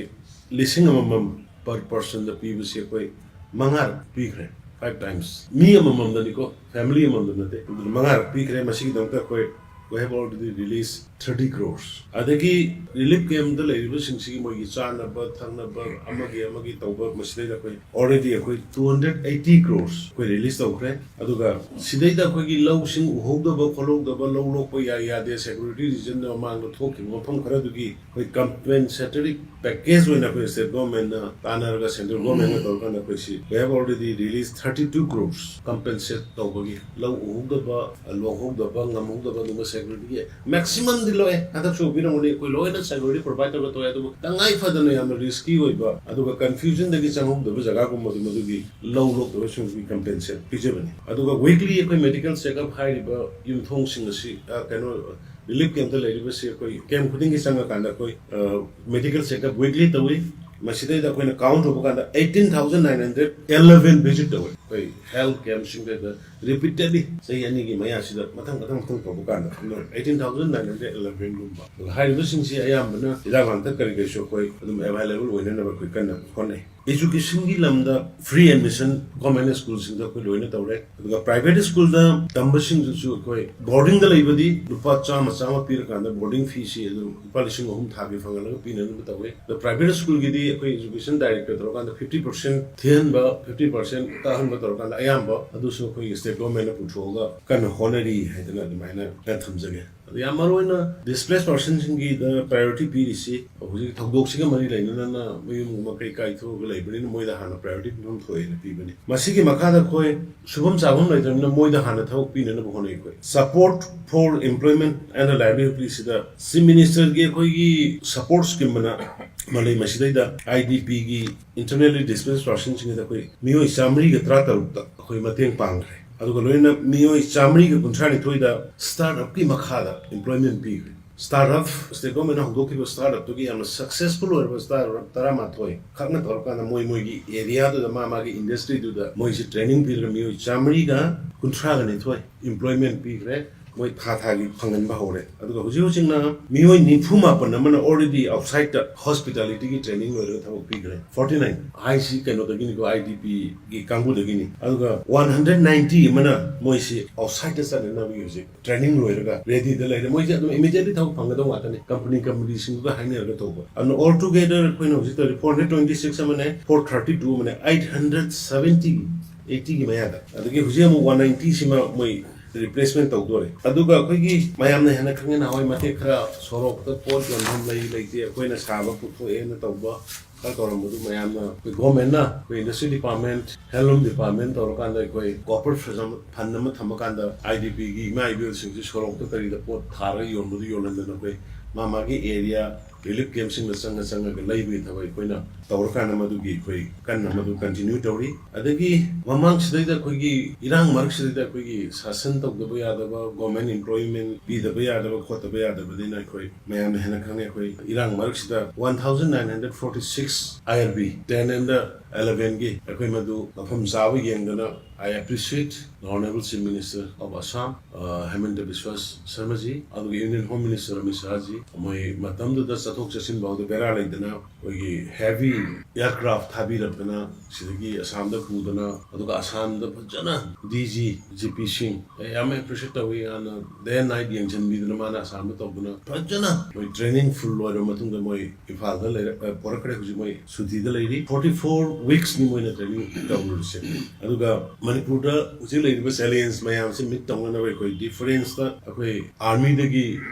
ꯂꯤꯁꯤꯡ ꯑꯃꯃꯝ per person ꯗ ꯄꯤꯕꯁꯤ ꯑꯩꯈꯣꯏ ꯃꯉꯥꯔꯛ ꯄꯤꯈ꯭ꯔꯦ, five times꯫ ꯃꯤ ꯑꯃꯃꯝꯗꯅꯤꯀꯣ, family ꯑꯃꯃꯝꯗ ꯅꯠꯇꯦ꯫ ꯑꯗꯨꯅ ꯃꯉꯥꯔꯛ ꯄꯤꯈ꯭ꯔꯦ꯫ ꯃꯁꯤꯒꯤꯗꯃꯛꯇ ꯑꯩꯈꯣꯏ we have already released thirty crores꯫ ꯑꯗꯒꯤ relief camp ꯇ ꯂꯩꯔꯤꯕꯁꯤꯡꯁꯤꯒꯤ ꯃꯣꯏꯒꯤ ꯆꯥꯅꯕ ꯊꯛꯅꯕ ꯑꯃꯒꯤ ꯑꯃꯒꯤ ꯇꯧꯕ, ꯃꯁꯤꯗꯩꯗ ꯑꯩꯈꯣꯏ already ꯑꯩꯈꯣꯏ two hundred eighty crores ꯑꯩꯈꯣꯏ release ꯇꯧꯈ꯭ꯔꯦ꯫ ꯑꯗꯨꯒ ꯁꯤꯗꯩꯗ ꯑꯩꯈꯣꯏꯒꯤ ꯂꯧꯁꯤꯡ ꯎꯍꯧꯗꯕ ꯈꯣꯠꯍꯧꯗꯕ, ꯂꯧ ꯂꯣꯛꯄ ꯌꯥꯏ ꯌꯥꯗꯦ, security reason ꯅ ꯃꯃꯥꯡꯗ ꯊꯣꯛꯈꯤꯕ ꯃꯐꯝ ꯈꯔꯗꯨꯒꯤ ꯑꯩꯈꯣꯏ compensatory package ꯑꯣꯏꯅ ꯑꯩꯈꯣꯏ state government ꯅ ꯇꯥꯟꯅꯔꯒ central government ꯅ ꯇꯧꯔꯀꯥꯟꯗ ꯑꯩꯈꯣꯏ ꯁꯤ we have already released thirty two crores compensate ꯇꯧꯕꯒꯤ, ꯂꯧ ꯎꯍꯧꯗꯕ, ꯂꯣꯛꯍꯧꯗꯕ, ꯉꯝꯍꯧꯗꯕ ꯑꯗꯨꯒꯨꯝꯕ ꯁꯦꯀ꯭ꯌꯨꯔꯤꯇꯤꯒꯤ ꯃꯦꯛꯁꯤꯃꯝꯗꯤ ꯂꯣꯏ ꯍꯟꯗꯛꯁꯨ ꯄꯤꯔꯝꯒꯅꯤ꯫ ꯑꯩꯈꯣꯏ ꯂꯣꯏꯅ ꯁꯦꯀ꯭ꯌꯨꯔꯤꯇꯤ ꯄ꯭ꯔꯣꯚꯥꯏꯗ ꯇꯧꯔꯒ ꯇꯧꯋꯦ, ꯑꯗꯨꯕꯨ ꯇꯉꯥꯏ ꯐꯗꯅ ꯌꯥꯝꯅ ꯔꯤꯁꯀꯤ ꯑꯣꯏꯕ ꯑꯗꯨꯒ ꯀꯟꯐ꯭ꯌꯨꯖꯟꯗꯒꯤ ꯆꯪꯍꯧꯗꯕ ꯖꯒꯥꯒꯨꯝꯕꯗꯤ ꯃꯗꯨꯒꯤ ꯂꯧ ꯂꯣꯛꯇꯕꯁꯤꯡꯒꯤ ꯀꯝꯄꯦꯟꯁꯦꯁꯟ ꯄꯤꯖꯕꯅꯤ꯫ ꯑꯗꯨꯒ ꯋꯤꯛꯂꯤ ꯑꯩꯈꯣꯏ ꯃꯦꯗꯤꯀꯦꯜ ꯆꯦꯛꯑꯞ ꯍꯥꯏꯔꯤꯕ ꯌꯨꯝꯊꯣꯡꯁꯤꯡ ꯑꯁꯤ, ꯑ, ꯀꯩꯅꯣ, ꯔꯤꯂꯤꯐ ꯀꯦꯝꯞꯇ ꯂꯩꯔꯤꯕꯁꯤ ꯑꯩꯈꯣꯏ ꯀꯦꯝꯞ ꯈꯨꯗꯤꯡꯒꯤ ꯆꯪꯉꯀꯥꯟꯗ ꯑꯩꯈꯣꯏ, ꯑ, ꯃꯦꯗꯤꯀꯦꯜ ꯆꯦꯛꯑꯞ ꯋꯤꯛꯂꯤ ꯇꯧꯏ꯫ ꯃꯁꯤꯗꯩꯗ ꯑꯩꯈꯣꯏꯅ ꯀꯥꯎꯟ ꯇꯧꯕ ꯀꯥꯟꯗ eighteen thousand nine hundred eleven visit ꯇꯧꯏ ꯑꯩꯈꯣꯏ ꯍꯦꯜꯊ ꯀꯦꯝꯞꯁꯤꯡꯗꯩꯗ꯫ ꯔꯤꯄꯤꯇꯦꯗꯂꯤ ꯆꯍꯤ ꯑꯅꯤꯒꯤ ꯃꯌꯥꯁꯤꯗ ꯃꯊꯪ ꯃꯊꯪ ꯃꯊꯪ ꯇꯧꯕ ꯀꯥꯟꯗ eighteen thousand nine hundred elevenꯒꯨꯝꯕ꯫ ꯑꯗꯨꯒ ꯍꯥꯏꯔꯤꯕꯁꯤꯡꯁꯤ ꯑꯌꯥꯝꯕꯅ ꯍꯤꯗꯥꯛ ꯂꯥꯡꯊꯛ ꯀꯔꯤ ꯀꯔꯤꯁꯨ ꯑꯩꯈꯣꯏ ꯑꯗꯨꯝ ꯑꯦꯚꯥꯏꯂꯦꯕꯜ ꯑꯣꯏꯅꯅꯕ ꯑꯩꯈꯣꯏ ꯀꯟꯅ ꯍꯣꯠꯅꯩ꯫ ꯑꯦꯖꯨꯀꯦꯁꯟꯒꯤ ꯂꯝꯗ ꯐ꯭ꯔꯤ ꯑꯦꯗꯃꯤꯁꯟ ꯒꯣꯔꯃꯦꯟ ꯁ꯭ꯀꯨꯜꯁꯤꯡꯗ ꯑꯩꯈꯣꯏ ꯂꯣꯏꯅ ꯇꯧꯔꯦ꯫ ꯑꯗꯨꯒ ꯄ꯭ꯔꯥꯏꯚꯦꯠ ꯁ꯭ꯀꯨꯜꯗ ꯇꯝꯕꯁꯤꯡꯗꯨꯁꯨ ꯑꯩꯈꯣꯏ ꯕꯣꯔꯗꯤꯡꯗ ꯂꯩꯕꯗꯤ ꯂꯨꯄꯥ ꯆꯥꯝꯃ, ꯆꯥꯝꯃ ꯄꯤꯔꯀꯥꯟꯗ ꯕꯣꯔꯗꯤꯡ ꯐꯤꯁꯤ ꯑꯗꯨꯝ ꯂꯨꯄꯥ ꯂꯤꯁꯤꯡ ꯑꯍꯨꯝ ꯊꯥꯒꯤ ꯐꯪꯍꯜꯂꯒ ꯄꯤꯅꯅꯕ ꯇꯧꯋꯦ꯫ ꯑꯗꯣ ꯄ꯭ꯔꯥꯏꯚꯦꯠ ꯁ꯭ꯀꯨꯜꯒꯤꯗꯤ ꯑꯩꯈꯣꯏ ꯑꯦꯖꯨꯀꯦꯁꯟ ꯗꯥꯏꯔꯦꯛꯇꯔ ꯇꯧꯔꯀꯥꯟꯗ fifty percent ꯊꯤꯍꯟꯕ, fifty percent ꯀꯥꯍꯟꯕ ꯇꯧꯔꯀꯥꯟꯗ ꯑꯌꯥꯝꯕ ꯑꯗꯨꯁꯨ ꯑꯩꯈꯣꯏꯒꯤ ꯁ꯭ꯇꯦꯠ ꯒꯣꯔꯃꯦꯟꯅ ꯄꯨꯊꯣꯛꯑꯒ ꯀꯟꯅ ꯍꯣꯠꯅꯔꯤ ꯍꯥꯏꯗꯅ ꯑꯗꯨꯃꯥꯏꯅ ꯈꯔ ꯊꯝꯖꯒꯦ꯫ ꯑꯗꯣ ꯌꯥꯝ ꯃꯔꯨ ꯑꯣꯏꯅ ꯗꯤꯁꯄ꯭ꯂꯦꯁ ꯄꯥꯔꯁꯟꯁꯤꯡꯒꯤꯗ ꯄ꯭ꯔꯥꯏꯌꯣꯔꯤꯇꯤ ꯄꯤꯔꯤꯁꯤ ꯍꯧꯖꯤꯛ ꯊꯧꯗꯣꯛꯁꯤꯒ ꯃꯔꯤ ꯂꯩꯅꯅ ꯃꯌꯨꯝ ꯃꯀꯩ ꯀꯥꯏꯊꯣꯛꯑꯒ ꯂꯩꯕꯅꯤꯅ ꯃꯣꯏꯗ ꯍꯥꯟꯅ ꯄ꯭ꯔꯥꯏꯌꯣꯔꯤꯇꯤ ꯄꯤꯐꯝ ꯊꯣꯛꯑꯦꯅ ꯄꯤꯕꯅꯤ꯫ ꯃꯁꯤꯒꯤ ꯃꯈꯥꯗ ꯑꯩꯈꯣꯏ ꯁꯨꯐꯝ ꯆꯥꯐꯝ ꯂꯩꯇ꯭ꯔꯕꯅꯤꯅ ꯃꯣꯏꯗ ꯍꯥꯟꯅ ꯊꯕꯛ ꯄꯤꯅꯅꯕ ꯍꯣꯠꯅꯩ ꯑꯩꯈꯣꯏ꯫ Support for employment and livelihood ꯁꯤꯗ ꯆꯤꯐ ꯃꯤꯅꯤꯁꯇꯔꯒꯤ ꯑꯩꯈꯣꯏꯒꯤ ꯁꯄꯣꯔꯠ ꯁ꯭ꯀꯤꯝ ꯑꯃꯅ ꯑꯃ ꯂꯩ꯫ ꯃꯁꯤꯗꯩꯗ ꯑꯥꯏ ꯗꯤ ꯄꯤꯒꯤ, ꯏꯟꯇꯔꯅꯦꯜꯂꯤ ꯗꯤꯁꯄ꯭ꯂꯦꯁ ꯄꯥꯔꯁꯟꯁꯤꯡꯁꯤꯗ ꯑꯩꯈꯣꯏ ꯃꯤꯑꯣꯏ ꯆꯥꯃꯔꯤꯒ ꯇꯔꯥꯇꯔꯨꯛꯇ ꯑꯩꯈꯣꯏ ꯃꯇꯦꯡ ꯄꯥꯡꯈ꯭ꯔꯦ꯫ ꯑꯗꯨꯒ ꯂꯣꯏꯅꯅ ꯃꯤꯑꯣꯏ ꯆꯥꯃꯔꯤꯒ ꯀꯨꯟꯊ꯭ꯔꯥꯅꯤꯊꯣꯏꯗ ꯁ꯭ꯇꯥꯔꯠ ꯑꯞꯀꯤ ꯃꯈꯥꯗ ꯑꯦꯝꯄ꯭ꯂꯣꯏꯃꯦꯟ ꯄꯤꯈ꯭ꯔꯦ꯫ ꯁ꯭ꯇꯥꯔꯠ ꯑꯞ, ꯁ꯭ꯇꯦꯠ ꯒꯣꯔꯃꯦꯟꯅ ꯍꯧꯗꯣꯛꯈꯤꯕ ꯁ꯭ꯇꯥꯔꯠ ꯑꯞꯇꯨꯒꯤ ꯌꯥꯝꯅ ꯁꯛꯁꯦꯁꯐꯨꯜ ꯑꯣꯏꯔꯕ ꯁ꯭ꯇꯥꯔꯠ ꯑꯞ ꯇꯔꯥꯃꯥꯊꯣꯏ ꯈꯛꯅ ꯇꯧꯔꯀꯥꯟꯗ ꯃꯣꯏ ꯃꯣꯏꯒꯤ ꯑꯦꯔꯤꯌꯥꯗꯨꯗ, ꯃꯥ ꯃꯥꯒꯤ ꯏꯟꯗꯁꯇ꯭ꯔꯤꯗꯨꯗ ꯃꯣꯏꯁꯤ ꯇ꯭ꯔꯦꯅꯤꯡ ꯄꯤꯔꯒ ꯃꯤꯑꯣꯏ ꯆꯥꯃꯔꯤꯒ ꯀꯨꯟꯊ꯭ꯔꯥꯒ ꯅꯤꯊꯣꯏ ꯑꯦꯝꯄ꯭ꯂꯣꯏꯃꯦꯟ ꯄꯤꯈ꯭ꯔꯦ꯫ ꯃꯣꯏ ꯊꯥ ꯊꯥꯒꯤ ꯐꯪꯍꯟꯕ ꯍꯧꯔꯦ꯫ ꯑꯗꯨꯒ ꯍꯧꯖꯤꯛ ꯍꯧꯖꯤꯛꯅ ꯃꯤꯑꯣꯏ ꯅꯤꯐꯨ ꯃꯥꯄꯟ ꯑꯃꯅ already outside the hospitalityꯒꯤ training ꯂꯣꯏꯔꯒ ꯊꯕꯛ ꯄꯤꯈ꯭ꯔꯦ꯫ Forty nine ꯍꯥꯏꯁꯤ ꯀꯩꯅꯣꯗꯒꯤꯅꯤꯀꯣ, ꯑꯥꯏ ꯗꯤ ꯄꯤꯒꯤ ꯀꯥꯡꯕꯨꯗꯒꯤꯅꯤ꯫ ꯑꯗꯨꯒ one hundred ninety ꯑꯃꯅ ꯃꯣꯏꯁꯤ outsideꯇ ꯆꯠꯅꯅꯕꯒꯤ ꯍꯧꯖꯤꯛ training ꯂꯣꯏꯔꯒ readyꯗ ꯂꯩꯔꯦ꯫ ꯃꯣꯏꯁꯦ ꯑꯗꯨꯝ immediately ꯊꯕꯛ ꯐꯪꯒꯗꯧ ꯉꯥꯛꯇꯅꯤ, ꯀꯝꯄꯅꯤ ꯀꯝꯄꯅꯤꯁꯤꯡꯗꯨꯒ ꯍꯥꯏꯅꯔꯒ ꯇꯧꯕ꯫ ꯑꯗꯨꯅ all together ꯑꯩꯈꯣꯏꯅ ꯍꯧꯖꯤꯛ ꯇꯧꯔꯤ four hundred twenty six ꯑꯃꯅꯦ, four thirty two ꯑꯃꯅꯦ, eight hundred seventy, eightyꯒꯤ ꯃꯌꯥꯗ꯫ ꯑꯗꯒꯤ ꯍꯧꯖꯤꯛ ꯑꯃꯨꯛ one ninetyꯁꯤꯃ ꯃꯣꯏ ꯔꯤꯄ꯭ꯂꯦꯁꯃꯦꯟ ꯇꯧꯗꯣꯔꯦ꯫ ꯑꯗꯨꯒ ꯑꯩꯈꯣꯏꯒꯤ ꯃꯌꯥꯝꯅ ꯍꯦꯟꯅ ꯈꯪꯉꯦ, ꯅꯍꯥꯟꯋꯥꯏ ꯃꯇꯦꯛ ꯈꯔ ꯁꯣꯔꯣꯛꯇ ꯄꯣꯠ ꯌꯣꯟꯐꯝ ꯂꯩ ꯂꯩꯇꯦ, ꯑꯩꯈꯣꯏꯅ ꯁꯥꯕ ꯄꯨꯊꯣꯛꯑꯦꯅ ꯇꯧꯕ ꯈꯔ ꯇꯧꯔꯝꯕꯗꯨ ꯃꯌꯥꯝꯅ ꯑꯩꯈꯣꯏ ꯒꯣꯔꯃꯦꯟꯅ ꯑꯩꯈꯣꯏ ꯏꯟꯗꯁꯇ꯭ꯔꯤ ꯗꯤꯄꯥꯔꯠꯃꯦꯟ, ꯍꯦꯟꯂꯨꯝ ꯗꯤꯄꯥꯔꯠꯃꯦꯟ ꯇꯧꯔꯀꯥꯟꯗ ꯑꯩꯈꯣꯏ ꯀꯣꯄꯔ ꯐꯟ ꯑꯃ ꯊꯝꯃꯀꯥꯟꯗ ꯑꯥꯏ ꯗꯤ ꯄꯤꯒꯤ ꯏꯃꯥ ꯏꯕꯦꯜꯁꯤꯡꯁꯤ ꯁꯣꯔꯣꯛꯇ ꯀꯔꯤꯗ ꯄꯣꯠ ꯊꯥꯔꯒ ꯌꯣꯟꯕꯗꯨ ꯌꯣꯜꯍꯟꯗꯅ ꯑꯩꯈꯣꯏ ꯃꯥ ꯃꯥꯒꯤ ꯑꯦꯔꯤꯌꯥ ꯔꯤꯂꯤꯐ ꯀꯦꯝꯞꯁꯤꯡꯗ ꯆꯪꯉ ꯆꯪꯉꯒ ꯂꯩꯕꯒꯤ ꯊꯕꯛ ꯑꯩꯈꯣꯏꯅ ꯇꯧꯔꯀꯥꯟꯗ ꯃꯗꯨꯒꯤ ꯑꯩꯈꯣꯏ ꯀꯟꯅ ꯃꯗꯨ ꯀꯟꯇꯤꯅ꯭ꯌꯨ ꯇꯧꯔꯤ꯫ ꯑꯗꯒꯤ ꯃꯃꯥꯡꯁꯤꯗꯩꯗ ꯑꯩꯈꯣꯏꯒꯤ ꯏꯔꯥꯡ ꯃꯔꯛꯁꯤꯗꯩꯗ ꯑꯩꯈꯣꯏꯒꯤ ꯁꯥꯁꯟ ꯇꯧꯗꯕ ꯌꯥꯗꯕ, ꯒꯣꯔꯃꯦꯟ ꯑꯦꯝꯄ꯭ꯂꯣꯏꯃꯦꯟ ꯄꯤꯗꯕ ꯌꯥꯗꯕ ꯈꯣꯠꯇꯕ ꯌꯥꯗꯕꯅꯤꯅ ꯑꯩꯈꯣꯏ ꯃꯌꯥꯝꯅ ꯍꯦꯟꯅ ꯈꯪꯉꯦ꯫ ꯑꯩꯈꯣꯏ ꯏꯔꯥꯡ ꯃꯔꯛꯁꯤꯗ one thousand nine hundred forty six I R B ten and eleven ꯒꯤ ꯑꯩꯈꯣꯏ ꯃꯗꯨ ꯃꯐꯝ ꯆꯥꯕ ꯌꯦꯡꯗꯅ, I appreciate the Honorable Chief Minister of Assam, uh, Himanta Biswa Sarma ji, ꯑꯗꯨꯒ Union Home Minister Amit Shah G, ꯃꯣꯏ ꯃꯇꯝꯗꯨꯗ ꯆꯠꯊꯣꯛ ꯆꯠꯁꯤꯟ ꯐꯥꯎꯗ ꯕꯦꯔꯥ ꯂꯩꯗꯅ ꯑꯩꯈꯣꯏꯒꯤ ꯍꯦꯚꯤ ꯑꯦꯌꯔꯀ꯭ꯔꯥꯐ ꯊꯥꯕꯤꯔꯛꯇꯅ ꯁꯤꯗꯒꯤ ꯑꯁꯥꯝꯗ ꯄꯨꯗꯅ, ꯑꯗꯨꯒ ꯑꯁꯥꯝꯗ ꯐꯖꯅ ꯗꯤ ꯖꯤ, ꯖꯤ ꯄꯤ ꯁꯤꯡ, ꯑꯩ ꯌꯥꯝ ꯑꯦꯄ꯭ꯔꯤꯁꯤꯌꯦꯠ ꯇꯧꯏ꯫ ꯌꯥꯝꯅ ꯗꯦ ꯑꯦꯟ ꯅꯥꯏꯠ ꯌꯦꯡꯁꯤꯟꯕꯤꯗꯅ ꯃꯥꯅ ꯑꯁꯥꯝꯗ ꯇꯧꯗꯅ ꯐꯖꯅ ꯃꯣꯏ ꯇ꯭ꯔꯦꯅꯤꯡ ꯐꯨꯜ ꯂꯣꯏꯔꯕ ꯃꯇꯨꯡꯗ ꯃꯣꯏ ꯏꯝꯐꯥꯜꯗ ꯂꯩꯔ-, ꯑ, ꯄꯣꯔꯛꯈ꯭ꯔꯦ꯫ ꯍꯧꯖꯤꯛ ꯃꯣꯏ ꯁꯨꯇꯤꯗ ꯂꯩꯔꯤ꯫ Forty four weeks ꯅꯤ ꯃꯣꯏꯅ ꯇ꯭ꯔꯦꯅꯤꯡ ꯇꯧꯔꯨꯔꯤꯁꯦ꯫ ꯑꯗꯨꯒ ꯃꯅꯤꯄꯨꯔꯗ ꯍꯧꯖꯤꯛ ꯂꯩꯔꯤꯕ ꯆꯦꯂꯦꯟꯖ ꯃꯌꯥꯝꯁꯦ ꯃꯤꯠ ꯇꯧꯅꯅꯕ ꯑꯩꯈꯣꯏ ꯗꯤꯐꯦꯟꯁꯇ ꯑꯩꯈꯣꯏ ꯑꯥꯔꯃꯤꯗꯒꯤ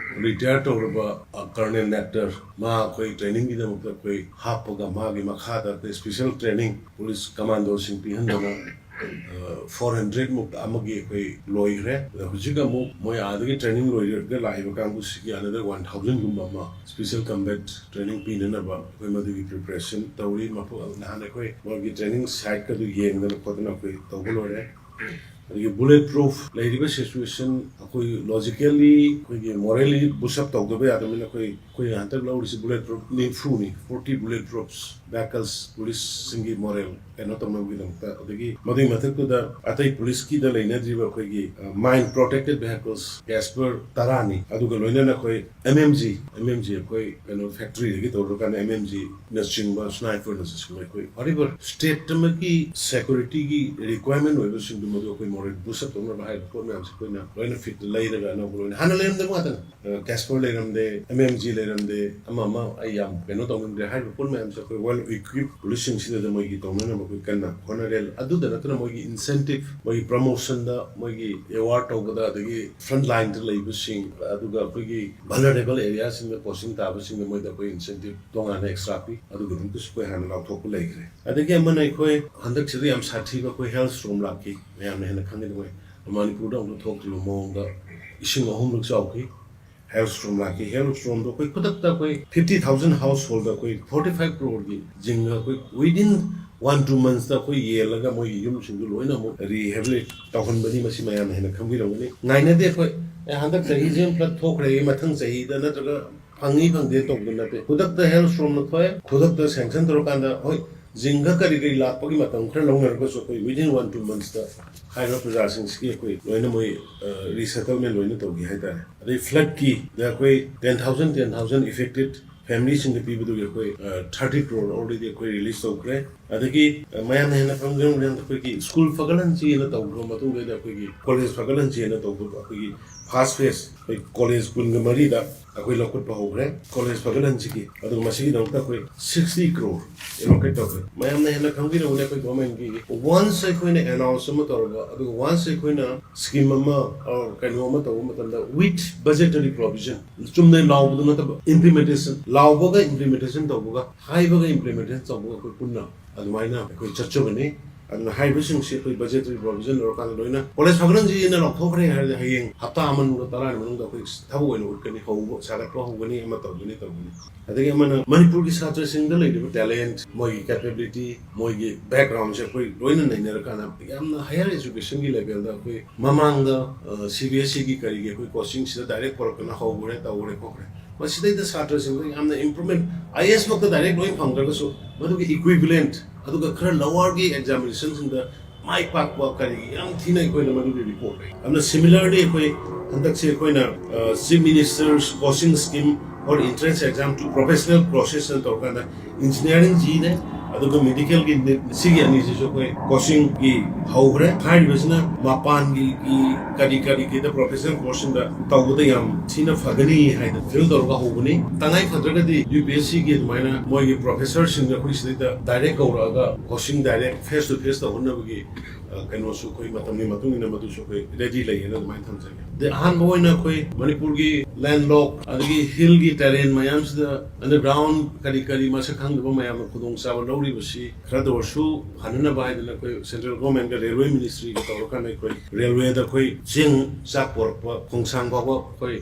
ꯔꯤꯇꯥꯌꯔ ꯇꯧꯔꯕ, ꯑ, ꯀꯔꯅꯦꯜ ꯅꯦꯛꯇꯔ, ꯃꯥ ꯑꯩꯈꯣꯏ ꯇ꯭ꯔꯦꯅꯤꯡꯒꯤꯗꯃꯛꯇ ꯑꯩꯈꯣꯏ ꯍꯥꯞꯄꯒ ꯃꯥꯒꯤ ꯃꯈꯥꯗ ꯑꯩꯈꯣꯏ ꯁ꯭ꯄꯦꯁꯦꯜ ꯇ꯭ꯔꯦꯅꯤꯡ ꯄꯨꯂꯤꯁ ꯀꯃꯥꯟꯗꯣꯁꯤꯡ ꯄꯤꯍꯟꯗꯅ, ꯑ, four hundred ꯃꯨꯛ ꯑꯃꯒꯤ ꯑꯩꯈꯣꯏ ꯂꯣꯏꯈ꯭ꯔꯦ꯫ ꯑꯗ ꯍꯧꯖꯤꯛ ꯑꯃꯨꯛ ꯃꯣꯏ ꯑꯥꯗꯒꯤ ꯇ꯭ꯔꯦꯅꯤꯡ ꯂꯣꯏꯔꯒ ꯂꯥꯛꯏꯕ ꯀꯥꯡꯕꯨꯁꯤꯒꯤ another one thousand ꯒꯨꯝꯕ ꯑꯃ ꯁ꯭ꯄꯦꯁꯦꯜ ꯀꯝꯕꯦꯠ ꯇ꯭ꯔꯦꯅꯤꯡ ꯄꯤꯅꯅꯕ ꯑꯩꯈꯣꯏ ꯃꯗꯨꯒꯤ ꯄ꯭ꯔꯤꯄꯦꯔꯦꯁꯟ ꯇꯧꯔꯤ꯫ ꯃꯐꯝ ꯅꯍꯥꯟ ꯑꯩꯈꯣꯏ ꯃꯣꯏꯒꯤ ꯇ꯭ꯔꯦꯅꯤꯡ ꯁꯥꯏꯠꯀꯗꯨ ꯌꯦꯡꯗꯅ ꯈꯣꯠꯇꯅ ꯑꯩꯈꯣꯏ ꯇꯧꯕ ꯂꯣꯏꯔꯦ꯫ ꯑꯗꯒꯤ ꯕꯨꯂꯦꯠ ꯄ꯭ꯔꯨꯐ ꯂꯩꯔꯤꯕ ꯁꯤꯆꯨꯋꯦꯁꯟ ꯑꯩꯈꯣꯏ ꯂꯣꯖꯤꯀꯦꯜꯂꯤ, ꯑꯩꯈꯣꯏꯒꯤ ꯃꯣꯔꯦꯜꯂꯤ ꯕꯨꯁ ꯑꯞ ꯇꯧꯗꯕ ꯌꯥꯗꯕꯅꯤꯅ ꯑꯩꯈꯣꯏ, ꯑꯩꯈꯣꯏ ꯍꯟꯗꯛ ꯂꯧꯔꯤꯁꯤ ꯕꯨꯂꯦꯠ ꯄ꯭ꯔꯨꯐ ꯅꯤꯐꯨꯅꯤ, forty bullet proofs vehicles ꯄꯨꯂꯤꯁꯁꯤꯡꯒꯤ ꯃꯣꯔꯦꯜ ꯀꯩꯅꯣ ꯇꯧꯅꯕꯒꯤꯗꯃꯛꯇ꯫ ꯑꯗꯒꯤ ꯃꯗꯨꯒꯤ ꯃꯊꯛꯇꯨꯗ ꯑꯇꯩ ꯄꯨꯂꯤꯁꯀꯤꯗ ꯂꯩꯅꯗ꯭ꯔꯤꯕ ꯑꯩꯈꯣꯏꯒꯤ, ꯑ, mine protected vehicles ꯀꯦꯁꯄꯔ ꯇꯔꯥꯅꯤ, ꯑꯗꯨꯒ ꯂꯣꯏꯅꯅ ꯑꯩꯈꯣꯏ M M G, M M G ꯑꯩꯈꯣꯏ ꯀꯩꯅꯣ ꯐꯦꯛꯇ꯭ꯔꯤꯗꯒꯤ ꯇꯧꯔꯀꯥꯟꯗ ꯑꯦꯝ ꯑꯦꯝ ꯖꯤ ꯅꯆꯤꯡꯕ, ꯁ꯭ꯅꯥꯏꯄꯔꯅꯆꯤꯡꯕ ꯑꯩꯈꯣꯏ whatever ꯁ꯭ꯇꯦꯠ ꯑꯃꯒꯤ ꯁꯦꯀ꯭ꯌꯨꯔꯤꯇꯤꯒꯤ ꯔꯤꯀ꯭ꯋꯥꯌꯔꯃꯦꯟ ꯑꯣꯏꯕꯁꯤꯡꯗꯨ ꯃꯗꯨ ꯑꯩꯈꯣꯏ ꯃꯣꯔꯦ ꯕꯨꯁ ꯑꯞ ꯇꯧꯅꯕ ꯍꯥꯏꯔꯤꯕ ꯄꯣꯠ ꯃꯌꯥꯝꯁꯦ ꯑꯩꯈꯣꯏꯅ ꯂꯣꯏꯅ ꯐꯤꯠ ꯂꯩꯔꯒ ꯑꯅꯧꯕ ꯂꯣꯏꯅ ꯍꯥꯟꯅ ꯂꯩꯔꯝꯗꯕ ꯉꯥꯛꯇꯅꯤ꯫ ꯀꯦꯁꯄꯔ ꯂꯩꯔꯝꯗꯦ, ꯑꯦꯝ ꯑꯦꯝ ꯖꯤ ꯂꯩꯔꯝꯗꯦ, ꯑꯃ ꯑꯃ ꯑꯩ ꯌꯥꯝ ꯀꯩꯅꯣ ꯇꯧꯅꯤꯡꯗ꯭ꯔꯦ꯫ ꯍꯥꯏꯔꯤꯕ ꯄꯣꯠ ꯃꯌꯥꯝꯁꯦ ꯑꯩꯈꯣꯏ ꯋꯦꯜ ꯏꯀ꯭ꯋꯤꯞ ꯄꯨꯂꯤꯁꯁꯤꯡꯁꯤꯗ ꯃꯣꯏꯒꯤ ꯇꯧꯅꯅꯕ ꯑꯩꯈꯣꯏ ꯀꯟꯅ ꯍꯣꯠꯅꯔꯦ꯫ ꯑꯗꯨꯗ ꯅꯠꯇꯅ ꯃꯣꯏꯒꯤ ꯏꯟꯁꯦꯟꯇꯤꯞ, ꯃꯣꯏꯒꯤ ꯄ꯭ꯔꯃꯣꯁꯟꯗ, ꯃꯣꯏꯒꯤ ꯑꯦꯋꯥꯔꯗ ꯇꯧꯕꯗ, ꯑꯗꯒꯤ ꯐ꯭ꯔꯟ ꯂꯥꯏꯟꯗ ꯂꯩꯕꯁꯤꯡ, ꯑꯗꯨꯒ ꯑꯩꯈꯣꯏꯒꯤ ꯚꯜꯅꯔꯦꯕꯜ ꯑꯦꯔꯤꯌꯥꯁꯤꯡꯗ ꯄꯣꯁꯇꯤꯡ ꯇꯥꯕꯁꯤꯡꯗ ꯃꯣꯏꯗ ꯑꯩꯈꯣꯏ ꯏꯟꯁꯦꯟꯇꯤꯞ ꯇꯣꯉꯥꯟꯅ ꯑꯦꯛꯁꯇ꯭ꯔꯥ ꯄꯤ꯫ ꯑꯗꯨꯒꯤꯗꯃꯛꯇꯁꯨ ꯑꯩꯈꯣꯏ ꯍꯥꯟꯅ ꯂꯥꯎꯊꯣꯛꯄ ꯂꯩꯈ꯭ꯔꯦ꯫ ꯑꯗꯒꯤ ꯑꯃꯅ ꯑꯩꯈꯣꯏ ꯍꯟꯗꯛꯁꯤꯗ ꯌꯥꯝ ꯁꯥꯊꯤꯕ ꯑꯩꯈꯣꯏ ꯍꯦꯜ ꯁ꯭ꯇꯣꯔꯝ ꯂꯥꯛꯈꯤ, ꯃꯌꯥꯝꯅ ꯍꯦꯟꯅ ꯈꯪꯉꯤꯗꯨꯉꯩ꯫ ꯃꯅꯤꯄꯨꯔꯗ ꯑꯃꯨꯛ ꯊꯣꯛꯇ꯭ꯔꯤꯕ ꯃꯑꯣꯡꯗ ꯏꯁꯤꯡ ꯑꯍꯨꯝꯂꯛ ꯆꯥꯎꯈꯤ꯫ ꯍꯦꯜ ꯁ꯭ꯇꯣꯔꯝ ꯂꯥꯛꯈꯤ꯫ ꯍꯦꯜ ꯁ꯭ꯇꯣꯔꯝꯗꯣ ꯑꯩꯈꯣꯏ ꯈꯨꯗꯛꯇ ꯑꯩꯈꯣꯏ ꯐꯤꯐꯇꯤ ꯊꯥꯎꯖꯟ ꯍꯥꯎꯁ ꯍꯣꯜꯗ ꯑꯩꯈꯣꯏ ꯐꯣꯔꯇꯤ ꯐꯥꯏꯚ ꯀ꯭ꯔꯣꯔꯒꯤ ꯖꯤꯡꯒ ꯑꯩꯈꯣꯏ within one two monthsꯇ ꯑꯩꯈꯣꯏ ꯌꯦꯜꯂꯒ ꯃꯣꯏꯒꯤ ꯌꯨꯝꯁꯤꯡꯗꯨ ꯂꯣꯏꯅ ꯑꯃꯨꯛ ꯔꯤꯍꯦꯕꯤꯂꯤꯠ ꯇꯧꯍꯟꯕꯅꯤ꯫ ꯃꯁꯤ ꯃꯌꯥꯝꯅ ꯍꯦꯟꯅ ꯈꯪꯕꯤꯔꯝꯒꯅꯤ꯫ ꯉꯥꯏꯅꯗꯦ ꯑꯩꯈꯣꯏ, "ꯑꯦ, ꯍꯟꯗꯛ ꯆꯍꯤꯁꯤ flood ꯊꯣꯛꯈ꯭ꯔꯦ, ꯃꯊꯪ ꯆꯍꯤꯗ ꯅꯠꯇ꯭ꯔꯒ ꯐꯪꯉꯤ ꯐꯪꯗꯦ" ꯇꯧꯕꯗꯨ ꯅꯠꯇꯦ꯫ ꯈꯨꯗꯛꯇ ꯍꯦꯜ ꯁ꯭ꯇꯣꯔꯝꯅ ꯊꯣꯛꯑꯦ, ꯈꯨꯗꯛꯇ ꯁꯦꯡꯁꯟ ꯇꯧꯔꯀꯥꯟꯗ, ꯍꯣꯏ, ꯖꯤꯡꯒ ꯀꯔꯤ ꯀꯔꯤ ꯂꯥꯛꯄꯒꯤ ꯃꯇꯝ ꯈꯔ ꯂꯧꯅꯔꯒꯁꯨ ꯑꯩꯈꯣꯏ within one two monthsꯇ ꯍꯥꯏꯔꯤꯕ ꯄ꯭ꯔꯖꯥꯁꯤꯡꯁꯤꯒꯤ ꯑꯩꯈꯣꯏ ꯂꯣꯏꯅ ꯃꯣꯏ, ꯑ, ꯔꯤꯁꯦꯇꯜꯃꯦꯟ ꯂꯣꯏꯅ ꯇꯧꯈꯤ ꯍꯥꯏꯇꯥꯔꯦ꯫ ꯑꯗꯩ ꯐ꯭ꯂꯠꯀꯤꯗ ꯑꯩꯈꯣꯏ ten thousand, ten thousand affected familyꯁꯤꯡꯗ ꯄꯤꯕꯗꯨꯒꯤ ꯑꯩꯈꯣꯏ, ꯑ, thirty crore already ꯑꯩꯈꯣꯏ ꯔꯤꯂꯤꯁ ꯇꯧꯈ꯭ꯔꯦ꯫ ꯑꯗꯒꯤ, ꯑ, ꯃꯌꯥꯝꯅ ꯍꯦꯟꯅ ꯈꯪꯖꯔꯝꯒꯅꯤ, ꯑꯩꯈꯣꯏꯒꯤ ꯁ꯭ꯀꯨꯜ ꯐꯒꯠꯍꯟꯁꯤꯅ ꯇꯧꯈ꯭ꯔꯕ ꯃꯇꯨꯡꯗ ꯑꯩꯈꯣꯏꯒꯤ ꯀꯣꯂꯦꯖ ꯐꯒꯠꯍꯟꯁꯤꯅ ꯇꯧꯕ ꯑꯩꯈꯣꯏꯒꯤ ꯐꯥꯔꯁ ꯐꯦꯁ ꯑꯩꯈꯣꯏ ꯀꯣꯂꯦꯖ ꯀꯨꯟꯒ ꯃꯔꯤꯗ ꯑꯩꯈꯣꯏ ꯂꯧꯈꯠꯄ ꯍꯧꯈ꯭ꯔꯦ ꯀꯣꯂꯦꯖ ꯐꯒꯠꯍꯟꯁꯤꯒꯤ꯫ ꯑꯗꯨꯒ ꯃꯁꯤꯒꯤꯗꯃꯛꯇ ꯑꯩꯈꯣꯏ sixty crore allocate ꯇꯧꯈ꯭ꯔꯦ꯫ ꯃꯌꯥꯝꯅ ꯍꯦꯟꯅ ꯈꯪꯕꯤꯔꯝꯒꯅꯤ, ꯑꯩꯈꯣꯏ ꯒꯣꯔꯃꯦꯟꯒꯤ ꯋꯥꯟꯁ ꯑꯩꯈꯣꯏꯅ ꯑꯦꯅꯥꯎꯟꯁ ꯑꯃ ꯇꯧꯔꯕ, ꯑꯗꯨꯒ ꯋꯥꯟꯁ ꯑꯩꯈꯣꯏꯅ ꯁ꯭ꯀꯤꯝ ꯑꯃ, ꯑꯣꯔ ꯀꯩꯅꯣ ꯑꯃ ꯇꯧꯕ ꯃꯇꯝꯗ, with budgetary provision, ꯆꯨꯝꯅ ꯂꯥꯎꯕꯗꯨ ꯅꯠꯇꯕ, ꯏꯝꯄ꯭ꯂꯤꯃꯦꯟꯇꯦꯁꯟ, ꯂꯥꯎꯕꯒ ꯏꯝꯄ꯭ꯂꯤꯃꯦꯟꯇꯦꯁꯟ ꯇꯧꯕꯒ, ꯍꯥꯏꯕꯒ ꯏꯝꯄ꯭ꯂꯤꯃꯦꯟꯇꯦꯁꯟ ꯇꯧꯕꯒ ꯑꯩꯈꯣꯏ ꯄꯨꯟꯅ ꯑꯗꯨꯃꯥꯏꯅ ꯑꯩꯈꯣꯏ ꯆꯠꯆꯕꯅꯤ꯫ ꯑꯗꯨꯅ ꯍꯥꯏꯔꯤꯕꯁꯤꯡꯁꯤ ꯑꯩꯈꯣꯏ ꯕꯖꯦꯠꯇꯔꯤ ꯄ꯭ꯔꯣꯕꯤꯖꯟ ꯂꯧꯔꯀꯥꯟꯗ ꯂꯣꯏꯅ ꯀꯣꯂꯦꯖ ꯐꯒꯠꯍꯟꯁꯤꯅ ꯂꯥꯎꯊꯣꯛꯈ꯭ꯔꯦ ꯍꯥꯏꯔꯗꯤ ꯍꯌꯦꯡ ꯍꯞꯇꯥ ꯑꯃ ꯃꯅꯨꯡꯗ, ꯇꯔꯥꯅꯤ ꯃꯅꯨꯡꯗ ꯑꯩꯈꯣꯏ ꯊꯕꯛ ꯑꯣꯏꯅ ꯎꯠꯀꯅꯤ, ꯍꯧꯕ, ꯁꯥꯒꯠꯄ ꯍꯧꯒꯅꯤ, ꯑꯃ ꯇꯧꯒꯅꯤ, ꯇꯧꯒꯅꯤ꯫ ꯑꯗꯒꯤ ꯑꯃꯅ ꯃꯅꯤꯄꯨꯔꯒꯤ ꯁꯥꯇ꯭ꯔꯁꯤꯡꯗ ꯂꯩꯔꯤꯕ ꯇꯦꯂꯦꯟꯠ, ꯃꯣꯏꯒꯤ ꯀꯦꯄꯦꯕꯤꯂꯤꯇꯤ, ꯃꯣꯏꯒꯤ ꯕꯦꯛꯒ꯭ꯔꯥꯎꯟꯁꯦ ꯑꯩꯈꯣꯏ ꯂꯣꯏꯅ ꯅꯩꯅꯔꯀꯥꯟꯗ ꯌꯥꯝꯅ ꯍꯥꯌꯔ ꯑꯦꯖꯨꯀꯦꯁꯟꯒꯤ ꯂꯦꯚꯦꯜꯗ ꯑꯩꯈꯣꯏ ꯃꯃꯥꯡꯗ, ꯑ, ꯁꯤ ꯕꯤ ꯑꯦꯁ ꯏꯒꯤ ꯀꯔꯤꯒꯤ ꯑꯩꯈꯣꯏ ꯀꯣꯆꯤꯡꯁꯤꯗ ꯗꯥꯏꯔꯦꯛ ꯄꯨꯔꯛꯇꯅ ꯍꯧꯈ꯭ꯔꯦ, ꯇꯧꯈ꯭ꯔꯦ, ꯈꯣꯠꯈ꯭ꯔꯦ꯫ ꯃꯁꯤꯗꯩꯗ ꯁꯥꯇ꯭ꯔꯁꯤꯡꯗ ꯌꯥꯝꯅ ꯏꯝꯄ꯭ꯔꯨꯚꯃꯦꯟꯠ, ꯑꯥꯏ ꯑꯦ ꯑꯦꯁ ꯃꯛꯇ ꯗꯥꯏꯔꯦꯛ ꯂꯣꯏ ꯐꯪꯗ꯭ꯔꯒꯁꯨ ꯃꯗꯨꯒꯤ ꯏꯀ꯭ꯋꯤꯚꯤꯂꯦꯟꯠ, ꯑꯗꯨꯒ ꯈꯔ ꯂꯋꯥꯔꯒꯤ ꯑꯦꯛꯖꯥꯃꯤꯅꯦꯁꯟꯁꯤꯡꯗ ꯃꯥꯏ ꯄꯥꯛꯄ ꯀꯔꯤꯒꯤ ꯌꯥꯝ ꯊꯤꯅ ꯑꯩꯈꯣꯏꯅ ꯃꯗꯨꯒꯤ ꯔꯤꯄꯣꯔꯠ ꯂꯩ꯫ ꯑꯗꯨꯅ ꯁꯤꯃꯤꯂꯔꯂꯤ ꯑꯩꯈꯣꯏ ꯍꯟꯗꯛꯁꯦ ꯑꯩꯈꯣꯏꯅ, ꯑ, chief minister's coaching scheme for entrance exam to professional courses ꯅ ꯇꯧꯔꯀꯥꯟꯗ ꯏꯟꯖꯤꯅꯤꯌꯥꯔꯤꯡ ꯖꯤꯅꯦ, ꯑꯗꯨꯒ ꯃꯦꯗꯤꯀꯦꯜꯒꯤ ꯅꯤꯠ, ꯁꯤꯒꯤ ꯑꯅꯤꯁꯤꯁꯨ ꯑꯩꯈꯣꯏ ꯀꯣꯆꯤꯡꯒꯤ ꯍꯧꯈ꯭ꯔꯦ꯫ ꯍꯥꯏꯔꯤꯕꯁꯤꯅ ꯃꯄꯥꯟꯒꯤ ꯀꯔꯤ ꯀꯔꯤꯒꯤꯗ ꯄ꯭ꯔꯣꯐꯦꯁꯅꯦꯜ ꯀꯣꯔꯁꯁꯤꯡꯗ ꯇꯧꯕꯗ ꯌꯥꯝ ꯊꯤꯅ ꯐꯒꯅꯤ ꯍꯥꯏꯅ ꯐꯤꯜ ꯇꯧꯔꯒ ꯍꯧꯕꯅꯤ꯫ ꯇꯉꯥꯏ ꯐꯗ꯭ꯔꯒꯗꯤ ꯌꯨ ꯄꯤ ꯑꯦꯁ ꯁꯤꯒꯤ ꯑꯗꯨꯃꯥꯏꯅ ꯃꯣꯏꯒꯤ ꯄ꯭ꯔꯣꯐꯦꯁꯔꯁꯤꯡ ꯑꯩꯈꯣꯏ ꯁꯤꯗꯩꯗ ꯗꯥꯏꯔꯦꯛ ꯀꯧꯔꯛꯑꯒ coaching direct face to face ꯇꯧꯍꯟꯅꯕꯒꯤ, ꯑ, ꯀꯩꯅꯣꯁꯨ ꯑꯩꯈꯣꯏ ꯃꯇꯝꯒꯤ ꯃꯇꯨꯡ ꯏꯟꯅ ꯃꯗꯨꯁꯨ ꯑꯩꯈꯣꯏ ꯔꯦꯗꯤ ꯂꯩꯌꯦꯅ ꯑꯗꯨꯃꯥꯏꯅ ꯊꯝꯖꯒꯦ꯫ ꯑꯗꯩ ꯑꯍꯥꯟꯕ ꯑꯣꯏꯅ ꯑꯩꯈꯣꯏ ꯃꯅꯤꯄꯨꯔꯒꯤ ꯂꯦꯟꯂꯣꯛ ꯑꯗꯒꯤ ꯍꯤꯜꯒꯤ ꯇꯦꯔꯦꯟ ꯃꯌꯥꯝꯁꯤꯗ ꯑꯟꯗꯔꯒ꯭ꯔꯥꯎꯟ ꯀꯔꯤ ꯀꯔꯤ ꯃꯁꯛ ꯈꯪꯗꯕ ꯃꯌꯥꯝꯅ ꯈꯨꯗꯣꯡꯆꯥꯕ ꯂꯧꯔꯤꯕꯁꯤ ꯈꯔꯗ ꯑꯣꯏꯔꯁꯨ ꯐꯅꯅꯕ ꯍꯥꯏꯗꯅ ꯑꯩꯈꯣꯏ ꯁꯦꯟꯇ꯭ꯔꯦꯜ ꯒꯣꯔꯃꯦꯟꯒ ꯔꯦꯜꯋꯦ ꯃꯤꯅꯤꯁꯇ꯭ꯔꯤꯒ ꯇꯧꯔꯀꯥꯟꯗ ꯑꯩꯈꯣꯏ ꯔꯦꯜꯋꯦꯗ ꯑꯩꯈꯣꯏ ꯆꯦꯡ ꯆꯥꯛ ꯄꯣꯔꯛꯄ ꯈꯣꯡꯁꯥꯡ ꯐꯥꯎꯕ ꯑꯩꯈꯣꯏ,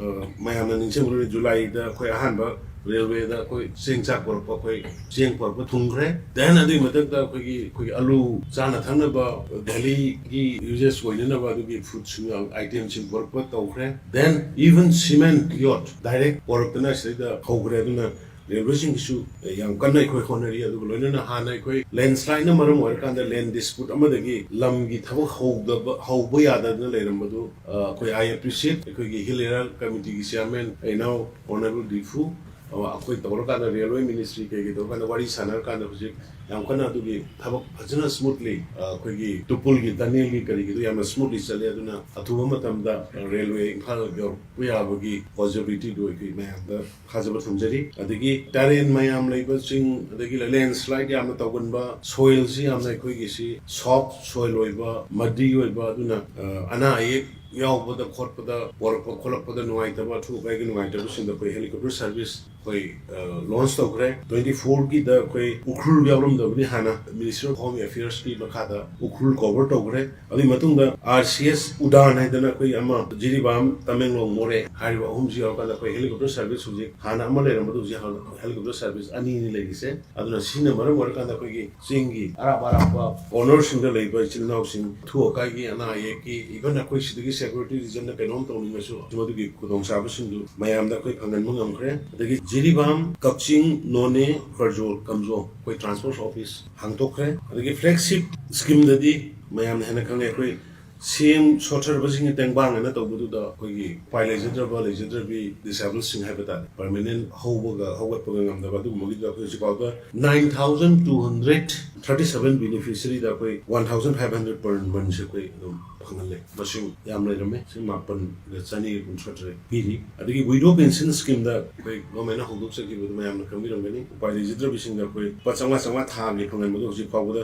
ꯑ, ꯃꯌꯥꯝꯅ ꯅꯤꯡꯁꯤꯡꯕꯗꯨꯅ ꯖꯨꯂꯥꯏꯗ ꯑꯩꯈꯣꯏ ꯑꯍꯥꯟꯕ ꯔꯦꯜꯋꯦꯗ ꯑꯩꯈꯣꯏ ꯆꯦꯡ ꯆꯥꯛ ꯄꯣꯔꯛꯄ ꯑꯩꯈꯣꯏ ꯆꯦꯡ ꯄꯣꯔꯛꯄ ꯊꯨꯡꯈ꯭ꯔꯦ꯫ ꯗꯦꯟ ꯑꯗꯨꯒꯤ ꯃꯊꯛꯇ ꯑꯩꯈꯣꯏꯒꯤ, ꯑꯩꯈꯣꯏꯒꯤ ꯑꯂꯨ ꯆꯥꯅ ꯊꯛꯅꯕ ꯗꯦꯜꯂꯤꯒꯤ ꯌꯨꯖꯦꯁ ꯑꯣꯏꯅꯅꯕ ꯑꯗꯨꯒꯤ ꯐꯨꯗꯁꯤꯡ ꯑꯥꯏꯇꯦꯝꯁꯤꯡ ꯄꯣꯔꯛꯄ ꯇꯧꯈ꯭ꯔꯦ꯫ ꯗꯦꯟ ꯏꯚꯟ ꯁꯤꯃꯦꯟ ꯌꯣꯠ ꯗꯥꯏꯔꯦꯛ ꯄꯣꯔꯛꯇꯅ ꯁꯤꯗꯩꯗ ꯍꯧꯈ꯭ꯔꯦ꯫ ꯑꯗꯨꯅ ꯔꯦꯜꯋꯦꯁꯤꯡꯒꯤꯁꯨ ꯌꯥꯝ ꯀꯟꯅ ꯑꯩꯈꯣꯏ ꯍꯣꯠꯅꯔꯤ꯫ ꯑꯗꯨꯒ ꯂꯣꯏꯅꯅ ꯍꯥꯟꯅ ꯑꯩꯈꯣꯏ ꯂꯦꯟꯁ꯭ꯂꯥꯏꯗꯅ ꯃꯔꯝ ꯑꯣꯏꯔꯀꯥꯟꯗ ꯂꯦꯟ ꯗꯤꯁꯄ꯭ꯌꯨꯠ ꯑꯃꯗꯒꯤ ꯂꯝꯒꯤ ꯊꯕꯛ ꯍꯧꯗꯕ, ꯍꯧꯕ ꯌꯥꯗꯗꯅ ꯂꯩꯔꯝꯕꯗꯨ, ꯑ, ꯑꯩꯈꯣꯏ I appreciate ꯑꯩꯈꯣꯏꯒꯤ ꯍꯤꯜ ꯑꯦꯔꯤꯌꯥ ꯀꯃꯤꯇꯤꯒꯤ ꯆꯤꯌꯥꯔꯃꯦꯟ ꯑꯩꯅꯥꯎ ꯑꯣꯅꯔꯦꯕꯜ ꯗꯤꯐꯨ, ꯑ, ꯑꯩꯈꯣꯏ ꯇꯧꯔꯀꯥꯟꯗ ꯔꯦꯜꯋꯦ ꯃꯤꯅꯤꯁꯇ꯭ꯔꯤ ꯀꯩꯀꯩ ꯇꯧꯔꯀꯥꯟꯗ ꯋꯥꯔꯤ ꯁꯥꯟꯅꯔꯀꯥꯟꯗ ꯍꯧꯖꯤꯛ ꯌꯥꯝ ꯀꯟꯅ ꯑꯗꯨꯒꯤ ꯊꯕꯛ ꯐꯖꯅ ꯁ꯭ꯃꯨꯠꯂꯤ, ꯑ, ꯑꯩꯈꯣꯏꯒꯤ ꯇꯨꯄꯨꯜꯒꯤ ꯇꯅꯦꯜꯒꯤ ꯀꯔꯤꯒꯤꯗꯣ ꯌꯥꯝꯅ ꯁ꯭ꯃꯨꯠꯂꯤ ꯆꯠꯂꯦ꯫ ꯑꯗꯨꯅ ꯑꯊꯨꯕ ꯃꯇꯝꯗ ꯔꯦꯜꯋꯦ ꯏꯝꯐꯥꯜ ꯌꯧꯔꯛꯄ ꯌꯥꯕꯒꯤ ꯄꯣꯖꯤꯕꯤꯂꯤꯇꯤꯗꯨ ꯑꯩꯈꯣꯏ ꯃꯌꯥꯝꯗ ꯊꯥꯖꯕ ꯊꯝꯖꯔꯤ꯫ ꯑꯗꯒꯤ ꯇꯔꯦꯟ ꯃꯌꯥꯝ ꯂꯩꯕꯁꯤꯡ, ꯑꯗꯒꯤ ꯂꯦꯟꯁ꯭ꯂꯥꯏꯗ ꯌꯥꯝꯅ ꯇꯧꯒꯟꯕ, ꯁꯣꯏꯜꯁꯤ ꯌꯥꯝꯅ ꯑꯩꯈꯣꯏꯒꯤꯁꯤ ꯁꯣꯐ ꯁꯣꯏꯜ ꯑꯣꯏꯕ, ꯃꯗꯤ ꯑꯣꯏꯕ, ꯑꯗꯨꯅ, ꯑ, ꯑꯅꯥ ꯑꯌꯦꯛ ꯌꯥꯎꯕꯗ ꯈꯣꯠꯄꯗ, ꯄꯣꯔꯛꯄ ꯈꯣꯠꯂꯛꯄꯗ ꯅꯨꯡꯉꯥꯏꯇꯕ, ꯑꯊꯨ ꯑꯀꯥꯏꯒꯤ ꯅꯨꯡꯉꯥꯏꯇꯕꯁꯤꯡꯗ ꯑꯩꯈꯣꯏ ꯍꯦꯂꯤꯀꯣꯞꯇꯔ ꯁꯥꯔꯚꯤꯁ ꯑꯩꯈꯣꯏ, ꯑ, ꯂꯣꯟꯆ ꯇꯧꯈ꯭ꯔꯦ꯫ ꯇ꯭ꯋꯦꯟꯇꯤ ꯐꯣꯔꯒꯤꯗ ꯑꯩꯈꯣꯏ ꯎꯈ꯭ꯔꯨꯜ ꯌꯥꯎꯔꯝꯗꯕꯅꯤ ꯍꯥꯟꯅ, ꯃꯤꯅꯤꯁꯇ꯭ꯔꯤ ꯑꯣꯐ ꯍꯣꯝ ꯑꯦꯐꯤꯌꯔꯁꯀꯤ ꯃꯈꯥꯗ ꯎꯈ꯭ꯔꯨꯜ ꯀꯣꯚꯔ ꯇꯧꯈ꯭ꯔꯦ꯫ ꯑꯗꯨꯒꯤ ꯃꯇꯨꯡꯗ ꯑꯥꯔ ꯁꯤ ꯑꯦꯁ ꯎꯗꯥꯟ ꯍꯥꯏꯗꯅ ꯑꯩꯈꯣꯏ ꯑꯃ ꯖꯤꯔꯤꯕꯥꯝ, ꯇꯃꯦꯡꯂꯣꯡ, ꯃꯣꯔꯦ ꯍꯥꯏꯔꯤꯕ ꯑꯍꯨꯝꯁꯤ ꯌꯥꯎꯔꯀꯥꯟꯗ ꯑꯩꯈꯣꯏ ꯍꯦꯂꯤꯀꯣꯞꯇꯔ ꯁꯥꯔꯚꯤꯁ ꯍꯧꯖꯤꯛ ꯍꯥꯟꯅ ꯑꯃ ꯂꯩꯔꯝꯕꯗꯨ ꯍꯧꯖꯤꯛ ꯍꯦꯂꯤꯀꯣꯞꯇꯔ ꯁꯥꯔꯚꯤꯁ ꯑꯅꯤꯅꯤ ꯂꯩꯔꯤꯁꯦ꯫ ꯑꯗꯨꯅ ꯁꯤꯅ ꯃꯔꯝ ꯑꯣꯏꯔꯀꯥꯟꯗ ꯑꯩꯈꯣꯏꯒꯤ ꯆꯤꯡꯒꯤ ꯑꯔꯥꯞ ꯑꯔꯥꯞꯄ ꯀꯣꯔꯅꯔꯁꯤꯡꯗ ꯂꯩꯕ ꯏꯆꯤꯜ ꯏꯅꯥꯎꯁꯤꯡ ꯑꯊꯨ ꯑꯀꯥꯏꯒꯤ ꯑꯅꯥ ꯑꯌꯦꯛꯀꯤ, ꯏꯚꯟ ꯑꯩꯈꯣꯏ ꯁꯤꯗꯒꯤ ꯁꯦꯀ꯭ꯌꯨꯔꯤꯇꯤ ꯔꯤꯖꯟꯗ ꯀꯩꯅꯣꯝ ꯇꯧꯅꯤꯡꯉꯁꯨ ꯃꯗꯨꯒꯤ ꯈꯨꯗꯣꯡꯆꯥꯕꯁꯤꯡꯗꯨ ꯃꯌꯥꯝꯗ ꯑꯩꯈꯣꯏ ꯐꯪꯍꯟꯕ ꯉꯝꯈ꯭ꯔꯦ꯫ ꯑꯗꯒꯤ ꯖꯤꯔꯤꯕꯥꯝ, ꯀꯛꯆꯤꯡ, ꯅꯣꯅꯦ, ꯐꯔꯖꯣꯜ, ꯀꯝꯖꯣꯡ ꯑꯩꯈꯣꯏ ꯇ꯭ꯔꯥꯟꯁꯄꯣꯔꯠ ꯑꯣꯐꯤꯁ ꯍꯥꯡꯗꯣꯛꯈ꯭ꯔꯦ꯫ ꯑꯗꯒꯤ ꯐ꯭ꯂꯦꯒꯁꯤꯞ ꯁ꯭ꯀꯤꯝꯗꯗꯤ ꯃꯌꯥꯝꯅ ꯍꯦꯟꯅ ꯈꯪꯉꯦ, ꯑꯩꯈꯣꯏ ꯁꯤ ꯑꯦꯝ ꯁꯣꯠꯊꯔꯕꯁꯤꯡꯒꯤ ꯇꯦꯡꯕꯥꯡ ꯑꯅ ꯇꯧꯕꯗꯨꯗ ꯑꯩꯈꯣꯏꯒꯤ ꯎꯄꯥꯏ ꯂꯩꯖꯗ꯭ꯔꯕ, ꯂꯩꯖꯗ꯭ꯔꯕꯤ ꯗꯤꯁꯑꯦꯕꯜꯁꯤꯡ ꯍꯥꯏꯕ ꯇꯥꯔꯦ, ꯄꯔꯃꯅꯦꯟ ꯍꯧꯕꯒ ꯍꯧꯒꯠꯄꯒ ꯉꯝꯗꯕ, ꯑꯗꯨꯒꯨꯝꯕꯒꯤꯗ ꯑꯩꯈꯣꯏ ꯍꯧꯖꯤꯛꯐꯥꯎꯗ nine thousand two hundred thirty seven ꯕꯤꯅꯤꯐꯤꯁꯔꯤꯗ ꯑꯩꯈꯣꯏ one thousand five hundred per monthꯁꯦ ꯑꯩꯈꯣꯏ ꯑꯗꯨꯝ ꯐꯪꯍꯜꯂꯦ꯫ ꯃꯁꯤꯡ ꯌꯥꯝ ꯂꯩꯔꯝꯃꯦ, ꯁꯤ ꯃꯥꯄꯟꯒ ꯆꯅꯤꯒ ꯀꯨꯟꯊ꯭ꯔꯥ ꯇꯔꯦꯠ ꯄꯤꯔꯤ꯫ ꯑꯗꯒꯤ ꯋꯤꯗꯣ ꯄꯦꯟꯁꯤꯜ ꯁ꯭ꯀꯤꯝꯗ ꯑꯩꯈꯣꯏ ꯒꯣꯔꯃꯦꯟꯅ ꯍꯧꯗꯣꯛꯆꯈꯤꯕꯗꯨ ꯃꯌꯥꯝꯅ ꯈꯪꯕꯤꯔꯝꯒꯅꯤ꯫ ꯎꯄꯥꯏ ꯂꯩꯖꯗ꯭ꯔꯕꯁꯤꯡꯗ ꯑꯩꯈꯣꯏ ꯂꯨꯄꯥ ꯆꯥꯝꯃꯉꯥ ꯆꯥꯝꯃꯉꯥ ꯊꯥꯒꯤ ꯐꯪꯍꯟꯕꯗꯣ ꯍꯧꯖꯤꯛ ꯐꯥꯎꯕꯗ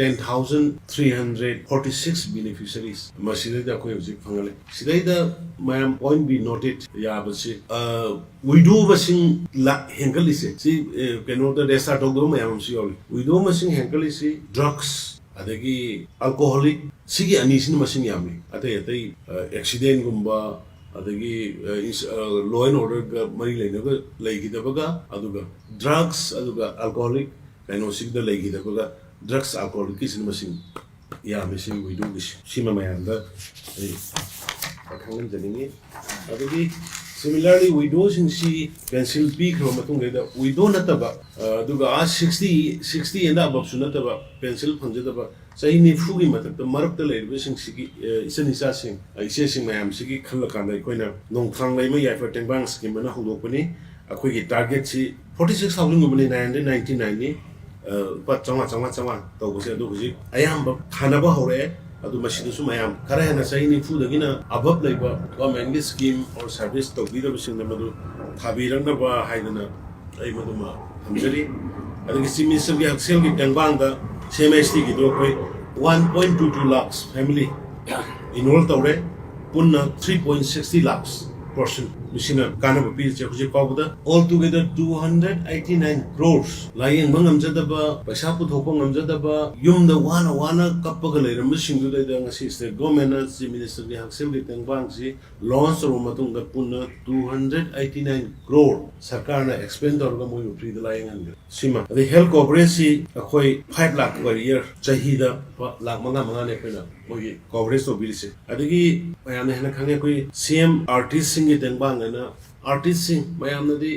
ten thousand three hundred forty six beneficiaries ꯃꯁꯤꯗꯩꯗ ꯑꯩꯈꯣꯏ ꯍꯧꯖꯤꯛ ꯐꯪꯍꯜꯂꯦ꯫ ꯁꯤꯗꯩꯗ ꯃꯌꯥꯝ point be noted ꯌꯥꯕꯁꯤ, ꯋꯤꯗꯣ ꯃꯁꯤꯡ ꯂꯥꯛ ꯍꯦꯟꯒꯠꯂꯤꯁꯦ ꯁꯤ, ꯑꯦ, ꯀꯩꯅꯣꯗ ꯔꯦꯖꯤꯁꯇꯥꯔ ꯇꯧꯗꯕ ꯃꯌꯥꯝ ꯑꯃꯁꯨ ꯌꯥꯎꯔꯤ꯫ ꯋꯤꯗꯣ ꯃꯁꯤꯡ ꯍꯦꯟꯒꯠꯂꯤꯁꯤ ꯗ꯭ꯔꯒꯁ ꯑꯗꯒꯤ ꯑꯜꯀꯣꯍꯣꯂꯤꯛ, ꯁꯤꯒꯤ ꯑꯅꯤꯁꯤꯅ ꯃꯁꯤꯡ ꯌꯥꯝꯃꯤ꯫ ꯑꯇꯩ ꯑꯇꯩ, ꯑ, ꯑꯦꯛꯁꯤꯗꯦꯟꯒꯨꯝꯕ, ꯑꯗꯒꯤ, ꯑ, ꯏꯟꯁ-, ꯑ, law and orderꯒ ꯃꯔꯤ ꯂꯩꯅꯕ ꯂꯩꯈꯤꯗꯕꯒ, ꯑꯗꯨꯒ ꯗ꯭ꯔꯒꯁ, ꯑꯗꯨꯒ ꯑꯜꯀꯣꯍꯣꯂꯤꯛ ꯀꯩꯅꯣꯁꯤꯗ ꯂꯩꯈꯤꯗꯕꯒ, ꯗ꯭ꯔꯒꯁ ꯑꯜꯀꯣꯍꯣꯂꯤꯛꯀꯤꯁꯤꯅ ꯃꯁꯤꯡ ꯌꯥꯝꯃꯤ ꯁꯤ ꯋꯤꯗꯣꯒꯤꯁꯤ꯫ ꯁꯤꯃ ꯃꯌꯥꯝꯗ ꯑꯩ ꯈꯪꯍꯟꯖꯅꯤꯡꯉꯤ꯫ ꯑꯗꯒꯤ similarly ꯋꯤꯗꯣꯁꯤꯡꯁꯤ ꯄꯦꯟꯁꯤꯜ ꯄꯤꯈ꯭ꯔꯕ ꯃꯇꯨꯡꯗꯩꯗ ꯋꯤꯗꯣ ꯅꯠꯇꯕ, ꯑ, ꯑꯗꯨꯒ ꯑꯥ sixty, sixty and aboveꯁꯨ ꯅꯠꯇꯕ, ꯄꯦꯟꯁꯤꯜ ꯐꯪꯖꯗꯕ ꯆꯍꯤ ꯅꯤꯐꯨꯒꯤ ꯃꯊꯛꯇ ꯃꯔꯛꯇ ꯂꯩꯔꯤꯕꯁꯤꯡꯁꯤꯒꯤ, ꯑ, ꯏꯆꯟ ꯏꯆꯥꯁꯤꯡ, ꯑ, ꯏꯆꯦꯁꯤꯡ ꯃꯌꯥꯝꯁꯤꯒꯤ ꯈꯜꯂꯀꯥꯟꯗ ꯑꯩꯈꯣꯏꯅ ꯅꯣꯡꯊꯥꯡ ꯂꯩꯃ ꯌꯥꯏꯐ ꯇꯦꯡꯕꯥꯡ ꯁ꯭ꯀꯤꯝ ꯑꯅ ꯍꯧꯗꯣꯛꯄꯅꯤ꯫ ꯑꯩꯈꯣꯏꯒꯤ ꯇꯥꯔꯒꯦꯠꯁꯤ forty six thousandꯒꯨꯝꯕꯅꯤ, nine hundred ninety nineꯅꯤ꯫ ꯑ, ꯂꯨꯄꯥ ꯆꯥꯝꯃꯉꯥ, ꯆꯥꯝꯃꯉꯥ, ꯆꯥꯝꯃꯉꯥ ꯇꯧꯕꯁꯦ ꯑꯗꯨ ꯍꯧꯖꯤꯛ ꯑꯌꯥꯝꯕ ꯊꯥꯅꯕ ꯍꯧꯔꯛꯑꯦ꯫ ꯑꯗꯨ ꯃꯁꯤꯗꯁꯨ ꯃꯌꯥꯝ ꯈꯔ ꯍꯦꯟꯅ ꯆꯍꯤ ꯅꯤꯐꯨꯗꯒꯤꯅ above ꯂꯩꯕ ꯒꯣꯔꯃꯦꯟꯒꯤ ꯁ꯭ꯀꯤꯝ ꯑꯣꯔ ꯁꯥꯔꯚꯤꯁ ꯇꯧꯕꯤꯗꯕꯁꯤꯡꯅ ꯃꯗꯨ ꯊꯥꯕꯤꯔꯛꯅꯕ ꯍꯥꯏꯗꯅ ꯑꯩ ꯃꯗꯨꯃ ꯊꯝꯖꯔꯤ꯫ ꯑꯗꯒꯤ ꯆꯤꯐ ꯃꯤꯅꯤꯁꯇꯔꯒꯤ ꯍꯛꯁꯦꯜꯒꯤ ꯇꯦꯡꯕꯥꯡꯗ ꯁꯤ ꯑꯦꯝ ꯑꯦꯁ ꯇꯤꯒꯤꯗꯣ ꯑꯩꯈꯣꯏ one point two two lakhs family enroll ꯇꯧꯔꯦ꯫ ꯄꯨꯟꯅ three point sixty lakhs person ꯃꯁꯤꯅ ꯀꯥꯟꯅꯕ ꯄꯤꯔꯤꯁꯦ꯫ ꯍꯧꯖꯤꯛ ꯐꯥꯎꯕꯗ all together two hundred eighty nine crores, ꯂꯥꯌꯦꯡꯕ ꯉꯝꯖꯗꯕ, ꯄꯩꯁꯥ ꯄꯨꯊꯣꯛꯄ ꯉꯝꯖꯗꯕ, ꯌꯨꯝꯗ ꯋꯥꯅ ꯋꯥꯅ ꯀꯞꯄꯒ ꯂꯩꯔꯝꯕꯁꯤꯡꯗꯨꯗꯩꯗ ꯉꯁꯤ ꯁ꯭ꯇꯦꯠ ꯒꯣꯔꯃꯦꯟꯅ ꯆꯤꯐ ꯃꯤꯅꯤꯁꯇꯔꯒꯤ ꯍꯛꯁꯦꯜꯒꯤ ꯇꯦꯡꯕꯥꯡꯁꯤ ꯂꯣꯟꯁ ꯇꯧꯔꯕ ꯃꯇꯨꯡꯗ ꯄꯨꯟꯅ two hundred eighty nine crore ꯁꯔꯀꯥꯔꯅ ꯑꯦꯛꯁꯄꯦꯟ ꯇꯧꯔꯒ ꯃꯣꯏꯕꯨ ꯐ꯭ꯔꯤꯗ ꯂꯥꯌꯦꯡꯍꯟꯈ꯭ꯔꯦ꯫ ꯁꯤꯃ ꯑꯗꯩ ꯍꯦꯜꯊ ꯀꯣꯚꯔꯦꯖꯁꯤ ꯑꯩꯈꯣꯏ five lakh per year, ꯆꯍꯤꯗ ꯂꯨꯄꯥ ꯂꯥꯈ ꯃꯉꯥ ꯃꯉꯥꯅꯦ ꯑꯩꯈꯣꯏꯅ ꯃꯣꯏꯒꯤ ꯀꯣꯚꯔꯦꯖ ꯇꯧꯕꯤꯔꯤꯁꯦ꯫ ꯑꯗꯒꯤ ꯃꯌꯥꯝꯅ ꯍꯦꯟꯅ ꯈꯪꯉꯦ, ꯑꯩꯈꯣꯏ ꯁꯤ ꯑꯦꯝ ꯑꯥꯔꯇꯤꯁꯁꯤꯡꯒꯤ ꯇꯦꯡꯕꯥꯡ ꯍꯥꯏꯅ ꯑꯥꯔꯇꯤꯁꯁꯤꯡ ꯃꯌꯥꯝꯅꯗꯤ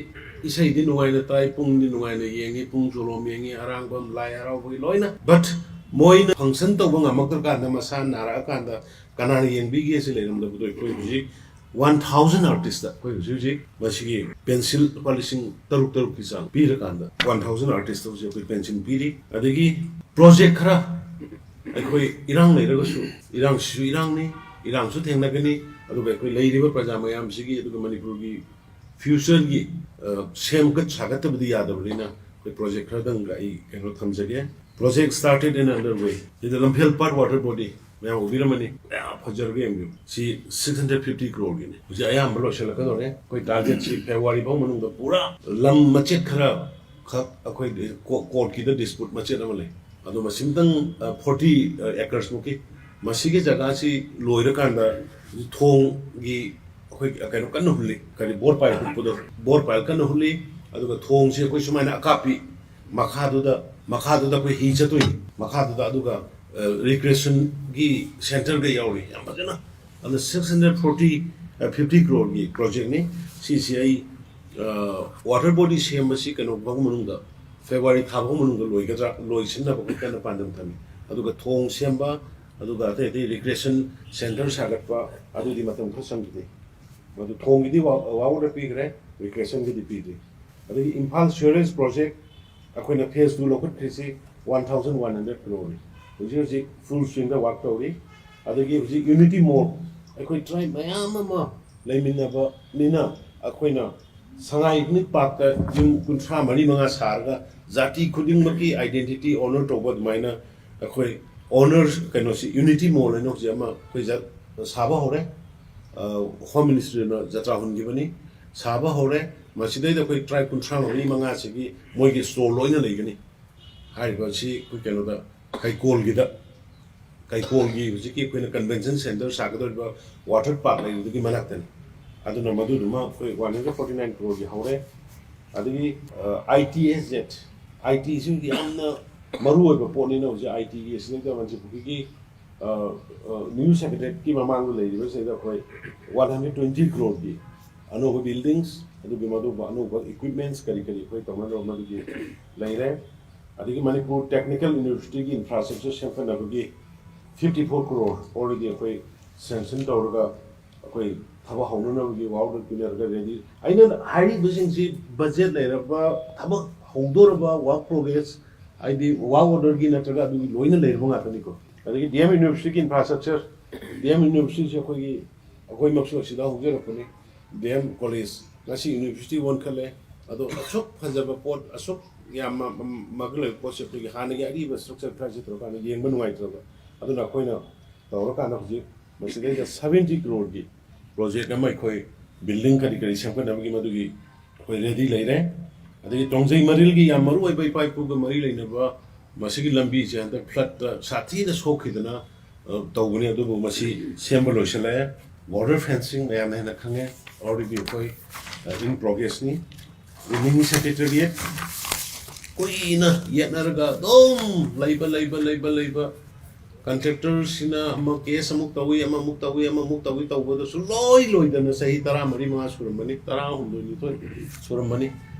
ꯏꯁꯩꯗꯤ ꯅꯨꯡꯉꯥꯏꯅ ꯇꯥꯏ, ꯄꯨꯡꯗꯤ ꯅꯨꯡꯉꯥꯏꯅ ꯌꯦꯡꯉꯤ, ꯄꯨꯡ ꯆꯣꯂꯣꯝ ꯌꯦꯡꯉꯤ, ꯑꯔꯥꯡꯕꯝ, ꯂꯥꯏ ꯍꯔꯥꯎꯕꯒꯤ ꯂꯣꯏꯅ, but ꯃꯣꯏꯅ ꯐꯪꯁꯟ ꯇꯧꯕ ꯉꯝꯃꯛꯇ꯭ꯔꯀꯥꯟꯗ, ꯃꯁꯥ ꯅꯥꯔꯛꯑꯀꯥꯟꯗ ꯀꯅꯥꯅ ꯌꯦꯡꯕꯤꯒꯦ ꯁꯤ ꯂꯩꯔꯝꯗꯕꯗꯣ, ꯑꯩꯈꯣꯏ ꯍꯧꯖꯤꯛ ꯋꯥꯟ ꯊꯥꯎꯖꯟ ꯑꯥꯔꯇꯤꯁꯇ ꯑꯩꯈꯣꯏ ꯍꯧꯖꯤꯛ ꯍꯧꯖꯤꯛ ꯃꯁꯤꯒꯤ ꯄꯦꯟꯁꯤꯜ ꯂꯨꯄꯥ ꯂꯤꯁꯤꯡ ꯇꯔꯨꯛ ꯇꯔꯨꯛꯀꯤ ꯆꯥꯡ ꯄꯤꯔꯀꯥꯟꯗ ꯋꯥꯟ ꯊꯥꯎꯖꯟ ꯑꯥꯔꯇꯤꯁꯇ ꯍꯧꯖꯤꯛ ꯑꯩꯈꯣꯏ ꯄꯦꯟꯁꯤꯜ ꯄꯤꯔꯤ꯫ ꯑꯗꯒꯤ ꯄ꯭ꯔꯣꯖꯦꯛ ꯈꯔ, ꯑꯩꯈꯣꯏ ꯏꯔꯥꯡ ꯂꯩꯔꯒꯁꯨ, ꯏꯔꯥꯡꯁꯤꯁꯨ ꯏꯔꯥꯡꯅꯤ, ꯏꯔꯥꯡꯁꯨ ꯊꯦꯡꯅꯒꯅꯤ, ꯑꯗꯨꯒ ꯑꯩꯈꯣꯏ ꯂꯩꯔꯤꯕ ꯄ꯭ꯔꯖꯥ ꯃꯌꯥꯝꯁꯤꯒꯤ, ꯑꯗꯨꯒ ꯃꯅꯤꯄꯨꯔꯒꯤ ꯐ꯭ꯌꯨꯆꯔꯒꯤ, ꯑ, ꯁꯦꯝꯒꯠ ꯁꯥꯒꯠꯇꯕꯗꯤ ꯌꯥꯗꯕꯅꯤꯅ ꯑꯩꯈꯣꯏ ꯄ꯭ꯔꯣꯖꯦꯛ ꯈꯔꯗꯪꯒ ꯑꯩ ꯀꯩꯅꯣ ꯊꯝꯖꯒꯦ꯫ Project started and underway. ꯁꯤꯗ ꯂꯝꯐꯦꯜ ꯄꯥꯠ ꯋꯥꯇꯔ ꯕꯣꯗꯤ ꯃꯌꯥꯝ ꯎꯕꯤꯔꯝꯃꯅꯤ, ꯃꯌꯥꯝ ꯐꯖꯔꯒ ꯌꯦꯡꯕꯤꯌꯨ꯫ ꯁꯤ ꯁꯤꯛꯁ ꯍꯟꯗ꯭ꯔꯦꯠ ꯐꯤꯐꯇꯤ ꯀ꯭ꯔꯣꯔꯒꯤꯅꯤ꯫ ꯍꯧꯖꯤꯛ ꯑꯌꯥꯝꯕ ꯂꯣꯏꯁꯤꯜꯂꯛꯀꯗꯧꯔꯦ꯫ ꯑꯩꯈꯣꯏ ꯇꯥꯔꯒꯦꯠꯁꯤ ꯐꯦꯕ꯭ꯔꯨꯋꯥꯔꯤ ꯐꯥꯎ ꯃꯅꯨꯡꯗ ꯄꯨꯔꯥ ꯂꯝ ꯃꯆꯦꯠ ꯈꯔ ꯈꯛ ꯑꯩꯈꯣꯏ ꯀꯣ-, ꯀꯣꯔꯠꯀꯤꯗ ꯗꯤꯁꯄ꯭ꯌꯨꯠ ꯃꯆꯦꯠ ꯑꯃ ꯂꯩ꯫ ꯑꯗꯣ ꯃꯁꯤꯝꯇꯪ, ꯑ, ꯐꯣꯔꯇꯤ, ꯑ, ꯑꯦꯀꯔꯁꯃꯨꯛꯀꯤ ꯃꯁꯤꯒꯤ ꯖꯒꯥꯁꯤ ꯂꯣꯏꯔꯀꯥꯟꯗ ꯊꯣꯡꯒꯤ ꯑꯩꯈꯣꯏ ꯀꯩꯅꯣ ꯀꯟꯅ ꯍꯨꯜꯂꯤ, ꯀꯔꯤ ꯕꯣꯔ ꯄꯥꯏꯜ ꯍꯨꯠꯄꯗꯣ, ꯕꯣꯔ ꯄꯥꯏꯜ ꯀꯟꯅ ꯍꯨꯜꯂꯤ꯫ ꯑꯗꯨꯒ ꯊꯣꯡꯁꯦ ꯑꯩꯈꯣꯏ ꯁꯨꯃꯥꯏꯅ ꯑꯀꯥꯞꯄꯤ ꯃꯈꯥꯗꯨꯗ, ꯃꯈꯥꯗꯨꯗ ꯑꯩꯈꯣꯏ ꯍꯤ ꯆꯠꯇꯣꯏꯅꯤ, ꯃꯈꯥꯗꯨꯗ꯫ ꯑꯗꯨꯒ ꯔꯤꯀ꯭ꯔꯦꯁꯟꯒꯤ ꯁꯦꯟꯇꯔꯒ ꯌꯥꯎꯔꯤ, ꯌꯥꯝ ꯐꯖꯅ꯫ ꯑꯗꯨꯅ ꯁꯤꯛꯁ ꯍꯟꯗ꯭ꯔꯦꯠ ꯐꯣꯔꯇꯤ, ꯐꯤꯐꯇꯤ ꯀ꯭ꯔꯣꯔꯒꯤ ꯄ꯭ꯔꯣꯖꯦꯛꯅꯤ꯫ ꯁꯤꯁꯤ ꯑꯩ ꯋꯥꯇꯔ ꯕꯣꯗꯤ ꯁꯦꯝꯕꯁꯤ ꯀꯩꯅꯣ ꯐꯥꯎ ꯃꯅꯨꯡꯗ, ꯐꯦꯕ꯭ꯔꯨꯋꯥꯔꯤ ꯊꯥ ꯐꯥꯎ ꯃꯅꯨꯡꯗ ꯂꯣꯏꯒꯗ꯭ꯔꯥ, ꯂꯣꯏꯁꯤꯟꯅꯕ ꯑꯩꯈꯣꯏ ꯀꯟꯅ ꯄꯥꯟꯗꯝ ꯊꯝꯃꯤ꯫ ꯑꯗꯨꯒ ꯊꯣꯡ ꯁꯦꯝꯕ, ꯑꯗꯨꯒ ꯑꯇꯩ ꯑꯇꯩ ꯔꯤꯀ꯭ꯔꯦꯁꯟ ꯁꯦꯟꯇꯔ ꯁꯥꯒꯠꯄ, ꯑꯗꯨꯗꯤ ꯃꯇꯝ ꯈꯔ ꯆꯪꯈꯤꯅꯤ꯫ ꯃꯗꯨ ꯊꯣꯡꯒꯤꯗꯤ ꯋꯥ-, ꯋꯥ ꯑꯣꯔꯗꯔ ꯄꯤꯈ꯭ꯔꯦ, ꯔꯤꯀ꯭ꯔꯦꯁꯟꯒꯤꯗꯤ ꯄꯤꯗ꯭ꯔꯤ꯫ ꯑꯗꯒꯤ ꯏꯝꯐꯥꯜ ꯁꯤꯋꯔꯦꯖ ꯄ꯭ꯔꯣꯖꯦꯛ ꯑꯩꯈꯣꯏꯅ ꯐꯦꯁ ꯇꯨ ꯂꯧꯈꯠꯈ꯭ꯔꯤꯁꯤ ꯋꯥꯟ ꯊꯥꯎꯖꯟ ꯋꯥꯟ ꯍꯟꯗ꯭ꯔꯦꯠ ꯀ꯭ꯔꯣꯔꯅꯤ꯫ ꯍꯧꯖꯤꯛ ꯍꯧꯖꯤꯛ ꯐꯨꯜ ꯁ꯭ꯋꯤꯡꯗ ꯋꯥꯔꯛ ꯇꯧꯔꯤ꯫ ꯑꯗꯒꯤ ꯍꯧꯖꯤꯛ ꯌꯨꯅꯤꯇꯤ ꯃꯣꯜ, ꯑꯩꯈꯣꯏ ꯇ꯭ꯔꯥꯏꯕ ꯃꯌꯥꯝ ꯑꯃ ꯂꯩꯃꯤꯟꯅꯕꯅꯤꯅ, ꯑꯩꯈꯣꯏꯅ ꯁꯉꯥꯏ ꯏꯊꯅꯤꯛ ꯄꯥꯔꯛꯇ ꯌꯨꯝ ꯀꯨꯟꯊ꯭ꯔꯥ ꯃꯔꯤ ꯃꯉꯥ ꯁꯥꯔꯒ ꯖꯥꯇꯤ ꯈꯨꯗꯤꯡꯃꯛꯀꯤ ꯑꯥꯏꯗꯦꯟꯇꯤꯇꯤ ꯑꯣꯅꯔ ꯇꯧꯕ ꯑꯗꯨꯃꯥꯏꯅ ꯑꯩꯈꯣꯏ ꯑꯣꯅꯔ ꯀꯩꯅꯣꯁꯤ, ꯌꯨꯅꯤꯇꯤ ꯃꯣꯜ ꯍꯥꯏꯅ ꯍꯧꯖꯤꯛ ꯑꯃ ꯑꯩꯈꯣꯏ ꯖ-, ꯁꯥꯕ ꯍꯧꯔꯦ꯫ ꯑ, ꯍꯣꯝ ꯃꯤꯅꯤꯁꯇ꯭ꯔꯤꯅ ꯖꯇ꯭ꯔꯥ ꯍꯨꯟꯈꯤꯕꯅꯤ, ꯁꯥꯕ ꯍꯧꯔꯦ꯫ ꯃꯁꯤꯗꯩꯗ ꯑꯩꯈꯣꯏ ꯇ꯭ꯔꯥꯏꯕ ꯀꯨꯟꯊ꯭ꯔꯥ ꯃꯔꯤ ꯃꯉꯥꯁꯤꯒꯤ ꯃꯣꯏꯒꯤ ꯁ꯭ꯇꯣꯔ ꯂꯣꯏꯅ ꯂꯩꯒꯅꯤ꯫ ꯍꯥꯏꯔꯤꯕ ꯑꯁꯤ ꯑꯩꯈꯣꯏ ꯀꯩꯅꯣꯗ, ꯀꯩꯀꯣꯜꯒꯤꯗ, ꯀꯩꯀꯣꯜꯒꯤ ꯍꯧꯖꯤꯛꯀꯤ ꯑꯩꯈꯣꯏꯅ ꯀꯟꯚꯦꯟꯁꯟ ꯁꯦꯟꯇꯔ ꯁꯥꯒꯗꯧꯔꯤꯕ ꯋꯥꯇꯔ ꯄꯥꯔꯛ ꯂꯩꯕꯗꯨꯒꯤ ꯃꯅꯥꯛꯇꯅꯤ꯫ ꯑꯗꯨꯅ ꯃꯗꯨꯗꯨꯃ ꯑꯩꯈꯣꯏ ꯋꯥꯟ ꯍꯟꯗ꯭ꯔꯦꯠ ꯐꯣꯔꯇꯤ ꯅꯥꯏꯟ ꯀ꯭ꯔꯣꯔꯒꯤ ꯍꯧꯔꯦ꯫ ꯑꯗꯒꯤ, ꯑ, ꯑꯥꯏ ꯇꯤ ꯑꯦꯁ ꯖꯦꯠ, ꯑꯥꯏ ꯇꯤꯁꯨ ꯌꯥꯝꯅ ꯃꯔꯨ ꯑꯣꯏꯕ ꯄꯣꯠꯅꯤꯅ ꯍꯧꯖꯤꯛ ꯑꯥꯏ ꯇꯤꯒꯤ ꯑꯁꯤꯗꯩꯗ ꯃꯟꯇ꯭ꯔꯤ ꯄꯨꯈ꯭ꯔꯤꯒꯤ, ꯑ, ꯑ, ꯅ꯭ꯌꯨ ꯁꯦꯀ꯭ꯔꯦꯇꯔꯤꯌꯦꯠꯀꯤ ꯃꯃꯥꯡꯗ ꯂꯩꯔꯤꯕꯁꯤꯗ ꯑꯩꯈꯣꯏ ꯋꯥꯟ ꯍꯟꯗ꯭ꯔꯦꯠ ꯇ꯭ꯋꯦꯟꯇꯤ ꯀ꯭ꯔꯣꯔꯒꯤ ꯑꯅꯧꯕ ꯕꯤꯜꯗꯤꯡꯁ, ꯑꯗꯨꯒꯤ ꯃꯗꯨ ꯑꯅꯧꯕ ꯏꯀ꯭ꯋꯤꯞꯃꯦꯟꯁ ꯀꯔꯤ ꯀꯔꯤ ꯑꯩꯈꯣꯏ ꯇꯧꯅꯅꯕ ꯃꯗꯨꯒꯤ ꯂꯩꯔꯦ꯫ ꯑꯗꯒꯤ ꯃꯅꯤꯄꯨꯔ ꯇꯦꯛꯅꯤꯀꯦꯜ ꯌꯨꯅꯤꯚꯔꯁꯤꯇꯤꯒꯤ ꯏꯟꯐ꯭ꯔꯥꯁ꯭ꯇ꯭ꯔꯛꯆꯔ ꯁꯦꯝꯒꯠꯅꯕꯒꯤ ꯐꯤꯐꯇꯤ ꯐꯣꯔ ꯀ꯭ꯔꯣꯔ ꯑꯣꯜꯔꯦꯗꯤ ꯑꯩꯈꯣꯏ ꯁꯦꯡꯁꯟ ꯇꯧꯔꯒ ꯑꯩꯈꯣꯏ ꯊꯕꯛ ꯍꯧꯅꯅꯕꯒꯤ ꯋꯥꯔꯜꯗ ꯄꯤꯅꯔꯒ ꯔꯦꯗꯤ꯫ ꯑꯩꯅ ꯍꯥꯏꯔꯤꯕꯁꯤꯡꯁꯤ ꯕꯖꯦꯠ ꯂꯩꯔꯕ, ꯊꯕꯛ ꯍꯧꯗꯣꯔꯕ, ꯋꯥꯔꯛ ꯄ꯭ꯔꯣꯒ꯭ꯔꯦꯁ, ꯍꯥꯏꯗꯤ ꯋꯥꯔꯛ ꯑꯣꯔꯗꯔꯒꯤ ꯅꯠꯇ꯭ꯔꯒ ꯑꯗꯨꯒꯤ ꯂꯣꯏꯅ ꯂꯩꯔꯕ ꯉꯥꯛꯇꯅꯤꯀꯣ꯫ ꯑꯗꯒꯤ ꯗꯤ ꯑꯦꯝ ꯌꯨꯅꯤꯚꯔꯁꯤꯇꯤꯒꯤ ꯏꯟꯐ꯭ꯔꯥꯁ꯭ꯇ꯭ꯔꯛꯆꯔ, ꯗꯤ ꯑꯦꯝ ꯌꯨꯅꯤꯚꯔꯁꯤꯇꯤꯁꯦ ꯑꯩꯈꯣꯏꯒꯤ, ꯑꯩꯈꯣꯏꯃꯛꯁꯨ ꯑꯁꯤꯗ ꯍꯧꯖꯔꯛꯄꯅꯤ꯫ ꯗꯤ ꯑꯦꯝ ꯀꯣꯂꯦꯖ ꯉꯁꯤ ꯌꯨꯅꯤꯚꯔꯁꯤꯇꯤ ꯑꯣꯟꯈꯠꯂꯦ꯫ ꯑꯗꯣ ꯑꯁꯨꯛ ꯐꯖꯕ ꯄꯣꯠ, ꯑꯁꯨꯛ ꯌꯥꯝꯅ ꯃꯒꯨꯟ ꯂꯩꯕ ꯄꯣꯠꯁꯦ ꯑꯩꯈꯣꯏꯒꯤ ꯍꯥꯟꯅꯒꯤ ꯑꯔꯤꯕ ꯏꯁꯇ꯭ꯔꯛꯆꯔ ꯈꯔꯁꯦ ꯇꯧꯔꯀꯥꯟꯗ ꯌꯦꯡꯕ ꯅꯨꯡꯉꯥꯏꯇ꯭ꯔꯕ꯫ ꯑꯗꯨꯅ ꯑꯩꯈꯣꯏꯅ ꯇꯧꯔꯀꯥꯟꯗ ꯍꯧꯖꯤꯛ ꯃꯁꯤꯗꯩꯗ ꯁꯚꯦꯟꯇꯤ ꯀ꯭ꯔꯣꯔꯒꯤ ꯄ꯭ꯔꯣꯖꯦꯛ ꯑꯃ ꯑꯩꯈꯣꯏ ꯕꯤꯜꯗꯤꯡ ꯀꯔꯤ ꯀꯔꯤ ꯁꯦꯝꯒꯠꯅꯕꯒꯤ ꯃꯗꯨꯒꯤ ꯑꯩꯈꯣꯏ ꯔꯦꯗꯤ ꯂꯩꯔꯦ꯫ ꯑꯗꯒꯤ ꯇꯣꯡꯖꯩ ꯃꯔꯤꯜꯒꯤ ꯌꯥꯝ ꯃꯔꯨ ꯑꯣꯏꯕ ꯏꯄꯥ ꯏꯄꯨꯒ ꯃꯔꯤ ꯂꯩꯅꯕ ꯃꯁꯤꯒꯤ ꯂꯝꯕꯤꯁꯦ ꯍꯟꯗꯛ ꯐ꯭ꯂꯠꯇ ꯁꯥꯊꯤꯅ ꯁꯣꯛꯈꯤꯗꯅ, ꯑ, ꯇꯧꯕꯅꯤ꯫ ꯑꯗꯨꯕꯨ ꯃꯁꯤ ꯁꯦꯝꯕ ꯂꯣꯏꯁꯤꯜꯂꯛꯑꯦ꯫ ꯕꯣꯔꯗꯔ ꯐꯦꯟꯁꯤꯡ ꯃꯌꯥꯝꯅ ꯍꯦꯟꯅ ꯈꯪꯉꯦ꯫ ꯑꯣꯜꯔꯦꯗꯤ ꯑꯩꯈꯣꯏ, ꯑ, in progressꯅꯤ꯫ ꯃꯤꯅꯤ ꯁꯦꯀ꯭ꯔꯦꯇꯔꯤꯌꯦꯠ ꯀꯨꯏꯅ ꯌꯦꯠꯅꯔꯒ ꯑꯗꯨꯝ ꯂꯩꯕ, ꯂꯩꯕ, ꯂꯩꯕ, ꯂꯩꯕ꯫ ꯀꯟꯇ꯭ꯔꯦꯛꯇꯔꯁꯤꯅ ꯑꯃ ꯀꯦꯁ ꯑꯃꯨꯛ ꯇꯧꯏ, ꯑꯃꯃꯨꯛ ꯇꯧꯏ, ꯑꯃꯃꯨꯛ ꯇꯧꯏ, ꯇꯧꯕꯗꯁꯨ ꯂꯣꯏ ꯂꯣꯏꯗꯅ ꯆꯍꯤ ꯇꯔꯥꯃꯔꯤ ꯃꯉꯥ ꯁꯨꯔꯝꯃꯅꯤ, ꯇꯔꯥꯍꯨꯝꯗꯣꯏ ꯅꯤꯊꯣꯏ ꯁꯨꯔꯝꯃꯅꯤ꯫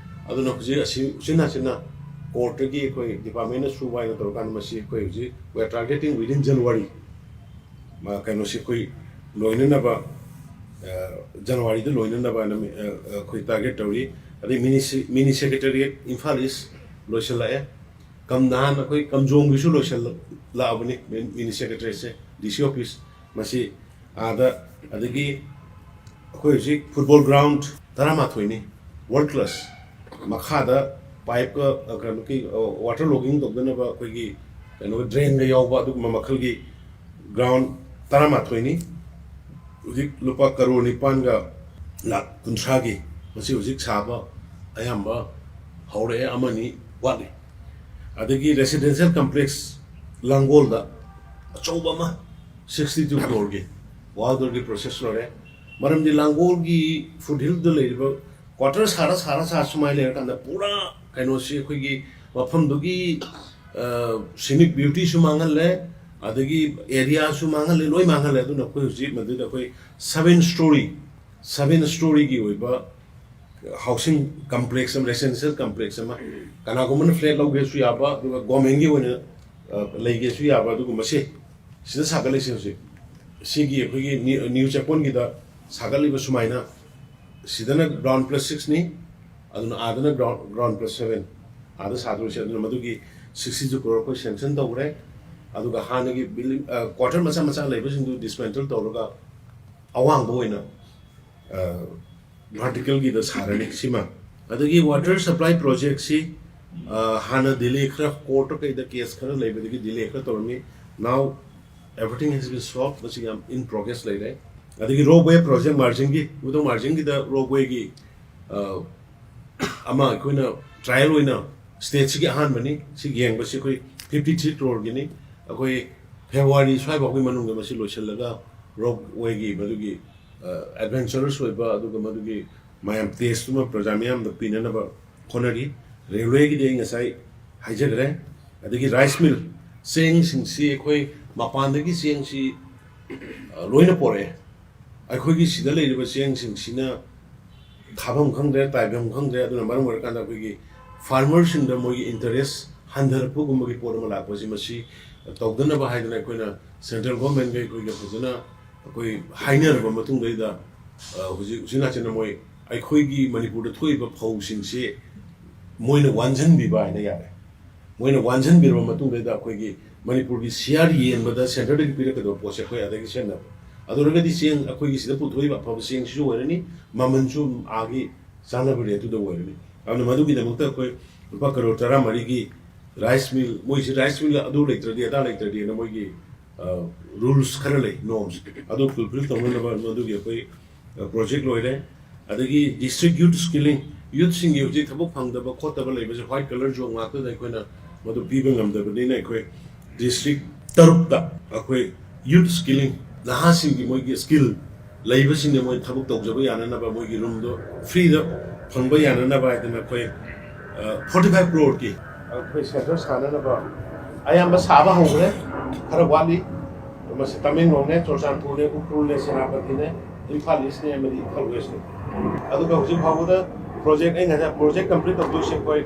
ꯑꯗꯨꯅ ꯍꯧꯖꯤꯛ ꯑꯁꯤ ꯎꯆꯤꯟ ꯅꯥꯆꯤꯟꯅ ꯀꯣꯔꯠꯇꯒꯤ ꯑꯩꯈꯣꯏ ꯗꯤꯄꯥꯔꯠꯃꯦꯟꯅ ꯁꯨꯕ ꯍꯥꯏꯅ ꯇꯧꯔꯀꯥꯟꯗ ꯃꯁꯤ ꯑꯩꯈꯣꯏ ꯍꯧꯖꯤꯛ we are targeting within January꯫ ꯃ-, ꯀꯩꯅꯣꯁꯤ ꯑꯩꯈꯣꯏ ꯂꯣꯏꯅꯅꯕ, ꯑ, ꯖꯅꯋꯥꯔꯤꯗ ꯂꯣꯏꯅꯅꯕ ꯍꯥꯏꯅ ꯃꯤ-, ꯑ, ꯑ, ꯑꯩꯈꯣꯏ ꯇꯥꯔꯒꯦꯠ ꯇꯧꯔꯤ꯫ ꯑꯗꯩ ꯃꯤꯅꯤ ꯁꯤ-, ꯃꯤꯅꯤ ꯁꯦꯀ꯭ꯔꯦꯇꯔꯤꯌꯦꯠ ꯏꯝꯐꯥꯜ ꯏꯁ ꯂꯣꯏꯁꯤꯜꯂꯛꯑꯦ꯫ ꯀꯝ-, ꯅꯍꯥꯟ ꯑꯩꯈꯣꯏ ꯀꯝꯖꯣꯡꯒꯤꯁꯨ ꯂꯣꯏꯁꯤꯜꯂꯛꯑꯕꯅꯤ, ꯃꯤ-, ꯃꯤꯅꯤ ꯁꯦꯀ꯭ꯔꯦꯇꯔꯤꯌꯦꯠꯁꯦ, ꯗꯤ ꯁꯤ ꯑꯣꯐꯤꯁ꯫ ꯃꯁꯤ ꯑꯥꯗ, ꯑꯗꯒꯤ ꯑꯩꯈꯣꯏ ꯍꯧꯖꯤꯛ ꯐꯨꯠꯕꯣꯜ ꯒ꯭ꯔꯥꯎꯟ ꯇꯔꯥꯃꯥꯊꯣꯏꯅꯤ, ꯋꯥꯔꯜ ꯀ꯭ꯂꯥꯁ꯫ ꯃꯈꯥꯗ ꯄꯥꯏꯞꯀ, ꯑ, ꯀꯩꯅꯣꯒꯤ, ꯑ, ꯋꯥꯇꯔ ꯂꯣꯒꯤꯡ ꯇꯧꯗꯅꯕ ꯑꯩꯈꯣꯏꯒꯤ ꯀꯩꯅꯣ ꯗ꯭ꯔꯦꯟꯒ ꯌꯥꯎꯕ ꯑꯗꯨꯒꯨꯝꯕ ꯃꯈꯜꯒꯤ ꯒ꯭ꯔꯥꯎꯟ ꯇꯔꯥꯃꯥꯊꯣꯏꯅꯤ꯫ ꯍꯧꯖꯤꯛ ꯂꯨꯄꯥ ꯀꯔꯣꯔ ꯅꯤꯄꯥꯟꯒ ꯂꯥꯛ ꯀꯨꯟꯊ꯭ꯔꯥꯒꯤ ꯃꯁꯤ ꯍꯧꯖꯤꯛ ꯁꯥꯕ ꯑꯌꯥꯝꯕ ꯍꯧꯔꯛꯑꯦ, ꯑꯃꯅꯤ ꯋꯥꯠꯂꯤ꯫ ꯑꯗꯒꯤ ꯔꯦꯁꯤꯗꯦꯟꯁꯤꯌꯦꯜ ꯀꯝꯄ꯭ꯂꯦꯛꯁ ꯂꯥꯡꯒꯣꯜꯗ ꯑꯆꯧꯕ ꯑꯃ, ꯁꯤꯛꯁꯇꯤ ꯇꯨ ꯀ꯭ꯔꯣꯔꯒꯤ, ꯋꯥꯜꯗꯣꯔꯒꯤ ꯄ꯭ꯔꯣꯁꯦꯁ ꯂꯣꯏꯔꯦ꯫ ꯃꯔꯝꯗꯤ ꯂꯥꯡꯒꯣꯜꯒꯤ ꯐꯨꯠꯍꯤꯜꯗ ꯂꯩꯔꯤꯕ ꯀ꯭ꯋꯥꯇꯔ ꯁꯥꯔ, ꯁꯥꯔ, ꯁꯥꯔ ꯁꯨꯃꯥꯏꯅ ꯂꯩꯔꯀꯥꯟꯗ ꯄꯨꯔꯥ ꯀꯩꯅꯣꯁꯤ ꯑꯩꯈꯣꯏꯒꯤ ꯃꯐꯝꯗꯨꯒꯤ, ꯑ, ꯁꯤꯅꯤꯛ ꯕ꯭ꯌꯨꯇꯤꯁꯨ ꯃꯥꯡꯍꯜꯂꯦ, ꯑꯗꯒꯤ ꯑꯦꯔꯤꯌꯥꯁꯨ ꯃꯥꯡꯍꯜꯂꯦ, ꯂꯣꯏ ꯃꯥꯡꯍꯜꯂꯦ꯫ ꯑꯗꯨꯅ ꯑꯩꯈꯣꯏ ꯍꯧꯖꯤꯛ ꯃꯗꯨꯗ ꯑꯩꯈꯣꯏ ꯁꯚꯦꯟ ꯁ꯭ꯇꯣꯔꯤ, ꯁꯚꯦꯟ ꯁ꯭ꯇꯣꯔꯤꯒꯤ ꯑꯣꯏꯕ ꯍꯥꯎꯁꯤꯡ ꯀꯝꯄ꯭ꯂꯦꯛꯁ ꯑꯃ, ꯔꯦꯁꯤꯗꯦꯟꯁꯤꯌꯦꯜ ꯀꯝꯄ꯭ꯂꯦꯛꯁ ꯑꯃ, ꯀꯅꯥꯒꯨꯝꯕꯅ ꯐ꯭ꯂꯦꯠ ꯂꯧꯒꯦꯁꯨ ꯌꯥꯕ, ꯑꯗꯨꯒ ꯒꯣꯔꯃꯦꯟꯒꯤ ꯑꯣꯏꯅ, ꯑ, ꯂꯩꯒꯦꯁꯨ ꯌꯥꯕ, ꯑꯗꯨꯒꯨꯝꯕꯁꯦ ꯁꯤꯗ ꯁꯥꯒꯠꯂꯤꯁꯦ ꯍꯧꯖꯤꯛ꯫ ꯁꯤꯒꯤ ꯑꯩꯈꯣꯏꯒꯤ ꯅ꯭ꯌꯨ, ꯅ꯭ꯌꯨ ꯆꯦꯛꯀꯣꯟꯒꯤꯗ ꯁꯥꯒꯠꯂꯤꯕ ꯁꯨꯃꯥꯏꯅ, ꯁꯤꯗꯅ ꯒ꯭ꯔꯥꯎꯟ ꯄ꯭ꯂꯁ ꯁꯤꯛꯁꯅꯤ, ꯑꯗꯨꯅ ꯑꯥꯗꯅ ꯒ꯭ꯔꯥꯎꯟ, ꯒ꯭ꯔꯥꯎꯟ ꯄ꯭ꯂꯁ ꯁꯚꯦꯟ, ꯑꯥꯗ ꯁꯥꯗꯣꯏꯁꯦ꯫ ꯑꯗꯨꯅ ꯃꯗꯨꯒꯤ ꯁꯤꯛꯁꯇꯤ ꯇꯨ ꯀ꯭ꯔꯣꯔ ꯑꯩꯈꯣꯏ ꯁꯦꯡꯁꯟ ꯇꯧꯈ꯭ꯔꯦ꯫ ꯑꯗꯨꯒ ꯍꯥꯟꯅꯒꯤ ꯕꯤꯜꯗꯤꯡ, ꯑ, ꯀ꯭ꯋꯥꯇꯔ ꯃꯆꯥ ꯃꯆꯥ ꯂꯩꯕꯁꯤꯡꯗꯨ ꯗꯤꯁꯃꯦꯟꯇꯜ ꯇꯧꯔꯒ ꯑꯋꯥꯡꯕ ꯑꯣꯏꯅ, ꯑ, ꯚꯥꯔꯇꯤꯀꯦꯜꯒꯤꯗ ꯁꯥꯔꯅꯤ ꯁꯤꯃ꯫ ꯑꯗꯒꯤ ꯋꯥꯇꯔ ꯁꯄ꯭ꯂꯥꯏ ꯄ꯭ꯔꯣꯖꯦꯛꯁꯤ, ꯑ, ꯍꯥꯟꯅ ꯗꯤꯂꯦ ꯈꯔ, ꯀꯣꯔꯠꯇ ꯀꯩꯗ ꯀꯦꯁ ꯈꯔ ꯂꯩꯕꯗꯒꯤ ꯗꯤꯂꯦ ꯈꯔ ꯇꯧꯔꯝꯃꯤ꯫ Now everything has been solved꯫ ꯃꯁꯤ ꯌꯥꯝ in progress ꯂꯩꯔꯦ꯫ ꯑꯗꯒꯤ ꯔꯣꯞꯋꯦ ꯄ꯭ꯔꯣꯖꯦꯛ ꯃꯥꯔꯖꯤꯡꯒꯤ, ꯃꯨꯗꯣꯡ ꯃꯥꯔꯖꯤꯡꯒꯤꯗ ꯔꯣꯞꯋꯦꯒꯤ, ꯑ, ꯑꯃ ꯑꯩꯈꯣꯏꯅ ꯇ꯭ꯔꯥꯏꯌꯦꯜ ꯑꯣꯏꯅ ꯁ꯭ꯇꯦꯠꯁꯤꯒꯤ ꯑꯍꯥꯟꯕꯅꯤ꯫ ꯁꯤ ꯌꯦꯡꯕꯁꯤ ꯑꯩꯈꯣꯏ ꯐꯤꯐꯇꯤ ꯊ꯭ꯔꯤ ꯀ꯭ꯔꯣꯔꯒꯤꯅꯤ꯫ ꯑꯩꯈꯣꯏ ꯐꯦꯕ꯭ꯔꯨꯋꯥꯔꯤ ꯁ꯭ꯋꯥꯏ ꯐꯥꯎꯒꯤ ꯃꯅꯨꯡꯗ ꯃꯁꯤ ꯂꯣꯏꯁꯤꯜꯂꯒ ꯔꯣꯞꯋꯦꯒꯤ ꯃꯗꯨꯒꯤ, ꯑ, ꯑꯦꯗꯚꯦꯟꯆꯔꯁ ꯑꯣꯏꯕ, ꯑꯗꯨꯒ ꯃꯗꯨꯒꯤ ꯃꯌꯥꯝ ꯇꯦꯁꯇꯨꯃ ꯄ꯭ꯔꯖꯥ ꯃꯤꯌꯥꯝꯗ ꯄꯤꯅꯅꯕ ꯍꯣꯠꯅꯔꯤ꯫ ꯔꯦꯜꯋꯦꯒꯤꯗꯤ ꯑꯩ ꯉꯁꯥꯏ ꯍꯥꯏꯖꯈ꯭ꯔꯦ꯫ ꯑꯗꯒꯤ ꯔꯥꯏꯁ ꯃꯤꯜ, ꯆꯦꯡꯁꯤꯡꯁꯤ ꯑꯩꯈꯣꯏ ꯃꯄꯥꯟꯗꯒꯤ ꯆꯦꯡꯁꯤ, ꯑ, ꯂꯣꯏꯅ ꯄꯣꯔꯛꯑꯦ꯫ ꯑꯩꯈꯣꯏꯒꯤ ꯁꯤꯗ ꯂꯩꯔꯤꯕ ꯆꯦꯡꯁꯤꯡꯁꯤꯅ ꯊꯥꯐꯝ ꯈꯪꯗ꯭ꯔꯦ, ꯇꯥꯏꯐꯝ ꯈꯪꯗ꯭ꯔꯦ꯫ ꯑꯗꯨꯅ ꯃꯔꯝ ꯑꯣꯏꯔꯀꯥꯟꯗ ꯑꯩꯈꯣꯏꯒꯤ ꯐꯥꯔꯃꯔꯁꯤꯡꯗ ꯃꯣꯏꯒꯤ ꯏꯟꯇꯔꯦꯁ ꯍꯟꯊꯔꯛꯄꯒꯨꯝꯕꯒꯤ ꯄꯣꯠ ꯑꯃ ꯂꯥꯛꯄꯁꯤ, ꯃꯁꯤ ꯇꯧꯗꯅꯕ ꯍꯥꯏꯗꯅ ꯑꯩꯈꯣꯏꯅ ꯁꯦꯟꯇ꯭ꯔꯦꯜ ꯒꯣꯔꯃꯦꯟꯒ ꯑꯩꯈꯣꯏꯒ ꯐꯖꯅ ꯑꯩꯈꯣꯏ ꯍꯥꯏꯅꯔꯕ ꯃꯇꯨꯡꯗꯩꯗ, ꯑ, ꯍꯧꯖꯤꯛ ꯎꯆꯤꯟ ꯅꯥꯆꯤꯟꯅ ꯃꯣꯏ ꯑꯩꯈꯣꯏꯒꯤ ꯃꯅꯤꯄꯨꯔꯗ ꯊꯣꯛꯏꯕ ꯐꯧꯁꯤꯡꯁꯤ ꯃꯣꯏꯅ ꯋꯥꯟꯁꯤꯟꯕꯤꯕ ꯍꯥꯏꯅ ꯌꯥꯔꯦ꯫ ꯃꯣꯏꯅ ꯋꯥꯟꯁꯤꯟꯕꯤꯔꯕ ꯃꯇꯨꯡꯗꯩꯗ ꯑꯩꯈꯣꯏꯒꯤ ꯃꯅꯤꯄꯨꯔꯒꯤ ꯁꯤꯌꯥꯔ ꯌꯦꯟꯕꯗ ꯁꯦꯟꯇꯔꯗꯒꯤ ꯄꯤꯔꯛꯀꯗꯕ ꯄꯣꯠꯁꯦ ꯑꯩꯈꯣꯏ ꯑꯗꯒꯤ ꯁꯦꯟꯅꯕ꯫ ꯑꯗꯨ ꯑꯣꯏꯔꯒꯗꯤ ꯆꯦꯡ ꯑꯩꯈꯣꯏꯒꯤ ꯁꯤꯗ ꯄꯨꯊꯣꯛꯏꯕ ꯑꯐꯕ ꯆꯦꯡꯁꯤꯁꯨ ꯑꯣꯏꯔꯅꯤ, ꯃꯃꯜꯁꯨ ꯑꯥꯒꯤ ꯆꯥꯅꯕ ꯔꯦꯠꯇꯨꯗ ꯑꯣꯏꯔꯅꯤ꯫ ꯑꯗꯨꯅ ꯃꯗꯨꯒꯤꯗꯃꯛꯇ ꯑꯩꯈꯣꯏ ꯂꯨꯄꯥ ꯀꯔꯣꯔ ꯇꯔꯥꯃꯔꯤꯒꯤ ꯔꯥꯏꯁ ꯃꯤꯜ, ꯃꯣꯏꯁꯤ ꯔꯥꯏꯁ ꯃꯤꯜ ꯑꯗꯨ ꯂꯩꯇ꯭ꯔꯗꯤ ꯑꯗꯥ ꯂꯩꯇ꯭ꯔꯗꯤꯅ ꯃꯣꯏꯒꯤ, ꯑ, ꯔꯨꯜꯁ ꯈꯔ ꯂꯩ, ꯅꯣꯔꯝꯁ, ꯑꯗꯨ ꯐꯨꯜꯐꯤꯜ ꯇꯧꯅꯅꯕ ꯃꯗꯨꯒꯤ ꯑꯩꯈꯣꯏ, ꯑ, ꯄ꯭ꯔꯣꯖꯦꯛ ꯂꯣꯏꯔꯦ꯫ ꯑꯗꯒꯤ ꯗꯤꯁꯇ꯭ꯔꯤꯛ ꯌꯨꯠ ꯁ꯭ꯀꯤꯂꯤꯡ, ꯌꯨꯠꯁꯤꯡꯒꯤ ꯍꯧꯖꯤꯛ ꯊꯕꯛ ꯐꯪꯗꯕ ꯈꯣꯠꯇꯕ ꯂꯩꯕꯁꯦ ꯋꯥꯏꯠ ꯀꯂꯔ ꯖꯣꯕ ꯉꯥꯛꯇꯗ ꯑꯩꯈꯣꯏꯅ ꯃꯗꯨ ꯄꯤꯕ ꯉꯝꯗꯕꯅꯤꯅ ꯑꯩꯈꯣꯏ ꯗꯤꯁꯇ꯭ꯔꯤꯛ ꯇꯔꯨꯛꯇ ꯑꯩꯈꯣꯏ ꯌꯨꯠ ꯁ꯭ꯀꯤꯂꯤꯡ, ꯅꯍꯥꯁꯤꯡꯒꯤ ꯃꯣꯏꯒꯤ ꯁ꯭ꯀꯤꯜ ꯂꯩꯕꯁꯤꯡꯅ ꯃꯣꯏ ꯊꯕꯛ ꯇꯧꯖꯕ ꯌꯥꯅꯅꯕ, ꯃꯣꯏꯒꯤ ꯔꯨꯝꯗꯣ ꯐ꯭ꯔꯤꯗ ꯐꯪꯕ ꯌꯥꯅꯅꯕ ꯍꯥꯏꯗꯅ ꯑꯩꯈꯣꯏ, ꯑ, ꯐꯣꯔꯇꯤ ꯐꯥꯏꯚ ꯀ꯭ꯔꯣꯔꯒꯤ ꯑꯩꯈꯣꯏ ꯁꯦꯟꯇꯔ ꯁꯥꯅꯅꯕ ꯑꯌꯥꯝꯕ ꯁꯥꯕ ꯍꯧꯈ꯭ꯔꯦ, ꯈꯔ ꯋꯥꯠꯂꯤ꯫ ꯃꯁꯤ ꯇꯃꯦꯡꯂꯣꯡꯅꯦ, ꯆꯨꯔꯆꯥꯟꯄꯨꯔꯅꯦ, ꯎꯈ꯭ꯔꯨꯜꯅꯦ, ꯁꯦꯅꯥꯄꯇꯤꯅꯦ, ꯏꯝꯐꯥꯜ ꯏꯁꯅꯦ ꯑꯃꯗꯤ ꯏꯝꯐꯥꯜ ꯋꯦꯁꯅꯦ꯫ ꯑꯗꯨꯒ ꯍꯧꯖꯤꯛ ꯐꯥꯎꯕꯗ ꯄ꯭ꯔꯣꯖꯦꯛ, ꯑꯩꯅ ꯍꯥꯏꯖ ꯄ꯭ꯔꯣꯖꯦꯛ ꯀꯝꯄ꯭ꯂꯤꯠ ꯇꯧꯗꯣꯏꯁꯦ ꯑꯩꯈꯣꯏ